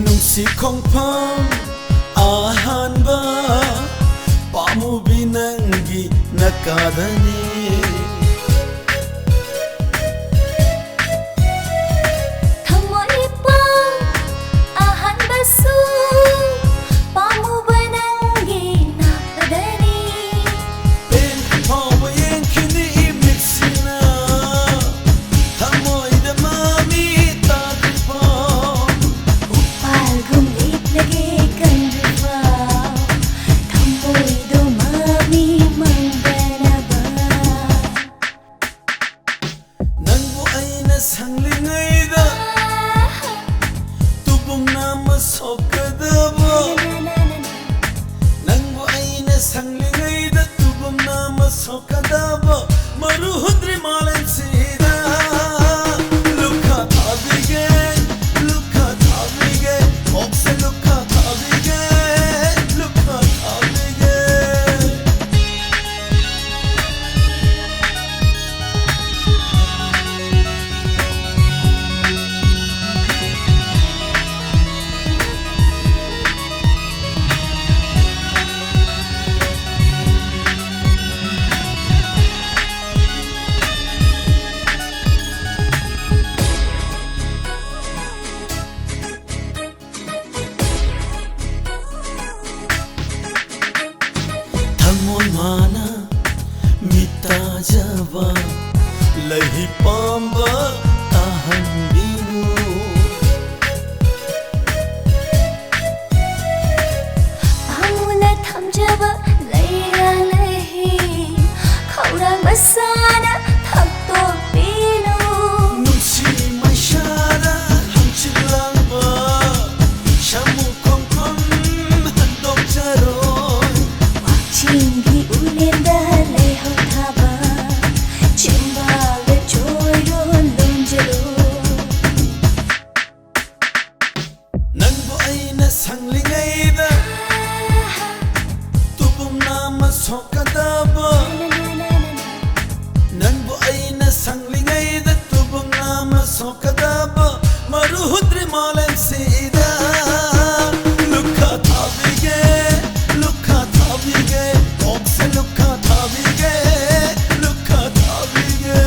ꯅꯨꯡꯁꯤ ꯈꯣꯡꯐꯝ ꯑꯍꯥꯟꯕ, ꯄꯥꯝꯃꯨꯕꯤ ꯅꯪꯒꯤ ꯅꯀꯥꯗꯅꯤ꯫ ꯊꯃꯣꯏ ꯄꯥꯎ ꯑꯍꯥꯟꯕꯁꯨ, ꯄꯥꯝꯃꯨꯕ ꯅꯪꯒꯤ ꯅꯥꯄꯗꯅꯤ꯫ ꯄꯦꯟ ꯐꯥꯎꯕ ꯌꯦꯡꯈꯤꯅꯤ ꯏꯃꯤꯠꯁꯤꯅ, ꯊꯃꯣꯏꯗ ꯃꯃꯤ ꯇꯥꯗ꯭ꯔꯤꯐꯥꯎ꯫ ꯎꯄꯥꯜꯒꯨꯝ ꯂꯦꯞꯂꯒꯦ ꯀꯟꯗ꯭ꯔꯤꯐꯥꯎ, ꯊꯃꯣꯏꯗꯣ ꯃꯃꯤ ꯃꯪꯗꯅꯕ꯫ ꯅꯪꯕꯨ ꯑꯩꯅ ꯁꯪꯂꯤꯉꯩꯗ ꯇꯨꯕꯨꯝ ꯅꯥꯝꯃ ꯁꯣꯛꯀꯗꯕ꯫ ꯅꯪꯕꯨ ꯑꯩꯅ ꯁꯪꯂꯤꯉꯩꯗ ꯇꯨꯕꯨꯝ ꯅꯥꯝꯃ ꯁꯣꯛꯀꯗꯕ꯫ ꯃꯔꯨ ꯍꯨꯟꯗ꯭ꯔꯤ ꯃꯥꯂꯦꯝꯁꯤꯗ ꯂꯨꯈꯥ ꯊꯥꯕꯤꯒꯦ, ꯂꯨꯈꯥ ꯊꯥꯕꯤꯒꯦ, ꯀꯣꯛꯁꯦ ꯂꯨꯈꯥ ꯊꯥꯕꯤꯒꯦ, ꯂꯨꯈꯥ ꯊꯥꯕꯤꯒꯦ꯫ ꯊꯃꯣꯏ ꯃꯥꯅ ꯃꯤꯠ ꯇꯥꯖꯕ ꯂꯩꯍꯤ ꯄꯥꯝꯕ ꯇꯥꯍꯟꯕꯤꯅꯨ꯫ ꯄꯥꯝꯃꯨꯅ ꯊꯝꯖꯕ ꯂꯩꯔꯥ ꯂꯩꯍꯤ ꯈꯧꯔꯥꯡ ꯃꯁꯥꯅ ꯊꯛꯇꯣꯛꯄꯤꯅꯨ꯫ ꯅꯨꯡꯁꯤ ꯃꯩ ꯒꯤ ꯎꯂꯦꯟꯗ ꯂꯩꯍꯧ ꯊꯥꯕ, ꯆꯦꯡꯕꯥꯜꯗ ꯆꯣꯏꯔꯣ ꯂꯣꯟꯖꯔꯣ꯫ ꯅꯪꯕꯨ ꯑꯩꯅ ꯁꯪꯂꯤꯉꯩꯗ ꯇꯨꯕꯨꯝ ꯅꯥꯝꯃ ꯁꯣꯛꯀꯗꯕ, ꯅꯪꯕꯨ ꯑꯩꯅ ꯁꯪꯂꯤꯉꯩꯗ ꯇꯨꯕꯨꯝ ꯅꯥꯝꯃ ꯁꯣꯛꯀꯗꯕ, ꯃꯔꯨ ꯍꯨꯠꯇ꯭ꯔꯤ ꯃꯥꯂꯦꯝꯁꯤꯗ ꯂꯨꯈꯥ ꯊꯥꯕꯤꯒꯦ, ꯂꯨꯈꯥ ꯊꯥꯕꯤꯒꯦ, ꯀꯣꯛꯁꯦ ꯂꯨꯈꯥ ꯊꯥꯕꯤꯒꯦ, ꯂꯨꯈꯥ ꯊꯥꯕꯤꯒꯦ꯫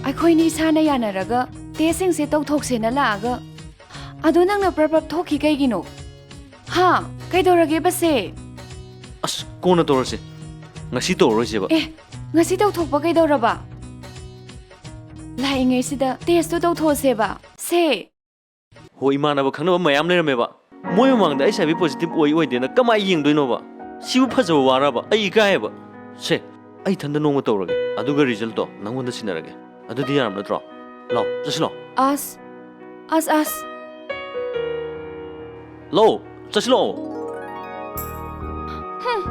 ꯑꯩꯈꯣꯏꯅꯤ ꯏꯁꯥꯅ ꯌꯥꯅꯔꯒ ꯇꯦꯁꯁꯤꯡꯁꯦ ꯇꯧꯊꯣꯛꯁꯦꯅ ꯂꯥꯛꯑꯒ, ꯑꯗꯣ ꯅꯪꯅ ꯄ꯭ꯔꯞ ꯄ꯭ꯔꯞ ꯊꯣꯛꯈꯤ ꯀꯩꯒꯤꯅꯣ? ꯍꯥ? ꯀꯩꯗꯧꯔꯒꯦꯕꯁꯦ? ꯑꯁ, ꯀꯣꯟꯅ ꯇꯧꯔꯁꯦ꯫ ꯉꯁꯤ ꯇꯧꯔꯔꯣꯏꯁꯦꯕ꯫ ꯑꯦ, ꯉꯁꯤ ꯇꯧꯊꯣꯛꯄ ꯀꯩꯗꯧꯔꯕ? ꯂꯥꯛꯏꯉꯩꯁꯤꯗ ꯇꯦꯁꯇꯨ ꯇꯧꯊꯣꯛꯑꯁꯦꯕ꯫ ꯁꯦ꯫ ꯍꯣ, ꯏꯃꯥꯟꯅꯕ ꯈꯪꯅꯕ ꯃꯌꯥꯝ ꯂꯩꯔꯝꯃꯦꯕ꯫ ꯃꯣꯏ ꯃꯃꯥꯡꯗ ꯑꯩꯁ ꯑꯥꯏ ꯚꯤ ꯄꯣꯖꯤꯇꯤꯚ ꯑꯣꯏ ꯑꯣꯏꯗꯦꯅ ꯀꯃꯥꯏ ꯌꯦꯡꯗꯣꯏꯅꯣꯕ? ꯁꯤꯕꯨ ꯐꯖꯕ ꯋꯥꯔꯕ? ꯑꯩ ꯏꯀꯥꯏꯌꯦꯕ꯫ ꯁꯦ, ꯑꯩ ꯏꯊꯟꯗ ꯅꯣꯡꯃ ꯇꯧꯔꯒꯦ꯫ ꯑꯗꯨꯒ ꯔꯤꯖꯜꯇꯣ ꯅꯪꯉꯣꯟꯗ ꯁꯤꯟꯅꯔꯒꯦ꯫ ꯑꯗꯨꯗꯤ ꯌꯥꯔꯕ ꯅꯠꯇ꯭ꯔꯣ? ꯂꯥꯎ, ꯆꯠꯁꯤ ꯂꯥꯎ꯫ ꯑꯁ, ꯑꯁ, ꯑꯁ꯫ ꯂꯥꯎ, ꯆꯠꯁꯤ ꯂꯥꯎ꯫ ꯍꯨꯝ꯫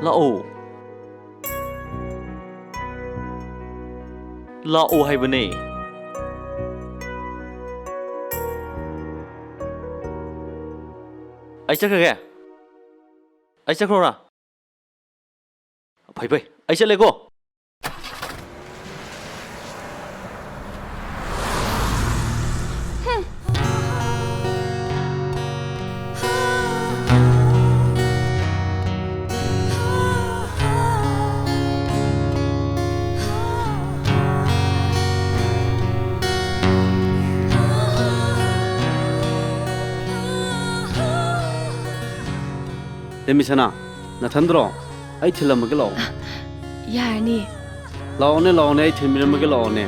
ꯂꯥꯛꯑꯣ꯫ ꯂꯥꯛꯑꯣ ꯍꯥꯏꯕꯅꯦ꯫ ꯑꯩ ꯆꯠꯈ꯭ꯔꯒꯦ꯫ ꯑꯩ ꯆꯠꯈ꯭ꯔꯣꯔꯥ? ꯐꯩ, ꯐꯩ꯫ ꯑꯩ ꯆꯠꯂꯦꯀꯣ꯫ ꯂꯦꯝꯕꯤꯁꯅꯥ, ꯅꯊꯟꯗ꯭ꯔꯣ? ꯑꯩ ꯊꯤꯜꯂꯝꯃꯒꯦ, ꯂꯥꯛꯑꯣ꯫ ꯌꯥꯔꯅꯤ꯫ ꯂꯥꯛꯑꯣꯅꯦ, ꯂꯥꯛꯑꯣꯅꯦ, ꯑꯩ ꯊꯤꯟꯕꯤꯔꯝꯃꯒꯦ, ꯂꯥꯛꯑꯣꯅꯦ꯫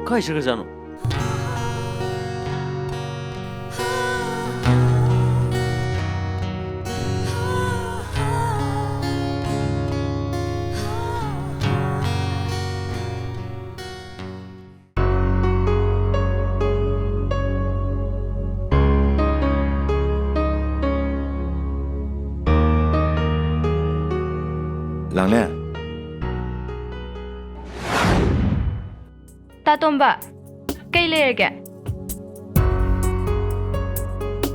ꯀꯥꯏ ꯆꯠꯈ꯭ꯔꯖꯥꯠꯅꯣ? ꯂꯥꯡꯂꯦꯟ꯫ ꯇꯥꯇꯣꯝꯕ, ꯀꯩ ꯂꯩꯔꯒꯦ?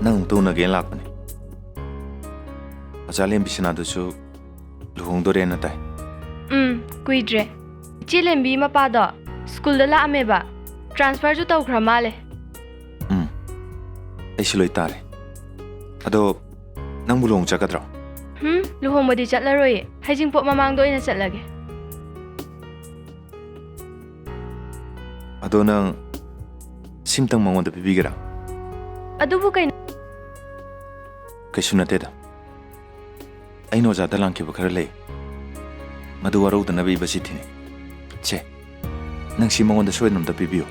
ꯅꯪ ꯑꯃꯨꯛꯇ ꯎꯅꯒꯦꯅ ꯂꯥꯛꯄꯅꯦ꯫ ꯑꯣꯖꯥ ꯂꯦꯝꯕꯤꯁꯅꯥꯗꯨꯁꯨ ꯂꯨꯍꯣꯡꯗꯣꯔꯦꯅ ꯇꯥꯏ꯫ ꯎꯝ, ꯀꯨꯏꯗ꯭ꯔꯦ꯫ ꯏꯆꯦ ꯂꯦꯝꯕꯤ ꯃꯄꯥꯗꯣ ꯁ꯭ꯀꯨꯜꯗ ꯂꯥꯛꯑꯝꯃꯦꯕ꯫ ꯇ꯭ꯔꯥꯟꯁꯐꯔꯁꯨ ꯇꯧꯈ꯭ꯔ ꯃꯥꯜꯂꯦ꯫ ꯎꯝ, ꯑꯩꯁꯨ ꯂꯣꯏ ꯇꯥꯔꯦ꯫ ꯑꯗꯣ ꯅꯪꯕꯨ ꯂꯨꯍꯣꯡ ꯆꯠꯀꯗ꯭ꯔꯣ? ꯎꯝ, ꯂꯨꯍꯣꯡꯕꯗꯤ ꯆꯠꯂꯔꯣꯏꯌꯦ꯫ ꯍꯩꯖꯤꯡꯄꯣꯠ ꯃꯃꯥꯡꯗ ꯑꯣꯏꯅ ꯆꯠꯂꯒꯦ꯫ ꯑꯗꯣ ꯅꯪ ꯁꯤꯝꯇꯪ ꯃꯉꯣꯟꯗ ꯄꯤꯕꯤꯒꯦꯔꯥ? ꯑꯗꯨꯕꯨ ꯀꯩꯅꯣ? ꯀꯩꯁꯨ ꯅꯠꯇꯦꯗ꯫ ꯑꯩꯅ ꯑꯣꯖꯥꯗ ꯂꯥꯛꯈꯤꯕ ꯈꯔ ꯂꯩ꯫ ꯃꯗꯨ ꯋꯥꯔꯧꯗꯅꯕ ꯏꯕ ꯆꯤꯊꯤꯅꯤ꯫ ꯁꯦ, ꯅꯪ ꯁꯤ ꯃꯉꯣꯟꯗ ꯁꯣꯏꯗꯅ ꯑꯝꯇ ꯄꯤꯕꯤꯌꯨ꯫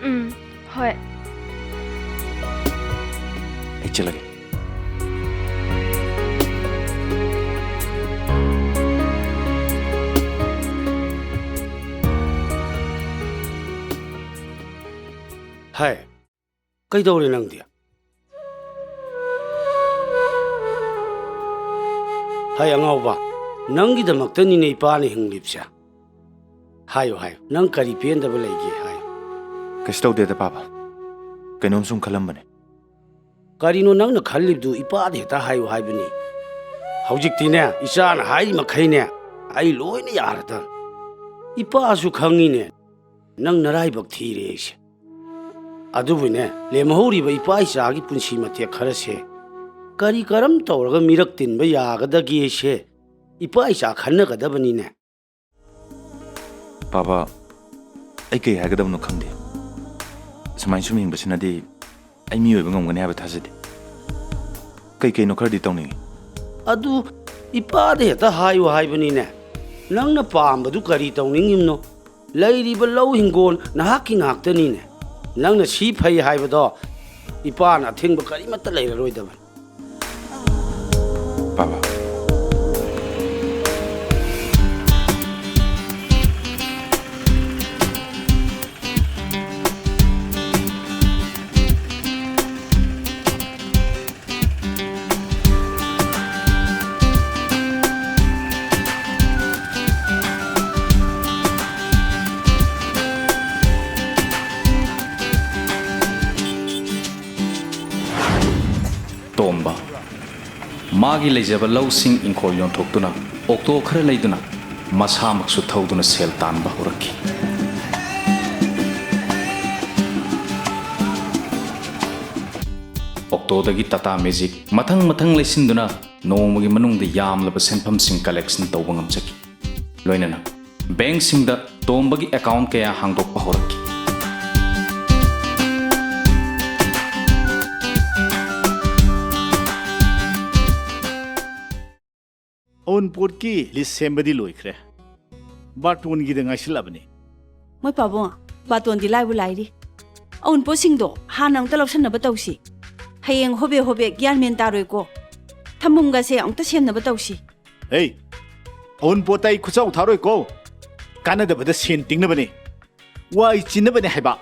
ꯎꯝ, ꯍꯣꯏ꯫ ꯑꯩ ꯆꯠꯂꯒꯦ꯫ ꯍꯥꯏ, ꯀꯩꯗꯧꯔꯦ ꯅꯪꯗꯤ? ꯍꯥꯏ ꯑꯉꯥꯎꯕ, ꯅꯪꯒꯤꯗꯃꯛꯇꯅꯤꯅꯦ ꯏꯄꯥꯅ ꯍꯤꯡꯂꯤꯕꯁꯦ꯫ ꯍꯥꯏꯌꯨ, ꯍꯥꯏꯌꯨ, ꯅꯪ ꯀꯔꯤ ꯄꯦꯟꯗꯕ ꯂꯩꯒꯦ ꯍꯥꯏꯌꯨ꯫ ꯀꯩꯁꯨ ꯇꯧꯗꯦꯗ ꯄꯥꯕ, ꯀꯩꯅꯣꯝ ꯁꯨꯝ ꯈꯜꯂꯝꯕꯅꯦ꯫ ꯀꯔꯤꯅꯣ ꯅꯪꯅ ꯈꯜꯂꯤꯕꯗꯨ? ꯏꯄꯥꯗ ꯍꯦꯛꯇ ꯍꯥꯏꯌꯨ ꯍꯥꯏꯕꯅꯤ꯫ ꯍꯧꯖꯤꯛꯇꯤꯅꯦ, ꯏꯆꯥꯅ ꯍꯥꯏꯔꯤ ꯃꯈꯩꯅꯦ, ꯑꯩ ꯂꯣꯏꯅ ꯌꯥꯔꯗꯕꯅꯤ꯫ ꯏꯄꯥꯁꯨ ꯈꯪꯉꯤꯅꯦ, ꯅꯪ ꯅꯔꯥꯏꯕꯛ ꯊꯤꯔꯦ ꯑꯩꯁꯦ꯫ ꯑꯗꯨꯕꯨꯅꯦ, ꯂꯦꯝꯍꯧꯔꯤꯕ ꯏꯄꯥ ꯏꯆꯥꯒꯤ ꯄꯨꯟꯁꯤ ꯃꯇꯦꯛ ꯈꯔꯁꯦ ꯀꯔꯤ ꯀꯔꯝ ꯇꯧꯔꯒ ꯃꯤꯔꯛ ꯇꯤꯟꯕ ꯌꯥꯒꯗꯒꯦꯁꯦ ꯏꯄꯥ ꯏꯆꯥ ꯈꯟꯅꯒꯗꯕꯅꯤꯅꯦ꯫ ꯄꯥꯕ, ꯑꯩ ꯀꯩ ꯍꯥꯏꯒꯗꯕꯅꯣ ꯈꯪꯗꯦ꯫ ꯁꯨꯃꯥꯏꯅ ꯁꯨꯝ ꯍꯤꯡꯕꯁꯤꯅꯗꯤ ꯑꯩ ꯃꯤ ꯑꯣꯏꯕ ꯉꯝꯒꯅꯤ ꯍꯥꯏꯕ ꯊꯥꯖꯗꯦ꯫ ꯀꯩ ꯀꯩꯅꯣ ꯈꯔꯗꯤ ꯇꯧꯅꯤꯡꯉꯤ꯫ ꯑꯗꯨ ꯏꯄꯥꯗ ꯍꯦꯛꯇ ꯍꯥꯏꯌꯨ ꯍꯥꯏꯕꯅꯤꯅꯦ꯫ ꯅꯪꯅ ꯄꯥꯝꯕꯗꯨ ꯀꯔꯤ ꯇꯧꯅꯤꯡꯉꯤꯕꯅꯣ? ꯂꯩꯔꯤꯕ ꯂꯧ ꯍꯤꯡꯒꯣꯜ ꯅꯍꯥꯛꯀꯤ ꯉꯥꯛꯇꯅꯤꯅꯦ꯫ ꯅꯪꯅ ꯁꯤ ꯐꯩ ꯍꯥꯏꯕꯗꯣ ꯏꯄꯥꯅ ꯑꯊꯤꯡꯕ ꯀꯔꯤꯃꯠꯇ ꯂꯩꯔꯔꯣꯏꯗꯕꯅꯤ꯫ ꯄꯥꯕ꯫ ꯇꯣꯝꯕ꯫ ꯃꯥꯒꯤ ꯂꯩꯖꯕ ꯂꯧꯁꯤꯡ ꯏꯪꯈꯣꯜ ꯌꯣꯟꯊꯣꯛꯇꯨꯅ ꯑꯣꯛꯇꯣ ꯈꯔ ꯂꯩꯗꯨꯅ ꯃꯁꯥꯃꯛꯁꯨ ꯊꯧꯗꯨꯅ ꯁꯦꯜ ꯇꯥꯟꯕ ꯍꯧꯔꯛꯈꯤ꯫ ꯑꯣꯛꯇꯣꯗꯒꯤ ꯇꯥꯇꯥ ꯃꯦꯖꯤꯛ ꯃꯊꯪ ꯃꯊꯪ ꯂꯩꯁꯤꯟꯗꯨꯅ ꯅꯣꯡꯃꯒꯤ ꯃꯅꯨꯡꯗ ꯌꯥꯝꯂꯕ ꯁꯦꯟꯐꯝꯁꯤꯡ ꯀꯂꯦꯛꯁꯟ ꯇꯧꯕ ꯉꯝꯖꯈꯤ꯫ ꯂꯣꯏꯅꯅ ꯕꯦꯡꯛꯁꯤꯡꯗ ꯇꯣꯝꯕꯒꯤ ꯑꯦꯀꯥꯎꯟꯠ ꯀꯌꯥ ꯍꯥꯡꯗꯣꯛꯄ ꯍꯧꯔꯛꯈꯤ꯫ ꯑꯎꯟꯄꯣꯠꯀꯤ ꯂꯤꯁ ꯁꯦꯝꯕꯗꯤ ꯂꯣꯏꯈ꯭ꯔꯦ꯫ ꯕꯥꯔꯇꯣꯟꯒꯤꯗ ꯉꯥꯏꯁꯤꯜꯂꯕꯅꯤ꯫ ꯃꯣꯏ ꯄꯥꯕꯨꯡ, ꯕꯥꯔꯇꯣꯟꯗꯤ ꯂꯥꯏꯕꯨ ꯂꯥꯏꯔꯤ꯫ ꯑꯎꯟꯄꯣꯠꯁꯤꯡꯗꯣ ꯍꯥꯟꯅ ꯑꯃꯨꯛꯇ ꯂꯧꯁꯟꯅꯕ ꯇꯧꯁꯤ꯫ ꯍꯌꯦꯡ ꯍꯣꯕꯦ ꯍꯣꯕꯦ ꯒ꯭ꯌꯥꯟ ꯃꯦꯟ ꯇꯥꯔꯣꯏꯀꯣ꯫ ꯊꯝꯕꯝꯒꯁꯦ ꯑꯃꯨꯛꯇ ꯁꯦꯝꯅꯕ ꯇꯧꯁꯤ꯫ ꯍꯦ, ꯑꯎꯟꯄꯣꯠꯇ ꯑꯩ ꯈꯨꯠꯆꯥꯎ ꯊꯥꯔꯣꯏꯀꯣ꯫ ꯀꯥꯟꯅꯗꯕꯗ ꯁꯦꯟ ꯇꯤꯡꯅꯕꯅꯤ꯫ ꯋꯥꯏ ꯆꯤꯟꯅꯕꯅꯤ ꯍꯥꯏꯕ꯫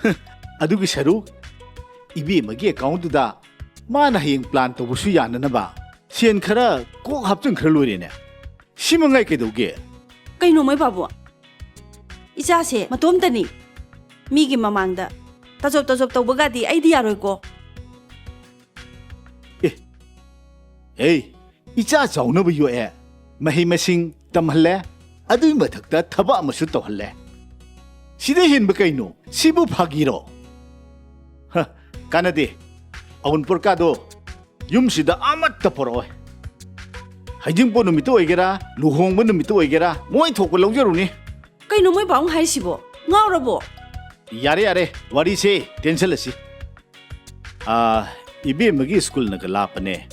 ꯍ, ꯑꯗꯨꯒꯤ ꯁꯔꯨꯛ ꯏꯕꯦꯝꯃꯒꯤ ꯑꯦꯀꯥꯎꯟꯠꯇꯨꯗ ꯃꯥꯅ ꯍꯌꯦꯡ ꯄ꯭ꯂꯥꯟ ꯇꯧꯕꯁꯨ ꯌꯥꯅꯅꯕ ꯁꯦꯟ ꯈꯔ ꯀꯣꯛ ꯍꯥꯞꯆꯤꯟꯈ꯭ꯔ ꯂꯣꯏꯔꯦꯅꯦ꯫ ꯁꯤ ꯃꯉꯥꯏ ꯀꯩꯗꯧꯒꯦ? ꯀꯩꯅꯣ ꯃꯣꯏ ꯄꯥꯕꯨꯡ? ꯏꯆꯥꯁꯦ ꯃꯇꯣꯝꯇꯅꯤ꯫ ꯃꯤꯒꯤ ꯃꯃꯥꯡꯗ ꯇꯖꯣꯞ ꯇꯖꯣꯞ ꯇꯧꯕꯒꯗꯤ ꯑꯩꯗꯤ ꯌꯥꯔꯣꯏꯀꯣ꯫ ꯑꯦ, ꯏꯆꯥ ꯆꯥꯎꯅꯕ ꯌꯣꯛꯑꯦ, ꯃꯍꯩ ꯃꯁꯤꯡ ꯇꯝꯍꯜꯂꯦ, ꯑꯗꯨꯒꯤ ꯃꯊꯛꯇ ꯊꯕꯛ ꯑꯃꯁꯨ ꯇꯧꯍꯜꯂꯦ꯫ ꯁꯤꯗ ꯍꯦꯟꯕ ꯀꯩꯅꯣ? ꯁꯤꯕꯨ ꯐꯥꯒꯤꯔꯣ? ꯍ, ꯀꯥꯟꯅꯗꯦ꯫ ꯑꯎꯟꯄꯣꯠꯀꯥꯗꯣ ꯌꯨꯝꯁꯤꯗ ꯑꯃꯠꯇ ꯄꯨꯔꯛꯑꯣꯏ꯫ ꯍꯩꯖꯤꯡꯄꯣꯠ ꯅꯨꯃꯤꯠꯇ ꯑꯣꯏꯒꯦꯔꯥ, ꯂꯨꯍꯣꯡꯕ ꯅꯨꯃꯤꯠꯇ ꯑꯣꯏꯒꯦꯔꯥ, ꯃꯣꯏ ꯊꯣꯛꯄ ꯂꯧꯖꯔꯨꯅꯤ꯫ ꯀꯩꯅꯣ ꯃꯣꯏ ꯄꯥꯕꯨꯡ ꯍꯥꯏꯁꯤꯕꯣ? ꯉꯥꯎꯔꯕꯣ? ꯌꯥꯔꯦ, ꯌꯥꯔꯦ, ꯋꯥꯔꯤꯁꯦ ꯇꯦꯟꯁꯜꯂꯁꯤ꯫ ꯑꯥ, ꯏꯕꯦꯝꯃꯒꯤ ꯁ꯭ꯀꯨꯜꯅꯒ ꯂꯥꯞꯄꯅꯦ꯫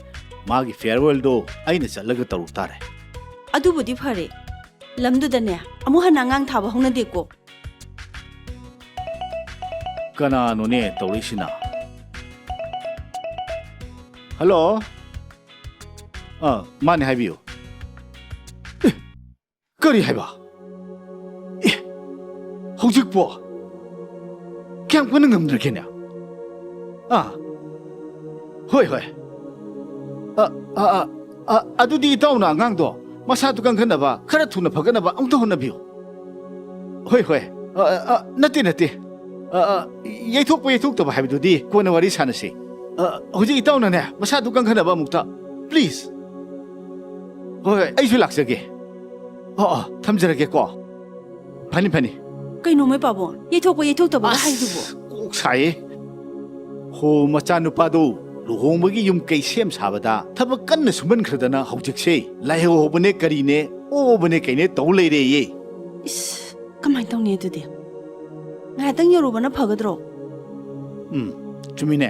ꯃꯥꯒꯤ ꯐꯤꯌꯔꯋꯦꯜꯗꯣ ꯑꯩꯅ ꯆꯠꯂꯒ ꯇꯧꯔꯨ ꯇꯥꯔꯦ꯫ ꯑꯗꯨꯕꯨꯗꯤ ꯐꯔꯦ꯫ ꯂꯝꯗꯨꯗꯅꯦ, ꯑꯃꯨꯛ ꯍꯟꯅ ꯑꯉꯥꯡ ꯊꯥꯕ ꯍꯧꯅꯗꯦꯀꯣ꯫ ꯀꯅꯥꯅꯣꯅꯦ ꯇꯧꯔꯛꯏꯁꯤꯅ? ꯍꯜꯂꯣ? ꯑꯥ, ꯃꯥꯅꯦ, ꯍꯥꯏꯕꯤꯌꯨ꯫ ꯑꯦ, ꯀꯔꯤ ꯍꯥꯏꯕ? ꯑꯦ, ꯍꯧꯖꯤꯛꯄꯣ? ꯀꯌꯥꯝ ꯀꯟꯅ ꯉꯝꯗ꯭ꯔꯒꯦꯅꯦ? ꯑꯥ, ꯍꯣꯏ, ꯍꯣꯏ꯫ ꯑ, ꯑ, ꯑ, ꯑ, ꯑꯗꯨꯗꯤ ꯏꯇꯥꯎꯅ ꯑꯉꯥꯡꯗꯣ ꯃꯁꯥꯗꯨ ꯀꯟꯈꯠꯅꯕ, ꯈꯔ ꯊꯨꯅ ꯐꯒꯠꯅꯕ ꯑꯃꯨꯛꯇ ꯍꯣꯠꯅꯕꯤꯌꯨ꯫ ꯍꯣꯏ, ꯍꯣꯏ꯫ ꯑ, ꯑ, ꯑ, ꯅꯠꯇꯦ, ꯅꯠꯇꯦ꯫ ꯑ, ꯑ, ꯌꯩꯊꯣꯛꯄ ꯌꯩꯊꯣꯛꯇꯕ ꯍꯥꯏꯕꯗꯨꯗꯤ ꯀꯣꯟꯅ ꯋꯥꯔꯤ ꯁꯥꯟꯅꯁꯤ꯫ ꯑ, ꯍꯧꯖꯤꯛ ꯏꯇꯥꯎꯅꯅꯦ, ꯃꯁꯥꯗꯨ ꯀꯟꯈꯠꯅꯕ ꯑꯃꯨꯛꯇ, please꯫ ꯍꯣꯏ, ꯍꯣꯏ, ꯑꯩꯁꯨ ꯂꯥꯛꯆꯒꯦ꯫ ꯑ, ꯑ, ꯊꯝꯖꯔꯒꯦꯀꯣ꯫ ꯐꯅꯤ, ꯐꯅꯤ꯫ ꯀꯩꯅꯣ ꯃꯣꯏ ꯄꯥꯕꯨꯡ? ꯌꯩꯊꯣꯛꯄ ꯌꯩꯊꯣꯛꯇꯕꯒ ꯑꯁ, ꯍꯥꯏꯗꯨꯕꯨ? ꯀꯣꯛ ꯁꯥꯏꯌꯦ꯫ ꯍꯣ, ꯃꯆꯥꯅꯨꯄꯥꯗꯣ ꯂꯨꯍꯣꯡꯕꯒꯤ ꯌꯨꯝ ꯀꯩ ꯁꯦꯝ ꯁꯥꯕꯗ ꯊꯕꯛ ꯀꯟꯅ ꯁꯨꯃꯟꯈ꯭ꯔꯗꯅ ꯍꯧꯖꯤꯛꯁꯦ ꯂꯥꯏꯍꯧ ꯍꯧꯕꯅꯦ ꯀꯔꯤꯅꯦ, ꯑꯣꯕꯅꯦ ꯀꯩꯅꯦ ꯇꯧ ꯂꯩꯔꯦꯌꯦ꯫ ꯏꯁ, ꯀꯃꯥꯏꯅ ꯇꯧꯅꯤ ꯑꯗꯨꯗꯤ? ꯉꯥꯏꯍꯥꯛꯇꯪ ꯌꯧꯔꯨꯕꯅ ꯐꯒꯗ꯭ꯔꯣ? ꯎꯝ, ꯆꯨꯝꯃꯤꯅꯦ꯫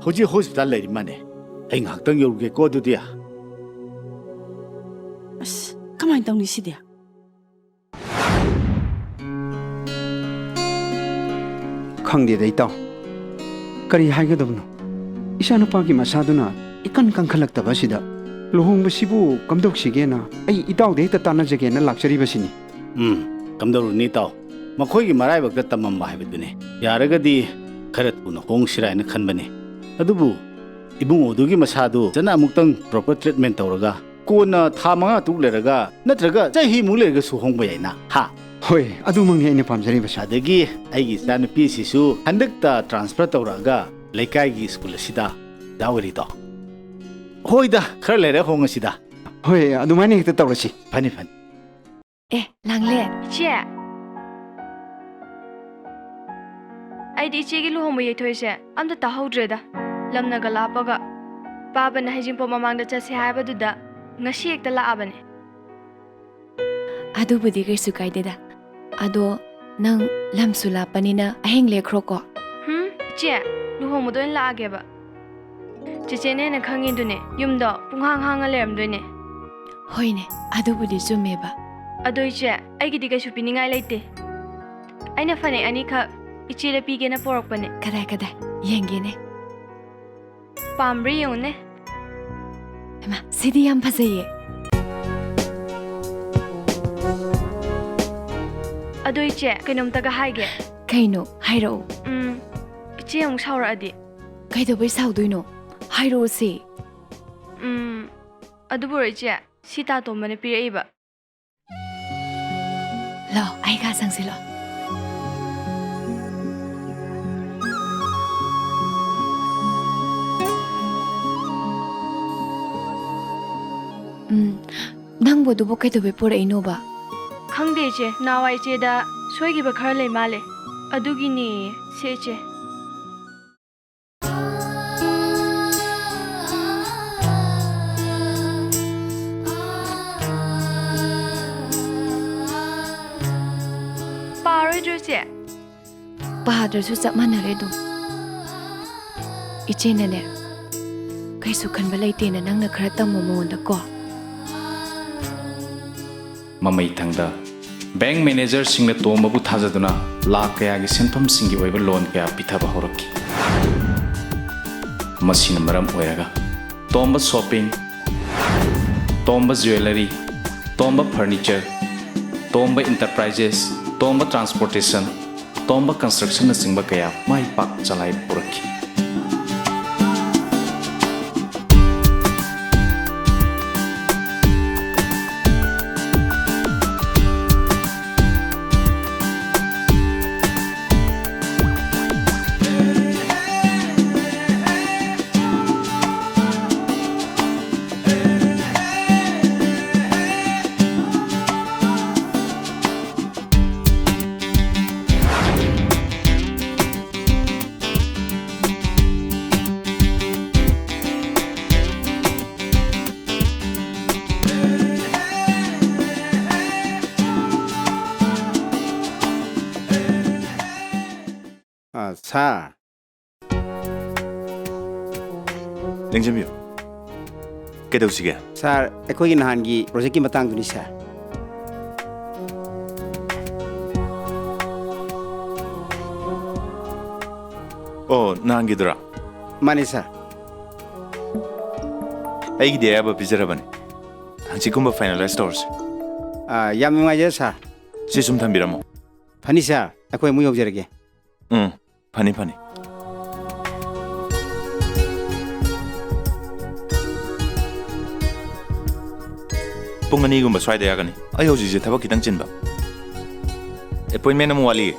ꯍꯧꯖꯤꯛ ꯍꯣꯁꯄꯤꯇꯥꯜ ꯂꯩꯔꯤ ꯃꯥꯅꯦ꯫ ꯑꯩ ꯉꯥꯏꯍꯥꯛꯇꯪ ꯌꯧꯔꯨꯒꯦꯀꯣ ꯑꯗꯨꯗꯤ꯫ ꯑꯁ, ꯀꯃꯥꯏꯅ ꯇꯧꯅꯤ ꯁꯤꯗꯤ? ꯈꯪꯗꯦꯗ, ꯏꯇꯥꯎ꯫ ꯀꯔꯤ ꯍꯥꯏꯒꯗꯕꯅꯣ? ꯏꯆꯥꯅꯨꯄꯥꯒꯤ ꯃꯁꯥꯗꯨꯅ ꯏꯀꯟ ꯀꯟꯈꯠꯂꯛꯇꯕ ꯑꯁꯤꯗ ꯂꯨꯍꯣꯡꯕꯁꯤꯕꯨ ꯀꯝꯗꯧꯁꯤꯒꯦꯅ ꯑꯩ ꯏꯇꯥꯎꯗ ꯍꯦꯛꯇ ꯇꯥꯟꯅꯖꯒꯦꯅ ꯂꯥꯛꯆꯔꯤꯕꯁꯤꯅꯤ꯫ ꯎꯝ, ꯀꯝꯗꯧꯔꯨꯅꯤ ꯏꯇꯥꯎ? ꯃꯈꯣꯏꯒꯤ ꯃꯔꯥꯏꯕꯛꯇ ꯇꯝꯃꯝꯕ ꯍꯥꯏꯕꯗꯨꯅꯤ꯫ ꯌꯥꯔꯒꯗꯤ ꯈꯔ ꯊꯨꯅ ꯍꯣꯡꯁꯤꯔꯥ ꯍꯥꯏꯅ ꯈꯟꯕꯅꯤ꯫ ꯑꯗꯨꯕꯨ ꯏꯕꯨꯡꯉꯣꯗꯨꯒꯤ ꯃꯁꯥꯗꯨ ꯐꯖꯅ ꯑꯃꯨꯛꯇꯪ proper treatment ꯇꯧꯔꯒ ꯀꯣꯟꯅ ꯊꯥ ꯃꯉꯥ ꯇꯔꯨꯛ ꯂꯩꯔꯒ ꯅꯠꯇ꯭ꯔꯒ ꯆꯍꯤꯃꯨꯛ ꯂꯩꯔꯒꯁꯨ ꯍꯣꯡꯕ ꯌꯥꯏꯅ, ꯍꯥ? ꯍꯣꯏ, ꯑꯗꯨꯃꯛꯅꯤ ꯑꯩꯅ ꯄꯥꯝꯖꯔꯤꯕꯁꯨ꯫ ꯑꯗꯒꯤ ꯑꯩꯒꯤ ꯏꯆꯥꯅꯨꯄꯤꯁꯤꯁꯨ ꯍꯟꯗꯛꯇ transfer ꯇꯧꯔꯛꯑꯒ ꯂꯩꯀꯥꯏꯒꯤ ꯁ꯭ꯀꯨꯜ ꯑꯁꯤꯗ ꯑꯣꯖꯥ ꯑꯣꯏꯔꯤꯗꯣ꯫ ꯍꯣꯏꯗ, ꯈꯔ ꯂꯩꯔ ꯍꯣꯡꯉꯁꯤꯗ꯫ ꯍꯣꯏ, ꯑꯗꯨꯃꯥꯏꯅ ꯍꯦꯛꯇ ꯇꯧꯔꯁꯤ꯫ ꯐꯅꯤ, ꯐꯅꯤ꯫ ꯑꯦ, ꯂꯥꯡꯂꯦꯟ꯫ ꯏꯆꯦ, ꯑꯩꯗꯤ ꯏꯆꯦꯒꯤ ꯂꯨꯍꯣꯡꯕ ꯌꯩꯊꯣꯛꯏꯁꯦ ꯑꯝꯇ ꯇꯥꯍꯧꯗ꯭ꯔꯦꯗ꯫ ꯂꯝꯅꯒ ꯂꯥꯞꯄꯒ, ꯄꯥꯕꯅ ꯍꯩꯖꯤꯡꯄꯣꯠ ꯃꯃꯥꯡꯗ ꯆꯠꯁꯦ ꯍꯥꯏꯕꯗꯨꯗ ꯉꯁꯤ ꯍꯦꯛꯇ ꯂꯥꯛꯑꯕꯅꯦ꯫ ꯑꯗꯨꯕꯨꯗꯤ ꯀꯩꯁꯨ ꯀꯥꯏꯗꯦꯗ꯫ ꯑꯗꯣ ꯅꯪ ꯂꯝꯁꯨ ꯂꯥꯞꯄꯅꯤꯅ ꯑꯍꯤꯡ ꯂꯦꯛꯈ꯭ꯔꯣꯀꯣ꯫ ꯍꯨꯝ, ꯏꯆꯦ, ꯂꯨꯍꯣꯡꯕꯗ ꯑꯣꯏꯅ ꯂꯥꯛꯑꯒꯦꯕ꯫ ꯆꯦꯆꯦꯅ ꯍꯦꯟꯅ ꯈꯪꯉꯤꯗꯨꯅꯦ, ꯌꯨꯝꯗꯣ ꯄꯨꯡꯍꯥꯡ ꯍꯥꯡꯉ ꯂꯩꯔꯝꯗꯣꯏꯅꯦ꯫ ꯍꯣꯏꯅꯦ, ꯑꯗꯨꯕꯨꯗꯤ ꯆꯨꯝꯃꯦꯕ꯫ ꯑꯗꯣ ꯏꯆꯦ, ꯑꯩꯒꯤꯗꯤ ꯀꯩꯁꯨ ꯄꯤꯅꯤꯡꯉꯥꯏ ꯂꯩꯇꯦ꯫ ꯑꯩꯅ ꯐꯅꯦꯛ ꯑꯅꯤꯈꯛ ꯏꯆꯦꯗ ꯄꯤꯒꯦꯅ ꯄꯣꯔꯛꯄꯅꯦ꯫ ꯀꯗꯥꯏ, ꯀꯗꯥꯏ? ꯌꯦꯡꯒꯦꯅꯦ꯫ ꯄꯥꯝꯕ꯭ꯔꯥ ꯌꯦꯡꯉꯨꯅꯦ꯫ ꯍꯩꯃꯥ, ꯁꯤꯗꯤ ꯌꯥꯝ ꯐꯖꯩꯌꯦ꯫ ꯑꯗꯣ ꯏꯆꯦ, ꯀꯩꯅꯣꯝꯇꯒ ꯍꯥꯏꯒꯦ꯫ ꯀꯩꯅꯣ? ꯍꯥꯏꯔꯛꯑꯣ꯫ ꯎꯝ, ꯏꯆꯦ ꯑꯃꯨꯛ ꯁꯥꯎꯔꯛꯑꯗꯤ? ꯀꯩꯗꯧꯕꯩ ꯁꯥꯎꯗꯣꯏꯅꯣ? ꯍꯥꯏꯔꯛꯑꯣꯁꯦ꯫ ꯎꯝ, ꯑꯗꯨꯕꯨꯔꯣ ꯏꯆꯦ, ꯁꯤ ꯇꯥ ꯇꯣꯝꯕꯅ ꯄꯤꯔꯛꯏꯕ꯫ ꯂꯥꯎ, ꯑꯩꯒ ꯆꯪꯁꯤꯜꯂꯣ꯫ ꯎꯝ, ꯅꯪꯕꯨ ꯑꯗꯨꯕꯨ ꯀꯩꯗꯧꯕꯩ ꯄꯨꯔꯛꯏꯅꯣꯕ? ꯈꯪꯗꯦ ꯏꯆꯦ, ꯅꯍꯥꯟꯋꯥꯏ ꯏꯆꯦꯗ ꯁꯣꯏꯈꯤꯕ ꯈꯔ ꯂꯩ ꯃꯥꯜꯂꯦ, ꯑꯗꯨꯒꯤꯅꯦꯌꯦ꯫ ꯁꯦ ꯏꯆꯦ꯫ ꯄꯥꯔꯣꯏꯗ꯭ꯔꯣ ꯏꯆꯦ? ꯄꯥꯗ꯭ꯔꯁꯨ ꯆꯞ ꯃꯥꯟꯅꯔꯦ ꯑꯗꯨꯝ꯫ ꯏꯆꯦꯅꯅꯦ, ꯀꯩꯁꯨ ꯈꯟꯕ ꯂꯩꯇꯦꯅ ꯅꯪꯅ ꯈꯔ ꯇꯝꯃꯣ ꯃꯉꯣꯟꯗ ꯀꯣ꯫ ꯃꯃꯩꯊꯪꯗ ꯕꯦꯡꯛ ꯃꯦꯅꯦꯖꯔꯁꯤꯡꯅ ꯇꯣꯝꯕꯕꯨ ꯊꯥꯖꯗꯨꯅ ꯂꯥꯈ ꯀꯌꯥꯒꯤ ꯁꯦꯟꯐꯝꯁꯤꯡꯒꯤ ꯑꯣꯏꯕ ꯂꯣꯟ ꯀꯌꯥ ꯄꯤꯊꯕ ꯍꯧꯔꯛꯈꯤ꯫ ꯃꯁꯤꯅ ꯃꯔꯝ ꯑꯣꯏꯔꯒ ꯇꯣꯝꯕ ꯁꯣꯞꯄꯤꯡ, ꯇꯣꯝꯕ ꯖꯨꯋꯦꯂꯔꯤ, ꯇꯣꯝꯕ ꯐꯔꯅꯤꯆꯔ, ꯇꯣꯝꯕ ꯏꯟꯇꯔꯄ꯭ꯔꯥꯏꯖꯦꯁ, ꯇꯣꯝꯕ ꯇ꯭ꯔꯥꯟꯁꯄꯣꯔꯇꯦꯁꯟ, ꯇꯣꯝꯕ ꯀꯟꯁꯇ꯭ꯔꯛꯁꯟꯅꯆꯤꯡꯕ ꯀꯌꯥ ꯃꯥꯏ ꯄꯥꯛ ꯆꯂꯥꯏꯕ ꯄꯨꯔꯛꯈꯤ꯫ ꯑ, ꯁꯥꯔ꯫ ꯂꯦꯡꯖꯟꯕꯤꯌꯨ꯫ ꯀꯩꯗꯧꯁꯤꯒꯦ? ꯁꯥꯔ, ꯑꯩꯈꯣꯏꯒꯤ ꯅꯍꯥꯟꯒꯤ ꯄ꯭ꯔꯣꯖꯦꯛꯀꯤ ꯃꯇꯥꯡꯗꯨꯅꯤ, ꯁꯥꯔ꯫ ꯑꯣ, ꯅꯍꯥꯟꯒꯤꯗꯨꯔꯥ? ꯃꯥꯅꯤ, ꯁꯥꯔ꯫ ꯑꯩꯒꯤꯗꯤ ꯑꯌꯥꯕ ꯄꯤꯖꯔꯕꯅꯤ꯫ ꯍꯪꯆꯤꯠꯀꯨꯝꯕ ꯐꯥꯏꯅꯦꯂꯥꯏꯁ ꯇꯧꯔꯁꯤ꯫ ꯑꯥ, ꯌꯥꯝ ꯅꯨꯡꯉꯥꯏꯖꯔꯦ, ꯁꯥꯔ꯫ ꯁꯤ ꯁꯨꯝ ꯊꯝꯕꯤꯔꯝꯃꯣ꯫ ꯐꯅꯤ, ꯁꯥꯔ꯫ ꯑꯩꯈꯣꯏ ꯑꯃꯨꯛ ꯌꯧꯖꯔꯒꯦ꯫ ꯎꯝ, ꯐꯅꯤ, ꯐꯅꯤ꯫ ꯄꯨꯡ ꯑꯅꯤꯒꯨꯝꯕ ꯁ꯭ꯋꯥꯏꯗ ꯌꯥꯒꯅꯤ꯫ ꯑꯩ ꯍꯧꯖꯤꯛꯁꯦ ꯊꯕꯛ ꯈꯤꯇꯪ ꯆꯤꯟꯕ꯫ ꯑꯦꯄꯣꯏꯟꯃꯦꯟ ꯑꯃ ꯋꯥꯠꯂꯤꯌꯦ꯫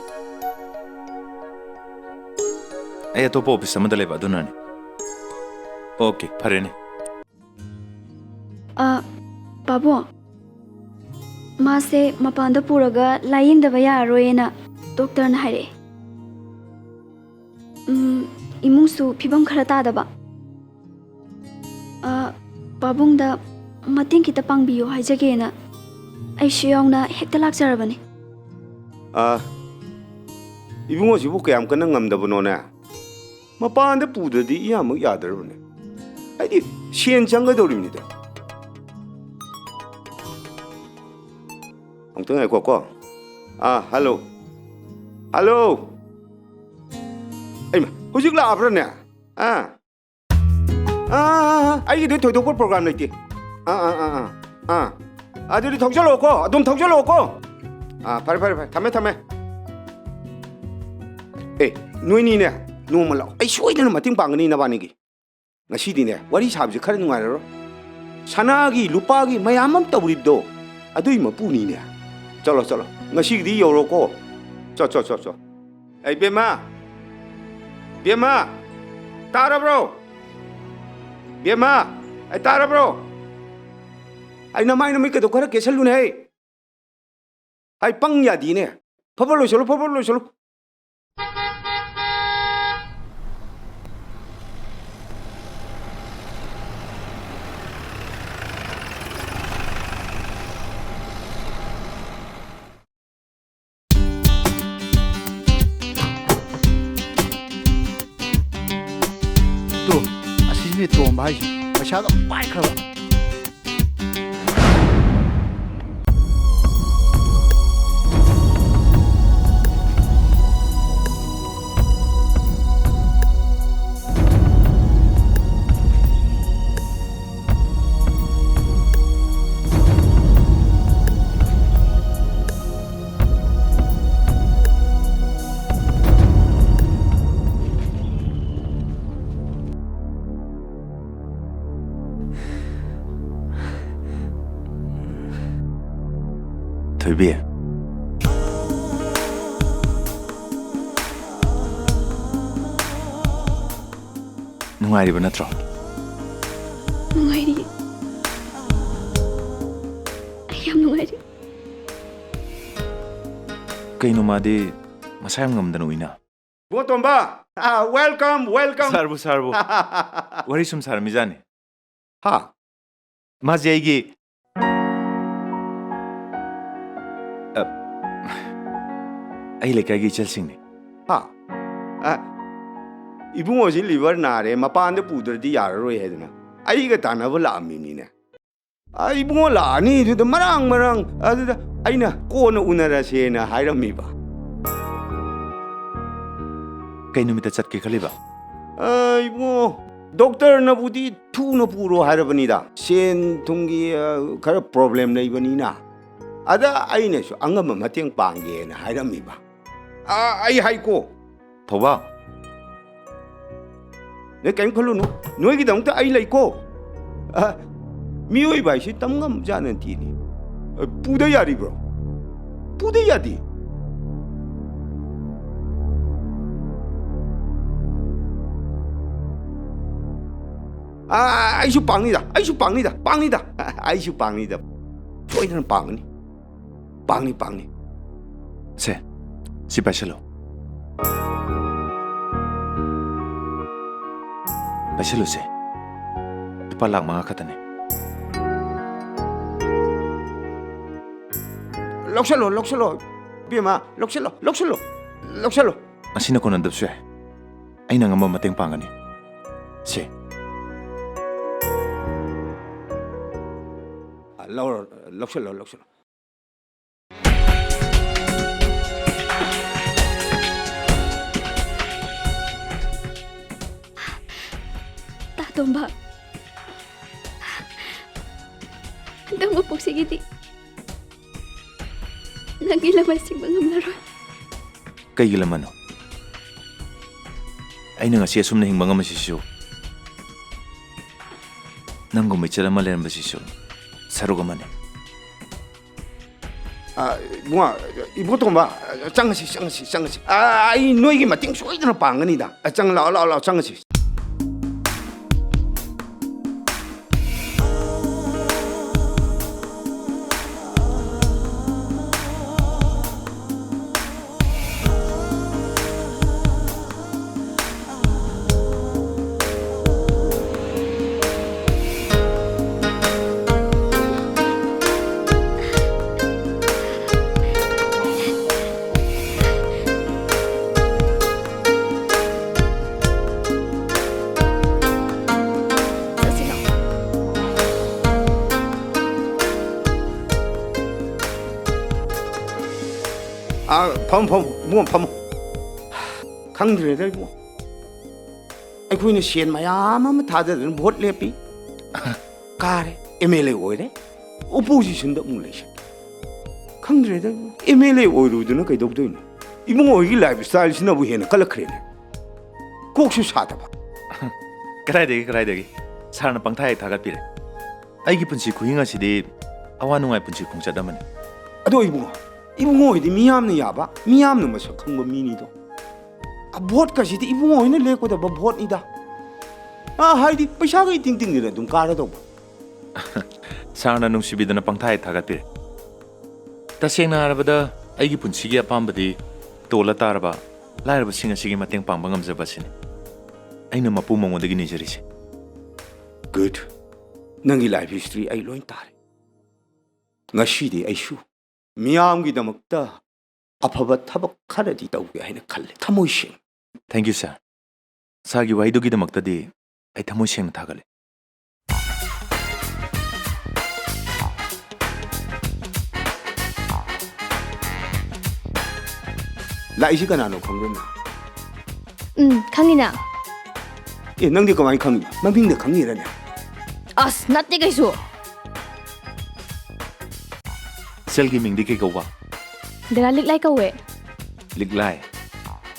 ꯑꯩ ꯑꯇꯣꯞꯄ ꯑꯣꯐꯤꯁ ꯑꯃꯗ ꯂꯩꯕ, ꯑꯗꯨꯅꯅꯤ꯫ ꯑꯣꯀꯦ, ꯐꯔꯦꯅꯦ꯫ ꯑ, ꯄꯥꯕꯨꯡ, ꯃꯥꯁꯦ ꯃꯄꯥꯟꯗ ꯄꯨꯔꯒ ꯂꯥꯌꯦꯡꯗꯕ ꯌꯥꯔꯔꯣꯏꯅ ꯗꯣꯛꯇꯔꯅ ꯍꯥꯏꯔꯛꯑꯦ꯫ ꯎꯝ, ꯏꯃꯨꯡꯁꯨ ꯐꯤꯕꯝ ꯈꯔ ꯇꯥꯗꯕ꯫ ꯑ, ꯄꯥꯕꯨꯡꯗ ꯃꯇꯦꯡ ꯈꯤꯇ ꯄꯥꯡꯕꯤꯌꯨ ꯍꯥꯏꯖꯒꯦꯅ ꯑꯩꯁꯨ ꯌꯥꯎꯅ ꯍꯦꯛꯇ ꯂꯥꯛꯆꯔꯕꯅꯤ꯫ ꯑ, ꯏꯕꯨꯡꯉꯣꯁꯤꯕꯨ ꯀꯌꯥꯝ ꯀꯟꯅ ꯉꯝꯗꯕꯅꯣꯅꯦ? ꯃꯄꯥꯟꯗ ꯄꯨꯗ꯭ꯔꯗꯤ ꯏꯌꯥꯃꯛ ꯌꯥꯗ꯭ꯔꯕꯅꯦ꯫ ꯍꯥꯏꯗꯤ ꯁꯦꯟ ꯆꯪꯒꯗꯧꯔꯤꯕꯅꯤꯗꯣ꯫ ꯑꯃꯨꯛꯇ ꯉꯥꯏꯈꯣꯀꯣ꯫ ꯑꯥ, ꯍꯜꯂꯣ꯫ ꯍꯜꯂꯣ꯫ ꯑꯩꯃ, ꯍꯧꯖꯤꯛ ꯂꯥꯛꯑꯕ꯭ꯔꯥꯅꯦ? ꯑꯥ꯫ ꯑꯥ, ꯑꯥ, ꯑꯥ, ꯑꯩꯒꯤꯗꯤ ꯊꯣꯏꯗꯣꯛꯄ ꯄ꯭ꯔꯣꯒ꯭ꯔꯥꯝ ꯂꯩꯇꯦ꯫ ꯑꯥ, ꯑꯥ, ꯑꯥ, ꯑꯥ, ꯑꯥ꯫ ꯑꯗꯨꯗꯤ ꯊꯧꯖꯜꯂꯛꯑꯣꯀꯣ, ꯑꯗꯨꯝ ꯊꯧꯖꯜꯂꯛꯑꯣꯀꯣ꯫ ꯑꯥ, ꯐꯔꯦ, ꯐꯔꯦ, ꯐꯔꯦ, ꯊꯝꯃꯦ, ꯊꯝꯃꯦ꯫ ꯑꯦ, ꯅꯣꯏꯅꯤꯅꯦ, ꯅꯣꯡꯃ ꯂꯥꯛꯑꯣ, ꯑꯩ ꯁꯣꯏꯗꯅ ꯃꯇꯦꯡ ꯄꯥꯡꯒꯅꯤ ꯅꯕꯥꯅꯤꯒꯤ꯫ ꯉꯁꯤꯗꯤꯅꯦ, ꯋꯥꯔꯤ ꯁꯥꯕꯁꯦ ꯈꯔ ꯅꯨꯡꯉꯥꯏꯔꯔꯣꯏ꯫ ꯁꯅꯥꯒꯤ, ꯂꯨꯄꯥꯒꯤ ꯃꯌꯥꯝ ꯑꯃ ꯇꯧꯔꯤꯕꯗꯣ, ꯑꯗꯨꯏ ꯃꯄꯨꯅꯤꯅꯦ꯫ ꯆꯠꯂꯣ, ꯆꯠꯂꯣ, ꯉꯁꯤꯒꯤꯗꯤ ꯌꯧꯔꯣꯀꯣ꯫ ꯆꯣ, ꯆꯣ, ꯆꯣ, ꯆꯣ꯫ ꯑꯩ, ꯕꯦꯝꯃ! ꯕꯦꯝꯃ! ꯇꯥꯔꯕ꯭ꯔꯣ? ꯕꯦꯝꯃ! ꯑꯩ, ꯇꯥꯔꯕ꯭ꯔꯣ? ꯑꯩ, ꯅꯃꯥꯏ ꯅꯃꯤꯠꯀꯗꯣ ꯈꯔ ꯀꯦꯁꯜꯂꯨꯅꯦ, ꯍꯩ! ꯍꯥꯏ, ꯄꯪ ꯌꯥꯗꯤꯅꯦ꯫ ꯐꯕ ꯂꯣꯏꯁꯜꯂꯨ, ꯐꯕ ꯂꯣꯏꯁꯜꯂꯨ꯫ ꯇꯣꯝꯕ ꯍꯥꯏꯁꯦ ꯄꯩꯁꯥꯒ ꯄꯥꯏꯈ꯭ꯔꯕ꯫ ꯊꯣꯏꯕꯤ, ꯅꯨꯡꯉꯥꯏꯔꯤꯕ ꯅꯠꯇ꯭ꯔꯣ? ꯅꯨꯡꯉꯥꯏꯔꯤ꯫ ꯑꯩ ꯌꯥꯝ ꯅꯨꯡꯉꯥꯏꯔꯤ꯫ ꯀꯩꯅꯣ ꯃꯥꯗꯤ ꯃꯁꯥ ꯌꯥꯝ ꯉꯝꯗꯅ ꯎꯏꯅ? ꯏꯕꯨꯡꯉꯣ ꯇꯣꯝꯕ, welcome, welcome. ꯁꯥꯔꯕꯨ, ꯁꯥꯔꯕꯨ꯫ ꯋꯥꯔꯤ ꯁꯨꯝ ꯁꯥꯔꯝꯃꯤꯖꯥꯠꯅꯤ꯫ ꯍꯥ? ꯃꯥꯁꯦ ꯑꯩꯒꯤ, ꯑ, ꯑꯩ ꯂꯩꯀꯥꯏꯒꯤ ꯏꯆꯜꯁꯤꯡꯅꯤ꯫ ꯍꯥ? ꯑ, ꯏꯕꯨꯡꯉꯣꯁꯤ liver ꯅꯥꯔꯦ, ꯃꯄꯥꯟꯗ ꯄꯨꯗ꯭ꯔꯗꯤ ꯌꯥꯔꯔꯣꯏ ꯍꯥꯏꯗꯅ ꯑꯩꯒ ꯇꯥꯟꯅꯕ ꯂꯥꯛꯑꯝꯃꯤꯅꯤꯅꯦ꯫ ꯑ, ꯏꯕꯨꯡꯉꯣ ꯂꯥꯛꯑꯅꯤ ꯑꯗꯨꯗ ꯃꯔꯥꯡ ꯃꯔꯥꯡ ꯑꯗꯨꯗ ꯑꯩꯅ ꯀꯣꯟꯅ ꯎꯅꯔꯁꯦꯅ ꯍꯥꯏꯔꯝꯃꯤꯕ꯫ ꯀꯩ ꯅꯨꯃꯤꯠꯇ ꯆꯠꯀꯦ ꯈꯜꯂꯤꯕ? ꯑ, ꯏꯕꯨꯡꯉꯣ, ꯗꯣꯛꯇꯔꯅꯕꯨꯗꯤ ꯊꯨꯅ ꯄꯨꯔꯣ ꯍꯥꯏꯔꯕꯅꯤꯗ, ꯁꯦꯟ ꯊꯨꯝꯒꯤ, ꯑ, ꯈꯔ problem ꯂꯩꯕꯅꯤꯅ꯫ ꯑꯗ ꯑꯩꯅꯁꯨ ꯑꯉꯝꯕ ꯃꯇꯦꯡ ꯄꯥꯡꯒꯦꯅ ꯍꯥꯏꯔꯝꯃꯤꯕ꯫ ꯑ, ꯑꯩ ꯍꯥꯏꯀꯣ꯫ ꯊꯧꯕꯥꯜ, ꯅꯣꯏ ꯀꯔꯤꯝ ꯈꯜꯂꯨꯅꯨ, ꯅꯣꯏꯒꯤꯗꯃꯛꯇ ꯑꯩ ꯂꯩꯀꯣ꯫ ꯑ, ꯃꯤꯑꯣꯏꯕ ꯍꯥꯏꯁꯤ ꯇꯝ ꯉꯝꯖꯥꯠ ꯅꯠꯇꯦꯅꯦ꯫ ꯑ, ꯄꯨꯗ ꯌꯥꯔꯤꯕ꯭ꯔꯣ? ꯄꯨꯗ ꯌꯥꯗꯦ꯫ ꯑ, ꯑꯩꯁꯨ ꯄꯥꯡꯅꯤꯗ, ꯑꯩꯁꯨ ꯄꯥꯡꯅꯤꯗ, ꯄꯥꯡꯅꯤꯗ꯫ ꯑ, ꯑꯩꯁꯨ ꯄꯥꯡꯅꯤꯗ꯫ ꯁꯣꯏꯗꯅ ꯄꯥꯡꯒꯅꯤ꯫ ꯄꯥꯡꯅꯤ, ꯄꯥꯡꯅꯤ꯫ ꯁꯦ, ꯁꯤ ꯄꯥꯏꯁꯜꯂꯣ꯫ ꯄꯥꯏꯁꯜꯂꯨꯁꯦ꯫ ꯂꯨꯄꯥ ꯂꯥꯛ ꯃꯉꯥ ꯈꯛꯇꯅꯦ꯫ ꯂꯧꯁꯜꯂꯣ, ꯂꯧꯁꯜꯂꯣ꯫ ꯏꯕꯦꯝꯃ, ꯂꯧꯁꯜꯂꯣ, ꯂꯧꯁꯜꯂꯣ, ꯂꯧꯁꯜꯂꯣ꯫ ꯑꯁꯤꯅ ꯀꯣꯟꯅꯗꯕꯁꯨ ꯌꯥꯏ꯫ ꯑꯩꯅ ꯉꯝꯕ ꯃꯇꯦꯡ ꯄꯥꯡꯒꯅꯤ꯫ ꯁꯦ, ꯂꯧꯔꯣ, ꯂꯧꯁꯤꯜꯂꯣ, ꯂꯧꯁꯤꯜꯂꯣ꯫ ꯇꯥ ꯇꯣꯝꯕ, ꯍꯟꯗꯛ ꯃꯄꯣꯛꯁꯤꯒꯤꯗꯤ ꯅꯪꯒꯤ ꯂꯃꯟ ꯁꯤꯡꯕ ꯉꯝꯂꯔꯣꯏ꯫ ꯀꯩꯒꯤ ꯂꯃꯟꯅꯣ? ꯑꯩꯅ ꯉꯁꯤ ꯑꯁꯨꯝꯅ ꯍꯤꯡꯕ ꯉꯝꯃꯤꯁꯤꯁꯨ, ꯅꯪꯒꯨꯝꯕ ꯏꯆꯜ ꯑꯃ ꯂꯩꯔꯝꯕꯁꯤꯁꯨ ꯁꯔꯨꯛ ꯑꯃꯅꯤ꯫ ꯑ, ꯏꯕꯨꯡꯉꯣ, ꯏꯕꯣꯇꯣꯝꯕ, ꯆꯪꯉꯁꯤ, ꯆꯪꯉꯁꯤ, ꯆꯪꯉꯁꯤ꯫ ꯑ, ꯑꯩ ꯅꯣꯏꯒꯤ ꯃꯇꯦꯡ ꯁꯣꯏꯗꯅ ꯄꯥꯡꯒꯅꯤꯗ꯫ ꯑ, ꯆꯪ, ꯂꯥꯛꯑꯣ, ꯂꯥꯛꯑꯣ, ꯂꯥꯛꯑꯣ, ꯆꯪꯉꯁꯤ꯫ ꯆꯠꯁꯤ ꯂꯥꯎ꯫ ꯑꯥ, ꯐꯝꯃꯨ, ꯐꯝꯃꯨ, ꯏꯕꯨꯡꯉꯣ, ꯐꯝꯃꯨ꯫ ꯈꯪꯗ꯭ꯔꯦꯗ, ꯏꯕꯨꯡꯉꯣ꯫ ꯑꯩꯈꯣꯏꯅ ꯁꯦꯟ ꯃꯌꯥꯝ ꯑꯃ ꯊꯥꯗꯗꯅ ꯚꯣꯠ ꯂꯦꯞꯄꯤ꯫ ꯀꯥꯔꯦ, ꯑꯦꯝ ꯑꯦꯜ ꯑꯦ ꯑꯣꯏꯔꯦ꯫ ꯑꯣꯄꯣꯖꯤꯁꯟꯗ ꯑꯃꯨꯛ ꯂꯩꯁꯜꯂꯦ꯫ ꯈꯪꯗ꯭ꯔꯦꯗ, ꯏꯕꯨꯡꯉꯣ꯫ ꯑꯦꯝ ꯑꯦꯜ ꯑꯦ ꯑꯣꯏꯔꯨꯗꯅ ꯀꯩꯗꯧꯗꯣꯏꯅꯣ? ꯏꯕꯨꯡꯉꯣ ꯍꯣꯏꯒꯤ ꯂꯥꯏꯐ ꯁ꯭ꯇꯥꯏꯜꯁꯤꯅꯕꯨ ꯍꯦꯟꯅ ꯀꯜꯂꯛꯈ꯭ꯔꯦꯅꯦ꯫ ꯀꯣꯛꯁꯨ ꯁꯥꯗꯕ꯫ ꯀꯗꯥꯏꯗꯒꯤ, ꯀꯗꯥꯏꯗꯒꯤ? ꯁꯥꯔꯅ ꯄꯪꯊꯥ ꯍꯦꯛ ꯊꯥꯒꯠꯄꯤꯔꯦ꯫ ꯑꯩꯒꯤ ꯄꯨꯟꯁꯤ ꯈꯨꯍꯤꯡ ꯑꯁꯤꯗꯤ ꯑꯋꯥ ꯅꯨꯡꯉꯥꯏ ꯄꯨꯟꯁꯤ ꯈꯣꯡꯆꯠ ꯑꯃꯅꯤ꯫ ꯑꯗꯣ ꯏꯕꯨꯡꯉꯣ, ꯏꯕꯨꯡꯉꯣ ꯍꯣꯏꯗꯤ ꯃꯤꯌꯥꯝꯅ ꯌꯥꯕ, ꯃꯤꯌꯥꯝꯅ ꯃꯁꯛ ꯈꯪꯕ ꯃꯤꯅꯤꯗꯣ꯫ ꯑ, ꯚꯣꯠꯀꯁꯤꯗꯤ ꯏꯕꯨꯡꯉꯣ ꯍꯣꯏꯅ ꯂꯦꯞꯀꯗꯕ ꯚꯣꯠꯅꯤꯗ꯫ ꯑ, ꯍꯥꯏꯗꯤ ꯄꯩꯁꯥꯒ ꯏꯇꯤꯡ ꯇꯤꯡꯗꯅ ꯑꯗꯨꯝ ꯀꯥꯔꯗꯧꯕ꯫ ꯁꯥꯔꯅ ꯅꯨꯡꯁꯤꯕꯤꯗꯅ ꯄꯪꯊꯥ ꯍꯦꯛ ꯊꯥꯒꯠꯄꯤꯔꯦ꯫ ꯇꯁꯦꯡꯅ ꯍꯥꯏꯔꯕꯗ, ꯑꯩꯒꯤ ꯄꯨꯟꯁꯤꯒꯤ ꯑꯄꯥꯝꯕꯗꯤ ꯇꯣꯜꯂ ꯇꯥꯔꯕ ꯂꯥꯏꯔꯕꯁꯤꯡ ꯑꯁꯤꯒꯤ ꯃꯇꯦꯡ ꯄꯥꯡꯕ ꯉꯝꯖꯕ ꯑꯁꯤꯅꯤ꯫ ꯑꯩꯅ ꯃꯄꯨ ꯃꯉꯣꯟꯗꯒꯤ ꯅꯤꯖꯔꯤꯁꯦ꯫ ꯒꯨꯗ꯫ ꯅꯪꯒꯤ ꯂꯥꯏꯐ ꯍꯤꯁꯇ꯭ꯔꯤ ꯑꯩ ꯂꯣꯏ ꯇꯥꯔꯦ꯫ ꯉꯁꯤꯗꯤ ꯑꯩꯁꯨ ꯃꯤꯌꯥꯝꯒꯤꯗꯃꯛꯇ ꯑꯐꯕ ꯊꯕꯛ ꯈꯔꯗꯤ ꯇꯧꯒꯦ ꯍꯥꯏꯅ ꯈꯜꯂꯦ, ꯊꯃꯣꯏ ꯁꯦꯡꯅ꯫ Thank you, sir. ꯁꯥꯔꯒꯤ ꯋꯥꯍꯩꯗꯨꯒꯤꯗꯃꯛꯇꯗꯤ ꯑꯩ ꯊꯃꯣꯏ ꯁꯦꯡꯅ ꯊꯥꯒꯠꯂꯤ꯫ ꯂꯥꯛꯏꯁꯤ ꯀꯅꯥꯅꯣ ꯈꯪꯕ꯭ꯔꯥ ꯅꯪ? ꯎꯝ, ꯈꯪꯉꯤꯅ꯫ ꯑꯦ, ꯅꯪꯗꯤ ꯀꯃꯥꯏꯅ ꯈꯪꯉꯤꯕ? ꯃꯃꯤꯡꯗ ꯈꯪꯉꯤꯔꯅꯦ? ꯑꯁ, ꯅꯠꯇꯦ ꯀꯩꯁꯨ꯫ ꯏꯆꯜꯒꯤ ꯃꯤꯡꯗꯤ ꯀꯩ ꯀꯧꯕ? ꯗꯗꯥ ꯂꯤꯛꯂꯥꯏ ꯀꯧꯋꯦ꯫ ꯂꯤꯛꯂꯥꯏ꯫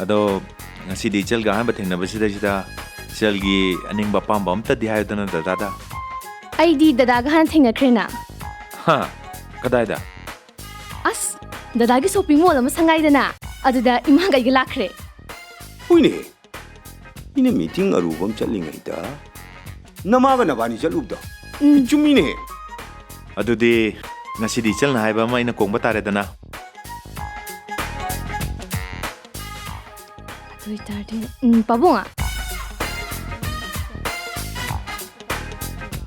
ꯑꯗꯣ ꯉꯁꯤꯗꯤ ꯏꯆꯜꯒ ꯑꯍꯥꯟꯕ ꯊꯦꯡꯅꯕꯁꯤꯗꯩꯁꯤꯗ ꯏꯆꯜꯒꯤ ꯑꯅꯤꯡꯕ ꯑꯄꯥꯝꯕ ꯑꯝꯇꯗꯤ ꯍꯥꯏꯌꯨꯗꯅ ꯗꯗꯥꯗ꯫ ꯑꯩꯗꯤ ꯗꯗꯥꯒ ꯍꯥꯟꯅ ꯊꯦꯡꯅꯈ꯭ꯔꯦꯅ꯫ ꯍꯥ? ꯀꯗꯥꯏꯗ? ꯑꯁ, ꯗꯗꯥꯒꯤ shopping mall ꯑꯃ ꯁꯪꯉꯥꯏꯗꯅ, ꯑꯗꯨꯗ ꯏꯃꯥꯒ ꯑꯩꯒ ꯂꯥꯛꯈ꯭ꯔꯦ꯫ ꯍꯣꯏꯅꯦ, ꯏꯅ meeting ꯑꯔꯨꯕ ꯑꯃ ꯆꯠꯂꯤꯉꯩꯗ ꯅꯃꯥꯒ ꯅꯕꯥꯅꯤ ꯆꯠꯂꯨꯕꯗꯣ꯫ ꯎꯝ꯫ ꯆꯨꯝꯃꯤꯅꯦ꯫ ꯑꯗꯨꯗꯤ ꯉꯁꯤꯗꯤ ꯏꯆꯜꯅ ꯍꯥꯏꯕ ꯑꯃ ꯑꯩꯅ ꯀꯣꯡꯕ ꯇꯥꯔꯦꯗꯅ꯫ ꯑꯗꯨ ꯑꯣꯏꯇꯥꯔꯗꯤ, ꯎꯝ, ꯄꯥꯕꯨꯡ꯫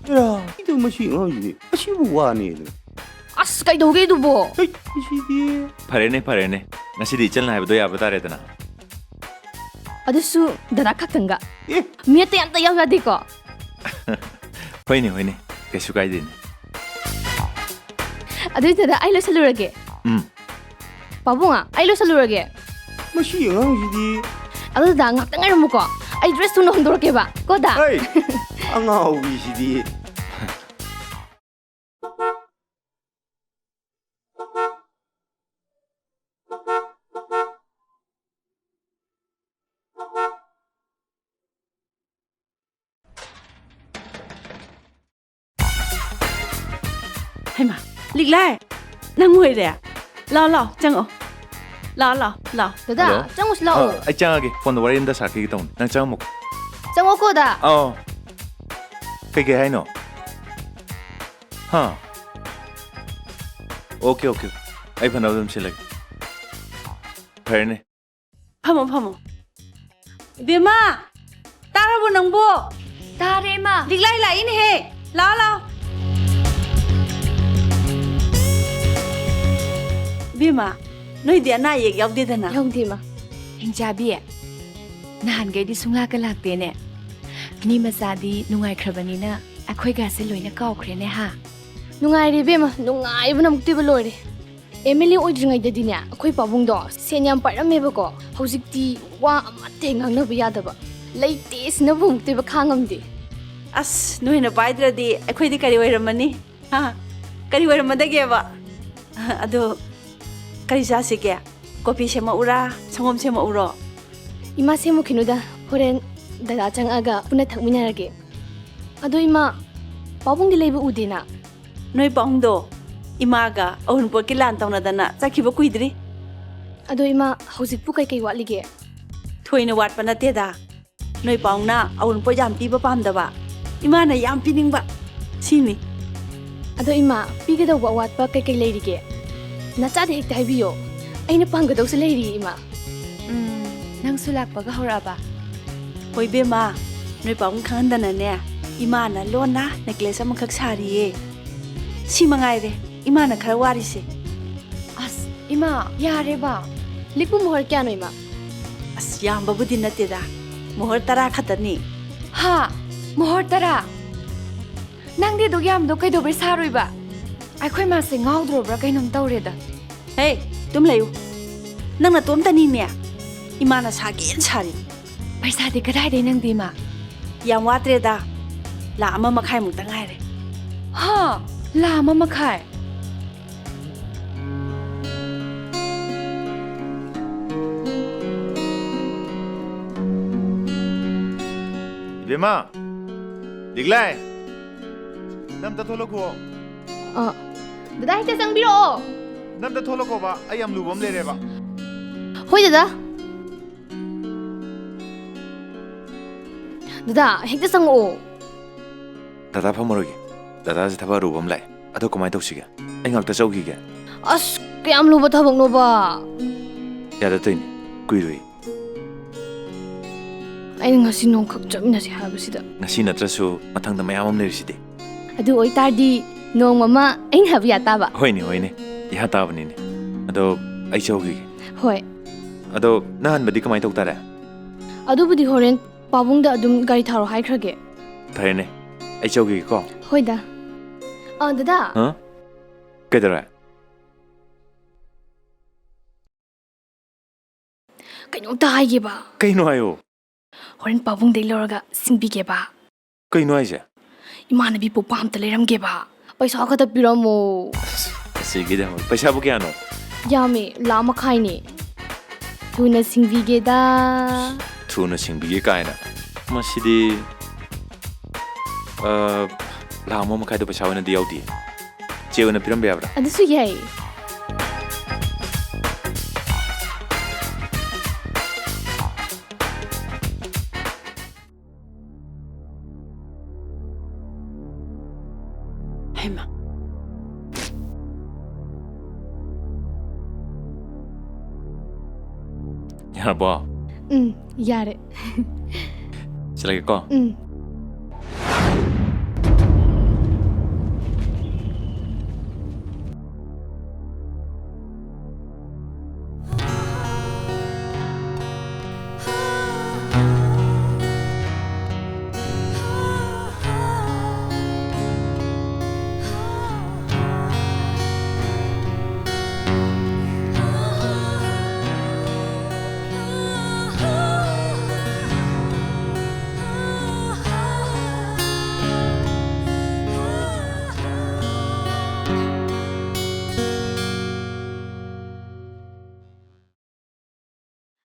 ꯑꯦꯔꯥ, ꯏꯗꯨ ꯃꯁꯤ ꯑꯉꯥꯡꯁꯤꯗꯤ ꯑꯁꯤꯕꯨ ꯋꯥꯅꯦꯅ꯫ ꯑꯁ, ꯀꯩꯗꯧꯒꯦ ꯑꯗꯨꯕꯣ? ꯍꯩꯠ, ꯁꯤꯗꯤ꯫ ꯐꯔꯦꯅꯦ, ꯐꯔꯦꯅꯦ꯫ ꯉꯁꯤꯗꯤ ꯏꯆꯜꯅ ꯍꯥꯏꯕꯗꯣ ꯌꯥꯕ ꯇꯥꯔꯦꯗꯅ꯫ ꯑꯗꯨꯁꯨ ꯗꯗꯥ ꯈꯛꯇꯪꯒ꯫ ꯑꯦ꯫ ꯃꯤ ꯑꯇꯩ ꯑꯝꯇ ꯌꯥꯎ ꯌꯥꯗꯦꯀꯣ? ꯍꯣꯏꯅꯦ, ꯍꯣꯏꯅꯦ꯫ ꯀꯩꯁꯨ ꯀꯥꯏꯗꯦꯅꯦ꯫ ꯑꯗꯨꯏ ꯗꯗꯥ, ꯑꯩ ꯂꯣꯏꯁꯜꯂꯨꯔꯒꯦ꯫ ꯎꯝ꯫ ꯄꯥꯕꯨꯡ, ꯑꯩ ꯂꯣꯏꯁꯜꯂꯨꯔꯒꯦ꯫ ꯃꯁꯤ ꯑꯉꯥꯡꯁꯤꯗꯤ꯫ ꯑꯗꯨ ꯗꯗꯥ, ꯉꯥꯛꯇꯪ ꯉꯥꯏꯔꯝꯃꯨꯀꯣ꯫ ꯑꯩ dress ꯊꯨꯅ ꯍꯣꯡꯗꯣꯔꯛꯀꯦꯕ꯫ ꯀꯣ ꯗꯥ? ꯍꯩ, ꯑꯉꯥꯎꯕꯤꯁꯤꯗꯤ꯫ ꯍꯩꯃꯥ, ꯂꯤꯛꯂꯥꯏ, ꯅꯪ ꯑꯣꯏꯔꯦ? ꯂꯥꯎ, ꯂꯥꯎ, ꯆꯪꯉꯛꯑꯣ꯫ ꯂꯥꯎ, ꯂꯥꯎ, ꯂꯥꯎ꯫ ꯗꯗꯥ, ꯍꯜꯂꯣ? ꯆꯪꯉꯨꯁꯤ ꯂꯥꯛꯑꯣ꯫ ꯑ, ꯑꯩ ꯆꯪꯉꯒꯦ, ꯐꯣꯟꯗ ꯋꯥꯔꯤ ꯑꯝꯇ ꯁꯥꯈꯤꯒꯦ ꯇꯧꯅꯤ꯫ ꯅꯪ ꯆꯪꯉꯝꯃꯨꯀꯣ꯫ ꯆꯪꯉꯛꯑꯣꯀꯣ, ꯗꯥ꯫ ꯑꯧ꯫ ꯀꯩꯀꯩ ꯍꯥꯏꯅꯣ? ꯍꯥ? Okay, okay. ꯑꯩ ꯐꯅꯕ ꯑꯗꯨꯝ ꯁꯤꯜꯂꯒꯦ꯫ ꯐꯔꯦꯅꯦ꯫ ꯐꯝꯃꯣ, ꯐꯝꯃꯣ꯫ ꯏꯕꯦꯝꯃ, ꯇꯥꯔꯕꯣ ꯅꯪꯕꯣ? ꯇꯥꯔꯦ, ꯏꯃꯥ꯫ ꯂꯤꯛꯂꯥꯏ ꯂꯥꯛꯏꯅꯦꯍꯦ꯫ ꯂꯥꯛꯑꯣ, ꯂꯥꯛꯑꯣ꯫ ꯏꯕꯦꯝꯃ, ꯅꯣꯏꯗꯤ ꯑꯅꯥ ꯑꯌꯦꯛ ꯌꯥꯎꯗꯦꯗꯅ? ꯌꯥꯎꯗꯦ, ꯏꯃꯥ꯫ ꯍꯤꯡꯆꯥꯕꯤ, ꯅꯍꯥꯟꯈꯩꯗꯤ ꯁꯨꯡꯂꯥꯛꯀ ꯂꯥꯛꯇꯦꯅꯦ꯫ ꯃꯤ ꯃꯆꯥꯗꯤ ꯅꯨꯡꯉꯥꯏꯈ꯭ꯔꯕꯅꯤꯅ ꯑꯩꯈꯣꯏꯒꯁꯦ ꯂꯣꯏꯅ ꯀꯥꯎꯈ꯭ꯔꯦꯅꯦ, ꯍꯥ? ꯅꯨꯡꯉꯥꯏꯔꯦ, ꯏꯕꯦꯝꯃ꯫ ꯅꯨꯡꯉꯥꯏꯕꯅ ꯑꯃꯨꯛꯇꯣꯏꯕ ꯂꯣꯏꯔꯦ꯫ ꯑꯦꯝ ꯑꯦꯜ ꯑꯦ ꯑꯣꯏꯗ꯭ꯔꯤꯉꯩꯗꯗꯤꯅꯦ, ꯑꯩꯈꯣꯏ ꯄꯥꯕꯨꯡꯗꯣ ꯁꯦꯟ ꯌꯥꯝ ꯄꯥꯏꯔꯝꯃꯦꯕꯀꯣ꯫ ꯍꯧꯖꯤꯛꯇꯤ ꯋꯥ ꯑꯃꯠꯇ ꯍꯦꯛ ꯉꯥꯡꯅꯕ ꯌꯥꯗꯕ꯫ ꯂꯩꯇꯦ ꯁꯤꯅꯕꯨ ꯑꯃꯨꯛꯇꯣꯏꯕ ꯈꯥꯡꯉꯝꯗꯦ꯫ ꯑꯁ, ꯅꯣꯏꯅ ꯄꯥꯏꯗ꯭ꯔꯗꯤ ꯑꯩꯈꯣꯏꯗꯤ ꯀꯔꯤ ꯑꯣꯏꯔꯝꯃꯅꯤ? ꯍꯥ? ꯀꯔꯤ ꯑꯣꯏꯔꯝꯃꯗꯒꯦꯕ? ꯑꯗꯣ ꯀꯔꯤ ꯆꯥꯁꯤꯒꯦ? ꯀꯣꯐꯤ ꯁꯦꯝꯃꯛꯎꯔꯥ? ꯁꯪꯒꯣꯝ ꯁꯦꯝꯃꯛꯎꯔꯣ? ꯏꯃꯥ ꯁꯦꯝꯃꯨꯈꯤꯅꯨꯗ, ꯍꯣꯔꯦꯟ ꯗꯗꯥ ꯆꯪꯉꯛꯑꯒ ꯄꯨꯟꯅ ꯊꯛꯃꯤꯟꯅꯔꯒꯦ꯫ ꯑꯗꯣ ꯏꯃꯥ, ꯄꯥꯕꯨꯡꯗꯤ ꯂꯩꯕ ꯎꯗꯦꯅ? ꯅꯣꯏ ꯄꯥꯕꯨꯡꯗꯣ ꯏꯃꯥꯒ ꯑꯎꯟꯄꯣꯠꯀꯤ ꯂꯥꯟ ꯇꯧꯅꯗꯅ ꯆꯠꯈꯤꯕ ꯀꯨꯏꯗ꯭ꯔꯤ꯫ ꯑꯗꯣ ꯏꯃꯥ, ꯍꯧꯖꯤꯛꯄꯨ ꯀꯩꯀꯩ ꯋꯥꯠꯂꯤꯒꯦ? ꯊꯣꯏꯅ ꯋꯥꯠꯄ ꯅꯠꯇꯦꯗ꯫ ꯅꯣꯏ ꯄꯥꯕꯨꯡꯅ ꯑꯎꯟꯄꯣꯠ ꯌꯥꯝ ꯄꯤꯕ ꯄꯥꯝꯗꯕ, ꯏꯃꯥꯅ ꯌꯥꯝ ꯄꯤꯅꯤꯡꯕ, ꯁꯤꯅꯤ꯫ ꯑꯗꯣ ꯏꯃꯥ, ꯄꯤꯒꯗꯧꯕ ꯑꯋꯥꯠꯄ ꯀꯩꯀꯩ ꯂꯩꯔꯤꯒꯦ? ꯅꯆꯥꯗ ꯍꯦꯛꯇ ꯍꯥꯏꯕꯤꯌꯣ, ꯑꯩꯅ ꯄꯥꯡꯒꯗꯧꯁꯨ ꯂꯩꯔꯤꯌꯦ ꯏꯃꯥ꯫ ꯎꯝ, ꯅꯪꯁꯨ ꯂꯥꯛꯄꯒ ꯍꯧꯔꯛꯑꯕ? ꯍꯣꯏ ꯕꯦꯝꯃ, ꯅꯣꯏ ꯄꯥꯕꯨꯡ ꯈꯪꯍꯟꯗꯅꯅꯦ, ꯏꯃꯥꯅ ꯂꯣꯟꯅ ꯅꯦꯀ꯭ꯂꯦꯁ ꯑꯃꯈꯛ ꯁꯥꯔꯤꯌꯦ꯫ ꯁꯤ ꯃꯉꯥꯏꯔꯦ ꯏꯃꯥꯅ ꯈꯔ ꯋꯥꯔꯤꯁꯦ꯫ ꯑꯁ ꯏꯃꯥ, ꯌꯥꯔꯦꯕ꯫ ꯂꯤꯛꯄꯨ ꯃꯣꯍꯔ ꯀꯌꯥꯅꯣ ꯏꯃꯥ? ꯑꯁ, ꯌꯥꯝꯕꯕꯨꯗꯤ ꯅꯠꯇꯦꯗ, ꯃꯣꯍꯔ ꯇꯔꯥ ꯈꯛꯇꯅꯤ꯫ ꯍꯥ? ꯃꯣꯍꯔ ꯇꯔꯥ? ꯅꯪꯗꯤ ꯑꯗꯨꯛ ꯌꯥꯝꯕꯗꯣ ꯀꯩꯗꯧꯕꯩ ꯁꯥꯔꯨꯏꯕ? ꯑꯩꯈꯣꯏ ꯃꯥꯁꯦ ꯉꯥꯎꯗ꯭ꯔꯣꯕ꯭ꯔꯥ ꯀꯩꯅꯣꯝ ꯇꯧꯔꯦꯗ꯫ ꯍꯦ, ꯇꯨꯝ ꯂꯩꯌꯨ꯫ ꯅꯪ ꯅꯇꯣꯝꯇꯅꯤꯅꯦ꯫ ꯏꯃꯥꯅ ꯁꯥꯒꯦꯅ ꯁꯥꯔꯤ꯫ ꯄꯩꯁꯥꯗꯤ ꯀꯗꯥꯏꯗꯩ ꯅꯪꯗꯤ ꯏꯃꯥ? ꯌꯥꯝ ꯋꯥꯠꯇ꯭ꯔꯦꯗ꯫ ꯂꯥꯛ ꯑꯃ ꯃꯈꯥꯏꯃꯨꯛꯇ ꯉꯥꯏꯔꯦ꯫ ꯍꯥ? ꯂꯥꯛ ꯑꯃ ꯃꯈꯥꯏ? ꯏꯕꯦꯝꯃ, ꯂꯤꯛꯂꯥꯏ, ꯅꯪ ꯑꯝꯇ ꯊꯣꯛꯂꯛꯈꯣ꯫ ꯑ, ꯗꯗꯥ, ꯍꯦꯛꯇ ꯆꯪꯕꯤꯔꯛꯑꯣ꯫ ꯅꯪ ꯑꯝꯇ ꯊꯣꯛꯂꯛꯈꯣꯕ, ꯑꯩ ꯌꯥꯝ ꯂꯨꯕ ꯑꯃ ꯂꯩꯔꯦꯕ꯫ ꯍꯣꯏ ꯗꯗꯥ꯫ ꯗꯗꯥ, ꯍꯦꯛꯇ ꯆꯪꯉꯛꯑꯣ꯫ ꯗꯗꯥ ꯐꯝꯃꯔꯣꯏꯒꯦ꯫ ꯗꯗꯥꯁꯦ ꯊꯕꯛ ꯑꯔꯨꯕ ꯑꯃ ꯂꯥꯛꯑꯦ꯫ ꯑꯗꯣ ꯀꯃꯥꯏꯅ ꯇꯧꯁꯤꯒꯦ? ꯑꯩ ꯉꯥꯛꯇ ꯆꯧꯈꯤꯒꯦ꯫ ꯑꯁ, ꯀꯌꯥꯝ ꯂꯨꯕ ꯊꯕꯛꯅꯣꯕ? ꯌꯥꯗ ꯇꯧꯏꯅꯦ꯫ ꯀꯨꯏꯔꯣꯏ꯫ ꯑꯩꯅ ꯉꯁꯤ ꯅꯣꯡꯈꯛ ꯆꯠꯃꯤꯟꯅꯁꯤ ꯍꯥꯏꯕꯁꯤꯗ꯫ ꯉꯁꯤ ꯅꯠꯇ꯭ꯔꯁꯨ ꯃꯊꯪꯗ ꯃꯌꯥꯝ ꯑꯃ ꯂꯩꯔꯤꯁꯤꯗꯤ꯫ ꯑꯗꯨ ꯑꯣꯏꯇꯥꯔꯗꯤ ꯅꯣꯡꯃ ꯑꯃ ꯑꯩꯅ ꯍꯥꯏꯕ ꯌꯥ ꯇꯥꯕ꯫ ꯍꯣꯏꯅꯦ, ꯍꯣꯏꯅꯦ꯫ ꯌꯥ ꯇꯥꯕꯅꯤꯅꯦ꯫ ꯑꯗꯣ ꯑꯩ ꯆꯧꯈꯤꯒꯦ꯫ ꯍꯣꯏ꯫ ꯑꯗꯣ ꯅꯪ ꯍꯟꯕꯗꯤ ꯀꯃꯥꯏꯅ ꯇꯧ ꯇꯥꯔꯦ? ꯑꯗꯨꯕꯨꯗꯤ ꯍꯣꯔꯦꯟ ꯄꯥꯕꯨꯡꯗ ꯑꯗꯨꯝ ꯒꯥꯔꯤ ꯊꯥꯔꯣ ꯍꯥꯏꯈ꯭ꯔꯒꯦ꯫ ꯐꯔꯦꯅꯦ, ꯑꯩ ꯆꯧꯈꯤꯒꯦꯀꯣ꯫ ꯍꯣꯏꯗ꯫ ꯑ, ꯗꯗꯥ꯫ ꯍꯥ? ꯀꯩꯗꯧꯔꯦ? ꯀꯩꯅꯣꯝꯇ ꯍꯥꯏꯒꯦꯕ꯫ ꯀꯩꯅꯣ ꯍꯥꯏꯌꯣ꯫ ꯍꯣꯔꯦꯟ ꯄꯥꯕꯨꯡꯗꯩ ꯂꯧꯔꯒ ꯁꯤꯡꯕꯤꯒꯦꯕ꯫ ꯀꯩꯅꯣ ꯍꯥꯏꯁꯦ? ꯏꯃꯥꯟꯅꯕꯤ ꯄꯣꯛꯄ ꯑꯝꯇ ꯂꯩꯔꯝꯒꯦꯕ꯫ ꯄꯩꯁꯥ ꯈꯛꯇ ꯄꯤꯔꯝꯃꯣ꯫ ꯑꯁꯤꯒꯤꯗꯃꯛ ꯄꯩꯁꯥꯕꯨ ꯀꯌꯥꯅꯣ? ꯌꯥꯝꯃꯦ, ꯂꯥꯛ ꯃꯈꯥꯏꯅꯦ꯫ ꯊꯨꯅ ꯁꯤꯡꯕꯤꯒꯦꯗ꯫ ꯊꯨꯅ ꯁꯤꯡꯕꯤꯒꯦ ꯀꯥꯏꯅ꯫ ꯃꯁꯤꯗꯤ, ꯑ, ꯂꯥꯛ ꯑꯃ ꯃꯈꯥꯏꯗꯣ ꯄꯩꯁꯥ ꯑꯣꯏꯅꯗꯤ ꯌꯥꯎꯗꯦ꯫ ꯆꯦ ꯑꯣꯏꯅ ꯄꯤꯔꯝꯕ ꯌꯥꯕ꯭ꯔꯥ? ꯑꯗꯨꯁꯨ ꯌꯥꯏ꯫ ꯍꯩꯃꯥ꯫ ꯌꯥꯔꯕꯣ? ꯎꯝ, ꯌꯥꯔꯦ꯫ ꯆꯠꯂꯒꯦꯀꯣ꯫ ꯎꯝ꯫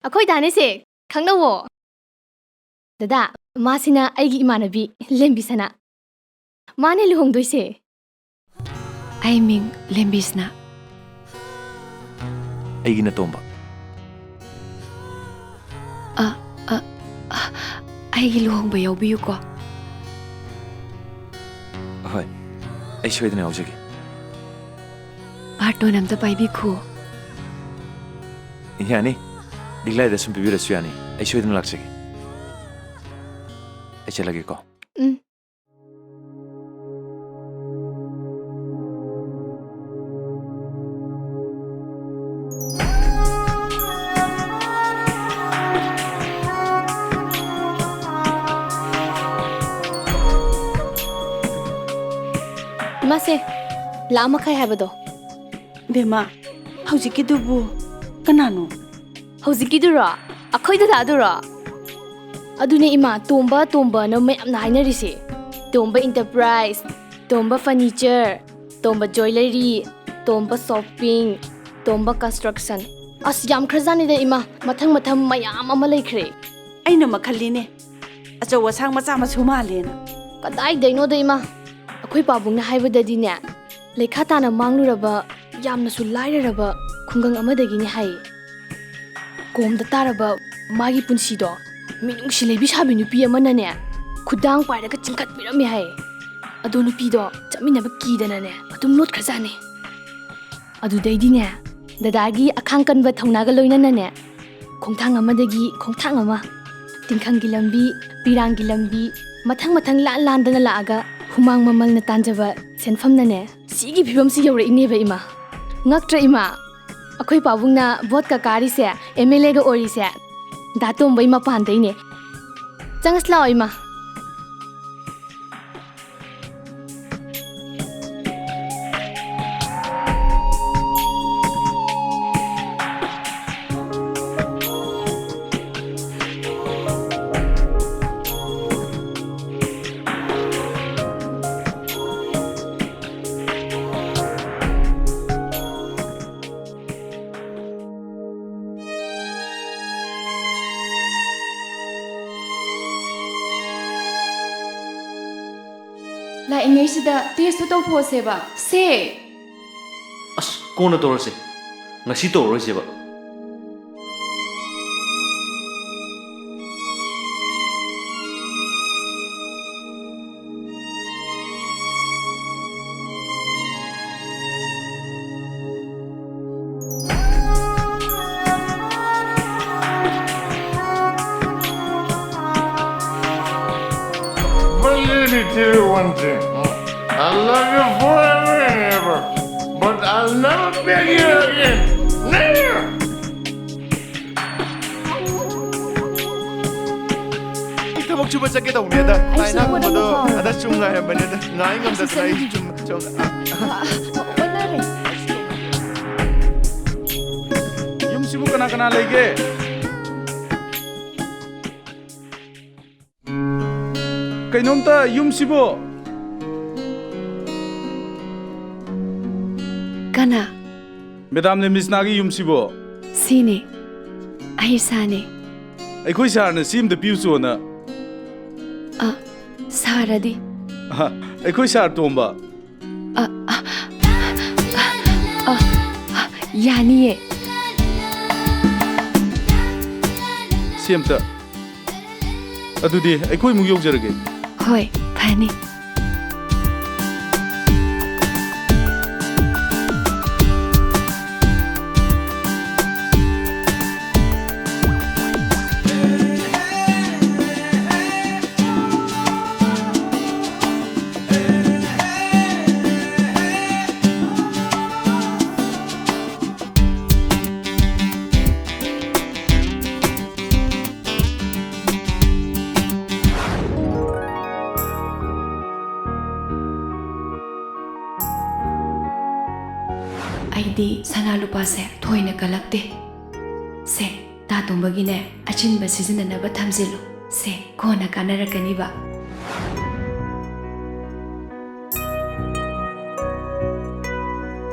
ꯑꯩꯈꯣꯏ ꯗꯥꯅꯦꯁꯦ, ꯈꯪꯅꯧꯋꯣ꯫ ꯗꯗꯥ, ꯃꯥꯁꯤꯅ ꯑꯩꯒꯤ ꯏꯃꯥꯟꯅꯕꯤ ꯂꯦꯝꯕꯤꯁꯅꯥ꯫ ꯃꯥꯅꯦ ꯂꯨꯍꯣꯡꯗꯣꯏꯁꯦ꯫ ꯑꯩ ꯃꯤꯡ ꯂꯦꯝꯕꯤꯁꯅꯥ꯫ ꯑꯩꯒꯤꯅ ꯇꯣꯝꯕ꯫ ꯑ, ꯑ, ꯑ, ꯑꯩꯒꯤ ꯂꯨꯍꯣꯡꯕ ꯌꯥꯎꯕꯤꯌꯨꯀꯣ꯫ ꯍꯣꯏ, ꯑꯩ ꯁꯣꯏꯗꯅ ꯌꯥꯎꯖꯒꯦ꯫ ꯕꯥꯔꯇꯣꯟ ꯑꯝꯇ ꯄꯥꯏꯕꯤꯈꯣ꯫ ꯌꯥꯅꯤ, ꯂꯤꯛꯂꯥꯏꯗ ꯁꯨꯝ ꯄꯤꯕꯤꯔꯁꯨ ꯌꯥꯅꯤ, ꯑꯩ ꯁꯣꯏꯗꯅ ꯂꯥꯛꯆꯒꯦ꯫ ꯑꯩ ꯆꯠꯂꯒꯦꯀꯣ꯫ ꯎꯝ꯫ ꯏꯃꯥꯁꯦ, ꯂꯥꯛ ꯃꯈꯥꯏ ꯍꯥꯏꯕꯗꯣ꯫ ꯕꯦꯝꯃ, ꯍꯧꯖꯤꯛꯀꯤꯗꯨꯕꯨ ꯀꯅꯥꯅꯣ? ꯍꯧꯖꯤꯛꯀꯤꯗꯨꯔꯣ? ꯑꯩꯈꯣꯏ ꯗꯗꯥꯗꯨꯔꯣ? ꯑꯗꯨꯅꯦ ꯏꯃꯥ, ꯇꯣꯝꯕ, ꯇꯣꯝꯕꯅ ꯃꯌꯥꯝꯅ ꯍꯥꯏꯅꯔꯤꯁꯦ꯫ ꯇꯣꯝꯕ Enterprise, ꯇꯣꯝꯕ Furniture, ꯇꯣꯝꯕ Jewellery, ꯇꯣꯝꯕ Shopping, ꯇꯣꯝꯕ Construction꯫ ꯑꯁ, ꯌꯥꯝꯈ꯭ꯔꯖꯥꯠꯅꯤꯗ ꯏꯃꯥ, ꯃꯊꯪ ꯃꯊꯪ ꯃꯌꯥꯝ ꯑꯃ ꯂꯩꯈ꯭ꯔꯦ꯫ ꯑꯩꯅ ꯃꯈꯜꯅꯤꯅꯦ, ꯑꯆꯧ ꯑꯁꯥꯡ ꯃꯆꯥ ꯃꯁꯨ ꯃꯥꯜꯂꯦꯅ꯫ ꯀꯗꯥꯏꯗꯩꯅꯣꯗ ꯏꯃꯥ, ꯑꯩꯈꯣꯏ ꯄꯥꯕꯨꯡꯅ ꯍꯥꯏꯕꯗꯗꯤꯅꯦ, ꯂꯩꯈꯥ ꯇꯥꯅ ꯃꯥꯡꯂꯨꯔꯕ, ꯌꯥꯝꯅꯁꯨ ꯂꯥꯏꯔꯔꯕ ꯈꯨꯡꯒꯪ ꯑꯃꯗꯒꯤꯅꯤ ꯍꯥꯏ꯫ ꯀꯣꯝꯗ ꯇꯥꯔꯕ ꯃꯥꯒꯤ ꯄꯨꯟꯁꯤꯗꯣ ꯃꯤꯅꯨꯡꯁꯤ ꯂꯩꯕꯤ ꯁꯥꯕꯤ ꯅꯨꯄꯤ ꯑꯃꯅꯅꯦ, ꯈꯨꯗꯥꯡ ꯄꯥꯏꯔꯒ ꯆꯤꯡꯈꯠꯄꯤꯔꯝꯃꯦ ꯍꯥꯏ꯫ ꯑꯗꯣ ꯅꯨꯄꯤꯗꯣ ꯆꯠꯃꯤꯟꯅꯕ ꯀꯤꯗꯅꯅꯦ, ꯑꯗꯨꯝ ꯂꯣꯠꯈ꯭ꯔꯖꯥꯠꯅꯤ꯫ ꯑꯗꯨꯗꯩꯗꯤꯅꯦ, ꯗꯗꯥꯒꯤ ꯑꯈꯥꯡ ꯀꯟꯕ ꯊꯧꯅꯥꯒ ꯂꯣꯏꯅꯅꯅꯦ, ꯈꯣꯡꯊꯥꯡ ꯑꯃꯗꯒꯤ ꯈꯣꯡꯊꯥꯡ ꯑꯃ, ꯇꯤꯡꯈꯪꯒꯤ ꯂꯝꯕꯤ, ꯄꯤꯔꯥꯡꯒꯤ ꯂꯝꯕꯤ, ꯃꯊꯪ ꯃꯊꯪ ꯂꯥꯟ ꯂꯥꯟꯗꯅ ꯂꯥꯛꯑꯒ, ꯍꯨꯃꯥꯡ ꯃꯃꯜꯅ ꯇꯥꯟꯖꯕ ꯁꯦꯟꯐꯝꯅꯅꯦ, ꯁꯤꯒꯤ ꯐꯤꯕꯝꯁꯤ ꯌꯧꯔꯛꯏꯅꯦꯕ ꯏꯃꯥ꯫ ꯉꯛꯇ꯭ꯔ ꯏꯃꯥ? ꯑꯩꯈꯣꯏ ꯄꯥꯕꯨꯡꯅ ꯚꯣꯠꯀ ꯀꯥꯔꯤꯁꯦ ꯑꯦꯝ ꯑꯦꯜ ꯑꯦꯒ ꯑꯣꯏꯔꯤꯁꯦ ꯗꯥ ꯇꯣꯝꯕꯩ ꯃꯄꯥꯟꯗꯩꯅꯦ꯫ ꯆꯪꯉꯁꯤ ꯂꯥꯛꯑꯣ ꯏꯃꯥ꯫ ꯂꯥꯛꯏꯉꯩꯁꯤꯗ ꯇꯦꯁꯇꯨ ꯇꯧꯊꯣꯛꯑꯁꯦꯕ꯫ ꯁꯦ! ꯑꯁ, ꯀꯣꯟꯅ ꯇꯧꯔꯁꯦ꯫ ꯉꯁꯤ ꯇꯧꯔꯔꯣꯏꯁꯦꯕ꯫ But let me tell you one thing. I love you forever and ever. But I'll never beg you again. Never! ꯑꯩ ꯊꯕꯛ ꯁꯨꯕ ꯆꯠꯀꯦ ꯇꯧꯕꯅꯦꯗ꯫ ꯑꯩꯁꯨ ꯉꯥꯏ ꯄꯣꯠ ꯑꯃ ꯅꯥꯡꯕꯗꯣ ꯄꯥꯎ꯫ ꯑꯗ ꯁꯨꯝ ꯉꯥꯏꯔꯝꯕꯅꯦꯗ꯫ ꯉꯥꯏ ꯉꯝꯗꯗꯅ ꯑꯩ ꯁꯨꯝ, ꯁꯨꯝ, ꯑ, ꯑ, ꯑ, ꯑꯣꯟꯅꯔꯦ꯫ ꯌꯨꯝꯁꯤꯕꯨ ꯀꯅꯥ ꯀꯅꯥ ꯂꯩꯒꯦ? ꯀꯩꯅꯣꯝꯇ ꯌꯨꯝꯁꯤꯕꯨ꯫ ꯀꯅꯥ? ꯃꯦꯗꯥꯝ ꯂꯦꯃꯤꯁꯅꯥꯒꯤ ꯌꯨꯝꯁꯤꯕꯨ꯫ ꯁꯤꯅꯤ꯫ ꯑꯩ ꯁꯥꯅꯤ꯫ ꯑꯩꯈꯣꯏ ꯁꯥꯔꯅ ꯁꯤ ꯑꯝꯇ ꯄꯤꯌꯨ ꯆꯣꯅ꯫ ꯑ, ꯁꯥꯔꯗꯤ? ꯑ, ꯑꯩꯈꯣꯏ ꯁꯥꯔ ꯇꯣꯝꯕ꯫ ꯑ, ꯑ, ꯑ, ꯑ, ꯌꯥꯅꯤꯌꯦ꯫ ꯁꯤ ꯑꯝꯇ꯫ ꯑꯗꯨꯗꯤ ꯑꯩꯈꯣꯏꯃꯨꯛ ꯌꯧꯖꯔꯒꯦ꯫ ꯍꯣꯏ, ꯐꯅꯤ꯫ ꯑꯩꯗꯤ ꯁꯅꯥ ꯂꯨꯄꯥꯁꯦ ꯊꯣꯏꯅ ꯀꯜꯂꯛꯇꯦ꯫ ꯁꯦ, ꯇꯥ ꯇꯣꯝꯕꯒꯤꯅꯦ, ꯑꯆꯤꯟꯕ ꯁꯤꯖꯤꯟꯅꯅꯕ ꯊꯝꯖꯤꯜꯂꯨ꯫ ꯁꯦ, ꯀꯣꯟꯅ ꯀꯥꯟꯅꯔꯛꯀꯅꯤꯕ꯫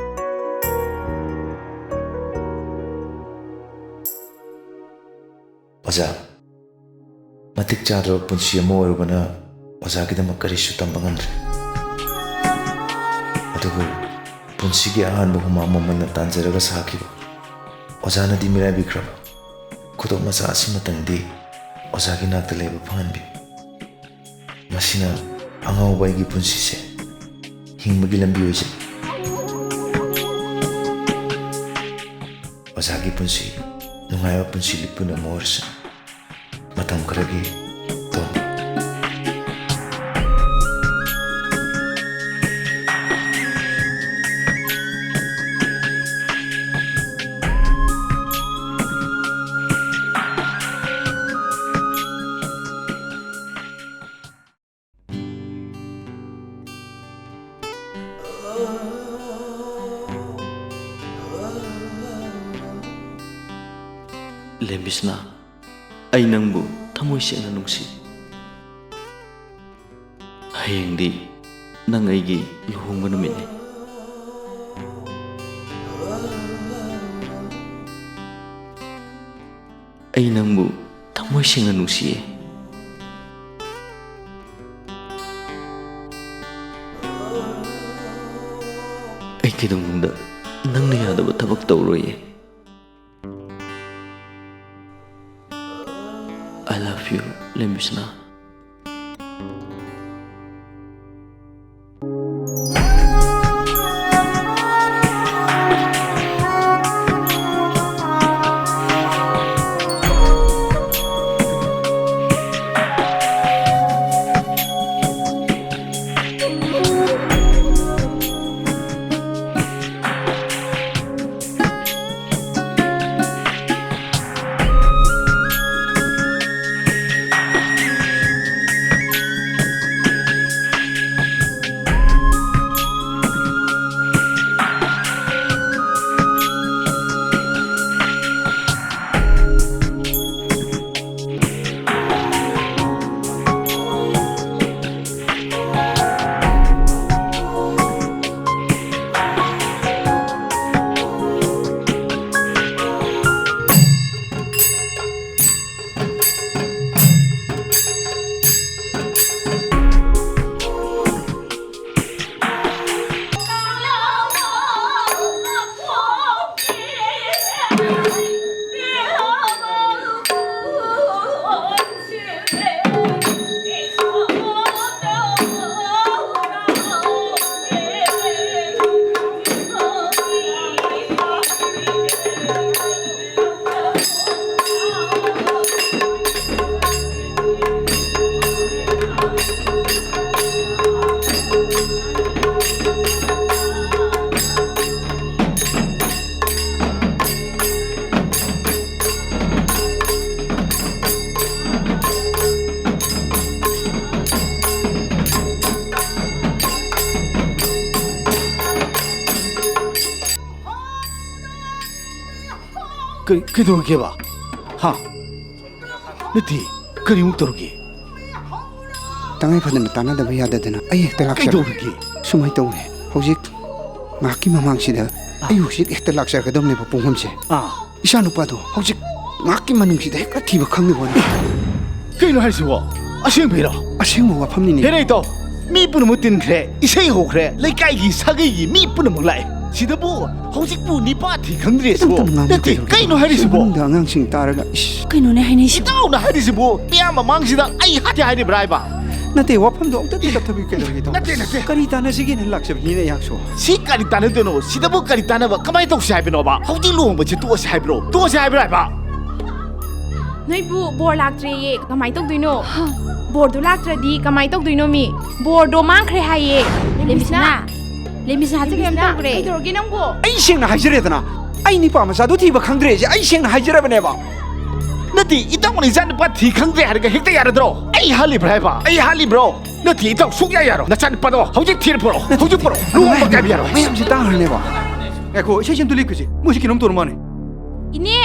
ꯑꯣꯖꯥ, ꯃꯇꯤꯛ ꯆꯥꯗ꯭ꯔꯕ ꯄꯨꯟꯁꯤ ꯑꯃ ꯑꯣꯏꯔꯨꯕꯅ ꯑꯣꯖꯥꯒꯤꯗꯃꯛ ꯀꯔꯤꯁꯨ ꯇꯝꯕ ꯉꯝꯗ꯭ꯔꯦ꯫ ꯑꯗꯨꯕꯨ ꯄꯨꯟꯁꯤꯒꯤ ꯑꯍꯥꯟꯕ ꯍꯨꯃꯥꯡ ꯃꯃꯜꯅ ꯇꯥꯟꯖꯔꯒ ꯁꯥꯈꯤꯕ ꯑꯣꯖꯥꯅꯗꯤ ꯃꯤꯔꯥꯏꯕꯤꯈ꯭ꯔꯕ ꯈꯨꯗꯣꯞ ꯃꯆꯥ ꯑꯁꯤꯃꯇꯪꯗꯤ ꯑꯣꯖꯥꯒꯤ ꯅꯥꯛꯇ ꯂꯩꯕ ꯐꯪꯍꯟꯕꯤꯌꯨ꯫ ꯃꯁꯤꯅ ꯑꯉꯥꯎꯕ ꯑꯩꯒꯤ ꯄꯨꯟꯁꯤꯁꯦ ꯍꯤꯡꯕꯒꯤ ꯂꯝꯕꯤ ꯑꯣꯏꯖꯩ꯫ ꯑꯣꯖꯥꯒꯤ ꯄꯨꯟꯁꯤ ꯅꯨꯡꯉꯥꯏꯕ ꯄꯨꯟꯁꯤ ꯂꯤꯠꯄꯨꯅ ꯑꯃ ꯑꯣꯏꯔꯁꯅꯨ꯫ ꯃꯇꯝ ꯈꯔꯒꯤ ꯇꯣꯟꯕ꯫ ꯕꯤꯁꯅꯥ, ꯑꯩ ꯅꯪꯕꯨ ꯊꯃꯣꯏ ꯁꯦꯡꯅ ꯅꯨꯡꯁꯤ꯫ ꯍꯌꯦꯡꯗꯤ ꯅꯪ ꯑꯩꯒꯤ ꯂꯨꯍꯣꯡꯕ ꯅꯨꯃꯤꯠꯅꯤ꯫ ꯑꯩ ꯅꯪꯕꯨ ꯊꯃꯣꯏ ꯁꯦꯡꯅ ꯅꯨꯡꯁꯤꯌꯦ꯫ ꯑꯩ ꯀꯩꯗꯧꯅꯨꯡꯗ ꯅꯪꯅ ꯌꯥꯗꯕ ꯊꯕꯛ ꯇꯧꯔꯣꯏꯌꯦ꯫ I love you, ꯂꯦꯝꯕꯤꯁꯅꯥ꯫ ꯀꯩ-, ꯀꯩꯗꯧꯔꯒꯦꯕ? ꯍꯥ? ꯅꯠꯇꯦ, ꯀꯔꯤꯃꯨꯛ ꯇꯧꯔꯒꯦ? ꯇꯉꯥꯏ ꯐꯗꯅ ꯇꯥꯟꯅꯗꯕ ꯌꯥꯗꯗꯅ ꯑꯩ ꯍꯦꯛꯇ ꯂꯥꯛꯆꯔꯦ꯫ ꯀꯩꯗꯧꯔꯒꯦ? ꯁꯨꯃꯥꯏꯅ ꯇꯧꯅꯦ, ꯍꯧꯖꯤꯛ ꯉꯥꯏꯍꯥꯛꯀꯤ ꯃꯃꯥꯡꯁꯤꯗ ꯑꯥ꯫ ꯑꯩ ꯍꯧꯖꯤꯛ ꯍꯦꯛꯇ ꯂꯥꯛꯆꯔꯒꯗꯕꯅꯦꯕ ꯄꯨꯡꯐꯝꯁꯦ꯫ ꯑꯥ꯫ ꯏꯆꯥ ꯅꯨꯄꯥꯗꯣ ꯍꯧꯖꯤꯛ ꯉꯥꯏꯍꯥꯛꯀꯤ ꯃꯅꯨꯡꯁꯤꯗ ꯍꯦꯛꯇ ꯊꯤꯕ ꯈꯪꯗꯕ ꯋꯥꯅꯤ꯫ ꯀꯩꯅꯣ ꯍꯥꯏꯁꯤꯕꯣ? ꯑꯁꯦꯡꯕꯩꯔꯣ? ꯑꯁꯦꯡꯕ ꯋꯥꯐꯝꯅꯤꯅꯦ꯫ ꯍꯦꯔꯩ ꯇꯧ꯫ ꯃꯤ ꯄꯨꯝꯅꯃꯛ ꯇꯤꯟꯈ꯭ꯔꯦ, ꯏꯁꯩ ꯍꯧꯈ꯭ꯔꯦ, ꯂꯩꯀꯥꯏꯒꯤ ꯁꯥꯒꯩꯒꯤ ꯃꯤ ꯄꯨꯝꯅꯃꯛ ꯂꯥꯛꯑꯦ꯫ ꯁꯤꯗꯕꯨ ꯍꯧꯖꯤꯛꯄꯨ ꯅꯤꯄꯥ ꯊꯤ ꯈꯪꯗ꯭ꯔꯦ ꯁꯤꯕꯣ? ꯏꯇꯝ ꯇꯝꯅ ꯉꯥꯡꯕ ꯅꯠꯇꯦ, ꯀꯩꯗꯧꯔꯒꯦ? ꯀꯩꯅꯣ ꯍꯥꯏꯔꯤꯁꯤꯕꯣ? ꯏꯃꯨꯡꯗ ꯑꯉꯥꯡꯁꯤꯡ ꯇꯥꯔꯒ, ꯏꯁ꯫ ꯀꯩꯅꯣꯅꯦ ꯍꯥꯏꯅꯩꯁꯤꯕꯣ? ꯏꯇꯥꯎꯅ ꯍꯥꯏꯔꯤꯁꯤꯕꯣ? ꯃꯤꯌꯥꯝ ꯃꯃꯥꯡꯁꯤꯗ ꯑꯩ ꯍꯥꯠꯀꯦ ꯍꯥꯏꯔꯤꯕ꯭ꯔꯥ ꯍꯥꯏꯕ? ꯅꯠꯇꯦ, ꯋꯥꯐꯝꯗꯣ ꯑꯝꯇꯗꯤ ꯇꯞꯊꯕꯤꯌꯨ ꯀꯩꯗꯧꯔꯒꯦ, ꯏꯇꯥꯎ? ꯅꯠꯇꯦ, ꯅꯠꯇꯦ꯫ ꯀꯔꯤ ꯇꯥꯟꯅꯁꯤꯒꯦꯅ ꯂꯥꯛꯆꯕꯅꯤꯅꯦ ꯑꯩꯍꯥꯛꯁꯨ꯫ ꯁꯤ ꯀꯔꯤ ꯇꯥꯟꯅꯗꯣꯏꯅꯣ? ꯁꯤꯗꯕꯨ ꯀꯔꯤ ꯇꯥꯟꯅꯕ? ꯀꯃꯥꯏꯅ ꯇꯧꯁꯤ ꯍꯥꯏꯕꯅꯣꯕ? ꯍꯧꯖꯤꯛ ꯂꯨꯍꯣꯡꯕꯁꯤ ꯇꯣꯛꯑꯁꯤ ꯍꯥꯏꯕ꯭ꯔꯣ? ꯇꯣꯛꯑꯁꯤ ꯍꯥꯏꯕ꯭ꯔꯥ ꯍꯥꯏꯕ? ꯅꯣꯏꯕꯨ ꯕꯣꯔ ꯂꯥꯛꯇ꯭ꯔꯦꯌꯦ, ꯀꯃꯥꯏꯅ ꯇꯧꯗꯣꯏꯅꯣ? ꯕꯣꯔꯗꯣ ꯂꯥꯛꯇ꯭ꯔꯗꯤ ꯀꯃꯥꯏꯅ ꯇꯧꯗꯣꯏꯅꯣ ꯃꯤ? ꯕꯣꯔꯗꯣ ꯃꯥꯡꯈ꯭ꯔꯦ ꯍꯥꯏꯌꯦ꯫ ꯂꯦꯃꯤꯁꯅꯥ, ꯂꯦꯃꯤꯁꯅꯥ, ꯍꯧꯖꯤꯛ ꯀꯩꯝ ꯇꯧꯈ꯭ꯔꯦ꯫ ꯀꯩꯗꯧꯔꯒꯦ ꯅꯪꯕꯨ? ꯑꯩ ꯁꯦꯡꯅ ꯍꯥꯏꯖꯔꯦꯗꯅ, ꯑꯩ ꯅꯤꯄꯥ ꯃꯆꯥꯗꯨ ꯊꯤꯕ ꯈꯪꯗ꯭ꯔꯦꯁꯦ ꯑꯩ ꯁꯦꯡꯅ ꯍꯥꯏꯖꯔꯕꯅꯦꯕ꯫ ꯅꯠꯇꯦ, ꯏꯇꯥꯎꯅ ꯏꯆꯥ ꯅꯨꯄꯥ ꯊꯤ ꯈꯪꯗ꯭ꯔꯦ ꯍꯥꯏꯔꯒ ꯍꯦꯛꯇ ꯌꯥꯔꯗ꯭ꯔꯣ? ꯑꯩ ꯍꯥꯠꯂꯤꯕ꯭ꯔꯥ ꯍꯥꯏꯕ? ꯑꯩ ꯍꯥꯠꯂꯤꯕ꯭ꯔꯣ? ꯅꯠꯇꯦ, ꯏꯇꯥꯎ, ꯁꯨꯛꯌꯥ ꯌꯥꯔꯣꯏ꯫ ꯅꯆꯥ ꯅꯨꯄꯥꯗꯣ ꯍꯧꯖꯤꯛ ꯊꯤꯔ ꯄꯨꯔꯛꯑꯣ꯫ ꯅꯠꯇꯦ, ꯍꯧꯖꯤꯛ ꯄꯨꯔꯛꯑꯣ꯫ ꯂꯨꯍꯣꯡꯕ ꯀꯥꯏꯕ ꯌꯥꯔꯣꯏ꯫ ꯃꯌꯥꯝꯁꯦ ꯇꯥꯈ꯭ꯔꯅꯦꯕ꯫ ꯉꯥꯏꯈꯣ, ꯏꯁꯩꯁꯦ ꯑꯝꯇ ꯂꯦꯞꯈꯤꯁꯦ꯫ ꯃꯣꯏꯁꯦ ꯀꯩꯅꯣꯝ ꯇꯧꯔ ꯃꯥꯜꯂꯦ꯫ ꯏꯅꯦ!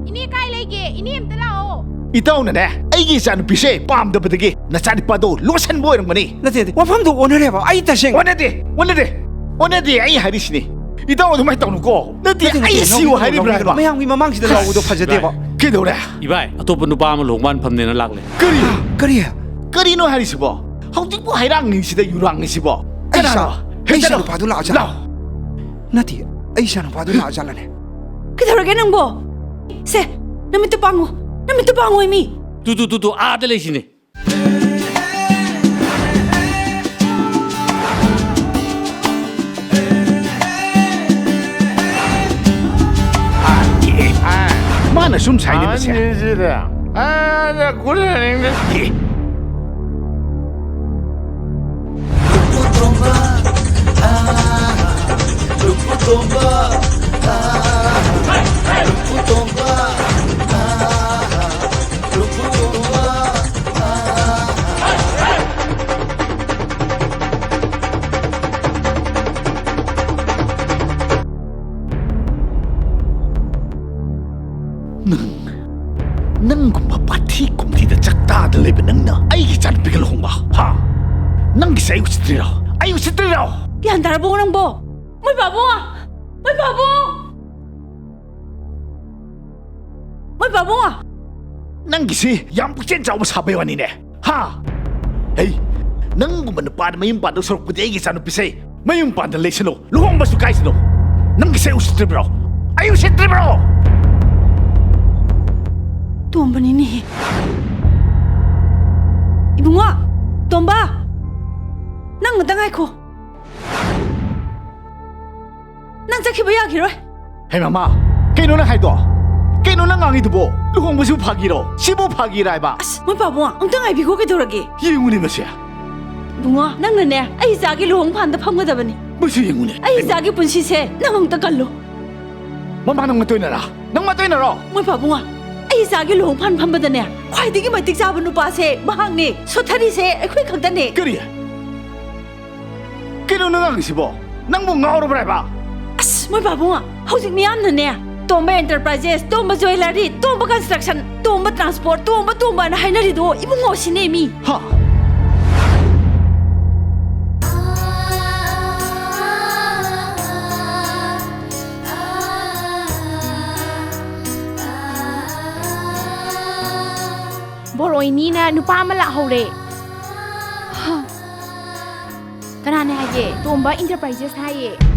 ꯏꯅꯦ ꯀꯥꯏ ꯂꯩꯒꯦ? ꯏꯅꯦ ꯑꯝꯇ ꯂꯥꯛꯑꯣ꯫ ꯏꯇꯥꯎꯅꯅꯦ, ꯑꯩꯒꯤ ꯏꯆꯥ ꯅꯨꯄꯤꯁꯦ ꯄꯥꯝꯗꯕꯗꯒꯤ ꯅꯆꯥ ꯅꯨꯄꯥꯗꯣ ꯂꯣꯠꯁꯟꯕ ꯑꯣꯏꯔꯝꯒꯅꯤ꯫ ꯅꯠꯇꯦ, ꯅꯠꯇꯦ, ꯋꯥꯐꯝꯗꯣ ꯑꯣꯟꯅꯔꯦꯕ꯫ ꯑꯩ ꯇꯁꯦꯡ- ꯑꯣꯟꯅꯗꯦ, ꯑꯣꯟꯅꯗꯦ, ꯑꯣꯟꯅꯗꯦ꯫ ꯑꯩ ꯍꯥꯏꯔꯤꯁꯤꯅꯤ꯫ ꯏꯇꯥꯎ ꯑꯗꯨꯃꯥꯏꯅ ꯇꯧꯅꯨꯀꯣ꯫ ꯅꯠꯇꯦ, ꯅꯠꯇꯦ, ꯅꯠꯇꯦ, ꯑꯩ ꯁꯤꯌꯨ ꯂꯧꯕꯤꯔꯣ, ꯍꯥꯏꯔꯤꯕ꯭ꯔꯥ ꯂꯧꯕꯤꯔꯣ꯫ ꯍꯥꯏꯕ? ꯃꯌꯥꯝꯒꯤ ꯃꯃꯥꯡꯁꯤꯗ ꯂꯥꯎꯕꯗꯣ ꯐꯖꯗꯦꯕ꯫ ꯀꯩꯗꯧꯔꯦ? ꯏꯕꯥꯏ, ꯑꯇꯣꯞꯄ ꯅꯨꯄꯥ ꯑꯃ ꯂꯨꯍꯣꯡꯕ ꯍꯥꯟꯅ ꯐꯝꯅꯦꯅ ꯂꯥꯛꯂꯦ꯫ ꯀꯔꯤ? ꯀꯔꯤ? ꯀꯔꯤꯅꯣ ꯍꯥꯏꯔꯤꯁꯤꯕꯣ? ꯍꯧꯖꯤꯛꯄꯨ ꯍꯩꯔꯥꯡꯉꯤꯁꯤꯗ ꯌꯨꯔꯥꯡꯉꯤꯁꯤꯕꯣ? ꯑꯩ ꯀꯅꯥꯅꯣ? ꯏꯆꯥ-, ꯑꯩ ꯍꯦꯛꯇ ꯏꯆꯥ ꯂꯥꯎ꯫ ꯅꯨꯄꯥꯗꯨ ꯂꯥꯛꯑꯖꯥꯠꯂꯣ? ꯂꯥꯎ꯫ ꯅꯠꯇꯦ, ꯑꯩ ꯏꯆꯥ ꯅꯨꯄꯥꯗꯨ ꯂꯥꯛꯑꯖꯥꯠꯂꯅꯦ? ꯀꯩꯗꯧꯔꯒꯦ ꯅꯪꯕꯣ? ꯁꯦ, ꯅꯃꯤꯠꯇꯨ ꯄꯥꯡꯉꯨ, ꯅꯃꯤꯠꯇꯨ ꯄꯥꯡꯉꯣ ꯃꯤ꯫ ꯇꯨ, ꯇꯨ, ꯇꯨ, ꯇꯨ, ꯑꯥꯗ ꯂꯩꯁꯤꯅꯦ꯫ ꯃꯥꯅ ꯁꯨꯝ ꯁꯥꯏꯅꯦ ꯃꯁꯦ꯫ ꯑꯅꯤꯁꯤꯗ꯫ ꯑꯥꯗ ꯀꯨꯂꯦꯅꯤꯡꯗꯦ꯫ ꯑꯦ꯫ ꯅꯪ ꯅꯪꯒꯨꯝꯕ ꯄꯥꯊꯤ ꯀꯨꯝꯊꯤꯗ ꯆꯥꯛꯇꯥꯗ ꯂꯩꯕ ꯅꯪꯅ ꯑꯩꯒꯤ ꯏꯆꯥꯅꯨꯄꯤꯒ ꯂꯨꯍꯣꯡꯕ? ꯍꯥ? ꯅꯪꯒꯤꯁꯦ ꯑꯩ ꯎꯁꯤꯠꯇ꯭ꯔꯤꯔꯣ? ꯑꯩ ꯎꯁꯤꯠꯇ꯭ꯔꯤꯔꯣ? ꯒ꯭ꯌꯥꯟ ꯇꯥꯔꯕꯣ ꯅꯪꯕꯣ? ꯃꯣꯏ ꯄꯥꯕꯨꯡ! ꯃꯣꯏ ꯄꯥꯕꯨꯡ! ꯃꯣꯏ ꯄꯥꯕꯨꯡ! ꯅꯪꯒꯤꯁꯤ ꯌꯥꯝ ꯄꯨꯛꯆꯦꯜ ꯆꯥꯎꯕ ꯁꯥꯕꯩ ꯋꯥꯅꯤꯅꯦ꯫ ꯍꯥ? ꯍꯩ, ꯅꯪꯒꯨꯝꯕ ꯅꯨꯄꯥꯗ ꯃꯌꯨꯝ ꯄꯥꯟꯗꯧ ꯁꯔꯨꯛꯄꯨꯗꯤ ꯑꯩꯒꯤ ꯏꯆꯥꯅꯨꯄꯤꯁꯦ ꯃꯌꯨꯝ ꯄꯥꯟꯗ ꯂꯩꯁꯅꯨ, ꯂꯨꯍꯣꯡꯕꯁꯨ ꯀꯥꯏꯁꯅꯨ꯫ ꯅꯪꯒꯤꯁꯦ ꯎꯁꯤꯠꯇ꯭ꯔꯤꯕ꯭ꯔꯣ? ꯑꯩ ꯎꯁꯤꯠꯇ꯭ꯔꯤꯕ꯭ꯔꯣ? ꯇꯣꯝꯕꯅꯤꯅꯦꯍꯦ꯫ ꯏꯕꯨꯡꯉꯣ, ꯇꯣꯝꯕ, ꯅꯪ ꯑꯝꯇ ꯉꯥꯏꯈꯣ꯫ ꯅꯪ ꯆꯠꯈꯤꯕ ꯌꯥꯈꯤꯔꯣꯏ꯫ ꯍꯦ ꯃꯃꯥ, ꯀꯩꯅꯣ ꯅꯪ ꯍꯥꯏꯗꯣ? ꯀꯩꯅꯣ ꯅꯪ ꯉꯥꯡꯉꯤꯗꯨꯕꯣ? ꯂꯨꯍꯣꯡꯕꯁꯨ ꯐꯥꯒꯤꯔꯣ? ꯁꯤꯕꯨ ꯐꯥꯒꯤꯔꯥ ꯍꯥꯏꯕ? ꯑꯁ, ꯃꯣꯏ ꯄꯥꯕꯨꯡ, ꯑꯝꯇ ꯉꯥꯏꯕꯤꯈꯣ, ꯀꯩꯗꯧꯔꯒꯦ? ꯌꯦꯡꯉꯨꯅꯦ ꯃꯁꯦ꯫ ꯏꯕꯨꯡꯉꯣ, ꯅꯪꯅꯅꯦ, ꯑꯩ ꯏꯆꯥꯒꯤ ꯂꯨꯍꯣꯡ ꯐꯥꯟꯗ ꯐꯝꯒꯗꯕꯅꯤ꯫ ꯃꯁꯤ ꯌꯦꯡꯉꯨꯅꯦ꯫ ꯑꯩ ꯏꯆꯥꯒꯤ ꯄꯨꯟꯁꯤꯁꯦ ꯅꯪ ꯑꯝꯇ ꯀꯜꯂꯨ꯫ ꯃꯃꯥ, ꯅꯪ ꯃꯇꯣꯏꯅꯔꯥ? ꯅꯪ ꯃꯇꯣꯏꯅꯔꯣ? ꯃꯣꯏ ꯄꯥꯕꯨꯡ, ꯑꯩ ꯏꯆꯥꯒꯤ ꯂꯨꯍꯣꯡ ꯐꯥꯟ ꯐꯝꯕꯗꯅꯦ, ꯈ꯭ꯋꯥꯏꯗꯒꯤ ꯃꯇꯤꯛ ꯆꯥꯕ ꯅꯨꯄꯥꯁꯦ ꯃꯍꯥꯛꯅꯦ, ꯁꯣꯊꯔꯤꯁꯦ ꯑꯩꯈꯣꯏ ꯈꯛꯇꯅꯦ꯫ ꯀꯔꯤ? ꯀꯩꯅꯣ ꯅꯪ ꯉꯥꯡꯉꯤꯁꯤꯕꯣ? ꯅꯪꯕꯨ ꯉꯥꯎꯔꯕ꯭ꯔꯥ ꯍꯥꯏꯕ? ꯑꯁ, ꯃꯣꯏ ꯄꯥꯕꯨꯡ, ꯍꯧꯖꯤꯛ ꯃꯤꯌꯥꯝꯅꯅꯦ, ꯇꯣꯝꯕ Enterprises, ꯇꯣꯝꯕ Jewellery, ꯇꯣꯝꯕ Construction, ꯇꯣꯝꯕ Transport, ꯇꯣꯝꯕ, ꯇꯣꯝꯕ ꯑꯅ ꯍꯥꯏꯅꯔꯤꯗꯣ ꯏꯕꯨꯡꯉꯣ ꯁꯤꯅꯦ ꯃꯤ꯫ ꯍꯥ? ꯕꯣꯔꯣꯏꯅꯤꯅ ꯅꯨꯄꯥ ꯑꯃ ꯂꯥꯛꯍꯧꯔꯦ꯫ ꯍꯥ? ꯀꯅꯥꯅ ꯍꯥꯏꯒꯦ? ꯇꯣꯝꯕ Enterprises ꯍꯥꯏꯌꯦ꯫